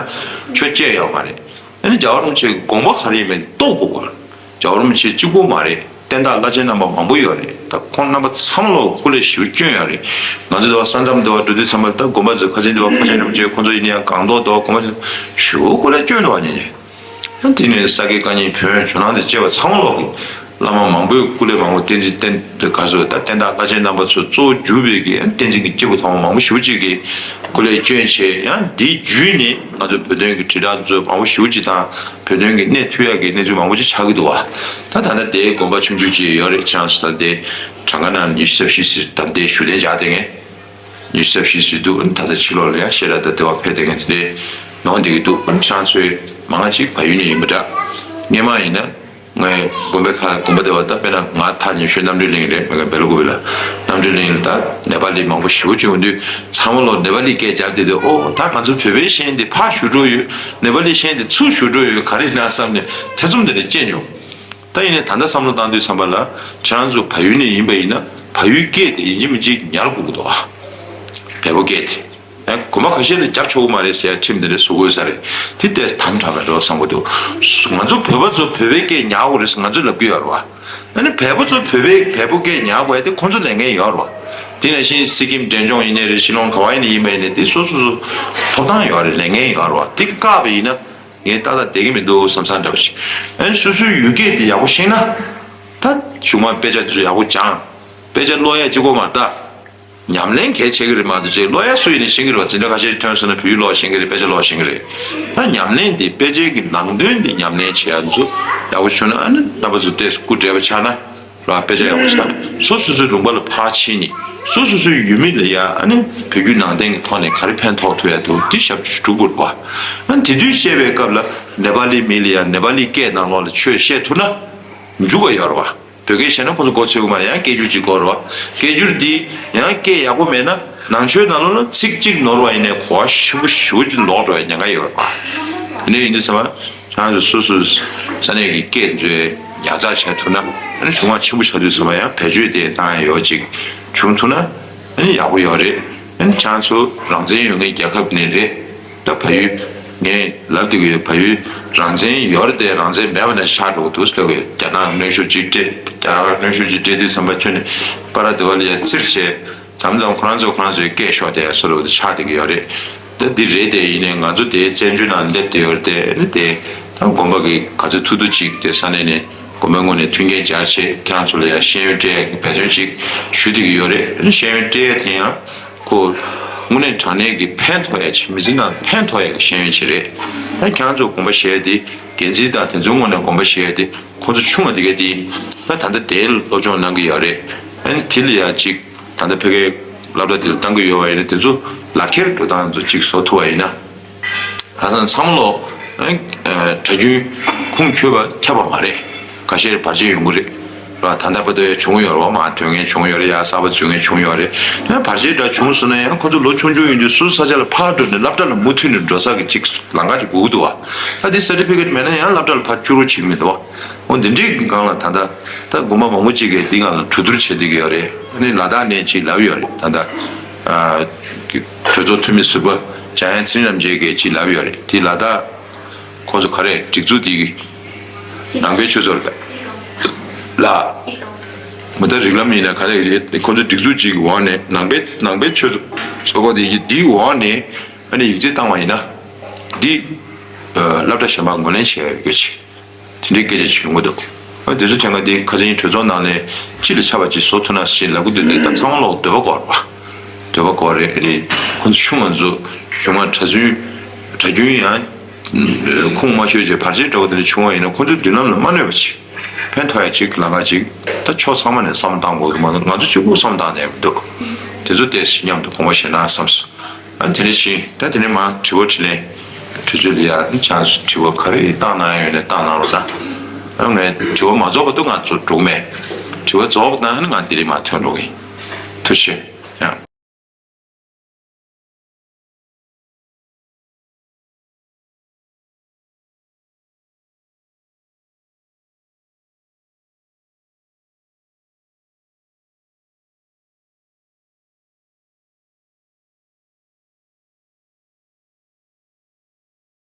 ཆོས་བཅས་ཡོད་མ་རེད། ཨ་ནི་རྒྱལ་བ་རིན་པོ་ཆེའི་དགོངས་པ་ག་རེ་ཡིན་མིན་རྟོགས་དགོས་པ། རྒྱལ་བ་རིན་པོ་ཆེ་གཅིག་པུ་མ་རེད། བསྟན་བདག་བླ་ཆེན་རྣམ་པ་མང་པོ་ཡོད་རེད། ད་ཁོང་རྣམ་པ་ཚང་མ་ལོག་སྐུ་ལས་ཞེ་པོ་བསྐྱོན་ཡོད་རེད། ང་ཚོ་དེ་བ་ས་མཚམས་དེ་བ་འགྲོ་དུས་ཚང་མ་ད་དགོན་པ་ཚོ་ཁ་སང་དེ་བ་ཕ་ཆེན་རིན་པོ་ཆེ་ཁོང་ཚོ་ཡིན་ན་ཡང་སྒང་ཏོག་དེ་བ་དགོན་པ་ཚོ་ཞེ་པོ་སྐུ་ལས་བསྐྱོན་འདུག་བ། ཉེ་ཉེ། དེ་ནས་ས་དགེ་བཀའ་རྙིང་བོན་ཇོ་ནང་དང་བཅས་པ་ཚང་མ་ལོག་གི་བླ་མ་མང་པོས་སྐུ་ལས་མང་པོ་བསྟན་འཛིན་བསྟན་དེ་ག་ཚོད་ད་བསྟན་བདག་བླ་ཆེན་རྣམ་པ་ཚོ་གཙོ་བོ་གྱུར་པའི་གི་བསྟན་འཛིན་གྱི་སྐྱེས་བུ་ཚང་མ་མང་པོ་ཞེ་པོ་ཅིག་གིས་སྐུ་ལས་བསྐྱོན་བྱས། ཡང་འདི་བརྒྱུད་ནས་ང་ཚོ་བོད་དོན་གྱི་དྲིལ་བསྒྲགས་ཚོ་མང་པོ་ཞེ་པོ་ཅིག་དང་། བོད་དོན་གྱི་གནས་ཐུབ་ཡག་གི་གནས་ཚུལ་མང་པོ་ཅིག་ཆགས་ཀྱི་འདུག་བ། ད་ད་ལྟ་དེའི་དགོན་པ་ཆུང་ཆུང་ཅིག་ཡོད་རེད། ཁྱེད་རང་ཚོ་ད་དེ་གྲངས་ཀ་ནང་ཉི་ཤུ་རྩ་བཞི་ཟེར། ད་ལྟའི་བཞུགས་གདན་འཇགས་བསྡད་མཁན་ཉི་ཤུ་རྩ་བཞི་ཟེར་འདུག་ད་ལྟ་ཕྱི་ལོགས་ལ་ཡང་བཤད་གྲྭ་དང་དེ་བ་ཕེབས་བསྡད་མཁན་དེ་འདྲའི་ཡོང་བསྡད་ཀྱི་འདུག་ཁྱེད་རང་ཚོའི་མང་ང་ཅིག་བལ་ཡུལ་ནས་ཡིན་པ་འདྲ། སྔོན་མ་ཡིན་ན། ངའི་དགོན་པའི་ཁ་དགོན་པ་དེ་བ་ད་དཔེར་ན་ང་ཐག་ཉེ་ཤོས་རྣམ་གྲོལ་གླིང་རེད། མི་ག་སྦེལ་ཀོབ་ལ་རྣམ་གྲོལ་གླིང་ལ་ད་ནེ་པ་ལི་མང་པོ་ཞེ་པོ་ཅིག་ཡོང་དུས་ཚང་མ་ལོ་ནེ་པ་ལི་སྐད་རྒྱབ་བསྡད་དུས། ཨོ་ད་ང་ཚོ་བོད་པའི་ཤན་དེ་ཕར་བཞུད་འགྲོ་ཡོད། ནེ་པ་ལི་ཤན་དེ་ཚུར་བཞུད་འགྲོ་ཡོད། ག་རེ་ཡིན་ན་བསམ་ནས་ཐེ་ཚོམ་དེ་འདྲ་སྐྱེས་མྱོང་། ད་ཡིན་ནའི་ད་ལྟ་བསམ་བློ་བཏང་དུས་ཙམ་པ་ལ་ཁྱེད་རང་ཚོ་བལ་ཡུལ་ནས་ཡིན་པ་ཡིན་ན་བལ་ཡུལ་སྐད་དེ་ཡིན་གཅིག་མིན་གཅིག་ཉར་དགོས་ཀྱི་འདུག་ཨ། བལ་པོ་སྐད་དེ། ཡང་དགོན་པ་ཁ་ཤས་ལ་རྒྱབ་ཆོག་གི་མ་རེད་ཟེར་ཡ་ཁྲིམས་དེ་འདྲ་བཟོ་དགོས་ས་རེད། དེ་ལྟས་དམ་དྲགས་པའི་འགྲོ་བསམ་གྱི་འདུག་ང་ཚོ་བོད་པ་ཚོ་བོད་པའི་སྐད་ཉར་དགོས་རེད་ཟེར་ང་ཚོས་ལབ་ཀྱི་ཡོད་རེད་བ། ཨ་ནི་བལ་པོ་ཚོ་བོད་པའི་བལ་པོ་སྐད་ཉར་དགོས་ཡ་དེ་ཁོང་ཚོ་ལས་འགན་ཡོད་རེད་བ། དེ་ནང་བཞིན་སི་ཀིམ་འབྲས་ལྗོངས་ཡིན་ནའི་རེད། ཤི་ལོང་ག་བ་ཡིན་ནའི་ཡིན་པ་ཡིན་ནའི་དེ་སོ་སོ་སོ་ཐོབ་ཐང་ཡོད་རེད། ལས་འགན་ཡོད་རེད་བ། དེ་བཀག་པ་ཡིན་ན་ངས་ཏག་ཏག་བསྡད་ཀྱི་མི་འདུག་བསམ་བསམ་འདྲ་བ་ཞིག་ཨ་ནི་སོ་སོའི་ཡུལ་སྐད་དེ་ཡག་པོ་ཤེས་ན། ད་གཞུག་མ་དཔེ་ཆ་དེ་ཚོ་ཡག་པོ་སྦྱང་། དཔེ་ཆ་ཀློག་ཡ་གཅིག་པོ་མ་རེད་ད། ཉམས་ལེན་གལ་ཆེ་གི་རེད་མ་གཏོགས་ཅིག་ཀློག་ཡ་སུ་ཡིན་ནའི་ཤེས་ཀྱི་རེད་བ། འཛིན་གྲྭ་ཁ་ཤས་ཐོན་སོང་ན་བོད་ཡིག་ཀློག་ཤེས་ཀྱི་རེད། དཔེ་ཆ་ཀློག་ཤེས་ཀྱི་རེད། ད་ཉམས་ལེན་དེ་དཔེ་ཆའི་གི་ནང་དོན་དེ་ཉམས་ལེན་བྱེད་ཡ་ཚོ་ཡག་པོ་བྱུང་ན། ཨ་ནི་རྣམ་པ་ཚོ་ཏོག་ཙམ་སྐུ་བགྲེས་པ་ཆགས་ན་ར། དཔེ་ཆ་ཡག་པོ་ཆགས། སོ་སོ་སོའི་ལུང་པ་ལ་ཕར་ཕྱིན་ནས་སོ་སོ་སོའི་ཡུལ་མི་ལ་ཡ་ཨ་ནི་བོད་བརྒྱུད་ནང་བསྟན་གྱི་ཐོག་ནས་ག་རེ་ཕན་ཐོགས་ཐུབ་ཡ་འདུག་དེ་ཞབས་ཞུ་སྒྲུབ་དགོས་རེད་བ། ཨ་ནི་དེ་དུས་བཤད་པའི་སྐབས་ལ་ནེ་པ་ལི་མི་ལ་ཡ་ནེ་པ་ལི་སྐད་ནང་ལོགས་ལ་ཆོས་བཤད་ཐུབ་ན་འཇུག་པ་ཡོད་རེད་བ། བོད་སྐད་བཤད་ན་ཁོ་ཚོ་མགོ་ཚོས་ཀྱི་མ་རེད། ཡང་སྐད་སྒྱུར་ཅིག་དགོས་རེད་བ། སྐད་སྒྱུར་འདི་ཡང་སྐད་ཡག་པོ་མེད་ན་ནང་ཆོས་ནང་ལོགས་ལ་ཚིག་གཅིག་ནོར་བ་ཡིན་ནའི་གོ་བ་ཆེན་པོ་ཞེ་པོ་ཅིག་ལོག་འགྲོ་བའི་ཉེན་ཁ་ཡོད་རེད་བ། དེ་འདྲ་ཡིན་དུས་ཙམ་པ་ཁྱེད་རང་ཚོ་སོ་སོའི་ས་གནས་ཀྱི་སྐད་ཚོ་ཉར་ཚགས་བྱས་ཐུབ་ན། ཨ་ནི་གཞུང་མང་ཆེན་པོ་ཆགས་དུས་ཙམ་པ་ཡང་བེད་སྤྱོད་དེ་བཏང་ཡ་ཡོད་ཅིག་བྱུང་ཐུབ་ན་ཨ་ནི་ཡག་པོ་ཡོད་རེད། ཨ་ནི་ཁྱེད་རང་ཚོ་རང་བཙན་ཡོད་མཁན་རྒྱལ་ཁབ་ནས་རེད། ད་བལ་ཡུལ། ངས་ལབ་བསྡད་ཀྱི་ཡོད། བལ་ཡུལ་རང་བཙན་ཡོད་རེད་དེ། རང་བཙན་མེད་པ་ནང་ཆགས་འགྲོ་གི་འདུག་ཟེར་གྱི་ཡོད། རྒྱ་ནག་གནོན་ཤུགས་ཅིག་སྤྲད། རྒྱ་ནག་གནོན་ཤུགས་ཅིག་སྤྲད་དུས་ཙམ་པ་ཁྱོན་ནས་པ་ར་དེ་བ་ལ་ཡ་བཙིར་བྱས། མཚམས་མཚམས་ཁོ་རང་ཚོ་ཁོ་རང་ཚོའི་སྐད་ཤོར་བསྡད་ཡ་བཟོ་འདྲ་བོ་དེ་ཆགས་བསྡད་ཀྱི་ཡོད་རེད། ད་འདི་རེད་དེ། ཡིན་ནའི་ང་ཚོ་དེའི་བཙན་བྱོལ་ནང་སླེབས་བསྡད་ཡོད་རེད་དེ། དེ་ད་དགོན་པ་གི་ག་ཚོད་ཐུབ་ཐུབ་ཅིག་དེ་ས་གནས་ནས་དགོན་པའི་ངོས་ནས་མཐུན་རྐྱེན་སྦྱར་བྱས་ཁྱེད་རང་ཚོ་ལ་ཡ་ཤེས་ཡོན་སྤྲད་ཡ་གི་འབད་བརྩོན་ཅིག་ཞུ་བསྡད་ཀྱི་ཡོད་རེད། ཤེས་ཡོན་སྤྲད་ཡ་དེ་ཡང་ཁོ་དངོས་གནས་དྲང་གནས་ཀྱི་ཕན་ཐོགས་ཡ་ཆེ། མི་ཚེ་ནང་ཕན་ཐོགས་ཡ་གི་ཤེས་ཡོན་ཅིག་རེད། ད་ཁྱེད་རང་ཚོ་དགོངས་པ་བཞེས་ཡ་དེ། འགན་འཛིན་དང་དེ་ཚོའི་ངོས་ནས་དགོངས་པ་བཞེས་ཡ་དེ་ཁོ་ཚོ་ཆུང་བ་དེ་ག་དེ། ད་ད་ལྟ་དེའི་སློབ་སྦྱོང་གནང་གི་ཡོད་རེད། ཨ་ནི་དེ་ལ་ཡ་ཅིག་ད་ལྟ་ཕ་གིའི་སློབ་གྲྭ་དེ་ལ་བཏང་གི་ཡོད་པ་ཡིན་ན། དེ་ཚོ་ལག་ཁྱེར་འགྲོ་སྟངས་ཚོ་ཅིག་བཟོ་ཐུབ་པ་ཡིན་ན། ཁ་སང་ཚང་མ་ལོ། ཨ་ནི་ཨ་གྲྭ་རྒྱུན་ཁུངས་འཁྱོལ་བ་ཁྱབ་པ་མ་རེད། ཁ་ཤས་བར་ཆད་ཡོང་གི་རེད། ད་ལྟ་བར་དུ་ཡང་བྱུང་ཡོད་རེད་བ། མར་ཐོན་མཁན་བྱུང་ཡོད་རེད། ཡར་གསར་པ་འཛུལ་མཁན་བྱུང་ཡོད་རེད། ཡང་བར་ཆད་འདྲ་བྱུང་སོང་ན་ཡང་ཁོ་ཚོ་ལོ་ཆུང་ཆུང་ཡིན་དུས་སོ་སོ་ས་ཆ་ལ་ཕར་འགྲོ་ནས་སློབ་གྲྭ་ལ་མུ་མཐུད་ནས་འགྲོ་ས་གི་ཅིག་ལམ་ཁ་ཅིག་དགོས་ཀྱི་འདུག་བ། ད་འདི་སར་ཊི་ཕི་ཀེ་ཊི་མེད་ན་ཡང་སློབ་གྲྭ་ལ་ཕར་བཅུག་རོགས་བྱེད་ཀྱི་མི་འདུག་བ། འོ་འདི་འདྲའི་གི་སྒང་ལ་ད་ལྟ་ད་དགོན་པ་མང་པོ་ཅིག་གིས་འདི་སྒང་ལ་གྲོས་བསྡུར་བྱེད་བསྡད་ཀྱི་ཡོད་རེད། ཨ་ནི་ལ་དྭགས་ནས་ཅིག་ལབ་ཡོད་རེད། ད་ལྟ་ཨ་གྲོས་ཚོགས་འཐུས་མི་ཟུར་པ་འཇམ་དབྱངས་ཚེ་རིང་རྣམ་རྒྱལ་གྱིས་ཅིག་ལབ་ཡོད་རེད། དེ་ལ་དྭགས་ཁོ་ཚོ་ག་རེ་སྒྲིག་འཛུགས་དེ་གི་ནང་པའི་ཆོས་ཚོགས་རེད་ལ། མི་ད་རིགས་ལམ་ཡིན་ན་ག་རེ་ཁོ་ཚོ་སྒྲིག་འཛུགས་གཅིག་གི་འོག་ནས་ནང་པའི་ནང་པའི་ཆོས་ཚོགས་ཁོ་དེ་གི་དེའི་འོག་ནས་ཨ་ནི་ཡིག་ཆ་བཏང་བ་ཡིན་ན་འདི་སློབ་གྲྭ་གཞན་པ་ངོས་ལེན་བྱས་ཡོད་ཀྱི། དེ་འདྲའི་སྐད་ཆ་བྱུང་གི་འདུག་ཨ་དེ་ཚོ་དྲན་ག་དེ་ཁ་སང་གྲོས་ཚོགས་ནང་ནས་སྤྱི་ལ་ཆ་བ་ཅིག་བཟོ་ཐུབ་ན་ཞེས་ལབ་གི་འདུག་ནས་ད་ཚང་མ་ལོག་འདོད་པ་སྐོར་བ། འདོད་པ་སྐོར་རེད། ཨ་ནི་ཁོ་ཚོ་ཆུང་ང་ཚོ་གཞུང་མང་གྲྭ་བཙུན་གྲྭ་རྒྱུན་ཡང་ཁུངས་མ་ཆོད་ཅིག་བར་ཆད་འདྲ་བོ་དེ་འདྲ་བྱུང་བ་ཡིན་ན་ཁོ་ཚོའི་མདུན་ལམ་ལ་མ་གནོད་པ་ཅིག་ཕན་ཐོགས་ཡ་ཅིག་ལམ་ཁ་ཅིག་ད་ཕྱོགས་ཚང་མ་ནས་བསམ་བློ་བཏང་དགོས་ཀྱི་མ་གཏོགས་ང་ཚོ་གཅིག་པུ་བསམ་བློ་བཏང་ནས་མི་འདུག་དེ་ཚོ་ཏོག་ཙམ་མཉམ་དུ་དགོངས་པ་བཞེས་ན་བསམས་སོང་། ཨ་དེ་ནས་ཤིང་ད་དེ་ནས་མ་དྲི་བ་དྲིས་ལན་དུས་ཚོད་ལ་ཡ་ཨ་ཆང་དྲི་བ་ག་རེ་བཏང་གནང་ཡོད་ནས་བཏང་གནང་རོགས་གནང་། ཨ་ངས་དྲི་བ་མ་རྫོགས་བར་དུ་ང་ཚོ་འགྲོ་གི་མེད། དྲི་བ་རྫོགས་པ་ན་ང་འདི་རིང་མ་ཐོན་འགྲོ་གི་ཡིན། ཐུགས་རྗེ་ཆེ།